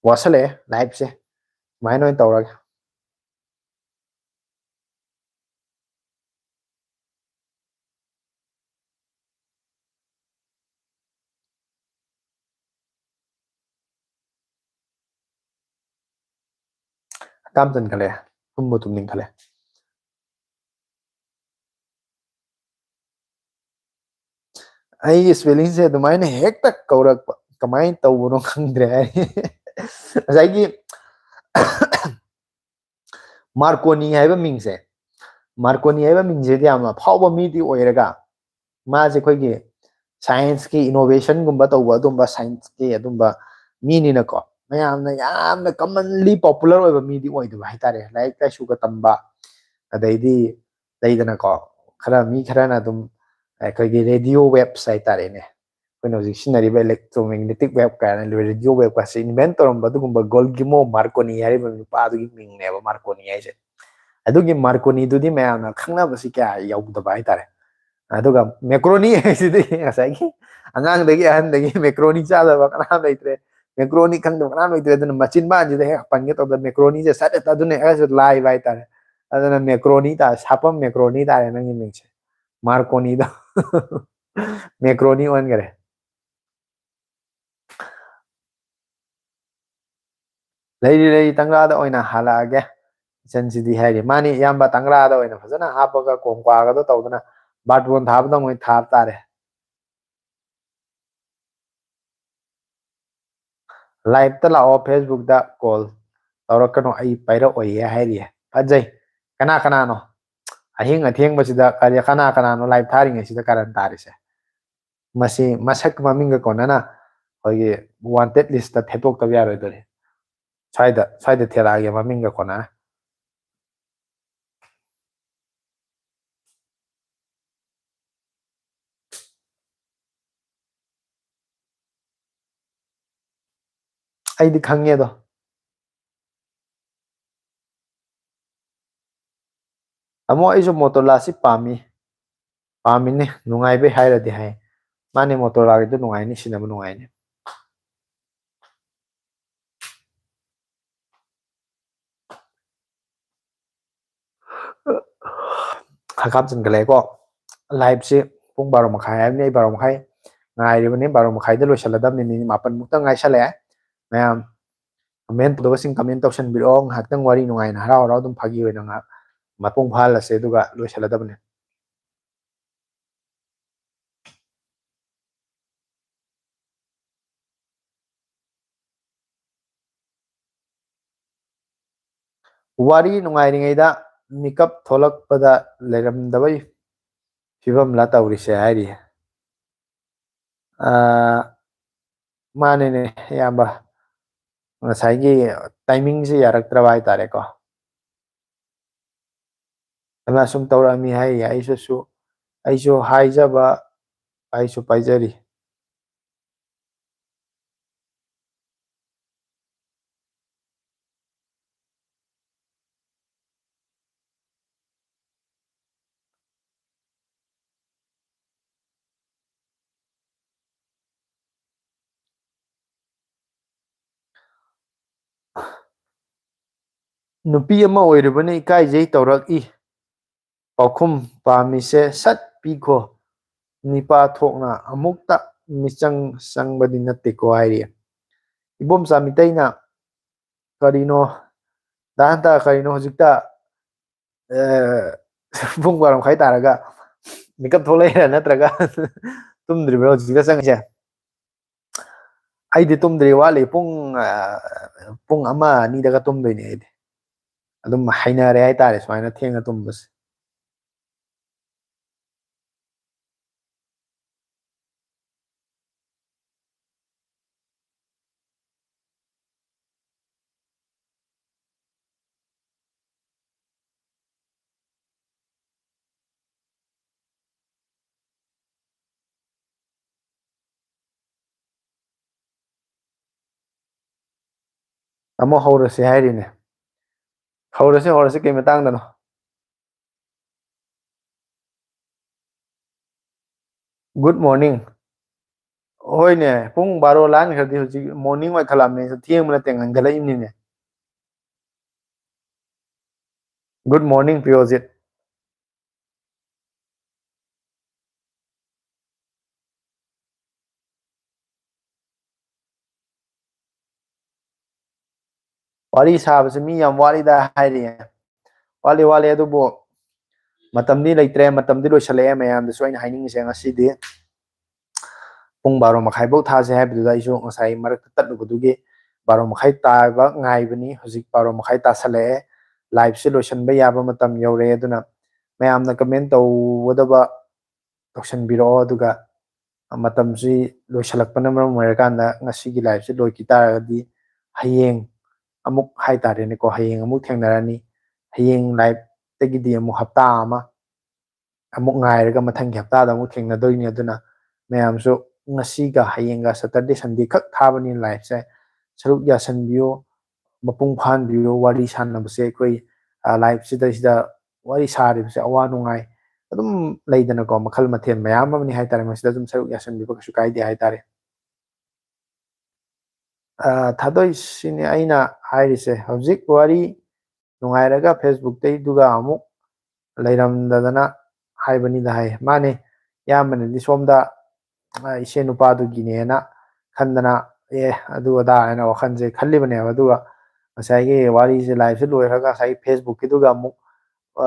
ꯋꯥꯁꯜꯂꯛꯑꯦ ꯂꯥꯏꯐꯁꯦ, ꯁꯨꯃꯥꯏꯅ ꯑꯣꯏꯅ ꯇꯧꯔꯒꯦ꯫ ꯍꯛꯀꯥꯝ ꯆꯟꯈꯠꯂꯛꯑꯦ, ꯇꯨꯝꯕꯨ ꯇꯨꯝꯅꯤꯡꯈꯠꯂꯦ꯫ ꯑꯩꯒꯤ spellingꯁꯦ ꯑꯗꯨꯃꯥꯏꯅ ꯍꯦꯛꯇ ꯀꯧꯔꯛꯄ, ꯀꯃꯥꯏꯅ ꯇꯧꯕꯅꯣ ꯈꯪꯗ꯭ꯔꯦ ꯍꯥꯏ꯫ ꯉꯁꯥꯏꯒꯤ ꯃꯥꯔꯀꯣꯅꯤ ꯍꯥꯏꯕ ꯃꯤꯡꯁꯦ, ꯃꯥꯔꯀꯣꯅꯤ ꯍꯥꯏꯕ ꯃꯤꯡꯁꯤꯗꯤ ꯌꯥꯝꯅ ꯑꯐꯥꯎꯕ ꯃꯤꯗꯤ ꯑꯣꯏꯔꯒ, ꯃꯥꯁꯦ ꯑꯩꯈꯣꯏꯒꯤ scienceꯀꯤ innovationꯒꯨꯝꯕ ꯇꯧꯕ, ꯑꯗꯨꯝꯕ scienceꯀꯤ ꯑꯗꯨꯝꯕ ꯃꯤꯅꯤꯅꯀꯣ, ꯃꯌꯥꯝꯅ ꯌꯥꯝꯅ commonly popular ꯑꯣꯏꯕ ꯃꯤꯗꯤ ꯑꯣꯏꯗꯕ ꯍꯥꯏꯇꯥꯔꯦ꯫ ꯂꯥꯏꯔꯤꯛ ꯂꯥꯏꯁꯨꯒ ꯇꯝꯕ, ꯑꯗꯩꯗꯤ ꯂꯩꯗꯅꯀꯣ, ꯈꯔ, ꯃꯤ ꯈꯔꯅ ꯑꯗꯨꯝ ꯑꯩꯈꯣꯏꯒꯤ radio waves ꯍꯥꯏꯇꯥꯔꯦꯅꯦ, ꯑꯩꯈꯣꯏꯅ ꯍꯧꯖꯤꯛ ꯁꯤꯖꯤꯟꯅꯔꯤꯕ electromagnetic wave ꯀꯥꯏꯅ, radio waveꯀꯁꯦ invent ꯇꯧꯔꯝꯕ ꯑꯗꯨꯒꯨꯝꯕ ꯒꯣꯜꯒꯤꯃꯣ ꯃꯥꯔꯀꯣꯅꯤ ꯍꯥꯏꯔꯤꯕ ꯅꯨꯄꯥꯗꯨꯒꯤ ꯃꯤꯡꯅꯦꯕ ꯃꯥꯔꯀꯣꯅꯤ ꯍꯥꯏꯁꯦ꯫ ꯑꯗꯨꯒꯤ ꯃꯥꯔꯀꯣꯅꯤꯗꯨꯗꯤ ꯃꯌꯥꯝꯅ ꯈꯪꯅꯕꯁꯤ ꯀꯌꯥ ꯌꯧꯗꯕ ꯍꯥꯏꯇꯥꯔꯦ꯫ ꯑꯗꯨꯒ ꯃꯦꯀ꯭ꯔꯣꯅꯤ ꯍꯥꯏꯁꯤꯗꯤ ꯉꯁꯥꯏꯒꯤ ꯑꯉꯥꯡꯗꯒꯤ ꯑꯍꯟꯗꯒꯤ ꯃꯦꯀ꯭ꯔꯣꯅꯤ ꯆꯥꯗꯕ ꯀꯅꯥꯝ ꯂꯩꯇ꯭ꯔꯦ, ꯃꯦꯀ꯭ꯔꯣꯅꯤ ꯈꯪꯗꯕ ꯀꯅꯥꯝ ꯂꯩꯇ꯭ꯔꯦ꯫ ꯑꯗꯨꯅ ꯃꯆꯤꯟꯕꯥꯟꯁꯤꯗ ꯍꯦꯛ ꯄꯟꯒꯦ ꯇꯧꯕꯗ ꯃꯦꯀ꯭ꯔꯣꯅꯤꯁꯦ ꯁꯠ ꯍꯦꯛꯇ, ꯑꯗꯨꯅ ꯍꯦꯛ ꯂꯥꯏꯕ ꯍꯥꯏꯇꯥꯔꯦ꯫ ꯑꯗꯨꯅ ꯃꯦꯀ꯭ꯔꯣꯅꯤ ꯇꯥꯔꯦ, ꯁꯥꯄꯝ ꯃꯦꯀ꯭ꯔꯣꯅꯤ ꯇꯥꯔꯦ ꯅꯪꯒꯤ ꯃꯤꯡꯁꯦ, ꯃꯥꯔꯀꯣꯅꯤꯗꯣ꯫ ꯃꯦꯀ꯭ꯔꯣꯅꯤ ꯑꯣꯟꯈꯔꯦ꯫ ꯂꯩꯔꯤ, ꯂꯩꯔꯤ, ꯇꯪꯒ꯭ꯔꯥꯗ ꯑꯣꯏꯅ ꯍꯥꯜꯂꯛꯑꯒꯦ꯫ ꯏꯆꯟꯁꯤꯗꯤ ꯍꯥꯏꯔꯤ, ꯃꯥꯅꯤ ꯏꯌꯥꯝꯕ, ꯇꯪꯒ꯭ꯔꯥꯗ ꯑꯣꯏꯅ ꯐꯖꯅ ꯍꯥꯞꯄꯒ ꯀꯣꯡꯀ꯭ꯋꯥꯒꯗꯣ ꯇꯧꯗꯅ ꯕꯥꯔꯇꯣꯟ ꯊꯥꯕꯗꯧꯅ ꯊꯥꯕ ꯇꯥꯔꯦ꯫ Liveꯇ ꯂꯥꯛꯑꯣ, Facebookꯇ call ꯇꯧꯔꯛꯀꯅꯨ, ꯑꯩ ꯄꯥꯏꯔꯛꯑꯣꯏꯌꯦ ꯍꯥꯏꯔꯤꯌꯦ꯫ ꯐꯖꯩ꯫ ꯀꯅꯥ ꯀꯅꯥꯅꯣ ꯑꯍꯤꯡ ꯑꯊꯦꯡꯕꯁꯤꯗ ꯀꯔꯤ, ꯀꯅꯥ ꯀꯅꯥꯅꯣ live ꯊꯥꯔꯤꯉꯩꯁꯤꯗ ꯀꯔꯟ ꯇꯥꯔꯤꯁꯦ? ꯃꯁꯤ ꯃꯁꯛ ꯃꯃꯤꯡꯒ ꯀꯣꯟꯅꯅ ꯑꯩꯈꯣꯏꯒꯤ wanted listꯇ ꯊꯦꯠꯇꯣꯛꯇꯕ ꯌꯥꯔꯣꯏꯗꯣꯔꯤ꯫ ꯁ꯭ꯋꯥꯏꯗ, ꯁ꯭ꯋꯥꯏꯗ ꯊꯦꯠꯂꯛꯑꯒꯦ ꯃꯃꯤꯡꯒ ꯀꯣꯟꯅꯅ꯫ ꯑꯩꯗꯤ ꯈꯪꯉꯦ ꯑꯗꯣ꯫ ꯇꯥꯃꯣ, ꯑꯩꯁꯨ ꯃꯣꯇꯣꯔꯣꯂꯥꯁꯤ ꯄꯥꯝꯃꯤ꯫ ꯄꯥꯝꯃꯤꯅꯦ, ꯅꯨꯡꯉꯥꯏꯕꯩ ꯍꯥꯏꯔꯗꯤ ꯍꯥꯏ꯫ ꯃꯥꯅꯦ, ꯃꯣꯇꯣꯔꯣꯂꯥꯒꯤꯗꯨ ꯅꯨꯡꯉꯥꯏꯅꯤ, ꯁꯤꯖꯤꯟꯅꯕ ꯅꯨꯡꯉꯥꯏꯅꯤ꯫ ꯍꯀꯥꯝ ꯆꯟꯈꯠꯂꯛꯑꯦꯀꯣ꯫ Liveꯁꯤ ꯄꯨꯡ ꯕꯥꯔꯣ ꯃꯈꯥꯏ ꯍꯥꯏꯕꯅꯤ, ꯑꯩ ꯕꯥꯔꯣ ꯃꯈꯥꯏ ꯉꯥꯏꯔꯤꯕꯅꯤ꯫ ꯕꯥꯔꯣ ꯃꯈꯥꯏꯗ ꯂꯣꯏꯁꯤꯜꯂꯗꯕꯅꯤ, ꯃꯤꯅꯤꯠ ꯃꯥꯄꯟꯃꯨꯛꯇ ꯉꯥꯏꯁꯜꯂꯛꯑꯦ꯫ ꯃꯌꯥꯝ comment ꯇꯧꯗꯕꯁꯤꯡ comment ꯇꯧꯁꯟꯕꯤꯔꯛꯑꯣ꯫ ꯉꯥꯏꯍꯥꯛꯇꯪ ꯋꯥꯔꯤ ꯅꯨꯡꯉꯥꯏꯅ, ꯍꯔꯥꯎ ꯍꯔꯥꯎ ꯑꯗꯨꯝ ꯐꯥꯒꯤ ꯑꯣꯏꯅ ꯉꯥꯏꯍꯥꯛ ꯃꯄꯨꯡ ꯐꯥꯍꯜꯂꯁꯦ, ꯑꯗꯨꯒ ꯂꯣꯏꯁꯤꯜꯂꯗꯕꯅꯤ꯫ ꯋꯥꯔꯤ ꯅꯨꯡꯉꯥꯏꯔꯤꯉꯩꯗ ꯃꯤꯀꯞ ꯊꯣꯛꯂꯛꯄꯗ ꯂꯩꯔꯝꯗꯕꯩ ꯐꯤꯕꯝꯂ ꯇꯧꯔꯤꯁꯦ ꯍꯥꯏꯔꯤ꯫ ꯑꯥ, ꯃꯥꯅꯤꯅꯦ, ꯏꯌꯥꯝꯕ꯫ ꯉꯁꯥꯏꯒꯤ timingꯁꯦ ꯌꯥꯔꯛꯇ꯭ꯔꯕ ꯍꯥꯏꯇꯥꯔꯦꯀꯣ꯫ ꯑꯗꯨꯅ ꯁꯨꯝ ꯇꯧꯔꯛꯑꯃꯤ ꯍꯥꯏꯔꯤ꯫ ꯑꯩꯁꯨ ꯁꯨ-, ꯑꯩꯁꯨ ꯍꯥꯏꯖꯕ, ꯑꯩꯁꯨ ꯄꯥꯏꯖꯔꯤ꯫ ꯅꯨꯄꯤ ꯑꯃ ꯑꯣꯏꯔꯨꯕꯅ ꯏꯀꯥꯏꯖꯩ ꯇꯧꯔꯛꯏ꯫ ꯄꯥꯎꯈꯨꯝ ꯄꯥꯝꯃꯤꯁꯦ ꯁꯠ ꯄꯤꯈꯣ꯫ ꯅꯤꯄꯥ ꯊꯣꯛꯅ ꯑꯃꯨꯛꯇ ꯃꯤꯆꯪ ꯆꯪꯕꯗꯤ ꯅꯠꯇꯦꯀꯣ ꯍꯥꯏꯔꯤ꯫ ꯏꯕꯣꯝꯆꯥ ꯃꯤꯇꯩꯅ ꯀꯔꯤꯅꯣ, ꯗꯥ ꯍꯟꯇ ꯀꯔꯤꯅꯣ ꯍꯧꯖꯤꯛꯇ, ꯑ, ꯄꯨꯡ ꯕꯥꯔꯣ ꯃꯈꯥꯏ ꯇꯥꯔꯒ ꯃꯤꯀꯞ ꯊꯣꯛꯂꯛꯏꯔꯥ ꯅꯠꯇ꯭ꯔꯒ ꯇꯨꯝꯗ꯭ꯔꯤꯕ꯭ꯔꯥ ꯍꯧꯖꯤꯛꯇ ꯆꯪꯉꯤꯁꯦ? ꯑꯩꯗꯤ ꯇꯨꯝꯗ꯭ꯔꯤ, ꯋꯥꯠꯂꯤ꯫ ꯄꯨꯡ, ꯑ, ꯄꯨꯡ ꯑꯃ ꯑꯅꯤꯗꯒ ꯇꯨꯝꯗꯣꯏꯅꯦ ꯑꯩꯗꯤ꯫ ꯑꯗꯨꯝ ꯍꯩꯅꯔꯦ ꯍꯥꯏꯇꯥꯔꯦ ꯁꯨꯃꯥꯏꯅ ꯊꯦꯡꯅ ꯇꯨꯝꯕꯁꯦ꯫ ꯑꯃꯨꯛ ꯍꯧꯔꯁꯦ ꯍꯥꯏꯔꯤꯅꯦ꯫ ꯍꯧꯔꯁꯦ, ꯍꯧꯔꯁꯦ, ꯀꯩ ꯃꯇꯥꯡꯗꯅꯣ? Good morning. ꯍꯣꯏꯅꯦ, ꯄꯨꯡ ꯕꯥꯔꯣ ꯂꯥꯟꯈ꯭ꯔꯗꯤ ꯍꯧꯖꯤꯛ morning ꯑꯣꯏꯈꯠꯂꯛꯑꯕꯅꯤ, ꯊꯦꯡꯕ ꯅꯠꯇꯦ, ꯉꯟꯈꯠꯂꯛꯏꯕꯅꯤꯅꯦ꯫ Good morning, ꯄ꯭ꯔꯤꯌꯣꯖꯤꯠ꯫ ꯋꯥꯔꯤ ꯁꯥꯕꯁꯦ ꯃꯤ ꯌꯥꯝ ꯋꯥꯠꯂꯤꯗ ꯍꯥꯏꯔꯤꯌꯦ꯫ ꯋꯥꯠꯂꯤ, ꯋꯥꯠꯂꯤ, ꯑꯗꯨꯕꯨ ꯃꯇꯝꯗꯤ ꯂꯩꯇ꯭ꯔꯦ, ꯃꯇꯝꯗꯤ ꯂꯣꯏꯁꯜꯂꯛꯑꯦ꯫ ꯃꯌꯥꯝꯗꯁꯨ ꯑꯩꯅ ꯍꯥꯏꯅꯤꯡꯉꯤꯁꯦ, ꯉꯁꯤꯗꯤ ꯄꯨꯡ ꯕꯥꯔꯣ ꯃꯈꯥꯏꯐꯧ ꯊꯥꯁꯦ ꯍꯥꯏꯕꯗꯨꯗ ꯑꯩꯁꯨ ꯉꯁꯥꯏ ꯃꯔꯛꯇ ꯇꯠꯂꯨꯕꯗꯨꯒꯤ ꯕꯥꯔꯣ ꯃꯈꯥꯏ ꯇꯥꯕ ꯉꯥꯏꯕꯅꯤ꯫ ꯍꯧꯖꯤꯛ ꯕꯥꯔꯣ ꯃꯈꯥꯏ ꯇꯥꯁꯜꯂꯛꯑꯦ, liveꯁꯦ ꯂꯣꯏꯁꯤꯟꯕ ꯌꯥꯕ ꯃꯇꯝ ꯌꯧꯔꯦ꯫ ꯑꯗꯨꯅ ꯃꯌꯥꯝꯅ comment ꯇꯧꯒꯗꯕ ꯇꯧꯁꯟꯕꯤꯔꯛꯑꯣ꯫ ꯑꯗꯨꯒ ꯃꯇꯝꯁꯤ ꯂꯣꯏꯁꯤꯜꯂꯛꯄꯅ ꯃꯔꯝ ꯑꯣꯏꯔꯀꯥꯟꯗ ꯉꯁꯤꯒꯤ liveꯁꯤ ꯂꯣꯏꯈꯤ ꯇꯥꯔꯒꯗꯤ ꯍꯌꯦꯡ ꯑꯃꯨꯛ ꯍꯥꯏꯇꯥꯔꯦꯅꯦꯀꯣ, ꯍꯌꯦꯡ ꯑꯃꯨꯛ ꯊꯦꯡꯅꯔꯅꯤ꯫ ꯍꯌꯦꯡ liveꯇꯒꯤꯗꯤ ꯑꯃꯨꯛ ꯍꯞꯇꯥ ꯑꯃ ꯑꯃꯨꯛ ꯉꯥꯏꯔꯒ ꯃꯊꯪꯒꯤ ꯍꯞꯇꯥꯗ ꯑꯃꯨꯛ ꯊꯦꯡꯅꯗꯣꯏꯅꯤ꯫ ꯑꯗꯨꯅ ꯃꯌꯥꯝꯁꯨ ꯉꯁꯤꯒ ꯍꯌꯦꯡꯒ Saturday Sunday ꯈꯛ ꯊꯥꯕꯅꯤꯅ liveꯁꯦ ꯁꯔꯨꯛ ꯌꯥꯁꯟꯕꯤꯌꯨ, ꯃꯄꯨꯡ ꯐꯥꯍꯟꯕꯤꯌꯨ꯫ ꯋꯥꯔꯤ ꯁꯥꯟꯅꯕꯁꯦ ꯑꯩꯈꯣꯏ, ꯑ, liveꯁꯤꯗꯩꯁꯤꯗ ꯋꯥꯔꯤ ꯁꯥꯔꯤꯕꯁꯦ ꯑꯋꯥ ꯅꯨꯡꯉꯥꯏ ꯑꯗꯨꯝ ꯂꯩꯗꯅꯀꯣ, ꯃꯈꯜ ꯃꯊꯦꯜ ꯃꯌꯥꯝ ꯑꯃꯅꯤ ꯍꯥꯏꯇꯥꯔꯦ꯫ ꯃꯁꯤꯗ ꯑꯗꯨꯝ ꯁꯔꯨꯛ ꯌꯥꯁꯟꯕꯤꯕ ꯀꯩꯁꯨ ꯀꯥꯏꯗꯦ ꯍꯥꯏꯇꯥꯔꯦ꯫ ꯑ, ꯊꯥꯗꯣꯏꯁꯤꯅꯦ ꯑꯩꯅ ꯍꯥꯏꯔꯤꯁꯦ꯫ ꯍꯧꯖꯤꯛ ꯋꯥꯔꯤ ꯅꯨꯡꯉꯥꯏꯔꯒ Facebookꯇꯩꯗꯨꯒ ꯑꯃꯨꯛ ꯂꯩꯔꯝꯗꯗꯅ ꯍꯥꯏꯕꯅꯤꯗ ꯍꯥꯏ꯫ ꯃꯥꯅꯦ, ꯏꯌꯥꯝꯕꯅꯗꯤ ꯁꯣꯝꯗ, ꯑ, ꯏꯁꯦ ꯅꯨꯄꯥꯗꯨꯒꯤꯅꯦꯅ ꯈꯟꯗꯅ, ꯑꯦ, ꯑꯗꯨ ꯑꯗꯥ ꯍꯥꯏꯅ ꯋꯥꯈꯜꯁꯦ ꯈꯜꯂꯤꯕꯅꯦꯕ꯫ ꯑꯗꯨꯒ ꯉꯁꯥꯏꯒꯤ ꯋꯥꯔꯤꯁꯦ liveꯁꯦ ꯂꯣꯏꯔꯒ ꯉꯁꯥꯏꯒꯤ Facebookꯀꯤꯗꯨꯒ ꯑꯃꯨꯛ, ꯑ,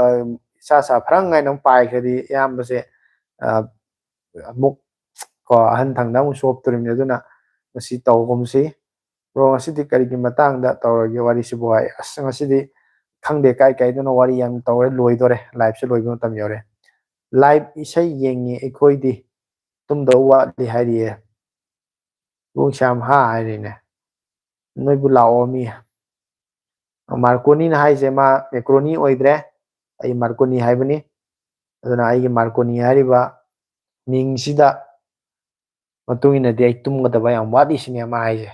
ꯏꯁꯥ ꯁꯥ ꯐꯔꯪ ꯍꯥꯏꯅ ꯑꯃꯨꯛ ꯄꯥꯏꯈ꯭ꯔꯗꯤ ꯏꯌꯥꯝꯕꯁꯦ, ꯑ, ꯑꯃꯨꯛ ꯀꯣ ꯑꯍꯟ ꯊꯪꯅ ꯑꯃꯨꯛ ꯆꯣꯞꯇꯣꯔꯤꯕꯅꯤ꯫ ꯑꯗꯨꯅ ꯃꯁꯤ ꯇꯧꯒꯨꯝꯁꯤ꯫ Bro, ꯉꯁꯤꯗꯤ ꯀꯔꯤꯒꯤ ꯃꯇꯥꯡꯗ ꯇꯧꯔꯒꯦ ꯋꯥꯔꯤꯁꯤꯕꯨ ꯍꯥꯏ꯫ ꯑꯁ, ꯉꯁꯤꯗꯤ ꯈꯪꯗꯦ ꯀꯥꯏ ꯀꯥꯏꯗꯅꯣ ꯋꯥꯔꯤ ꯌꯥꯝ ꯇꯧꯔꯦ, ꯂꯣꯏꯗꯣꯔꯦ, liveꯁꯦ ꯂꯣꯏꯕ ꯃꯇꯝ ꯌꯧꯔꯦ꯫ Live ꯏꯁꯩ ꯌꯦꯡꯉꯤ ꯑꯩꯈꯣꯏꯗꯤ, ꯇꯨꯝꯗꯧ ꯋꯥꯠꯂꯤ ꯍꯥꯏꯔꯤꯌꯦ꯫ ꯏꯕꯨꯡ ꯁ꯭ꯌꯥꯝ ꯍꯥ ꯍꯥꯏꯔꯤꯅꯦ꯫ ꯅꯣꯏꯕꯨ ꯂꯥꯛꯑꯣ ꯃꯤ꯫ ꯃꯥꯔꯀꯣꯅꯤꯅ ꯍꯥꯏꯁꯦ ꯃꯥ ꯃꯦꯀ꯭ꯔꯣꯅꯤ ꯑꯣꯏꯗ꯭ꯔꯦ, ꯑꯩ ꯃꯥꯔꯀꯣꯅꯤ ꯍꯥꯏꯕꯅꯤ꯫ ꯑꯗꯨꯅ ꯑꯩꯒꯤ ꯃꯥꯔꯀꯣꯅꯤ ꯍꯥꯏꯔꯤꯕ ꯃꯤꯡꯁꯤꯗ ꯃꯇꯨꯡ ꯏꯟꯅꯗꯤ ꯑꯩ ꯇꯨꯝꯒꯗꯕ ꯌꯥꯝ ꯋꯥꯠꯂꯤ ꯁꯤꯅꯦ ꯃꯥ ꯍꯥꯏꯁꯦ꯫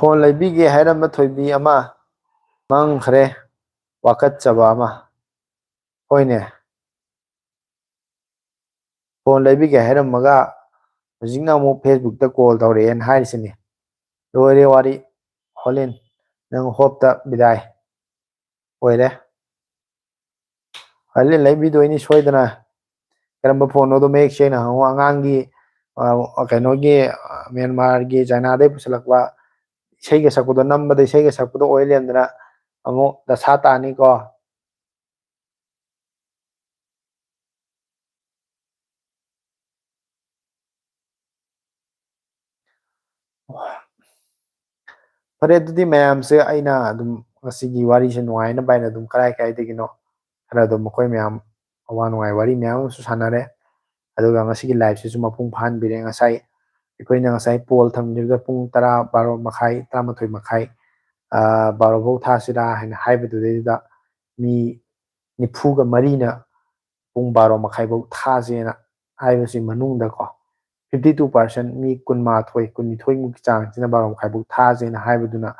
ꯐꯣꯟ ꯂꯩꯕꯤꯒꯦ ꯍꯥꯏꯔꯝꯕ ꯊꯣꯏꯕꯤ ꯑꯃ ꯃꯥꯡꯈ꯭ꯔꯦ, ꯋꯥꯀꯠꯆꯕ ꯑꯃ꯫ ꯍꯣꯏꯅꯦ, ꯐꯣꯟ ꯂꯩꯕꯤꯒꯦ ꯍꯥꯏꯔꯝꯃꯒ ꯍꯧꯖꯤꯛꯅ ꯑꯃꯨꯛ ꯐꯦꯁꯕꯨꯛꯇ ꯀꯣꯜ ꯇꯧꯔꯛꯑꯦꯅ ꯍꯥꯏꯔꯤꯁꯤꯅꯤ꯫ ꯂꯣꯏꯔꯦ ꯋꯥꯔꯤ꯫ ꯍꯣꯂꯤꯟ, ꯅꯪ ꯍꯣꯞꯇ ꯕꯤꯗꯥꯏ ꯑꯣꯏꯔꯦ꯫ ꯍꯣꯂꯤꯟ ꯂꯩꯕꯤꯗꯣꯏꯅꯤ ꯁꯣꯏꯗꯅ꯫ ꯀꯔꯝꯕ ꯐꯣꯟꯅꯣꯗꯣ ꯃꯌꯦꯛ ꯁꯦꯡꯅ ꯍꯪꯉꯣ꯫ ꯑꯉꯥꯡꯒꯤ, ꯑ, ꯀꯩꯅꯣꯒꯤ, ꯑ, ꯃ꯭ꯌꯥꯟꯃꯥꯔꯒꯤ, ꯆꯥꯏꯅꯥꯗꯩ ꯄꯨꯁꯤꯜꯂꯛꯄ ꯏꯁꯩꯒ ꯁꯛꯄꯗꯣ, ꯅꯝꯕꯗ ꯏꯁꯩꯒ ꯁꯛꯄꯗꯣ ꯑꯣꯏ ꯂꯩꯔꯝꯗꯅ ꯑꯃꯨꯛ ꯗꯁꯥ ꯇꯥꯅꯤꯀꯣ꯫ ꯐꯔꯦ, ꯑꯗꯨꯗꯤ ꯃꯌꯥꯝꯁꯦ ꯑꯩꯅ ꯑꯗꯨꯝ ꯉꯁꯤꯒꯤ ꯋꯥꯔꯤꯁꯦ ꯅꯨꯡꯉꯥꯏꯅꯕ ꯍꯥꯏꯅ ꯑꯗꯨꯝ ꯀꯔꯥꯏ ꯀꯥꯏꯗꯒꯤꯅꯣ ꯈꯔ ꯑꯗꯨꯝ ꯑꯩꯈꯣꯏ ꯃꯌꯥꯝ ꯑꯋꯥ ꯅꯨꯡꯉꯥꯏ ꯋꯥꯔꯤ ꯃꯌꯥꯝ ꯑꯃꯁꯨ ꯁꯥꯟꯅꯔꯦ꯫ ꯑꯗꯨꯒ ꯉꯁꯤꯒꯤ live ꯁꯤꯁꯨ ꯃꯄꯨꯡ ꯐꯥꯍꯟꯕꯤꯔꯦ꯫ ꯉꯁꯥꯏ ꯑꯩꯈꯣꯏꯅ ꯉꯁꯥꯏ poll ꯊꯝꯈꯤꯕꯗ ꯄꯨꯡ ꯇꯔꯥ, ꯕꯥꯔꯣ ꯃꯈꯥꯏ, ꯇꯔꯥꯃꯥꯊꯣꯏ ꯃꯈꯥꯏ, ꯑ, ꯕꯥꯔꯣ ꯐꯥꯎ ꯊꯥꯁꯤꯔꯥ ꯍꯥꯏꯅ ꯍꯥꯏꯕꯗꯨꯗꯩꯗꯨꯗ ꯃꯤ ꯅꯤꯐꯨꯒ ꯃꯔꯤꯅ ꯄꯨꯡ ꯕꯥꯔꯣ ꯃꯈꯥꯏ ꯐꯥꯎ ꯊꯥꯁꯦꯅ ꯍꯥꯏꯕꯁꯤ ꯃꯅꯨꯡꯗꯀꯣ, fifty two percent, ꯃꯤ ꯀꯨꯟꯃꯥꯊꯣꯏ, ꯀꯨꯟꯅꯤꯊꯣꯏꯃꯨꯛꯀꯤ ꯆꯥꯡꯁꯤꯅ ꯕꯥꯔꯣ ꯃꯈꯥꯏ ꯐꯥꯎ ꯊꯥꯁꯦꯅ ꯍꯥꯏꯕꯗꯨꯅ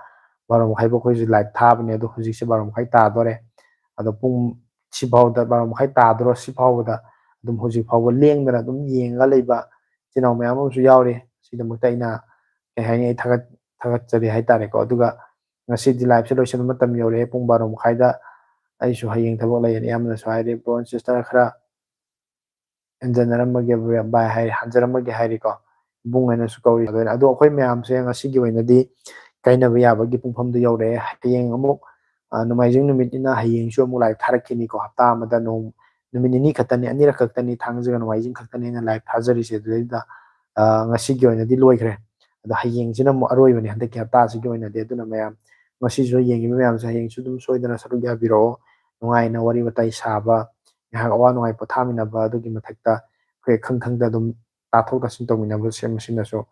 ꯕꯥꯔꯣ ꯃꯈꯥꯏ ꯐꯥꯎ ꯑꯩꯈꯣꯏꯁꯨ live ꯊꯥꯕꯅꯦ꯫ ꯑꯗꯣ ꯍꯧꯖꯤꯛꯁꯦ ꯕꯥꯔꯣ ꯃꯈꯥꯏ ꯇꯥꯗꯣꯔꯦ꯫ ꯑꯗꯣ ꯄꯨꯡ ꯁꯤꯐꯥꯎꯗ, ꯕꯥꯔꯣ ꯃꯈꯥꯏ ꯇꯥꯗꯣꯔ ꯁꯤ ꯐꯥꯎꯕꯗ ꯑꯗꯨꯝ ꯍꯧꯖꯤꯛ ꯐꯥꯎꯕ ꯂꯦꯡꯗꯅ ꯑꯗꯨꯝ ꯌꯦꯡꯉꯒ ꯂꯩꯕ ꯏꯆꯤꯟ ꯏꯅꯥꯎ ꯃꯌꯥꯝ ꯑꯃꯁꯨ ꯌꯥꯎꯔꯤ꯫ ꯁꯤꯒꯤꯗꯃꯛꯇ ꯑꯩꯅ, ꯀꯩ ꯍꯥꯏꯅꯤ, ꯑꯩ ꯊꯥꯒꯠ-, ꯊꯥꯒꯠꯆꯔꯤ ꯍꯥꯏꯇꯥꯔꯦꯀꯣ꯫ ꯑꯗꯨꯒ ꯉꯁꯤꯗꯤ live ꯁꯦ ꯂꯣꯏꯁꯤꯟꯕ ꯃꯇꯝ ꯌꯧꯔꯛꯑꯦ꯫ ꯄꯨꯡ ꯕꯥꯔꯣ ꯃꯈꯥꯏꯗ ꯑꯩꯁꯨ ꯍꯌꯦꯡ ꯊꯕꯛ ꯂꯩ꯫ ꯑꯌꯥꯝꯕꯅꯁꯨ ꯍꯥꯏꯔꯦ, "Bro and sister, ꯈꯔ ꯍꯟꯖꯟꯅꯔꯝꯃꯒꯦ ꯚꯥꯏ" ꯍꯥꯏꯔꯦ, "ꯍꯟꯖꯔꯝꯃꯒꯦ" ꯍꯥꯏꯔꯦꯀꯣ꯫ ꯏꯕꯨꯡ ꯍꯥꯏꯅꯁꯨ ꯀꯧꯔꯤ꯫ ꯑꯗꯣ ꯑꯩꯈꯣꯏ ꯃꯌꯥꯝꯁꯦ ꯉꯁꯤꯒꯤ ꯑꯣꯏꯅꯗꯤ ꯀꯥꯏꯅꯕ ꯌꯥꯕꯒꯤ ꯄꯨꯡꯐꯝꯗꯨ ꯌꯧꯔꯛꯑꯦ꯫ ꯍꯌꯦꯡ ꯑꯃꯨꯛ, ꯑ, ꯅꯣꯡꯃꯥꯏꯖꯤꯡ ꯅꯨꯃꯤꯠꯅꯤꯅ ꯍꯌꯦꯡꯁꯨ ꯑꯃꯨꯛ live ꯊꯥꯔꯛꯈꯤꯅꯤꯀꯣ꯫ ꯍꯞꯇꯥ ꯑꯃꯗ ꯅꯣꯡ-, ꯅꯨꯃꯤꯠ ꯅꯤꯅꯤ ꯈꯛꯇꯅꯤ, ꯑꯅꯤꯔꯛ ꯈꯛꯇꯅꯤ, ꯊꯥꯡꯖꯒ ꯅꯣꯡꯃꯥꯏꯖꯤꯡ ꯈꯛꯇꯅꯤ ꯑꯩꯅ live ꯊꯥꯖꯔꯤꯁꯦ꯫ ꯑꯗꯨꯗꯩꯗꯨꯗ, ꯑ, ꯉꯁꯤꯒꯤ ꯑꯣꯏꯅꯗꯤ ꯂꯣꯏꯈ꯭ꯔꯦ꯫ ꯑꯗꯣ ꯍꯌꯦꯡꯁꯤꯅ ꯑꯃꯨꯛ ꯑꯔꯣꯏꯕꯅꯤ, ꯍꯟꯗꯛꯀꯤ ꯍꯞꯇꯥꯁꯤꯒꯤ ꯑꯣꯏꯅꯗꯤ꯫ ꯑꯗꯨꯅ ꯃꯌꯥꯝ, ꯉꯁꯤꯁꯨ ꯌꯦꯡꯉꯤꯕ ꯃꯌꯥꯝꯁꯦ ꯍꯌꯦꯡꯁꯨ ꯑꯗꯨꯝ ꯁꯣꯏꯗꯅ ꯁꯔꯨꯛ ꯌꯥꯕꯤꯔꯛꯑꯣ꯫ ꯅꯨꯡꯉꯥꯏꯅ ꯋꯥꯔꯤ ꯋꯥꯇꯥꯏ ꯁꯥꯕ, ꯉꯥꯏꯍꯥꯛ ꯑꯋꯥ ꯅꯨꯡꯉꯥꯏ ꯄꯣꯊꯥꯃꯤꯟꯅꯕ, ꯑꯗꯨꯒꯤ ꯃꯊꯛꯇ ꯑꯩꯈꯣꯏ ꯈꯪ ꯈꯪꯗ ꯑꯗꯨꯝ ꯇꯥꯊꯣꯛ ꯇꯥꯁꯤꯟ ꯇꯧꯃꯤꯟꯅꯕꯁꯦ, ꯃꯁꯤꯅꯁꯨ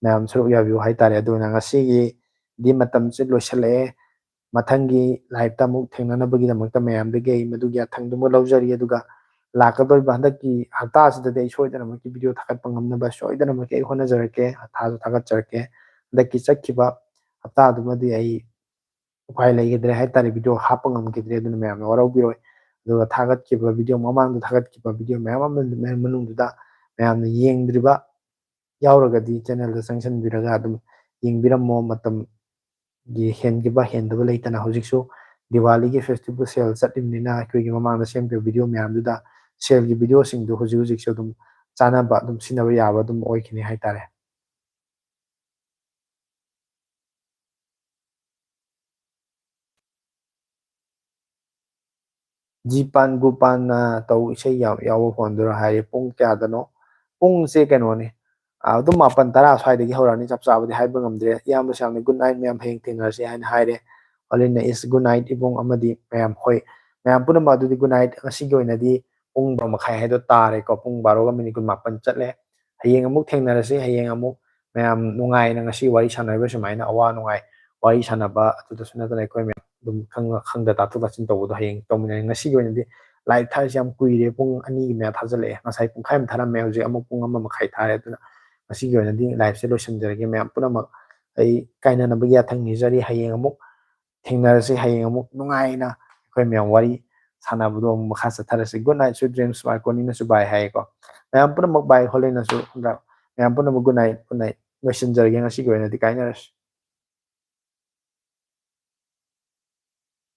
ꯃꯌꯥꯝ ꯁꯔꯨꯛ ꯌꯥꯕꯤꯌꯨ ꯍꯥꯏꯇꯥꯔꯦ꯫ ꯑꯗꯨꯅ ꯉꯁꯤꯒꯤꯗꯤ ꯃꯇꯝꯁꯦ ꯂꯣꯏꯁꯤꯜꯂꯛꯑꯦ꯫ ꯃꯊꯪꯒꯤ live ꯇ ꯑꯃꯨꯛ ꯊꯦꯡꯅꯅꯕꯒꯤꯗꯃꯛꯇ ꯃꯌꯥꯝꯗꯒꯤ ꯑꯩ ꯃꯗꯨꯒꯤ ꯌꯥꯊꯪꯗꯨꯃ ꯂꯧꯖꯔꯤ꯫ ꯑꯗꯨꯒ ꯂꯥꯛꯀꯗꯧꯔꯤꯕ ꯍꯟꯗꯛꯀꯤ ꯍꯞꯇꯥꯁꯤꯗꯗꯤ ꯑꯩ ꯁꯣꯏꯗꯅꯃꯛꯀꯤ video ꯊꯥꯒꯠꯄ ꯉꯝꯅꯕ ꯁꯣꯏꯗꯅꯃꯛꯀꯤ ꯑꯩ ꯍꯣꯠꯅꯖꯔꯛꯀꯦ꯫ ꯊꯥꯁꯨ ꯊꯥꯒꯠꯆꯔꯛꯀꯦ꯫ ꯍꯟꯗꯛꯀꯤ ꯆꯠꯈꯤꯕ ꯍꯞꯇꯥꯗꯨꯃꯗꯤ ꯑꯩ ꯎꯄꯥꯏ ꯂꯩꯈꯤꯗ꯭ꯔꯦ ꯍꯥꯏꯇꯥꯔꯦ, ꯚꯤꯗꯤꯑꯣ ꯍꯥꯞꯄ ꯉꯝꯈꯤꯗ꯭ꯔꯦ꯫ ꯑꯗꯨꯅ ꯃꯌꯥꯝꯅ ꯋꯥꯔꯧꯕꯤꯔꯣꯏ꯫ ꯑꯗꯨꯒ ꯊꯥꯒꯠꯈꯤꯕ ꯚꯤꯗꯤꯑꯣ, ꯃꯃꯥꯡꯗ ꯊꯥꯒꯠꯈꯤꯕ ꯚꯤꯗꯤꯑꯣ ꯃꯌꯥꯝ ꯑꯃ ꯃꯅꯨꯡꯗꯨꯗ ꯃꯌꯥꯝꯅ ꯌꯦꯡꯗ꯭ꯔꯤꯕ ꯌꯥꯎꯔꯒꯗꯤ ꯆꯦꯅꯦꯜꯗ ꯆꯪꯁꯤꯟꯕꯤꯔꯒ ꯑꯗꯨꯝ ꯌꯦꯡꯕꯤꯔꯝꯃꯣ꯫ ꯃꯇꯝꯒꯤ ꯍꯦꯟꯈꯤꯕ ꯍꯦꯟꯗꯕ ꯂꯩꯇꯅ ꯍꯧꯖꯤꯛꯁꯨ ꯗꯤꯋꯥꯂꯤꯒꯤ ꯐꯦꯁꯇꯤꯚꯦꯜ ꯁꯦꯜ ꯆꯠꯂꯤꯕꯅꯤꯅ ꯑꯩꯈꯣꯏꯒꯤ ꯃꯃꯥꯡꯗ ꯁꯦꯝꯈꯤꯕ ꯚꯤꯗꯤꯑꯣ ꯃꯌꯥꯝꯗꯨꯗ ꯁꯦꯜꯒꯤ ꯚꯤꯗꯤꯑꯣꯁꯤꯡꯗꯨ ꯍꯧꯖꯤꯛ ꯍꯧꯖꯤꯛꯁꯨ ꯑꯗꯨꯝ ꯆꯥꯅꯕ, ꯑꯗꯨꯝ ꯁꯤꯖꯤꯟꯅꯕ ꯌꯥꯕ ꯑꯗꯨꯝ ꯑꯣꯏꯈꯤꯅꯤ ꯍꯥꯏꯇꯥꯔꯦ꯫ ꯖꯤ ꯄꯥꯟ ꯒꯨ ꯄꯥꯟꯅ ꯇꯧ ꯏꯁꯩ ꯌꯥꯝ ꯌꯥꯎꯕ ꯐꯣꯟꯗꯨꯔ ꯍꯥꯏꯔꯦ꯫ ꯄꯨꯡ ꯀꯌꯥꯗꯅꯣ? ꯄꯨꯡꯁꯦ ꯀꯩꯅꯣꯅꯦ, ꯑꯗꯨꯝ ꯃꯥꯄꯟ ꯇꯔꯥ ꯁ꯭ꯋꯥꯏꯗꯒꯤ ꯍꯧꯔꯛꯑꯅꯤ, ꯆꯞ ꯆꯥꯕꯗꯤ ꯍꯥꯏꯕ ꯉꯝꯗ꯭ꯔꯦ꯫ ꯏꯌꯥꯝꯕ ꯁꯥꯝꯅ "Good night ꯃꯌꯥꯝ, ꯍꯌꯦꯡ ꯊꯦꯡꯅꯔꯁꯤ" ꯍꯥꯏꯅ ꯍꯥꯏꯔꯦ꯫ ꯑꯣꯂꯤꯟꯅ "Is good night ꯏꯕꯨꯡ" ꯑꯃꯗꯤ ꯃꯌꯥꯝ, ꯍꯣꯏ, ꯃꯌꯥꯝ ꯄꯨꯝꯅꯃꯛ ꯑꯗꯨꯗꯤ good night꯫ ꯉꯁꯤꯒꯤ ꯑꯣꯏꯅꯗꯤ ꯄꯨꯡ ꯕꯥꯔꯣ ꯃꯈꯥꯏ ꯍꯥꯏꯗꯣ ꯇꯥꯔꯦꯀꯣ, ꯄꯨꯡ ꯕꯥꯔꯣꯒ ꯃꯤꯅꯤꯠ ꯀꯨꯟꯃꯥꯄꯟ ꯆꯠꯂꯦ꯫ ꯍꯌꯦꯡ ꯑꯃꯨꯛ ꯊꯦꯡꯅꯔꯁꯤ꯫ ꯍꯌꯦꯡ ꯑꯃꯨꯛ ꯃꯌꯥꯝ ꯅꯨꯡꯉꯥꯏꯅ ꯉꯁꯤ ꯋꯥꯔꯤ ꯁꯥꯟꯅꯔꯤꯕ ꯁꯨꯃꯥꯏꯅ ꯑꯋꯥ ꯅꯨꯡꯉꯥꯏ ꯋꯥꯔꯤ ꯁꯥꯟꯅꯕ, ꯑꯗꯨꯗꯁꯨ ꯅꯠꯇꯅ ꯑꯩꯈꯣꯏ ꯃꯌꯥꯝ ꯑꯗꯨꯝ ꯈꯪ-, ꯈꯪꯗ ꯇꯥꯊꯣꯛ ꯇꯥꯁꯤꯟ ꯇꯧꯕꯗꯣ ꯍꯌꯦꯡ ꯇꯧꯃꯤꯟꯅꯔꯤ꯫ ꯉꯁꯤꯒꯤ ꯑꯣꯏꯅꯗꯤ ꯂꯥꯏꯚ ꯊꯥꯔꯤꯁꯦ ꯌꯥꯝ ꯀꯨꯏꯔꯦ, ꯄꯨꯡ ꯑꯅꯤꯒꯤ ꯃꯌꯥ ꯊꯥꯖꯤꯜꯂꯛꯑꯦ꯫ ꯉꯁꯥꯏ ꯄꯨꯡꯈꯥꯏ ꯑꯃ ꯊꯥꯔꯝꯃꯦ, ꯍꯧꯖꯤꯛ ꯑꯃꯨꯛ ꯄꯨꯡ ꯑꯃ ꯃꯈꯥꯏ ꯊꯥꯔꯦ꯫ ꯑꯗꯨꯅ ꯉꯁꯤꯒꯤ ꯑꯣꯏꯅꯗꯤ ꯂꯥꯏꯚꯁꯦ ꯂꯣꯏꯁꯤꯟꯖꯔꯒꯦ꯫ ꯃꯌꯥꯝ ꯄꯨꯝꯅꯃꯛ ꯑꯩ ꯀꯥꯏꯅꯅꯕꯒꯤ ꯌꯥꯊꯪ ꯅꯤꯖꯔꯤ꯫ ꯍꯌꯦꯡ ꯑꯃꯨꯛ ꯊꯦꯡꯅꯔꯁꯤ꯫ ꯍꯌꯦꯡ ꯑꯃꯨꯛ ꯅꯨꯡꯉꯥꯏꯅ ꯑꯩꯈꯣꯏ ꯃꯌꯥꯝ ꯋꯥꯔꯤ ꯁꯥꯟꯅꯕꯗꯣ ꯑꯃꯨꯛ ꯃꯈꯥ ꯆꯠꯊꯔꯁꯤ꯫ "Good night, sweet dreams, ꯃꯥꯔꯀꯣꯅꯤꯅꯁꯨ bye ꯍꯥꯏꯌꯦꯀꯣ꯫ ꯃꯌꯥꯝ ꯄꯨꯝꯅꯃꯛ bye, ꯍꯣꯂꯦꯟꯅꯁꯨ ꯍꯟꯗꯛ ꯃꯌꯥꯝ ꯄꯨꯝꯅꯃꯛ good night, good night꯫ ꯂꯣꯏꯁꯤꯟꯖꯔꯒꯦ, ꯉꯁꯤꯒꯤ ꯑꯣꯏꯅꯗꯤ ꯀꯥꯏꯅꯔꯁꯤ"꯫